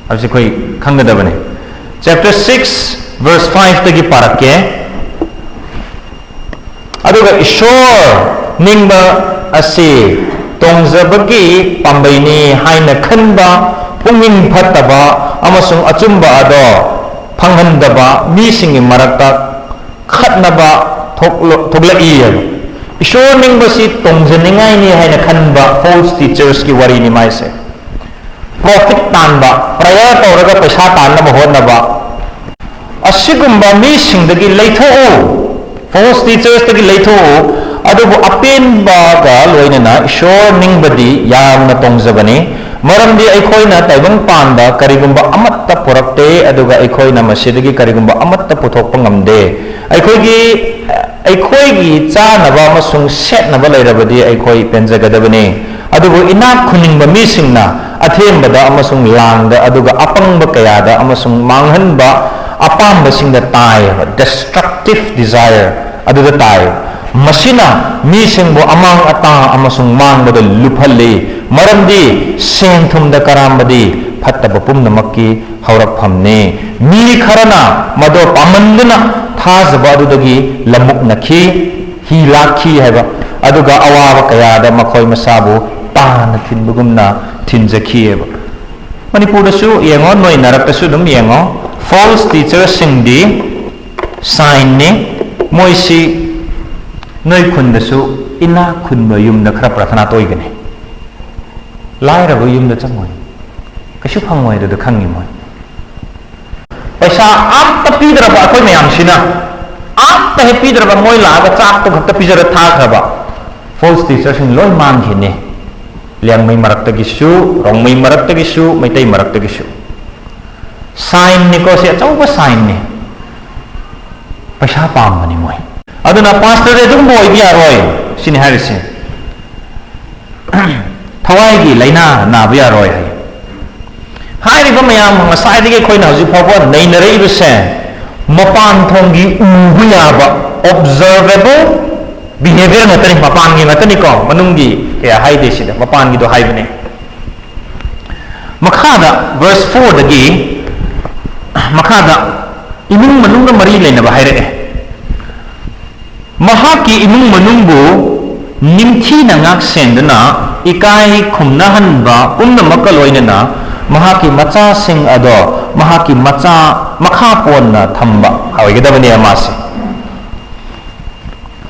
ꯍꯥꯏꯕꯁꯤ ꯑꯩꯈꯣꯏ ꯈꯪꯒꯗꯕꯅꯤ꯫ Chapter six verse fiveꯇꯒꯤ ꯄꯥꯔꯛꯀꯦ꯫ ꯑꯗꯨꯒ ꯏꯁꯣꯔ ꯅꯤꯡꯕ ꯑꯁꯤ ꯇꯣꯡꯖꯕꯒꯤ ꯄꯥꯝꯕꯩꯅꯤ ꯍꯥꯏꯅ ꯈꯟꯕ, ꯄꯨꯛꯅꯤꯡ ꯐꯠꯇꯕ ꯑꯃꯁꯨꯡ ꯑꯆꯨꯝꯕ ꯑꯗꯣ ꯐꯪꯍꯟꯗꯕ ꯃꯤꯁꯤꯡꯒꯤ ꯃꯔꯛꯇ ꯈꯠꯅꯕ ꯊꯣꯛꯂ-, ꯊꯣꯛꯂꯛꯏ ꯍꯥꯏꯕ꯫ ꯏꯁꯣꯔ ꯅꯤꯡꯕꯁꯤ ꯇꯣꯡꯖꯅꯤꯡꯉꯥꯏꯅꯤ ꯍꯥꯏꯅ ꯈꯟꯕ false teachersꯀꯤ ꯋꯥꯔꯤꯅꯤ ꯃꯥꯏꯁꯦ꯫ Profit ꯇꯥꯟꯕ, prayer ꯇꯧꯔꯒ ꯄꯩꯁꯥ ꯇꯥꯟꯅꯕ ꯍꯣꯠꯅꯕ, ꯑꯁꯤꯒꯨꯝꯕ ꯃꯤꯁꯤꯡꯗꯒꯤ ꯂꯩꯊꯣꯛꯎ, false teachersꯇꯒꯤ ꯂꯩꯊꯣꯛꯎ, ꯑꯗꯨꯕꯨ ꯑꯄꯦꯟꯕꯒ ꯂꯣꯏꯅꯅ ꯏꯁꯣꯔ ꯅꯤꯡꯕꯗꯤ ꯌꯥꯝꯅ ꯇꯣꯡꯖꯕꯅꯤ, ꯃꯔꯝꯗꯤ ꯑꯩꯈꯣꯏꯅ ꯇꯥꯏꯕꯪꯄꯥꯟꯗ ꯀꯔꯤꯒꯨꯝꯕ ꯑꯃꯠꯇ ꯄꯨꯔꯛꯇꯦ, ꯑꯗꯨꯒ ꯑꯩꯈꯣꯏꯅ ꯃꯁꯤꯗꯒꯤ ꯀꯔꯤꯒꯨꯝꯕ ꯑꯃꯠꯇ ꯄꯨꯊꯣꯛꯄ ꯉꯝꯗꯦ꯫ ꯑꯩꯈꯣꯏꯒꯤ, ꯑꯩꯈꯣꯏꯒꯤ ꯆꯥꯅꯕ ꯑꯃꯁꯨꯡ ꯁꯦꯠꯅꯕ ꯂꯩꯔꯕꯗꯤ ꯑꯩꯈꯣꯏ ꯄꯦꯟꯖꯒꯗꯕꯅꯤ꯫ ꯑꯗꯨꯕꯨ ꯏꯅꯥꯛ ꯈꯨꯟꯅꯤꯡꯕ ꯃꯤꯁꯤꯡꯅ ꯑꯊꯦꯝꯕꯗ ꯑꯃꯁꯨꯡ ꯂꯥꯡꯗ, ꯑꯗꯨꯒ ꯑꯄꯪꯕ ꯀꯌꯥꯗ ꯑꯃꯁꯨꯡ ꯃꯥꯡꯍꯟꯕ ꯑꯄꯥꯝꯕꯁꯤꯡꯗ ꯇꯥꯏ, destructive desire ꯑꯗꯨꯗ ꯇꯥꯏ꯫ ꯃꯁꯤꯅ ꯃꯤꯁꯤꯡꯕꯨ ꯑꯃꯥꯡ ꯑꯇꯥ ꯑꯃꯁꯨꯡ ꯃꯥꯡꯕꯗ ꯂꯨꯞꯍꯜꯂꯤ, ꯃꯔꯝꯗꯤ ꯁꯦꯟ ꯊꯨꯝꯗ ꯀꯔꯥꯝꯕꯗꯤ ꯐꯠꯇꯕ ꯄꯨꯝꯅꯃꯛꯀꯤ ꯍꯧꯔꯛꯐꯝꯅꯤ꯫ ꯃꯤ ꯈꯔꯅ ꯃꯗꯨ ꯄꯥꯝꯃꯟꯗꯨꯅ ꯊꯥꯖꯕ ꯑꯗꯨꯗꯒꯤ ꯂꯃꯨꯛꯅꯈꯤ, ꯍꯤ ꯂꯥꯛꯈꯤ ꯍꯥꯏꯕ, ꯑꯗꯨꯒ ꯑꯋꯥꯕ ꯀꯌꯥꯗ ꯃꯈꯣꯏ ꯃꯁꯥꯕꯨ ꯇꯥꯅ ꯊꯤꯟꯕꯒꯨꯝꯅ ꯊꯤꯟꯖꯈꯤ ꯍꯥꯏꯕ꯫ ꯃꯅꯤꯄꯨꯔꯗꯁꯨ ꯌꯦꯡꯉꯣ, ꯅꯣꯏ ꯅꯔꯛꯇꯁꯨ ꯑꯗꯨꯝ ꯌꯦꯡꯉꯣ, false teacherꯁꯤꯡꯗꯤ ꯁꯥꯏꯟꯅꯤ꯫ ꯃꯣꯏꯁꯤ ꯅꯣꯏ ꯈꯨꯟꯗꯁꯨ ꯏꯅꯥꯛ ꯈꯨꯟꯕ ꯌꯨꯝꯗ ꯈꯔ ꯄ꯭ꯔꯊꯅꯥ ꯇꯣꯏꯒꯅꯤ, ꯂꯥꯏꯔꯕ ꯌꯨꯝꯗ ꯆꯪꯉꯣꯏ, ꯀꯩꯁꯨ ꯐꯪꯉꯣꯏ꯫ ꯑꯗꯨꯗ ꯈꯪꯉꯤ ꯃꯣꯏ꯫ ꯄꯩꯁꯥ ꯑꯝꯇ ꯄꯤꯗ꯭ꯔꯕ ꯑꯩꯈꯣꯏ ꯃꯌꯥꯝꯁꯤꯅ, ꯑꯝꯇ ꯍꯦꯛ ꯄꯤꯗ꯭ꯔꯕ, ꯃꯣꯏ ꯂꯥꯛꯑꯒ ꯆꯥꯛꯇꯣ ꯈꯛꯇ ꯄꯤꯖꯔ ꯊꯥꯈ꯭ꯔꯕ, false teacherꯁꯤꯡ ꯂꯣꯏ ꯃꯥꯡꯈꯤꯅꯤ꯫ ꯂꯤꯌꯥꯡꯃꯩ ꯃꯔꯛꯇꯒꯤꯁꯨ, ꯔꯣꯡꯃꯩ ꯃꯔꯛꯇꯒꯤꯁꯨ, ꯃꯩꯇꯩ ꯃꯔꯛꯇꯒꯤꯁꯨ꯫ ꯁꯥꯏꯟꯅꯤꯀꯣ, ꯁꯤ ꯑꯆꯧꯕ ꯁꯥꯏꯟꯅꯤ꯫ ꯄꯩꯁꯥ ꯄꯥꯝꯕꯅꯤ ꯃꯣꯏ꯫ ꯑꯗꯨꯅ ꯄꯥꯁꯇꯔꯗꯤ ꯑꯗꯨꯒꯨꯝꯕ ꯑꯣꯏꯕ ꯌꯥꯔꯣꯏ, ꯁꯤꯅꯤ ꯍꯥꯏꯔꯤꯁꯦ꯫ ꯊꯋꯥꯏꯒꯤ ꯂꯥꯏꯅꯥ ꯅꯥꯕ ꯌꯥꯔꯣꯏ ꯍꯥꯏ꯫ ꯍꯥꯏꯔꯤꯕ ꯃꯌꯥꯝ ꯉꯁꯥꯏꯗꯒꯤ ꯑꯩꯈꯣꯏꯅ ꯍꯧꯖꯤꯛ ꯐꯥꯎꯕ ꯅꯩꯅꯔꯛꯏꯕꯁꯦ, ꯃꯄꯥꯟ ꯊꯣꯡꯒꯤ ꯎꯕ ꯌꯥꯕ, observable behavior ꯉꯥꯛꯇꯅꯤ, ꯃꯄꯥꯟꯒꯤ ꯉꯥꯛꯇꯅꯤꯀꯣ, ꯃꯅꯨꯡꯒꯤ ꯀꯌꯥ ꯍꯥꯏꯗꯦ ꯁꯤꯗ, ꯃꯄꯥꯟꯒꯤꯗꯣ ꯍꯥꯏꯕꯅꯦ꯫ ꯃꯈꯥꯗ verse fourꯗꯒꯤ ꯃꯈꯥꯗ ꯏꯃꯨꯡ ꯃꯅꯨꯡꯒ ꯃꯔꯤ ꯂꯩꯅꯕ ꯍꯥꯏꯔꯛꯑꯦ꯫ ꯃꯍꯥꯛꯀꯤ ꯏꯃꯨꯡ ꯃꯅꯨꯡꯕꯨ ꯅꯤꯡꯊꯤꯅ ꯉꯥꯛ ꯁꯦꯟꯗꯨꯅ ꯏꯀꯥꯏ ꯈꯨꯝꯅꯍꯟꯕ ꯄꯨꯝꯅꯃꯛꯀ ꯂꯣꯏꯅꯅ ꯃꯍꯥꯛꯀꯤ ꯃꯆꯥꯁꯤꯡ ꯑꯗꯣ ꯃꯍꯥꯛꯀꯤ ꯃꯆꯥ ꯃꯈꯥ ꯄꯣꯟꯅ ꯊꯝꯕ ꯑꯣꯏꯒꯗꯕꯅꯦ ꯃꯥꯁꯦ꯫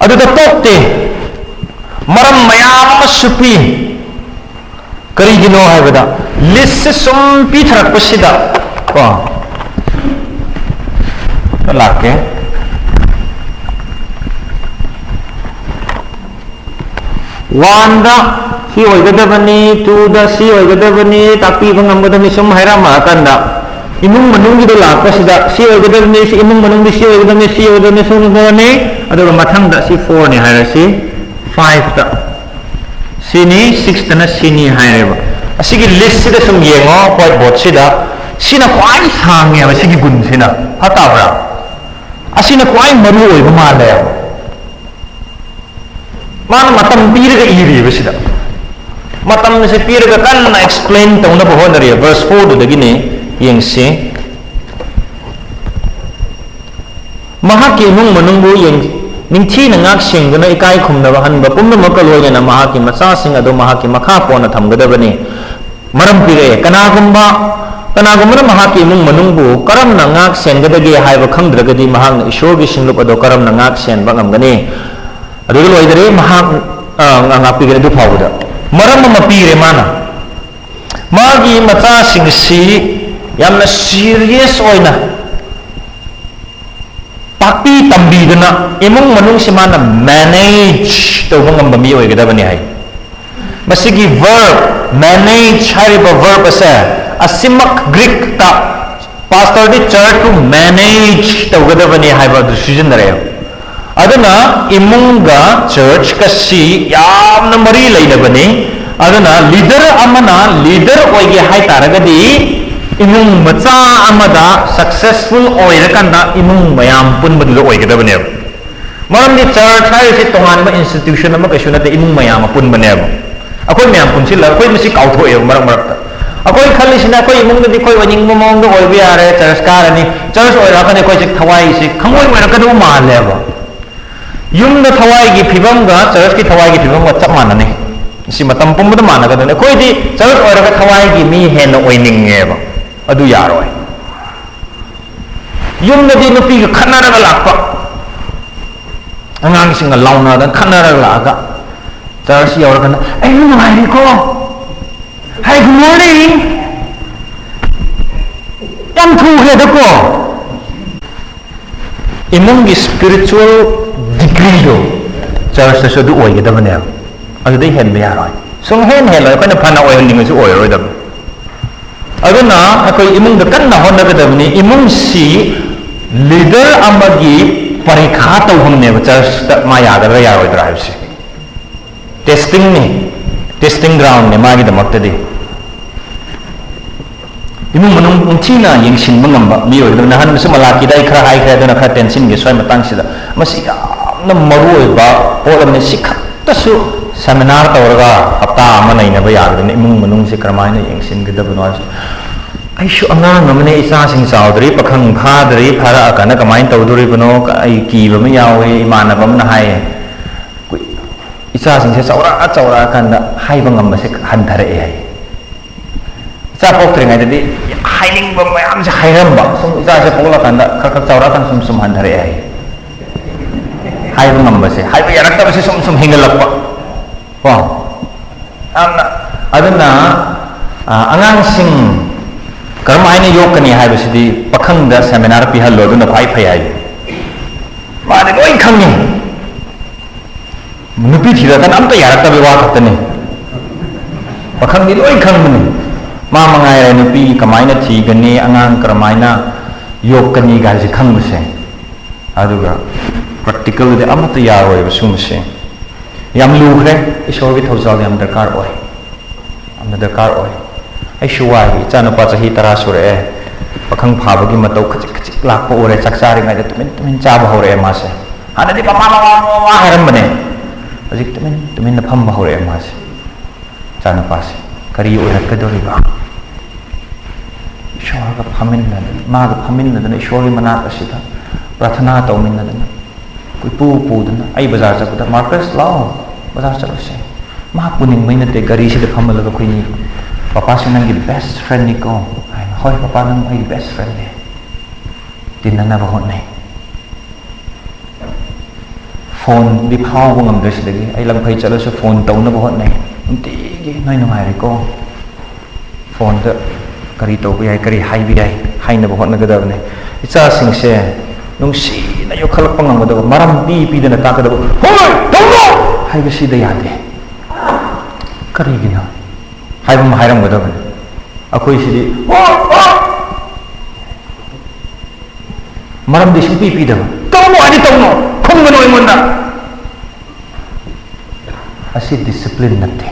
ꯑꯗꯨꯗ ꯇꯣꯛꯇꯦ, ꯃꯔꯝ ꯃꯌꯥꯝ ꯑꯃꯁꯨ ꯄꯤ꯫ ꯀꯔꯤꯒꯤꯅꯣ ꯍꯥꯏꯕꯗ, listꯁꯦ ꯁꯨꯝ ꯄꯤꯊꯔꯛꯄꯁꯤꯗ ꯀꯣ, ꯂꯥꯛꯀꯦ꯫ Oneꯗ ꯁꯤ ꯑꯣꯏꯒꯗꯕꯅꯤ, twoꯗ ꯁꯤ ꯑꯣꯏꯒꯗꯕꯅꯤ, ꯇꯥꯛꯄꯤꯕ ꯉꯝꯒꯗꯕꯅꯤ, ꯁꯨꯝ ꯍꯥꯏꯔꯝꯃꯀꯥꯟꯗ ꯏꯃꯨꯡ ꯃꯅꯨꯡꯒꯤꯗ ꯂꯥꯛꯄꯁꯤꯗ ꯁꯤ ꯑꯣꯏꯒꯗꯕꯅꯤ, ꯁꯤ ꯏꯃꯨꯡ ꯃꯅꯨꯡꯒꯤ ꯁꯤ ꯑꯣꯏꯒꯗꯕꯅꯤ, ꯁꯤ ꯑꯣꯏꯒꯗꯕꯅꯤ, ꯁꯤ ꯑꯣꯏꯒꯗꯕꯅꯤ, ꯑꯗꯨꯒ ꯃꯊꯪꯗ ꯁꯤ fourꯅꯤ ꯍꯥꯏꯔꯁꯤ, fiveꯇ ꯁꯤꯅꯤ, sixꯇꯅ ꯁꯤꯅꯤ ꯍꯥꯏꯔꯦꯕ꯫ ꯑꯁꯤꯒꯤ listꯁꯤꯗ ꯁꯨꯝ ꯌꯦꯡꯉꯣ, whiteboardꯁꯤꯗ꯫ ꯁꯤꯅ ꯈ꯭ꯋꯥꯏ ꯁꯥꯡꯉꯦꯕ, ꯁꯤꯒꯤ ꯒꯨꯟꯁꯤꯅ꯫ ꯐꯠꯇꯕ꯭ꯔꯥ? ꯑꯁꯤꯅ ꯈ꯭ꯋꯥꯏ ꯃꯔꯨ ꯑꯣꯏꯕ ꯃꯥꯜꯂꯦꯕ꯫ ꯃꯥꯅ ꯃꯇꯝ ꯄꯤꯔꯒ ꯏꯔꯤꯕ ꯁꯤꯗ꯫ ꯃꯇꯝꯁꯦ ꯄꯤꯔꯒ ꯀꯟꯅ explain ꯇꯧꯅꯕ ꯍꯣꯠꯅꯔꯤ꯫ Verse fourꯗꯨꯗꯒꯤꯅꯦ, ꯌꯦꯡꯁꯤ꯫ ꯃꯍꯥꯛꯀꯤ ꯏꯃꯨꯡ ꯃꯅꯨꯡꯕꯨ ꯌꯦꯡ-, ꯅꯤꯡꯊꯤꯅ ꯉꯥꯛ ꯁꯦꯟꯗꯨꯅ ꯏꯀꯥꯏ ꯈꯨꯝꯅꯕ ꯍꯟꯕ ꯄꯨꯝꯅꯃꯛꯀ ꯂꯣꯏꯅꯅ ꯃꯍꯥꯛꯀꯤ ꯃꯆꯥꯁꯤꯡ ꯑꯗꯨ ꯃꯍꯥꯛꯀꯤ ꯃꯈꯥ ꯄꯣꯟꯅ ꯊꯝꯒꯗꯕꯅꯤ꯫ ꯃꯔꯝ ꯄꯤꯔꯛꯑꯦ꯫ ꯀꯅꯥꯒꯨꯝꯕ, ꯀꯅꯥꯒꯨꯝꯕꯅ ꯃꯍꯥꯛꯀꯤ ꯏꯃꯨꯡ ꯃꯅꯨꯡꯕꯨ ꯀꯔꯝꯅ ꯉꯥꯛ ꯁꯦꯟꯒꯗꯒꯦ ꯍꯥꯏꯕ ꯈꯪꯗ꯭ꯔꯒꯗꯤ ꯃꯍꯥꯛꯅ ꯏꯁꯣꯔꯒꯤ ꯁꯤꯡꯂꯨꯞ ꯑꯗꯨ ꯀꯔꯝꯅ ꯉꯥꯛ ꯁꯦꯟꯕ ꯉꯝꯒꯅꯤ? ꯑꯗꯨꯗ ꯂꯣꯏꯗꯔꯦ꯫ ꯃꯍꯥꯛ, ꯑ, ꯉꯥꯛꯄꯤꯒꯅꯤ꯫ ꯑꯗꯨ ꯐꯥꯎꯕꯗ ꯃꯔꯝ ꯑꯃ ꯄꯤꯔꯦ ꯃꯥꯅ꯫ ꯃꯥꯒꯤ ꯃꯆꯥꯁꯤꯡꯁꯤ ꯌꯥꯝꯅ serious ꯑꯣꯏꯅ ꯇꯥꯛꯄꯤ ꯇꯝꯕꯤꯗꯨꯅ ꯏꯃꯨꯡ ꯃꯅꯨꯡꯁꯤ ꯃꯥꯅ manage ꯇꯧꯕ ꯉꯝꯕ ꯃꯤ ꯑꯣꯏꯒꯗꯕꯅꯤ ꯍꯥꯏ꯫ ꯃꯁꯤꯒꯤ verb, manage ꯍꯥꯏꯔꯤꯕ verb ꯑꯁꯦ ꯑꯁꯤꯃꯛ Greek ꯇ pastor ꯗꯤ church ꯄꯨ manage ꯇꯧꯒꯗꯕꯅꯤ ꯍꯥꯏꯕ ꯑꯗꯨ ꯁꯤꯖꯤꯟꯅꯔꯛꯑꯦꯕ꯫ ꯑꯗꯨꯅ ꯏꯃꯨꯡꯒ church ꯀꯁꯤ ꯌꯥꯝꯅ ꯃꯔꯤ ꯂꯩꯅꯕꯅꯤ꯫ ꯑꯗꯨꯅ leader ꯑꯃꯅ leader ꯑꯣꯏꯒꯦ ꯍꯥꯏ ꯇꯥꯔꯒꯗꯤ ꯏꯃꯨꯡ ꯃꯆꯥ ꯑꯃꯗ successful ꯑꯣꯏꯔꯀꯥꯟꯗ ꯏꯃꯨꯡ ꯃꯌꯥꯝ ꯄꯨꯟꯕꯗꯨꯗ ꯑꯣꯏꯒꯗꯕꯅꯦꯕ꯫ ꯃꯔꯝꯗꯤ church ꯍꯥꯏꯔꯤꯁꯤ ꯇꯣꯉꯥꯟꯕ institution ꯑꯃ ꯀꯩꯁꯨ ꯅꯠꯇꯦ, ꯏꯃꯨꯡ ꯃꯌꯥꯝ ꯑꯄꯨꯟꯕꯅꯦꯕ꯫ ꯑꯩꯈꯣꯏ ꯃꯌꯥꯝ ꯄꯨꯟꯁꯤꯜꯂꯒ ꯑꯩꯈꯣꯏ ꯃꯁꯤ ꯀꯥꯎꯊꯣꯛꯑꯦꯕ ꯃꯔꯛ ꯃꯔꯛꯇ꯫ ꯑꯩꯈꯣꯏ ꯈꯜꯂꯤꯁꯤꯅ ꯑꯩꯈꯣꯏ ꯏꯃꯨꯡꯗꯗꯤ ꯑꯩꯈꯣꯏ ꯑꯣꯏꯅꯤꯡꯕ ꯃꯑꯣꯡꯗ ꯑꯣꯏꯕ ꯌꯥꯔꯦ, church ꯀꯥꯔꯅꯤ, church ꯑꯣꯏꯔꯛꯑꯒꯅꯤ ꯑꯩꯈꯣꯏꯁꯦ ꯊꯋꯥꯏꯁꯤ ꯈꯪꯑꯣꯏ ꯑꯣꯏꯔꯛꯀꯗꯧꯕ ꯃꯥꯜꯂꯦꯕ꯫ ꯌꯨꯝꯗ ꯊꯋꯥꯏꯒꯤ ꯐꯤꯕꯝꯒ church ꯀꯤ ꯊꯋꯥꯏꯒꯤ ꯐꯤꯕꯝꯒ ꯆꯞ ꯃꯥꯟꯅꯅꯤ꯫ ꯁꯤ ꯃꯇꯝ ꯄꯨꯝꯕꯗ ꯃꯥꯟꯅꯒꯗꯕꯅꯤ꯫ ꯑꯩꯈꯣꯏꯗꯤ church ꯑꯣꯏꯔꯒ ꯊꯋꯥꯏꯒꯤ ꯃꯤ ꯍꯦꯟꯅ ꯑꯣꯏꯅꯤꯡꯉꯦꯕ꯫ ꯑꯗꯨ ꯌꯥꯔꯣꯏ꯫ ꯌꯨꯝꯗꯗꯤ ꯅꯨꯄꯤꯒ ꯈꯠꯅꯔꯒ ꯂꯥꯛꯄ, ꯑꯉꯥꯡꯁꯤꯡꯒ ꯂꯥꯎꯅꯗꯅ ꯈꯠꯅꯔꯒ ꯂꯥꯛꯑꯒ church ꯌꯧꯔꯒꯅ, "ꯑꯩ ꯅꯨꯡꯉꯥꯏꯔꯤꯀꯣ, hi, good morning, ꯌꯥꯝ ꯊꯨꯈ꯭ꯔꯦꯗꯀꯣ"꯫ ꯏꯃꯨꯡꯒꯤ spiritual degree ꯗꯣ church ꯇꯁꯨ ꯑꯗꯨ ꯑꯣꯏꯒꯗꯕꯅꯦꯕ꯫ ꯑꯗꯨꯗꯩ ꯍꯦꯟꯕ ꯌꯥꯔꯣꯏ꯫ ꯁꯨꯝ ꯍꯦꯟ ꯍꯦꯜꯂꯣꯏ꯫ ꯑꯩꯈꯣꯏꯅ ꯐꯅ ꯑꯣꯏꯍꯟꯅꯤꯡꯉꯁꯨ ꯑꯣꯏꯔꯔꯣꯏꯗꯕꯅꯤ꯫ ꯑꯗꯨꯅ ꯑꯩꯈꯣꯏ ꯏꯃꯨꯡꯗ ꯀꯟꯅ ꯍꯣꯠꯅꯒꯗꯕꯅꯤ꯫ ꯏꯃꯨꯡꯁꯤ leader ꯑꯃꯒꯤ ꯄꯔꯤꯈꯥ ꯇꯧꯐꯝꯅꯦꯕ church ꯇ ꯃꯥ ꯌꯥꯒꯗ꯭ꯔꯥ ꯌꯥꯔꯣꯏꯗ꯭ꯔꯥ ꯍꯥꯏꯕꯁꯦ꯫ Testing ꯅꯤ, testing ground ꯅꯤ ꯃꯥꯒꯤꯗꯃꯛꯇꯗꯤ꯫ ꯏꯃꯨꯡ ꯃꯅꯨꯡ ꯅꯤꯡꯊꯤꯅ ꯌꯦꯡꯁꯤꯟꯕ ꯉꯝꯕ ꯃꯤ ꯑꯣꯏꯒꯗꯕꯅꯤ꯫ ꯅꯍꯥꯟꯁꯨ ꯃꯂꯥꯀꯤꯗ ꯑꯩ ꯈꯔ ꯍꯥꯏꯈ꯭ꯔꯦ, ꯑꯗꯨꯅ ꯈꯔ ꯇꯦꯟꯁꯤꯟꯒꯦ ꯁ꯭ꯋꯥꯏ ꯃꯇꯥꯡꯁꯤꯗ꯫ ꯃꯁꯤ ꯌꯥꯝꯅ ꯃꯔꯨ ꯑꯣꯏꯕ ꯄꯣꯠ ꯑꯃꯅꯤ꯫ ꯁꯤ ꯈꯛꯇꯁꯨ seminar ꯇꯧꯔꯒ ꯍꯞꯇꯥ ꯑꯃ ꯅꯩꯅꯕ ꯌꯥꯒꯗꯕꯅꯤ, ꯏꯃꯨꯡ ꯃꯅꯨꯡꯁꯦ ꯀꯔꯝꯍꯥꯏꯅ ꯌꯦꯡꯁꯤꯟꯒꯗꯕꯅꯣ ꯍꯥꯏꯕꯁꯦ꯫ ꯑꯩꯁꯨ ꯑꯉꯥꯡ ꯑꯃꯅꯦ, ꯏꯆꯥꯁꯤꯡ ꯆꯥꯎꯗ꯭ꯔꯤ, ꯄꯥꯈꯪ ꯐꯥꯗ꯭ꯔꯤ, ꯐꯥꯔꯛꯑꯀꯥꯟꯗ ꯀꯃꯥꯏꯅ ꯇꯧꯗꯣꯔꯤꯕꯅꯣ? ꯑꯩ ꯀꯤꯕ ꯑꯃ ꯌꯥꯎꯋꯦ꯫ ꯏꯃꯥꯟꯅꯕ ꯑꯃꯅ ꯍꯥꯏꯌꯦ, "ꯀꯨꯏ-, ꯏꯆꯥꯁꯤꯡꯁꯦ ꯆꯥꯎꯔꯛꯑ ꯆꯥꯎꯔꯛꯑꯀꯥꯟꯗ ꯍꯥꯏꯕ ꯉꯝꯕꯁꯦ ꯍꯟꯊꯔꯛꯑꯦ" ꯍꯥꯏꯌꯦ꯫ ꯏꯆꯥ ꯄꯣꯛꯇ꯭ꯔꯤꯉꯩꯗꯗꯤ ꯍꯥꯏꯅꯤꯡꯕ ꯃꯌꯥꯝꯁꯦ ꯍꯥꯏꯔꯝꯕ, ꯁꯨꯝ ꯏꯆꯥꯁꯦ ꯄꯣꯛꯂꯀꯥꯟꯗ ꯈꯔ ꯈꯔ ꯆꯥꯎꯔꯛꯑꯀꯥꯟꯗ ꯁꯨꯝ ꯁꯨꯝ ꯍꯟꯊꯔꯛꯑꯦ ꯍꯥꯏꯌꯦ꯫ ꯍꯥꯏꯕ ꯉꯝꯕꯁꯦ, ꯍꯥꯏꯕ ꯌꯥꯔꯛꯇꯕꯁꯦ ꯁꯨꯝ ꯁꯨꯝ ꯍꯦꯟꯒꯠꯂꯛꯄ ꯀꯣ꯫ ꯌꯥꯝꯅ, ꯑꯗꯨꯅ, ꯑ, ꯑꯉꯥꯡꯁꯤꯡ ꯀꯔꯝ ꯍꯥꯏꯅ ꯌꯣꯛꯀꯅꯤ ꯍꯥꯏꯕꯁꯤꯗꯤ ꯄꯥꯈꯪꯗ ꯁꯦꯃꯤꯅꯥꯔ ꯄꯤꯍꯜꯂꯣ, ꯑꯗꯨꯅ ꯈ꯭ꯋꯥꯏ ꯐꯩ ꯍꯥꯏꯌꯦ꯫ ꯃꯥꯗꯤ ꯂꯣꯏ ꯈꯪꯉꯤ꯫ ꯅꯨꯄꯤ ꯊꯤꯔꯀꯥꯟꯗ ꯑꯝꯇ ꯌꯥꯔꯛꯇꯕꯩ ꯋꯥ ꯈꯛꯇꯅꯤ꯫ ꯄꯥꯈꯪꯗꯤ ꯂꯣꯏ ꯈꯪꯕꯅꯤ꯫ ꯃꯥ ꯃꯉꯥꯏꯔꯦ ꯅꯨꯄꯤ ꯀꯃꯥꯏꯅ ꯊꯤꯒꯅꯤ, ꯑꯉꯥꯡ ꯀꯔꯝꯍꯥꯏꯅ ꯌꯣꯛꯀꯅꯤ ꯒꯥꯏꯁꯦ ꯈꯪꯕꯁꯦ꯫ ꯑꯗꯨꯒ ꯄ꯭ꯔꯦꯛꯇꯤꯀꯦꯜꯗꯤ ꯑꯃꯠꯇ ꯌꯥꯔꯣꯏꯕ ꯁꯤꯒꯨꯝꯕꯁꯦ꯫ ꯌꯥꯝ ꯂꯨꯈ꯭ꯔꯦ꯫ ꯏꯁꯣꯔꯒꯤ ꯊꯧꯖꯥꯜ ꯌꯥꯝ ꯗꯔꯀꯥꯔ ꯑꯣꯏ꯫ ꯌꯥꯝꯅ ꯗꯔꯀꯥꯔ ꯑꯣꯏ꯫ ꯑꯩꯁꯨ ꯋꯥꯏ꯫ ꯏꯆꯥꯅꯨꯄꯥ ꯆꯍꯤ ꯇꯔꯥ ꯁꯨꯔꯛꯑꯦ꯫ ꯄꯥꯈꯪ ꯐꯥꯕꯒꯤ ꯃꯇꯧ ꯈꯖꯤꯛ ꯈꯖꯤꯛ ꯂꯥꯛꯄ ꯎꯔꯦ꯫ ꯆꯥꯛ ꯆꯥꯔꯤꯉꯩꯗ ꯇꯨꯃꯤꯟ ꯇꯨꯃꯤꯟ ꯆꯥꯕ ꯍꯧꯔꯛꯑꯦ ꯃꯥꯁꯦ꯫ ꯍꯥꯟꯅꯗꯤ "ꯃꯃꯥ, ꯃꯃꯥ, ꯃꯃꯥ" ꯍꯥꯏꯔꯝꯕꯅꯦ꯫ ꯍꯧꯖꯤꯛ ꯇꯨꯃꯤꯟ ꯇꯨꯃꯤꯟꯅ ꯐꯝꯕ ꯍꯧꯔꯛꯑꯦ ꯃꯥꯁꯦ꯫ ꯏꯆꯥꯅꯨꯄꯥꯁꯦ꯫ ꯀꯔꯤ ꯑꯣꯏꯔꯛꯀꯗꯧꯔꯤꯕ? ꯏꯁꯣꯔꯒ ꯐꯝꯃꯤꯟꯅꯗꯅ, ꯃꯥꯒ ꯐꯝꯃꯤꯟꯅꯗꯅ ꯏꯁꯣꯔꯒꯤ ꯃꯅꯥꯛ ꯑꯁꯤꯗ ꯄ꯭ꯔꯥꯊꯅꯥ ꯇꯧꯃꯤꯟꯅꯗꯅ, ꯀꯣꯏꯄꯨ ꯄꯨꯗꯅ, "ꯑꯩ ꯕꯖꯥꯔ ꯆꯠꯄꯗ, ꯃꯥꯔꯀꯁ, ꯂꯥꯛꯑꯣ, ꯕꯖꯥꯔ ꯆꯠꯂꯨꯁꯦ"꯫ ꯃꯥ ꯄꯨꯅꯤꯡꯕꯩ ꯅꯠꯇꯦ, ꯒꯥꯔꯤꯁꯤꯗ ꯐꯝꯍꯜꯂꯒ ꯑꯩꯈꯣꯏꯅꯤ, "ꯄꯄꯥꯁꯦ ꯅꯪꯒꯤ ꯕꯦꯁ ꯐ꯭ꯔꯦꯟꯅꯤꯀꯣ" ꯍꯥꯏꯅ꯫ "ꯍꯣꯏ ꯄꯄꯥ, ꯅꯪ ꯑꯩꯒꯤ ꯕꯦꯁ ꯐ꯭ꯔꯦꯟꯅꯦ"꯫ ꯇꯤꯟꯅꯅꯕ ꯍꯣꯠꯅꯩ꯫ ꯐꯣꯟꯗꯤ ꯐꯥꯎꯕ ꯉꯝꯗ꯭ꯔꯦ ꯁꯤꯗꯒꯤ꯫ ꯑꯩ ꯂꯪꯐꯩ ꯆꯠꯂꯁꯨ ꯐꯣꯟ ꯇꯧꯅꯕ ꯍꯣꯠꯅꯩ꯫ ꯅꯨꯡꯇꯤꯒꯤ "ꯅꯣꯏ ꯅꯨꯡꯉꯥꯏꯔꯤꯀꯣ?" ꯐꯣꯟꯗ ꯀꯔꯤ ꯇꯧꯕ ꯌꯥꯏ, ꯀꯔꯤ ꯍꯥꯏꯕ ꯌꯥꯏ ꯍꯥꯏꯅꯕ ꯍꯣꯠꯅꯒꯗꯕꯅꯤ꯫ ꯏꯆꯥꯁꯤꯡꯁꯦ ꯅꯨꯡꯁꯤꯅ ꯌꯣꯛꯈꯠꯂꯛꯄ ꯉꯝꯒꯗꯕ, ꯃꯔꯝ ꯄꯤ ꯄꯤꯗꯅ ꯇꯥꯛꯀꯗꯕ꯫ "ꯍꯣꯏ, ꯇꯧꯔꯣ!" ꯍꯥꯏꯕꯁꯤꯗ ꯌꯥꯗꯦ꯫ ꯀꯔꯤꯒꯤꯅꯣ? ꯍꯥꯏꯕ ꯑꯃ ꯍꯥꯏꯔꯝꯒꯗꯕꯅꯤ꯫ ꯑꯩꯈꯣꯏꯁꯤꯗꯤ, "ꯍꯣꯏ, ꯍꯣꯏ!" ꯃꯔꯝꯗꯤ ꯁꯨꯡꯄꯤ ꯄꯤꯗꯕ꯫ "ꯇꯧꯅꯨ ꯍꯥꯏꯗꯤ ꯇꯧꯅꯨ, ꯈꯨꯝꯒꯅꯨ ꯑꯩꯉꯣꯟꯗ"꯫ ꯑꯁꯤ ꯗꯤꯁꯤꯄ꯭ꯂꯤꯟ ꯅꯠꯇꯦ꯫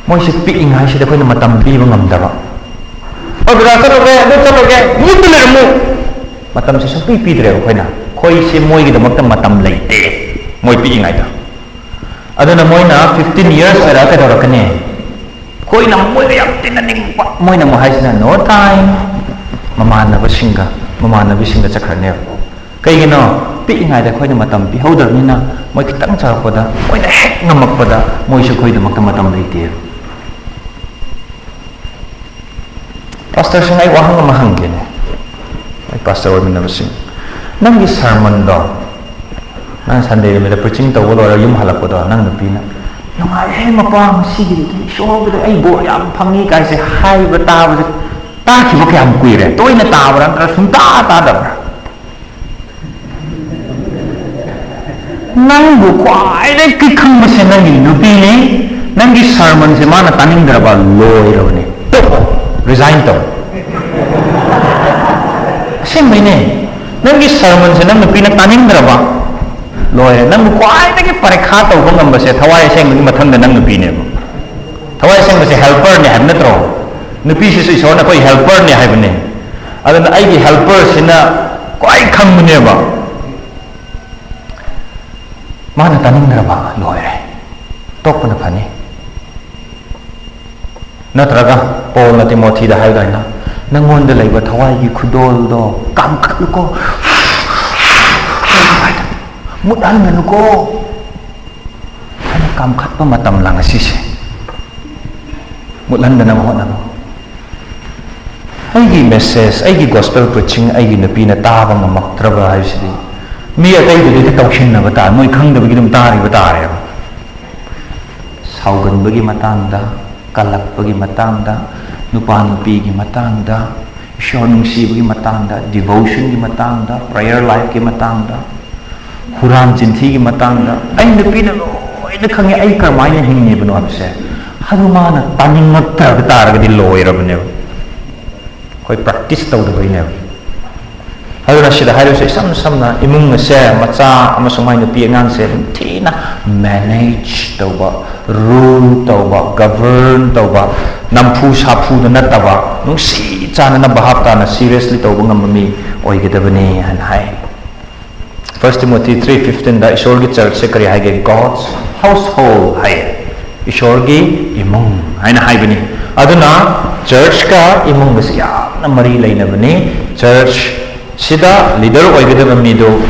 ꯃꯣꯏꯁꯦ ꯄꯤꯛꯏꯉꯩꯁꯤꯗ ꯑꯩꯈꯣꯏꯅ ꯃꯇꯝ ꯄꯤꯕ ꯉꯝꯗꯕ꯫ "ꯍꯣꯏ, ꯕꯖꯥꯔ ꯆꯠꯂꯨꯒꯦ, ꯑꯗꯨ ꯆꯠꯂꯨꯒꯦ, ꯌꯨꯝꯗ ꯂꯩꯔꯝꯃꯨ"꯫ ꯃꯇꯝꯁꯦ ꯁꯨꯡꯄꯤ ꯄꯤꯗ꯭ꯔꯦꯕ ꯑꯩꯈꯣꯏꯅ꯫ ꯑꯩꯈꯣꯏꯁꯦ ꯃꯣꯏꯒꯤꯗꯃꯛꯇ ꯃꯇꯝ ꯂꯩꯇꯦ, ꯃꯣꯏ ꯄꯤꯛꯏꯉꯩꯗ꯫ ꯑꯗꯨꯅ ꯃꯣꯏꯅ fifteen years ꯑꯣꯏꯔꯒ ꯀꯩꯗꯧꯔꯛꯀꯅꯤ? ꯃꯣꯏꯅ ꯃꯣꯏꯒ ꯌꯥꯝ ꯇꯤꯟꯅꯅꯤꯡꯕ, ꯃꯣꯏꯅ ꯑꯃꯨꯛ ꯍꯥꯏꯁꯤꯅ "No time", ꯃꯃꯥꯟꯅꯕꯁꯤꯡꯒ, ꯃꯃꯥꯟꯅꯕꯤꯁꯤꯡꯒ ꯆꯠꯈ꯭ꯔꯅꯦꯕ꯫ ꯀꯩꯒꯤꯅꯣ? ꯄꯤꯛꯏꯉꯩꯗ ꯑꯩꯈꯣꯏꯅ ꯃꯇꯝ ꯄꯤꯍꯧꯗꯕꯅꯤꯅ, ꯃꯣꯏ ꯈꯤꯇꯪ ꯆꯥꯎꯔꯛꯄꯗ, ꯃꯣꯏꯅ ꯍꯦꯛ ꯉꯝꯃꯛꯄꯗ, ꯃꯣꯏꯁꯨ ꯑꯩꯈꯣꯏꯒꯤꯗꯃꯛꯇ ꯃꯇꯝ ꯂꯩꯇꯦꯕ꯫ ꯄꯥꯁꯇꯔꯁꯤꯡ, ꯑꯩ ꯋꯥꯍꯪ ꯑꯃ ꯍꯪꯒꯦꯅꯦ꯫ ꯑꯩ ꯄꯥꯁꯇꯔ ꯑꯣꯏꯃꯤꯟꯅꯕꯁꯤꯡ, ꯅꯪꯒꯤ ꯁꯔꯃꯟꯗꯣ, ꯅꯪ ꯁꯟꯗꯦ ꯅꯨꯃꯤꯠꯇ ꯄ꯭ꯔꯤꯆꯤꯡ ꯇꯧꯕ ꯂꯣꯏꯔꯒ ꯌꯨꯝ ꯍꯜꯂꯛꯄꯗꯣ, ꯅꯪ ꯅꯨꯄꯤꯅ, "ꯅꯨꯡꯉꯥꯏꯍꯦ ꯃꯄꯥ, ꯉꯁꯤꯒꯤꯗꯨꯗꯤ ꯏꯁꯣꯔꯒꯤꯗ ꯑꯩ ꯕꯣꯔ ꯌꯥꯝ ꯐꯪꯉꯤ" ꯀꯥꯏꯁꯦ ꯍꯥꯏꯕ ꯇꯥꯕꯁꯦ ꯇꯥꯈꯤꯕ ꯀꯌꯥꯝ ꯀꯨꯏꯔꯦ? ꯇꯣꯏꯅ ꯇꯥꯕ꯭ꯔꯥ ꯅꯠꯇ꯭ꯔꯒ ꯁꯨꯡꯇꯥ ꯇꯥꯗꯕ꯭ꯔꯥ? ꯅꯪꯕꯨ ꯈ꯭ꯋꯥꯏꯗꯒꯤ ꯈꯪꯕꯁꯦ ꯅꯪꯒꯤ ꯅꯨꯄꯤꯅꯤ꯫ ꯅꯪꯒꯤ ꯁꯔꯃꯟꯁꯦ ꯃꯥꯅ ꯇꯥꯅꯤꯡꯗ꯭ꯔꯕ, ꯂꯣꯏꯔꯕꯅꯦ꯫ ꯇꯣꯛꯑꯣ, ꯔꯤꯖꯥꯏꯟ ꯇꯧ꯫ ꯑꯁꯦꯡꯕꯩꯅꯦ꯫ ꯅꯪꯒꯤ ꯁꯔꯃꯟꯁꯦ ꯅꯪ ꯅꯨꯄꯤꯅ ꯇꯥꯅꯤꯡꯗ꯭ꯔꯕ, ꯂꯣꯏꯔꯦ꯫ ꯅꯪꯕꯨ ꯈ꯭ꯋꯥꯏꯗꯒꯤ ꯄꯔꯤꯈꯥ ꯇꯧꯕ ꯉꯝꯕꯁꯦ ꯊꯋꯥꯏ ꯑꯁꯦꯡꯕꯒꯤ ꯃꯊꯪꯗ ꯅꯪ ꯅꯨꯄꯤꯅꯦꯕ꯫ ꯊꯋꯥꯏ ꯑꯁꯦꯡꯕꯁꯦ ꯍꯦꯜꯄꯔꯅꯦ ꯍꯥꯏꯕ ꯅꯠꯇ꯭ꯔꯣ? ꯅꯨꯄꯤꯁꯤꯁꯨ ꯏꯁꯣꯔꯅ ꯑꯩꯈꯣꯏ ꯍꯦꯜꯄꯔꯅꯦ ꯍꯥꯏꯕꯅꯦ꯫ ꯑꯗꯨꯅ ꯑꯩꯒꯤ ꯍꯦꯜꯄꯔꯁꯤꯅ ꯈ꯭ꯋꯥꯏ ꯈꯪꯕꯅꯦꯕ꯫ ꯃꯥꯅ ꯇꯥꯅꯤꯡꯗ꯭ꯔꯕ, ꯂꯣꯏꯔꯦ, ꯇꯣꯛꯄꯅ ꯐꯅꯤ꯫ ꯅꯠꯇ꯭ꯔꯒ ꯄꯣꯜꯅ ꯇꯤꯃꯣꯊꯤꯗ ꯍꯥꯏꯕꯗ, "ꯅꯪꯉꯣꯟꯗ ꯂꯩꯕ ꯊꯋꯥꯏꯒꯤ ꯈꯨꯗꯣꯜꯗꯣ ꯀꯥꯝꯈꯠꯂꯨꯀꯣ, ꯃꯨꯠꯍꯟꯒꯅꯨꯀꯣ" ꯍꯥꯏꯅ ꯀꯥꯝꯈꯠꯄ ꯃꯇꯝ ꯂꯥꯡ ꯑꯁꯤꯁꯦ ꯃꯨꯠꯍꯟꯗꯅꯕ ꯍꯣꯠꯅꯕ꯫ ꯑꯩꯒꯤ ꯃꯦꯁꯦꯖ, ꯑꯩꯒꯤ ꯒꯣꯁꯄꯦꯜ ꯄ꯭ꯔꯤꯆꯤꯡ ꯑꯩꯒꯤ ꯅꯨꯄꯤꯅ ꯇꯥꯕ ꯉꯝꯃꯛꯇ꯭ꯔꯕ ꯍꯥꯏꯕꯁꯤꯗꯤ ꯃꯤ ꯑꯇꯩꯗꯨꯗꯤ ꯇꯧꯁꯤꯟꯅꯕ ꯇꯥꯔꯦ, ꯃꯣꯏ ꯈꯪꯗꯕꯒꯤ ꯑꯗꯨꯝ ꯇꯥꯔꯤꯕ ꯇꯥꯔꯦꯕ꯫ ꯁꯥꯎꯒꯟꯕꯒꯤ ꯃꯇꯥꯡꯗ, ꯀꯜꯂꯛꯄꯒꯤ ꯃꯇꯥꯡꯗ, ꯅꯨꯄꯥ ꯅꯨꯄꯤꯒꯤ ꯃꯇꯥꯡꯗ, ꯏꯁꯣꯔ ꯅꯨꯡꯁꯤꯕꯒꯤ ꯃꯇꯥꯡꯗ, ꯗꯤꯚꯣꯁꯟꯒꯤ ꯃꯇꯥꯡꯗ, ꯄ꯭ꯔꯦꯌꯔ ꯂꯥꯏꯐꯀꯤ ꯃꯇꯥꯡꯗ, ꯍꯨꯔꯥꯟ ꯆꯤꯟꯊꯤꯒꯤ ꯃꯇꯥꯡꯗ, ꯑꯩ ꯅꯨꯄꯤꯅ ꯂꯣꯏꯅ ꯈꯪꯉꯦ, ꯑꯩ ꯀꯔꯝꯍꯥꯏꯅ ꯍꯤꯡꯉꯤꯕꯅꯣ ꯍꯥꯏꯕꯁꯦ꯫ ꯑꯗꯨ ꯃꯥꯅ ꯇꯥꯅꯤꯡꯉꯛꯇꯕ ꯇꯥꯔꯒꯗꯤ ꯂꯣꯏꯔꯕꯅꯦꯕ꯫ ꯑꯩꯈꯣꯏ ꯄ꯭ꯔꯦꯛꯇꯤꯁ ꯇꯧꯗꯕꯩꯅꯦꯕ꯫ ꯑꯗꯨꯅ ꯁꯤꯗ ꯍꯥꯏꯔꯤꯕꯁꯦ ꯏꯁꯝ ꯁꯝꯅ ꯏꯃꯨꯡ ꯑꯁꯦ, ꯃꯆꯥ ꯑꯃꯁꯨꯡ ꯃꯥꯏ ꯅꯨꯄꯤ ꯑꯉꯥꯡꯁꯦ ꯑꯗꯨꯝ ꯊꯤꯅ ꯃꯦꯅꯦꯖ ꯇꯧꯕ, ꯔꯨꯜ ꯇꯧꯕ, ꯒꯕꯔꯟ ꯇꯧꯕ, ꯅꯝꯐꯨ ꯁꯥꯐꯨꯗ ꯅꯠꯇꯕ, ꯅꯨꯡꯁꯤ ꯆꯥꯟꯅꯅ, ꯚꯥꯞ ꯇꯥꯅ, ꯁꯤꯔꯤꯌꯁꯂꯤ ꯇꯧꯕ ꯉꯝꯕ ꯃꯤ ꯑꯣꯏꯒꯗꯕꯅꯤ ꯍꯥꯏꯅ ꯍꯥꯏ꯫ First Timothy three fifteen ꯗ ꯏꯁꯣꯔꯒꯤ ꯆꯔꯆꯁꯦ ꯀꯔꯤ ꯍꯥꯏꯒꯦ? God's household ꯍꯥꯏꯌꯦ꯫ ꯏꯁꯣꯔꯒꯤ ꯏꯃꯨꯡ ꯍꯥꯏꯅ ꯍꯥꯏꯕꯅꯤ꯫ ꯑꯗꯨꯅ church ꯀ ꯏꯃꯨꯡꯒꯁꯤ ꯌꯥꯝꯅ ꯃꯔꯤ ꯂꯩꯅꯕꯅꯤ꯫ Church ꯁꯤꯗ leader ꯑꯣꯏꯒꯗꯕ ꯃꯤꯗꯨ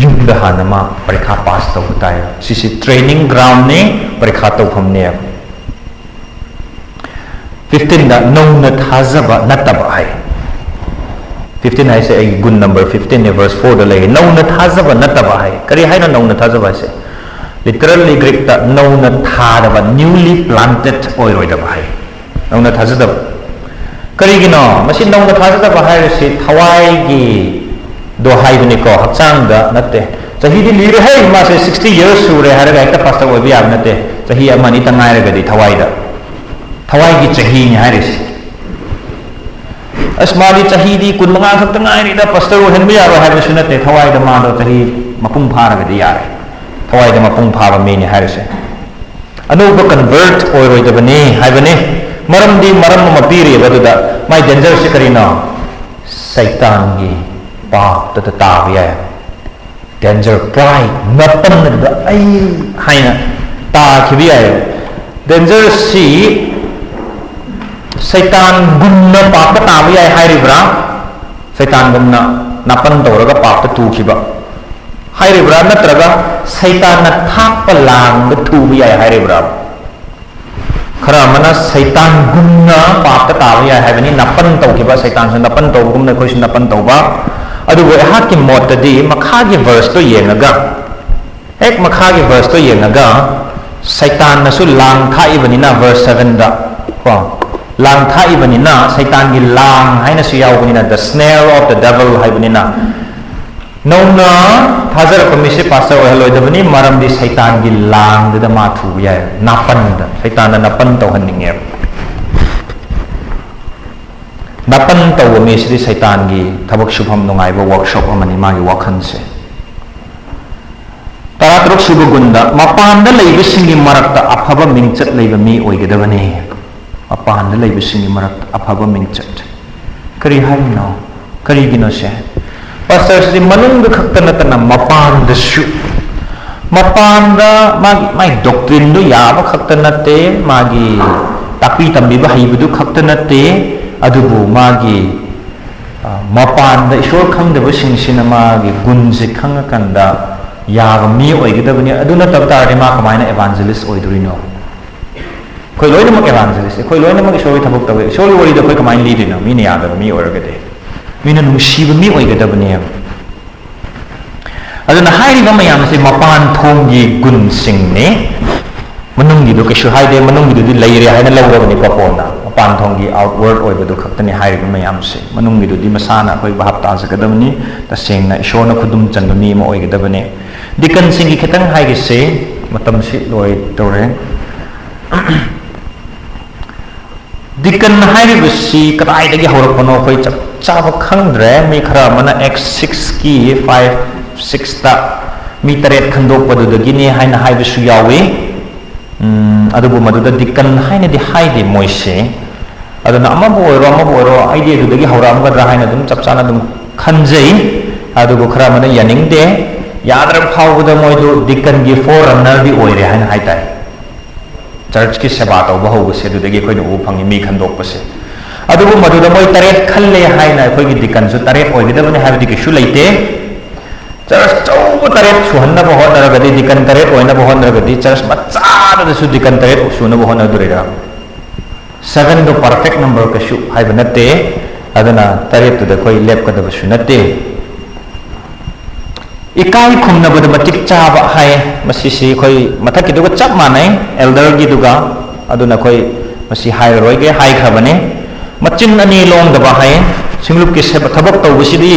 ꯌꯨꯝꯗ ꯍꯥꯟꯅ ꯃꯥ ꯄꯔꯤꯈꯥ pass ꯇꯧꯕ ꯇꯥꯏ꯫ ꯁꯤꯁꯤ training ground ꯅꯤ, ꯄꯔꯤꯈꯥ ꯇꯧꯐꯝꯅꯦ꯫ Fifteen ꯗ ꯅꯧꯅ ꯊꯥꯖꯕ ꯅꯠꯇꯕ ꯍꯥꯏ꯫ Fifteen ꯍꯥꯏꯁꯦ ꯑꯩꯒꯤ ꯒꯨꯟ number fifteen ꯅꯦ, verse four ꯗ ꯂꯩ꯫ ꯅꯧꯅ ꯊꯥꯖꯕ ꯅꯠꯇꯕ ꯍꯥꯏ꯫ ꯀꯔꯤ ꯍꯥꯏꯅꯣ ꯅꯧꯅ ꯊꯥꯖꯕ ꯍꯥꯏꯁꯦ? Literally Greek ꯇ ꯅꯧꯅ ꯊꯥꯗꯕ, newly planted ꯑꯣꯏꯔꯣꯏꯗꯕ ꯍꯥꯏ꯫ ꯅꯧꯅ ꯊꯥꯖꯗꯕ꯫ ꯀꯔꯤꯒꯤꯅꯣ? ꯃꯁꯤ ꯅꯧꯅ ꯊꯥꯖꯗꯕ ꯍꯥꯏꯔꯤꯁꯤ ꯊꯋꯥꯏꯒꯤꯗꯣ ꯍꯥꯏꯕꯅꯤꯀꯣ, ꯍꯛꯆꯥꯡꯗ ꯅꯠꯇꯦ꯫ ꯆꯍꯤꯗꯤ ꯂꯤꯔꯦꯍꯦ, ꯃꯥꯁꯦ sixty years ꯁꯨꯔꯦ ꯍꯥꯏꯔꯒ ꯍꯦꯛꯇ pastor ꯑꯣꯏꯕ ꯌꯥꯕ ꯅꯠꯇꯦ꯫ ꯆꯍꯤ ꯑꯃ ꯑꯅꯤꯇ ꯉꯥꯏꯔꯒꯗꯤ ꯊꯋꯥꯏꯗ꯫ ꯊꯋꯥꯏꯒꯤ ꯆꯍꯤꯅꯤ ꯍꯥꯏꯔꯤꯁꯤ꯫ ꯑꯁ, ꯃꯥꯗꯤ ꯆꯍꯤꯗꯤ ꯀꯨꯟꯃꯉꯥ ꯈꯛꯇ ꯉꯥꯏꯔꯤꯗ, pastor ꯑꯣꯏꯍꯟꯕ ꯌꯥꯔꯣꯏ ꯍꯥꯏꯕꯁꯨ ꯅꯠꯇꯦ꯫ ꯊꯋꯥꯏꯗ ꯃꯥꯗꯣ ꯆꯍꯤ ꯃꯄꯨꯡ ꯐꯥꯔꯒꯗꯤ ꯌꯥꯔꯦ꯫ ꯊꯋꯥꯏꯗ ꯃꯄꯨꯡ ꯐꯥꯕ ꯃꯤꯅꯤ ꯍꯥꯏꯔꯤꯁꯦ꯫ ꯑꯅꯧꯕ convert ꯑꯣꯏꯔꯣꯏꯗꯕꯅꯤ ꯍꯥꯏꯕꯅꯤ꯫ ꯃꯔꯝꯗꯤ, ꯃꯔꯝ ꯑꯃ ꯄꯤꯔꯤꯕ ꯑꯗꯨꯗ, ꯃꯥꯏ danger ꯁꯤ ꯀꯔꯤꯅꯣ? ꯁꯩꯇꯥꯟꯒꯤ ꯄꯥꯞꯇ ꯇꯥꯕ ꯌꯥꯏ꯫ Danger, pride, ꯅꯥꯄꯟ ꯑꯗꯨꯗ ꯑꯩ ꯍꯥꯏꯅ ꯇꯥꯈꯤꯕ ꯌꯥꯏ꯫ Danger ꯁꯤ ꯁꯩꯇꯥꯟꯒꯨꯝꯅ ꯄꯥꯞꯇ ꯇꯥꯕ ꯌꯥꯏ ꯍꯥꯏꯔꯤꯕ꯭ꯔꯥ? ꯁꯩꯇꯥꯟꯒꯨꯝꯅ ꯅꯥꯄꯟ ꯇꯧꯔꯒ ꯄꯥꯞꯇ ꯇꯨꯈꯤꯕ ꯍꯥꯏꯔꯤꯕ꯭ꯔꯥ? ꯅꯠꯇ꯭ꯔꯒ ꯁꯩꯇꯥꯟꯅ ꯊꯥꯛꯄ ꯂꯥꯡꯗ ꯊꯨꯕ ꯌꯥꯏ ꯍꯥꯏꯔꯤꯕ꯭ꯔꯥ? ꯈꯔ ꯑꯃꯅ ꯁꯩꯇꯥꯟꯒꯨꯝꯅ ꯄꯥꯞꯇ ꯇꯥꯕ ꯌꯥꯏ ꯍꯥꯏꯕꯅꯤ, ꯅꯥꯄꯟ ꯇꯧꯈꯤꯕ, ꯁꯩꯇꯥꯟꯁꯨ ꯅꯥꯄꯟ ꯇꯧꯕꯒꯨꯝꯅ ꯑꯩꯈꯣꯏꯁꯨ ꯅꯥꯄꯟ ꯇꯧꯕ꯫ ꯑꯗꯨꯕꯨ ꯑꯩꯍꯥꯛꯀꯤ ꯃꯣꯠꯇꯗꯤ ꯃꯈꯥꯒꯤ verse ꯇꯣ ꯌꯦꯡꯉꯒ, ꯍꯦꯛ ꯃꯈꯥꯒꯤ verse ꯇꯣ ꯌꯦꯡꯉꯒ, ꯁꯩꯇꯥꯟꯅꯁꯨ ꯂꯥꯡ ꯊꯥꯛꯏꯕꯅꯤꯅ, verse seven ꯗ ꯀꯣ, ꯂꯥꯡ ꯊꯥꯛꯏꯕꯅꯤꯅ, ꯁꯩꯇꯥꯟꯒꯤ ꯂꯥꯡ ꯍꯥꯏꯅꯁꯨ ꯌꯥꯎꯕꯅꯤꯅ, the snare of the devil ꯍꯥꯏꯕꯅꯤꯅ, ꯅꯧꯅ ꯊꯥꯖꯔꯛꯄ ꯃꯤꯁꯦ pastor ꯑꯣꯏꯍꯜꯂꯣꯏꯗꯕꯅꯤ, ꯃꯔꯝꯗꯤ ꯁꯩꯇꯥꯟꯒꯤ ꯂꯥꯡꯗꯨꯗ ꯃꯥ ꯊꯨꯕ ꯌꯥꯏ, ꯅꯥꯄꯟꯗ, ꯁꯩꯇꯥꯟꯅ ꯅꯥꯄꯟ ꯇꯧꯍꯟꯅꯤꯡꯉꯦꯕ꯫ ꯅꯥꯄꯟ ꯇꯧꯕ ꯃꯤꯁꯤꯗꯤ ꯁꯩꯇꯥꯟꯒꯤ ꯊꯕꯛ ꯁꯨꯐꯝ ꯅꯨꯡꯉꯥꯏꯕ workshop ꯑꯃꯅꯤ, ꯃꯥꯒꯤ ꯋꯥꯈꯜꯁꯦ꯫ ꯇꯔꯥꯇꯔꯨꯛ ꯁꯨꯕ ꯒꯨꯟꯗ, ꯃꯄꯥꯟꯗ ꯂꯩꯕꯁꯤꯡꯒꯤ ꯃꯔꯛꯇ ꯑꯐꯕ ꯃꯤꯡꯆꯠ ꯂꯩꯕ ꯃꯤ ꯑꯣꯏꯒꯗꯕꯅꯤ꯫ ꯃꯄꯥꯟꯗ ꯂꯩꯕꯁꯤꯡꯒꯤ ꯃꯔꯛꯇ ꯑꯐꯕ ꯃꯤꯡꯆꯠ꯫ ꯀꯔꯤ ꯍꯥꯏꯔꯤꯅꯣ? ꯀꯔꯤꯒꯤꯅꯣ ꯁꯦ? Pastor ꯁꯤꯗꯤ ꯃꯅꯨꯡꯗ ꯈꯛꯇ ꯅꯠꯇꯅ ꯃꯄꯥꯟꯗꯁꯨ, ꯃꯄꯥꯟꯗ ꯃꯥꯒꯤ ꯃꯥꯒꯤ doctrine ꯗꯨ ꯌꯥꯕ ꯈꯛꯇ ꯅꯠꯇꯦ, ꯃꯥꯒꯤ ꯇꯥꯛꯄꯤ ꯇꯝꯕꯤꯕ ꯍꯩꯕꯗꯨ ꯈꯛꯇ ꯅꯠꯇꯦ, ꯑꯗꯨꯕꯨ ꯃꯥꯒꯤ, ꯑ, ꯃꯄꯥꯟꯗ ꯏꯁꯣꯔ ꯈꯪꯗꯕꯁꯤꯡꯁꯤꯅ ꯃꯥꯒꯤ ꯒꯨꯟꯁꯦ ꯈꯪꯉꯀꯥꯟꯗ ꯌꯥꯕ ꯃꯤ ꯑꯣꯏꯒꯗꯕꯅꯤ꯫ ꯑꯗꯨ ꯅꯠꯇꯕ ꯇꯥꯔꯗꯤ ꯃꯥ ꯀꯃꯥꯏꯅ evangelist ꯑꯣꯏꯗꯣꯔꯤꯅꯣ? ꯑꯩꯈꯣꯏ ꯂꯣꯏꯅꯃꯛ evangelist, ꯑꯩꯈꯣꯏ ꯂꯣꯏꯅꯃꯛ ꯏꯁꯣꯔꯒꯤ ꯊꯕꯛ ꯇꯧꯋꯤ꯫ ꯏꯁꯣꯔꯒꯤ ꯋꯥꯔꯤꯗꯣ ꯑꯩꯈꯣꯏ ꯀꯃꯥꯏꯅ ꯂꯤꯗꯣꯏꯅꯣ? ꯃꯤꯅ ꯌꯥꯗꯕ ꯃꯤ ꯑꯣꯏꯔꯒꯗꯤ꯫ ꯃꯤꯅ ꯅꯨꯡꯁꯤꯕ ꯃꯤ ꯑꯣꯏꯒꯗꯕꯅꯦꯕ꯫ ꯑꯗꯨꯅ ꯍꯥꯏꯔꯤꯕ ꯃꯌꯥꯝꯁꯦ ꯃꯄꯥꯟ ꯊꯣꯡꯒꯤ ꯒꯨꯟꯁꯤꯡꯅꯦ, ꯃꯅꯨꯡꯒꯤꯗꯨ ꯀꯩꯁꯨ ꯍꯥꯏꯗꯦ, ꯃꯅꯨꯡꯒꯤꯗꯨꯗꯤ ꯂꯩꯔꯦ ꯍꯥꯏꯅ ꯂꯧꯔꯕꯅꯤꯀꯣ ꯄꯣꯜꯅ꯫ ꯃꯄꯥꯟ ꯊꯣꯡꯒꯤ outward ꯑꯣꯏꯕꯗꯨ ꯈꯛꯇꯅꯤ ꯍꯥꯏꯔꯤꯕ ꯃꯌꯥꯝꯁꯦ, ꯃꯅꯨꯡꯒꯤꯗꯨꯗꯤ ꯃꯁꯥꯅ ꯑꯩꯈꯣꯏ ꯚꯥꯞ ꯇꯥꯖꯒꯗꯕꯅꯤ꯫ ꯇꯁꯦꯡꯅ ꯏꯁꯣꯔꯅ ꯈꯨꯗꯨꯝ ꯆꯟꯕ ꯃꯤ ꯑꯃ ꯑꯣꯏꯒꯗꯕꯅꯤ꯫ Deaconꯁꯤꯡꯒꯤ ꯈꯤꯇꯪ ꯍꯥꯏꯒꯦꯁꯦ, ꯃꯇꯝꯁꯤ ꯂꯣꯏꯗꯧꯔꯦ꯫ Deacon ꯍꯥꯏꯔꯤꯕꯁꯤ ꯀꯗꯥꯏꯗꯒꯤ ꯍꯧꯔꯛꯄꯅꯣ ꯑꯩꯈꯣꯏ ꯆꯞ ꯆꯥꯕ ꯈꯪꯗ꯭ꯔꯦ꯫ ꯃꯤ ꯈꯔ ꯑꯃꯅ Acts sixꯀꯤ five, sixꯇ ꯃꯤ ꯇꯔꯦꯠ ꯈꯟꯗꯣꯛꯄꯗꯨꯗꯒꯤꯅꯤ ꯍꯥꯏꯅ ꯍꯥꯏꯕꯁꯨ ꯌꯥꯎꯏ꯫ ꯎꯝ, ꯑꯗꯨꯕꯨ ꯃꯗꯨꯗ deacon ꯍꯥꯏꯅꯗꯤ ꯍꯥꯏꯗꯦ ꯃꯣꯏꯁꯦ꯫ ꯑꯗꯨꯅ ꯑꯃꯕꯨ ꯑꯣꯏꯔꯣ, ꯑꯃꯕꯨ ꯑꯣꯏꯔꯣ, ꯑꯩꯗꯤ ꯑꯗꯨꯗꯒꯤ ꯍꯧꯔꯛꯑꯝꯒꯗ꯭ꯔꯥ ꯍꯥꯏꯅ ꯑꯗꯨꯝ ꯆꯞ ꯆꯥꯅ ꯑꯗꯨꯝ ꯈꯟꯖꯩ꯫ ꯑꯗꯨꯕꯨ ꯈꯔ ꯑꯃꯅ ꯌꯥꯅꯤꯡꯗꯦ꯫ ꯌꯥꯗ꯭ꯔꯕ ꯐꯥꯎꯕꯗ ꯃꯣꯏꯗꯨ deaconꯒꯤ forerunnerꯗꯤ ꯑꯣꯏꯔꯦ ꯍꯥꯏꯅ ꯍꯥꯏ ꯇꯥꯏ꯫ Churchꯀꯤ ꯁꯦꯕꯥ ꯇꯧꯕ ꯍꯧꯕꯁꯦ ꯑꯗꯨꯗꯒꯤ ꯑꯩꯈꯣꯏꯅ ꯎꯕ ꯐꯪꯉꯤ, ꯃꯤ ꯈꯟꯗꯣꯛꯄꯁꯦ꯫ ꯑꯗꯨꯕꯨ ꯃꯗꯨꯗ ꯃꯣꯏ ꯇꯔꯦꯠ ꯈꯜꯂꯦ ꯍꯥꯏꯅ ꯑꯩꯈꯣꯏꯒꯤ deaconꯁꯨ ꯇꯔꯦꯠ ꯑꯣꯏꯒꯗꯕꯅꯤ ꯍꯥꯏꯕꯗꯤ ꯀꯩꯁꯨ ꯂꯩꯇꯦ꯫ Church ꯑꯆꯧꯕ ꯇꯔꯦꯠ ꯁꯨꯍꯟꯅꯕ ꯍꯣꯠꯅꯔꯒꯗꯤ, deacon ꯇꯔꯦꯠ ꯑꯣꯏꯅꯕ ꯍꯣꯠꯅꯔꯒꯗꯤ, church ꯃꯆꯥꯗꯁꯨ deacon ꯇꯔꯦꯠ ꯁꯨꯅꯕ ꯍꯣꯠꯅꯗꯣꯔꯤꯔꯥ? Sevenꯗꯣ perfect number ꯀꯩꯁꯨ ꯍꯥꯏꯕ ꯅꯠꯇꯦ꯫ ꯑꯗꯨꯅ ꯇꯔꯦꯠꯇꯨꯗ ꯑꯩꯈꯣꯏ ꯂꯦꯞꯀꯗꯕꯁꯨ ꯅꯠꯇꯦ꯫ ꯏꯀꯥꯏ ꯈꯨꯝꯅꯕꯗ ꯃꯇꯤꯛ ꯆꯥꯕ ꯍꯥꯏ꯫ ꯃꯁꯤꯁꯤ ꯑꯩꯈꯣꯏ ꯃꯊꯛꯀꯤꯗꯨꯒ ꯆꯞ ꯃꯥꯟꯅꯩ, elderꯒꯤꯗꯨꯒ꯫ ꯑꯗꯨꯅ ꯑꯩꯈꯣꯏ ꯃꯁꯤ ꯍꯥꯏꯔꯔꯣꯏꯒꯦ, ꯍꯥꯏꯈ꯭ꯔꯕꯅꯦ꯫ ꯃꯆꯤꯟ ꯑꯅꯤ ꯂꯣꯡꯗꯕ ꯍꯥꯏ꯫ ꯁꯤꯡꯂꯨꯞꯀꯤ ꯁꯦꯕ-, ꯊꯕꯛ ꯇꯧꯕꯁꯤꯗꯤ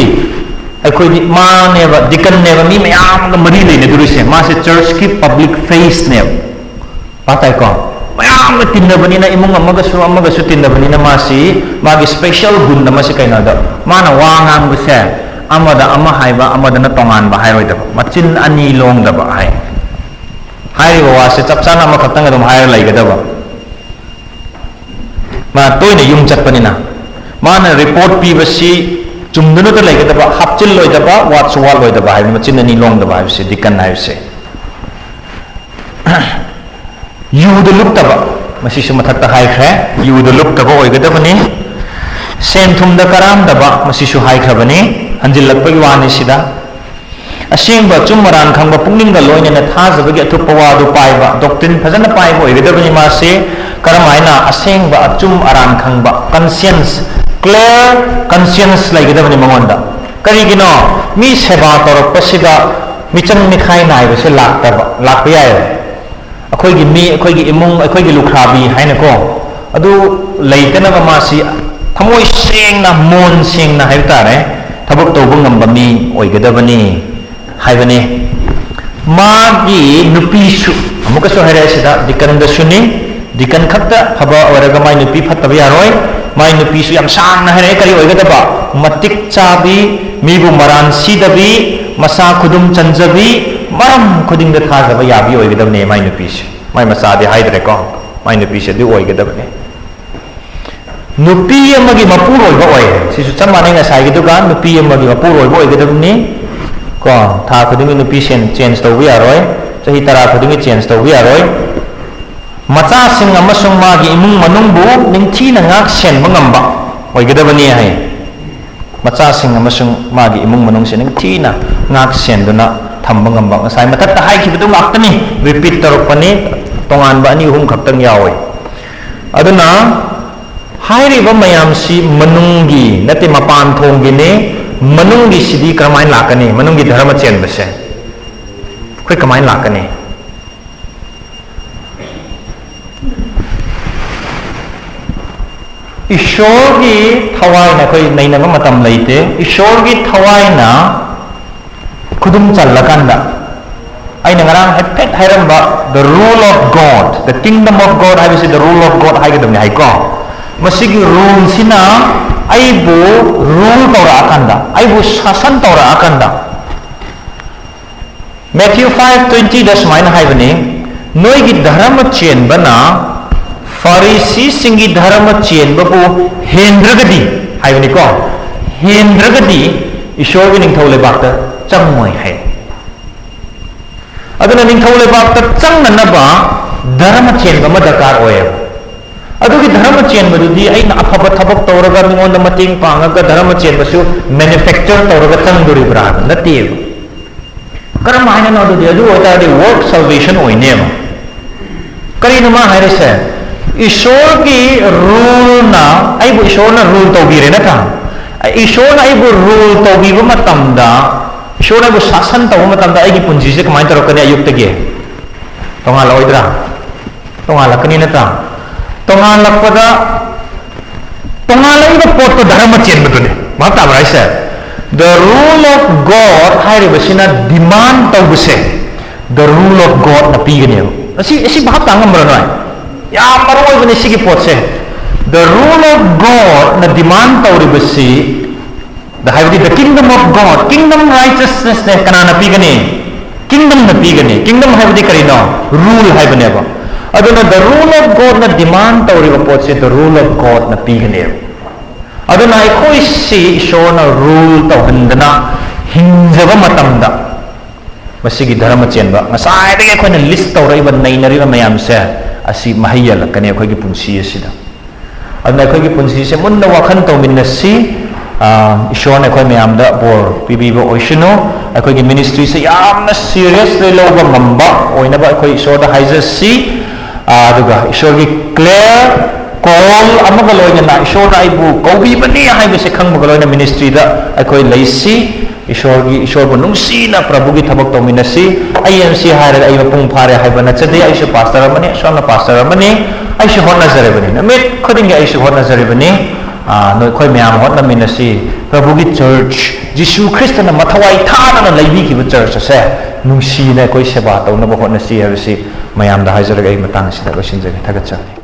ꯑꯩꯈꯣꯏꯗꯤ ꯃꯥꯅꯦꯕ, deaconꯅꯦꯕ, ꯃꯤ ꯃꯌꯥꯝꯒ ꯃꯔꯤ ꯂꯩꯅꯗꯣꯔꯤꯁꯦ꯫ ꯃꯥꯁꯦ churchꯀꯤ public faceꯅꯦꯕ꯫ ꯚꯥꯞ ꯇꯥꯏꯀꯣ? ꯃꯌꯥꯝꯒ ꯇꯤꯟꯅꯕꯅꯤꯅ, ꯏꯃꯨꯡ ꯑꯃꯒꯁꯨ ꯑꯃꯒꯁꯨ ꯇꯤꯟꯅꯕꯅꯤꯅ, ꯃꯥꯁꯤ, ꯃꯥꯒꯤ special ꯒꯨꯟ ꯑꯃꯁꯤ ꯀꯩꯅꯣꯗ, ꯃꯥꯅ ꯋꯥ ꯉꯥꯡꯕꯁꯦ ꯑꯃꯗ ꯑꯃ ꯍꯥꯏꯕ, ꯑꯃꯗꯅ ꯇꯣꯉꯥꯟꯕ ꯍꯥꯏꯔꯣꯏꯗꯕ, ꯃꯆꯤꯟ ꯑꯅꯤ ꯂꯣꯡꯗꯕ ꯍꯥꯏ꯫ ꯍꯥꯏꯔꯤꯕ ꯋꯥꯁꯦ ꯆꯞ ꯆꯥꯅ ꯑꯃꯈꯛꯇꯪ ꯑꯗꯨꯝ ꯍꯥꯏꯔ ꯂꯩꯒꯗꯕ꯫ ꯃꯥ ꯇꯣꯏꯅ ꯌꯨꯝ ꯆꯠꯄꯅꯤꯅ, ꯃꯥꯅ report ꯄꯤꯕꯁꯤ ꯆꯨꯝꯗꯨꯅꯇ ꯂꯩꯒꯗꯕ, ꯍꯥꯞꯆꯤꯜꯂꯣꯏꯗꯕ, ꯋꯥꯠꯁꯨ ꯋꯥꯠꯂꯣꯏꯗꯕ ꯍꯥꯏꯕꯅꯤ, ꯃꯆꯤꯟ ꯑꯅꯤ ꯂꯣꯡꯗꯕ ꯍꯥꯏꯕꯁꯤ, deacon ꯍꯥꯏꯕꯁꯦ꯫ ꯌꯨꯗ ꯂꯨꯞꯇꯕ, ꯃꯁꯤꯁꯨ ꯃꯊꯛꯇ ꯍꯥꯏꯈ꯭ꯔꯦ, ꯌꯨꯗ ꯂꯨꯞꯇꯕ ꯑꯣꯏꯒꯗꯕꯅꯤ꯫ ꯁꯦꯟ ꯊꯨꯝꯗ ꯀꯔꯥꯝꯗꯕ, ꯃꯁꯤꯁꯨ ꯍꯥꯏꯈ꯭ꯔꯕꯅꯤ, ꯍꯟꯖꯤꯜꯂꯛꯄꯒꯤ ꯋꯥꯅꯤ ꯁꯤꯗ꯫ ꯑꯁꯦꯡꯕ ꯑꯆꯨꯝ ꯑꯔꯥꯟ ꯈꯪꯕ, ꯄꯨꯛꯅꯤꯡꯒ ꯂꯣꯏꯅꯅ ꯊꯥꯖꯕꯒꯤ ꯑꯊꯨꯞꯄ ꯋꯥꯗꯨ ꯄꯥꯏꯕ, doctrine ꯐꯖꯅ ꯄꯥꯏꯕ ꯑꯣꯏꯒꯗꯕꯅꯤ꯫ ꯃꯥꯁꯦ ꯀꯔꯝꯍꯥꯏꯅ ꯑꯁꯦꯡꯕ ꯑꯆꯨꯝ ꯑꯔꯥꯟ ꯈꯪꯕ, conscience, clear conscience ꯂꯩꯒꯗꯕꯅꯤ ꯃꯉꯣꯟꯗ꯫ ꯀꯔꯤꯒꯤꯅꯣ? ꯃꯤ ꯁꯦꯕꯥ ꯇꯧꯔꯛꯄꯁꯤꯗ ꯃꯤꯆꯪ ꯃꯤꯈꯥꯏ ꯅꯥꯏꯕꯁꯦ ꯂꯥꯛꯇꯕ, ꯂꯥꯛꯄ ꯌꯥꯏꯑꯕ꯫ ꯑꯩꯈꯣꯏꯒꯤ ꯃꯤ, ꯑꯩꯈꯣꯏꯒꯤ ꯏꯃꯨꯡ, ꯑꯩꯈꯣꯏꯒꯤ ꯂꯨꯈ꯭ꯔꯥꯕꯤ ꯍꯥꯏꯅꯀꯣ, ꯑꯗꯨ ꯂꯩꯇꯅꯕ ꯃꯥꯁꯤ ꯊꯃꯣꯏ ꯁꯦꯡꯅ, ꯃꯣꯟ ꯁꯦꯡꯅ ꯍꯥꯏꯕ ꯇꯥꯔꯦ, ꯊꯕꯛ ꯇꯧꯕ ꯉꯝꯕ ꯃꯤ ꯑꯣꯏꯒꯗꯕꯅꯤ ꯍꯥꯏꯕꯅꯤ꯫ ꯃꯥꯒꯤ ꯅꯨꯄꯤꯁꯨ, ꯑꯃꯨꯛꯀꯁꯨ ꯍꯥꯏꯔꯛꯑꯦ ꯁꯤꯗ, deaconꯗꯁꯨꯅꯤ꯫ Deacon ꯈꯛꯇ ꯐꯕ ꯑꯣꯏꯔꯒ ꯃꯥꯏ ꯅꯨꯄꯤ ꯐꯠꯇꯕ ꯌꯥꯔꯣꯏ꯫ ꯃꯥꯏ ꯅꯨꯄꯤꯁꯨ ꯌꯥꯝ ꯁꯥꯡꯅ ꯍꯥꯏꯔꯛꯑꯦ, ꯀꯔꯤ ꯑꯣꯏꯒꯗꯕ? ꯃꯇꯤꯛ ꯆꯥꯕꯤ, ꯃꯤꯕꯨ ꯃꯔꯥꯟ ꯁꯤꯗꯕꯤ, ꯃꯁꯥ ꯈꯨꯗꯨꯝ ꯆꯟꯖꯕꯤ, ꯃꯔꯝ ꯈꯨꯗꯤꯡꯗ ꯊꯥꯖꯕ ꯌꯥꯕꯤ ꯑꯣꯏꯒꯗꯕꯅꯦ ꯃꯥꯏ ꯅꯨꯄꯤꯁꯦ꯫ ꯃꯥꯏ ꯃꯆꯥꯗꯤ ꯍꯥꯏꯗ꯭ꯔꯦꯀꯣ, ꯃꯥꯏ ꯅꯨꯄꯤꯁꯦ ꯑꯗꯨ ꯑꯣꯏꯒꯗꯕꯅꯦ꯫ ꯅꯨꯄꯤ ꯑꯃꯒꯤ ꯃꯄꯨꯔꯣꯏꯕ ꯑꯣꯏ꯫ ꯁꯤꯁꯨ ꯆꯞ ꯃꯥꯟꯅꯩ ꯉꯁꯥꯏꯒꯤꯗꯨꯒ, ꯅꯨꯄꯤ ꯑꯃꯒꯤ ꯃꯄꯨꯔꯣꯏꯕ ꯑꯣꯏꯒꯗꯕꯅꯤ꯫ ꯀꯣ, ꯊꯥ ꯈꯨꯗꯤꯡꯒꯤ ꯅꯨꯄꯤ ꯁꯦꯟ change ꯇꯧꯕ ꯌꯥꯔꯣꯏ, ꯆꯍꯤ ꯇꯔꯥ ꯈꯨꯗꯤꯡꯒꯤ change ꯇꯧꯕ ꯌꯥꯔꯣꯏ꯫ ꯃꯆꯥꯁꯤꯡ ꯑꯃꯁꯨꯡ ꯃꯥꯒꯤ ꯏꯃꯨꯡ ꯃꯅꯨꯡꯕꯨ ꯅꯤꯡꯊꯤꯅ ꯉꯥꯛ ꯁꯦꯟꯕ ꯉꯝꯕ ꯑꯣꯏꯒꯗꯕꯅꯤ ꯍꯥꯏ꯫ ꯃꯆꯥꯁꯤꯡ ꯑꯃꯁꯨꯡ ꯃꯥꯒꯤ ꯏꯃꯨꯡ ꯃꯅꯨꯡꯁꯦ ꯅꯤꯡꯊꯤꯅ ꯉꯥꯛ ꯁꯦꯟꯗꯨꯅ ꯊꯝꯕ ꯉꯝꯕ, ꯉꯁꯥꯏ ꯃꯊꯛꯇ ꯍꯥꯏꯈꯤꯕꯗꯨ ꯉꯥꯛꯇꯅꯤ, repeat ꯇꯧꯔꯛꯄꯅꯤ, ꯇꯣꯉꯥꯟꯕ ꯑꯅꯤ ꯑꯍꯨꯝ ꯈꯛꯇꯪ ꯌꯥꯎꯋꯦ꯫ ꯑꯗꯨꯅ ꯍꯥꯏꯔꯤꯕ ꯃꯌꯥꯝꯁꯤ ꯃꯅꯨꯡꯒꯤ ꯅꯠꯇꯦ, ꯃꯄꯥꯟ ꯊꯣꯡꯒꯤꯅꯤ꯫ ꯃꯅꯨꯡꯒꯤꯁꯤꯗꯤ ꯀꯔꯝꯍꯥꯏꯅ ꯂꯥꯛꯀꯅꯤ? ꯃꯅꯨꯡꯒꯤ ꯙꯔꯃ ꯆꯦꯟꯕꯁꯦ ꯑꯩꯈꯣꯏ ꯀꯃꯥꯏꯅ ꯂꯥꯛꯀꯅꯤ? ꯏꯁꯣꯔꯒꯤ ꯊꯋꯥꯏꯅ, ꯑꯩꯈꯣꯏ ꯅꯩꯅꯕ ꯃꯇꯝ ꯂꯩꯇꯦ, ꯏꯁꯣꯔꯒꯤ ꯊꯋꯥꯏꯅ ꯈꯨꯗꯨꯝ ꯆꯜꯂꯀꯥꯟꯗ, ꯑꯩꯅ ꯉꯔꯥꯡ ꯍꯥꯏꯐꯦꯠ ꯍꯥꯏꯔꯝꯕ the rule of God, the kingdom of God ꯍꯥꯏꯕꯁꯤ the rule of God ꯍꯥꯏꯒꯗꯕꯅꯤ ꯍꯥꯏꯀꯣ꯫ ꯃꯁꯤꯒꯤ ruleꯁꯤꯅ ꯑꯩꯕꯨ rule ꯇꯧꯔꯛꯑꯀꯥꯟꯗ, ꯑꯩꯕꯨ ꯁꯥꯁꯟ ꯇꯧꯔꯛꯑꯀꯥꯟꯗ, Matthew five twentyꯗ ꯁꯨꯃꯥꯏꯅ ꯍꯥꯏꯕꯅꯤ, "ꯅꯣꯏꯒꯤ ꯙꯔꯃ ꯆꯦꯟꯕꯅ ꯐꯥꯔꯤꯁꯤꯁꯤꯡꯒꯤ ꯙꯔꯃ ꯆꯦꯟꯕꯕꯨ ꯍꯦꯟꯗ꯭ꯔꯒꯗꯤ", ꯍꯥꯏꯕꯅꯤꯀꯣ, "ꯍꯦꯟꯗ꯭ꯔꯒꯗꯤ ꯏꯁꯣꯔꯒꯤ ꯅꯤꯡꯊꯧ ꯂꯩꯕꯥꯛꯇ ꯆꯪꯉꯣꯏ" ꯍꯥꯏ꯫ ꯑꯗꯨꯅ ꯅꯤꯡꯊꯧ ꯂꯩꯕꯥꯛꯇ ꯆꯪꯅꯅꯕ ꯙꯔꯃ ꯆꯦꯟꯕ ꯑꯃ ꯗꯔꯀꯥꯔ ꯑꯣꯏꯌꯦꯕ꯫ ꯑꯗꯨꯒꯤ ꯙꯔꯃ ꯆꯦꯟꯕꯗꯨꯗꯤ ꯑꯩꯅ ꯑꯐꯕ ꯊꯕꯛ ꯇꯧꯔꯒ, ꯃꯤꯉꯣꯟꯗ ꯃꯇꯦꯡ ꯄꯥꯡꯉꯒ ꯙꯔꯃ ꯆꯦꯟꯕꯁꯨ manufacture ꯇꯧꯔꯒ ꯆꯪꯗꯣꯔꯤꯕ꯭ꯔꯥ? ꯅꯠꯇꯦꯕ꯫ ꯀꯔꯝ ꯍꯥꯏꯅꯅꯣ ꯑꯗꯨꯗꯤ? ꯑꯗꯨ ꯑꯣꯏꯇꯥꯔꯗꯤ work salvation ꯑꯣꯏꯅꯦꯕ꯫ ꯀꯔꯤꯅꯣ ꯃꯥ ꯍꯥꯏꯔꯤꯁꯦ? ꯏꯁꯣꯔꯒꯤ ruleꯅ, ꯑꯩꯕꯨ ꯏꯁꯣꯔꯅ rule ꯇꯧꯕꯤꯔꯦ ꯅꯠꯇ꯭ꯔꯥ? ꯏꯁꯣꯔꯅ ꯑꯩꯕꯨ rule ꯇꯧꯕꯤꯕ ꯃꯇꯝꯗ, ꯏꯁꯣꯔꯅ ꯑꯩꯕꯨ ꯁꯥꯁꯟ ꯇꯧꯕ ꯃꯇꯝꯗ ꯑꯩꯒꯤ ꯄꯨꯟꯁꯤꯁꯦ ꯀꯃꯥꯏꯅ ꯇꯧꯔꯛꯀꯅꯤ? ꯑꯌꯨꯛꯇꯒꯤ ꯇꯣꯉꯥꯜꯂꯛꯑꯣꯏꯗ꯭ꯔꯥ? ꯇꯣꯉꯥꯜꯂꯛꯀꯅꯤ ꯅꯠꯇ꯭ꯔꯥ? ꯇꯣꯉꯥꯜꯂꯛꯄꯗ, ꯇꯣꯉꯥꯜꯂꯛꯏꯕ ꯄꯣꯠꯇꯣ ꯙꯔꯃ ꯆꯦꯟꯕꯗꯨꯅꯤ꯫ ꯚꯥꯞ ꯇꯥꯕ꯭ꯔꯥ ꯍꯥꯏꯁꯦ? The rule of God ꯍꯥꯏꯔꯤꯕꯁꯤꯅ demand ꯇꯧꯕꯁꯦ, the rule of Godꯅ ꯄꯤꯒꯅꯦꯕ꯫ ꯑꯁꯤ, ꯑꯁꯤ ꯚꯥꯞ ꯇꯥ ꯉꯝꯕ꯭ꯔꯥ ꯅꯣꯏ? ꯌꯥꯝ ꯃꯔꯨ ꯑꯣꯏꯕꯅꯤ ꯁꯤꯒꯤ ꯄꯣꯠꯁꯦ꯫ The rule of Godꯅ demand ꯇꯧꯔꯤꯕꯁꯤ, the, ꯍꯥꯏꯕꯗꯤ the kingdom of God, kingdom righteousnessꯅꯦ ꯀꯅꯥꯅ ꯄꯤꯒꯅꯤ? Kingdomꯅ ꯄꯤꯒꯅꯤ꯫ Kingdom ꯍꯥꯏꯕꯗꯤ ꯀꯔꯤꯅꯣ? Rule ꯍꯥꯏꯕꯅꯦꯕ꯫ ꯑꯗꯨꯅ the rule of Godꯅ demand ꯇꯧꯔꯤꯕ ꯄꯣꯠꯁꯦ the rule of Godꯅ ꯄꯤꯒꯅꯦꯕ꯫ ꯑꯗꯨꯅ ꯑꯩꯈꯣꯏꯁꯤ ꯏꯁꯣꯔꯅ rule ꯇꯧꯍꯟꯗꯅ ꯍꯤꯡꯖꯕ ꯃꯇꯝꯗ, ꯃꯁꯤꯒꯤ ꯙꯔꯃ ꯆꯦꯟꯕ, ꯉꯁꯥꯏꯗꯒꯤ ꯑꯩꯈꯣꯏꯅ list ꯇꯧꯔꯛꯏꯕ, ꯅꯩꯅꯔꯤꯕ ꯃꯌꯥꯝꯁꯦ, ꯑꯁꯤ ꯃꯍꯩ ꯌꯥꯜꯂꯛꯀꯅꯤ ꯑꯩꯈꯣꯏꯒꯤ ꯄꯨꯟꯁꯤ ꯑꯁꯤꯗ꯫ ꯑꯗꯨꯅ ꯑꯩꯈꯣꯏꯒꯤ ꯄꯨꯟꯁꯤꯁꯦ ꯃꯨꯟꯅ ꯋꯥꯈꯜ ꯇꯧꯃꯤꯟꯅꯁꯤ꯫ ꯑꯥ, ꯏꯁꯣꯔꯅ ꯑꯩꯈꯣꯏ ꯃꯌꯥꯝꯗ ꯕꯣꯔ ꯄꯤꯕꯤꯕ ꯑꯣꯏꯁꯅꯨ꯫ ꯑꯩꯈꯣꯏꯒꯤ ministryꯁꯦ ꯌꯥꯝꯅ seriously ꯂꯧꯕ ꯉꯝꯕ ꯑꯣꯏꯅꯕ ꯑꯩꯈꯣꯏ ꯏꯁꯣꯔꯗ ꯍꯥꯏꯖꯁꯤ꯫ ꯑꯥ, ꯑꯗꯨꯒ ꯏꯁꯣꯔꯒꯤ clear call ꯑꯃꯒ ꯂꯣꯏꯅꯅ ꯏꯁꯣꯔꯅ ꯑꯩꯕꯨ ꯀꯧꯕꯤꯕꯅꯤ ꯍꯥꯏꯕꯁꯦ ꯈꯪꯕꯒ ꯂꯣꯏꯅ ministryꯗ ꯑꯩꯈꯣꯏ ꯂꯩꯁꯤ꯫ ꯏꯁꯣꯔꯒꯤ, ꯏꯁꯣꯔꯕꯨ ꯅꯨꯡꯁꯤꯅ ꯄ꯭ꯔꯚꯨꯒꯤ ꯊꯕꯛ ꯇꯧꯃꯤꯟꯅꯁꯤ꯫ ꯑꯩ M C ꯍꯥꯏꯔꯒ ꯑꯩ ꯃꯄꯨꯡ ꯐꯥꯔꯦ ꯍꯥꯏꯕ ꯅꯠꯆꯗꯦ꯫ ꯑꯩꯁꯨ pastor ꯑꯃꯅꯤ, ꯑꯁꯣꯝꯅ pastor ꯑꯃꯅꯤ꯫ ꯑꯩꯁꯨ ꯍꯣꯠꯅꯖꯔꯤꯕꯅꯤ, ꯅꯨꯃꯤꯠ ꯈꯨꯗꯤꯡꯒꯤ ꯑꯩꯁꯨ ꯍꯣꯠꯅꯖꯔꯤꯕꯅꯤ꯫ ꯑꯥ, ꯅꯈꯣꯏ ꯃꯌꯥꯝ ꯍꯣꯠꯅꯃꯤꯟꯅꯁꯤ꯫ ꯄ꯭ꯔꯚꯨꯒꯤ church, ꯖꯤꯁꯨ ꯈ꯭ꯔꯤꯁꯇꯅ ꯃꯊꯧꯋꯥꯏ ꯊꯥꯗꯅ ꯂꯩꯕꯤꯈꯤꯕ church ꯑꯁꯦ ꯅꯨꯡꯁꯤꯅ ꯑꯩꯈꯣꯏ ꯁꯦꯕꯥ ꯇꯧꯅꯕ ꯍꯣꯠꯅꯁꯤ ꯍꯥꯏꯕꯁꯤ ꯃꯌꯥꯝꯗ ꯍꯥꯏꯖꯔꯒ ꯑꯩ ꯃꯇꯥꯡ ꯑꯁꯤꯗ ꯂꯣꯏꯁꯤꯟꯖꯒꯦ꯫ ꯊꯥꯒꯠꯆꯔꯤ꯫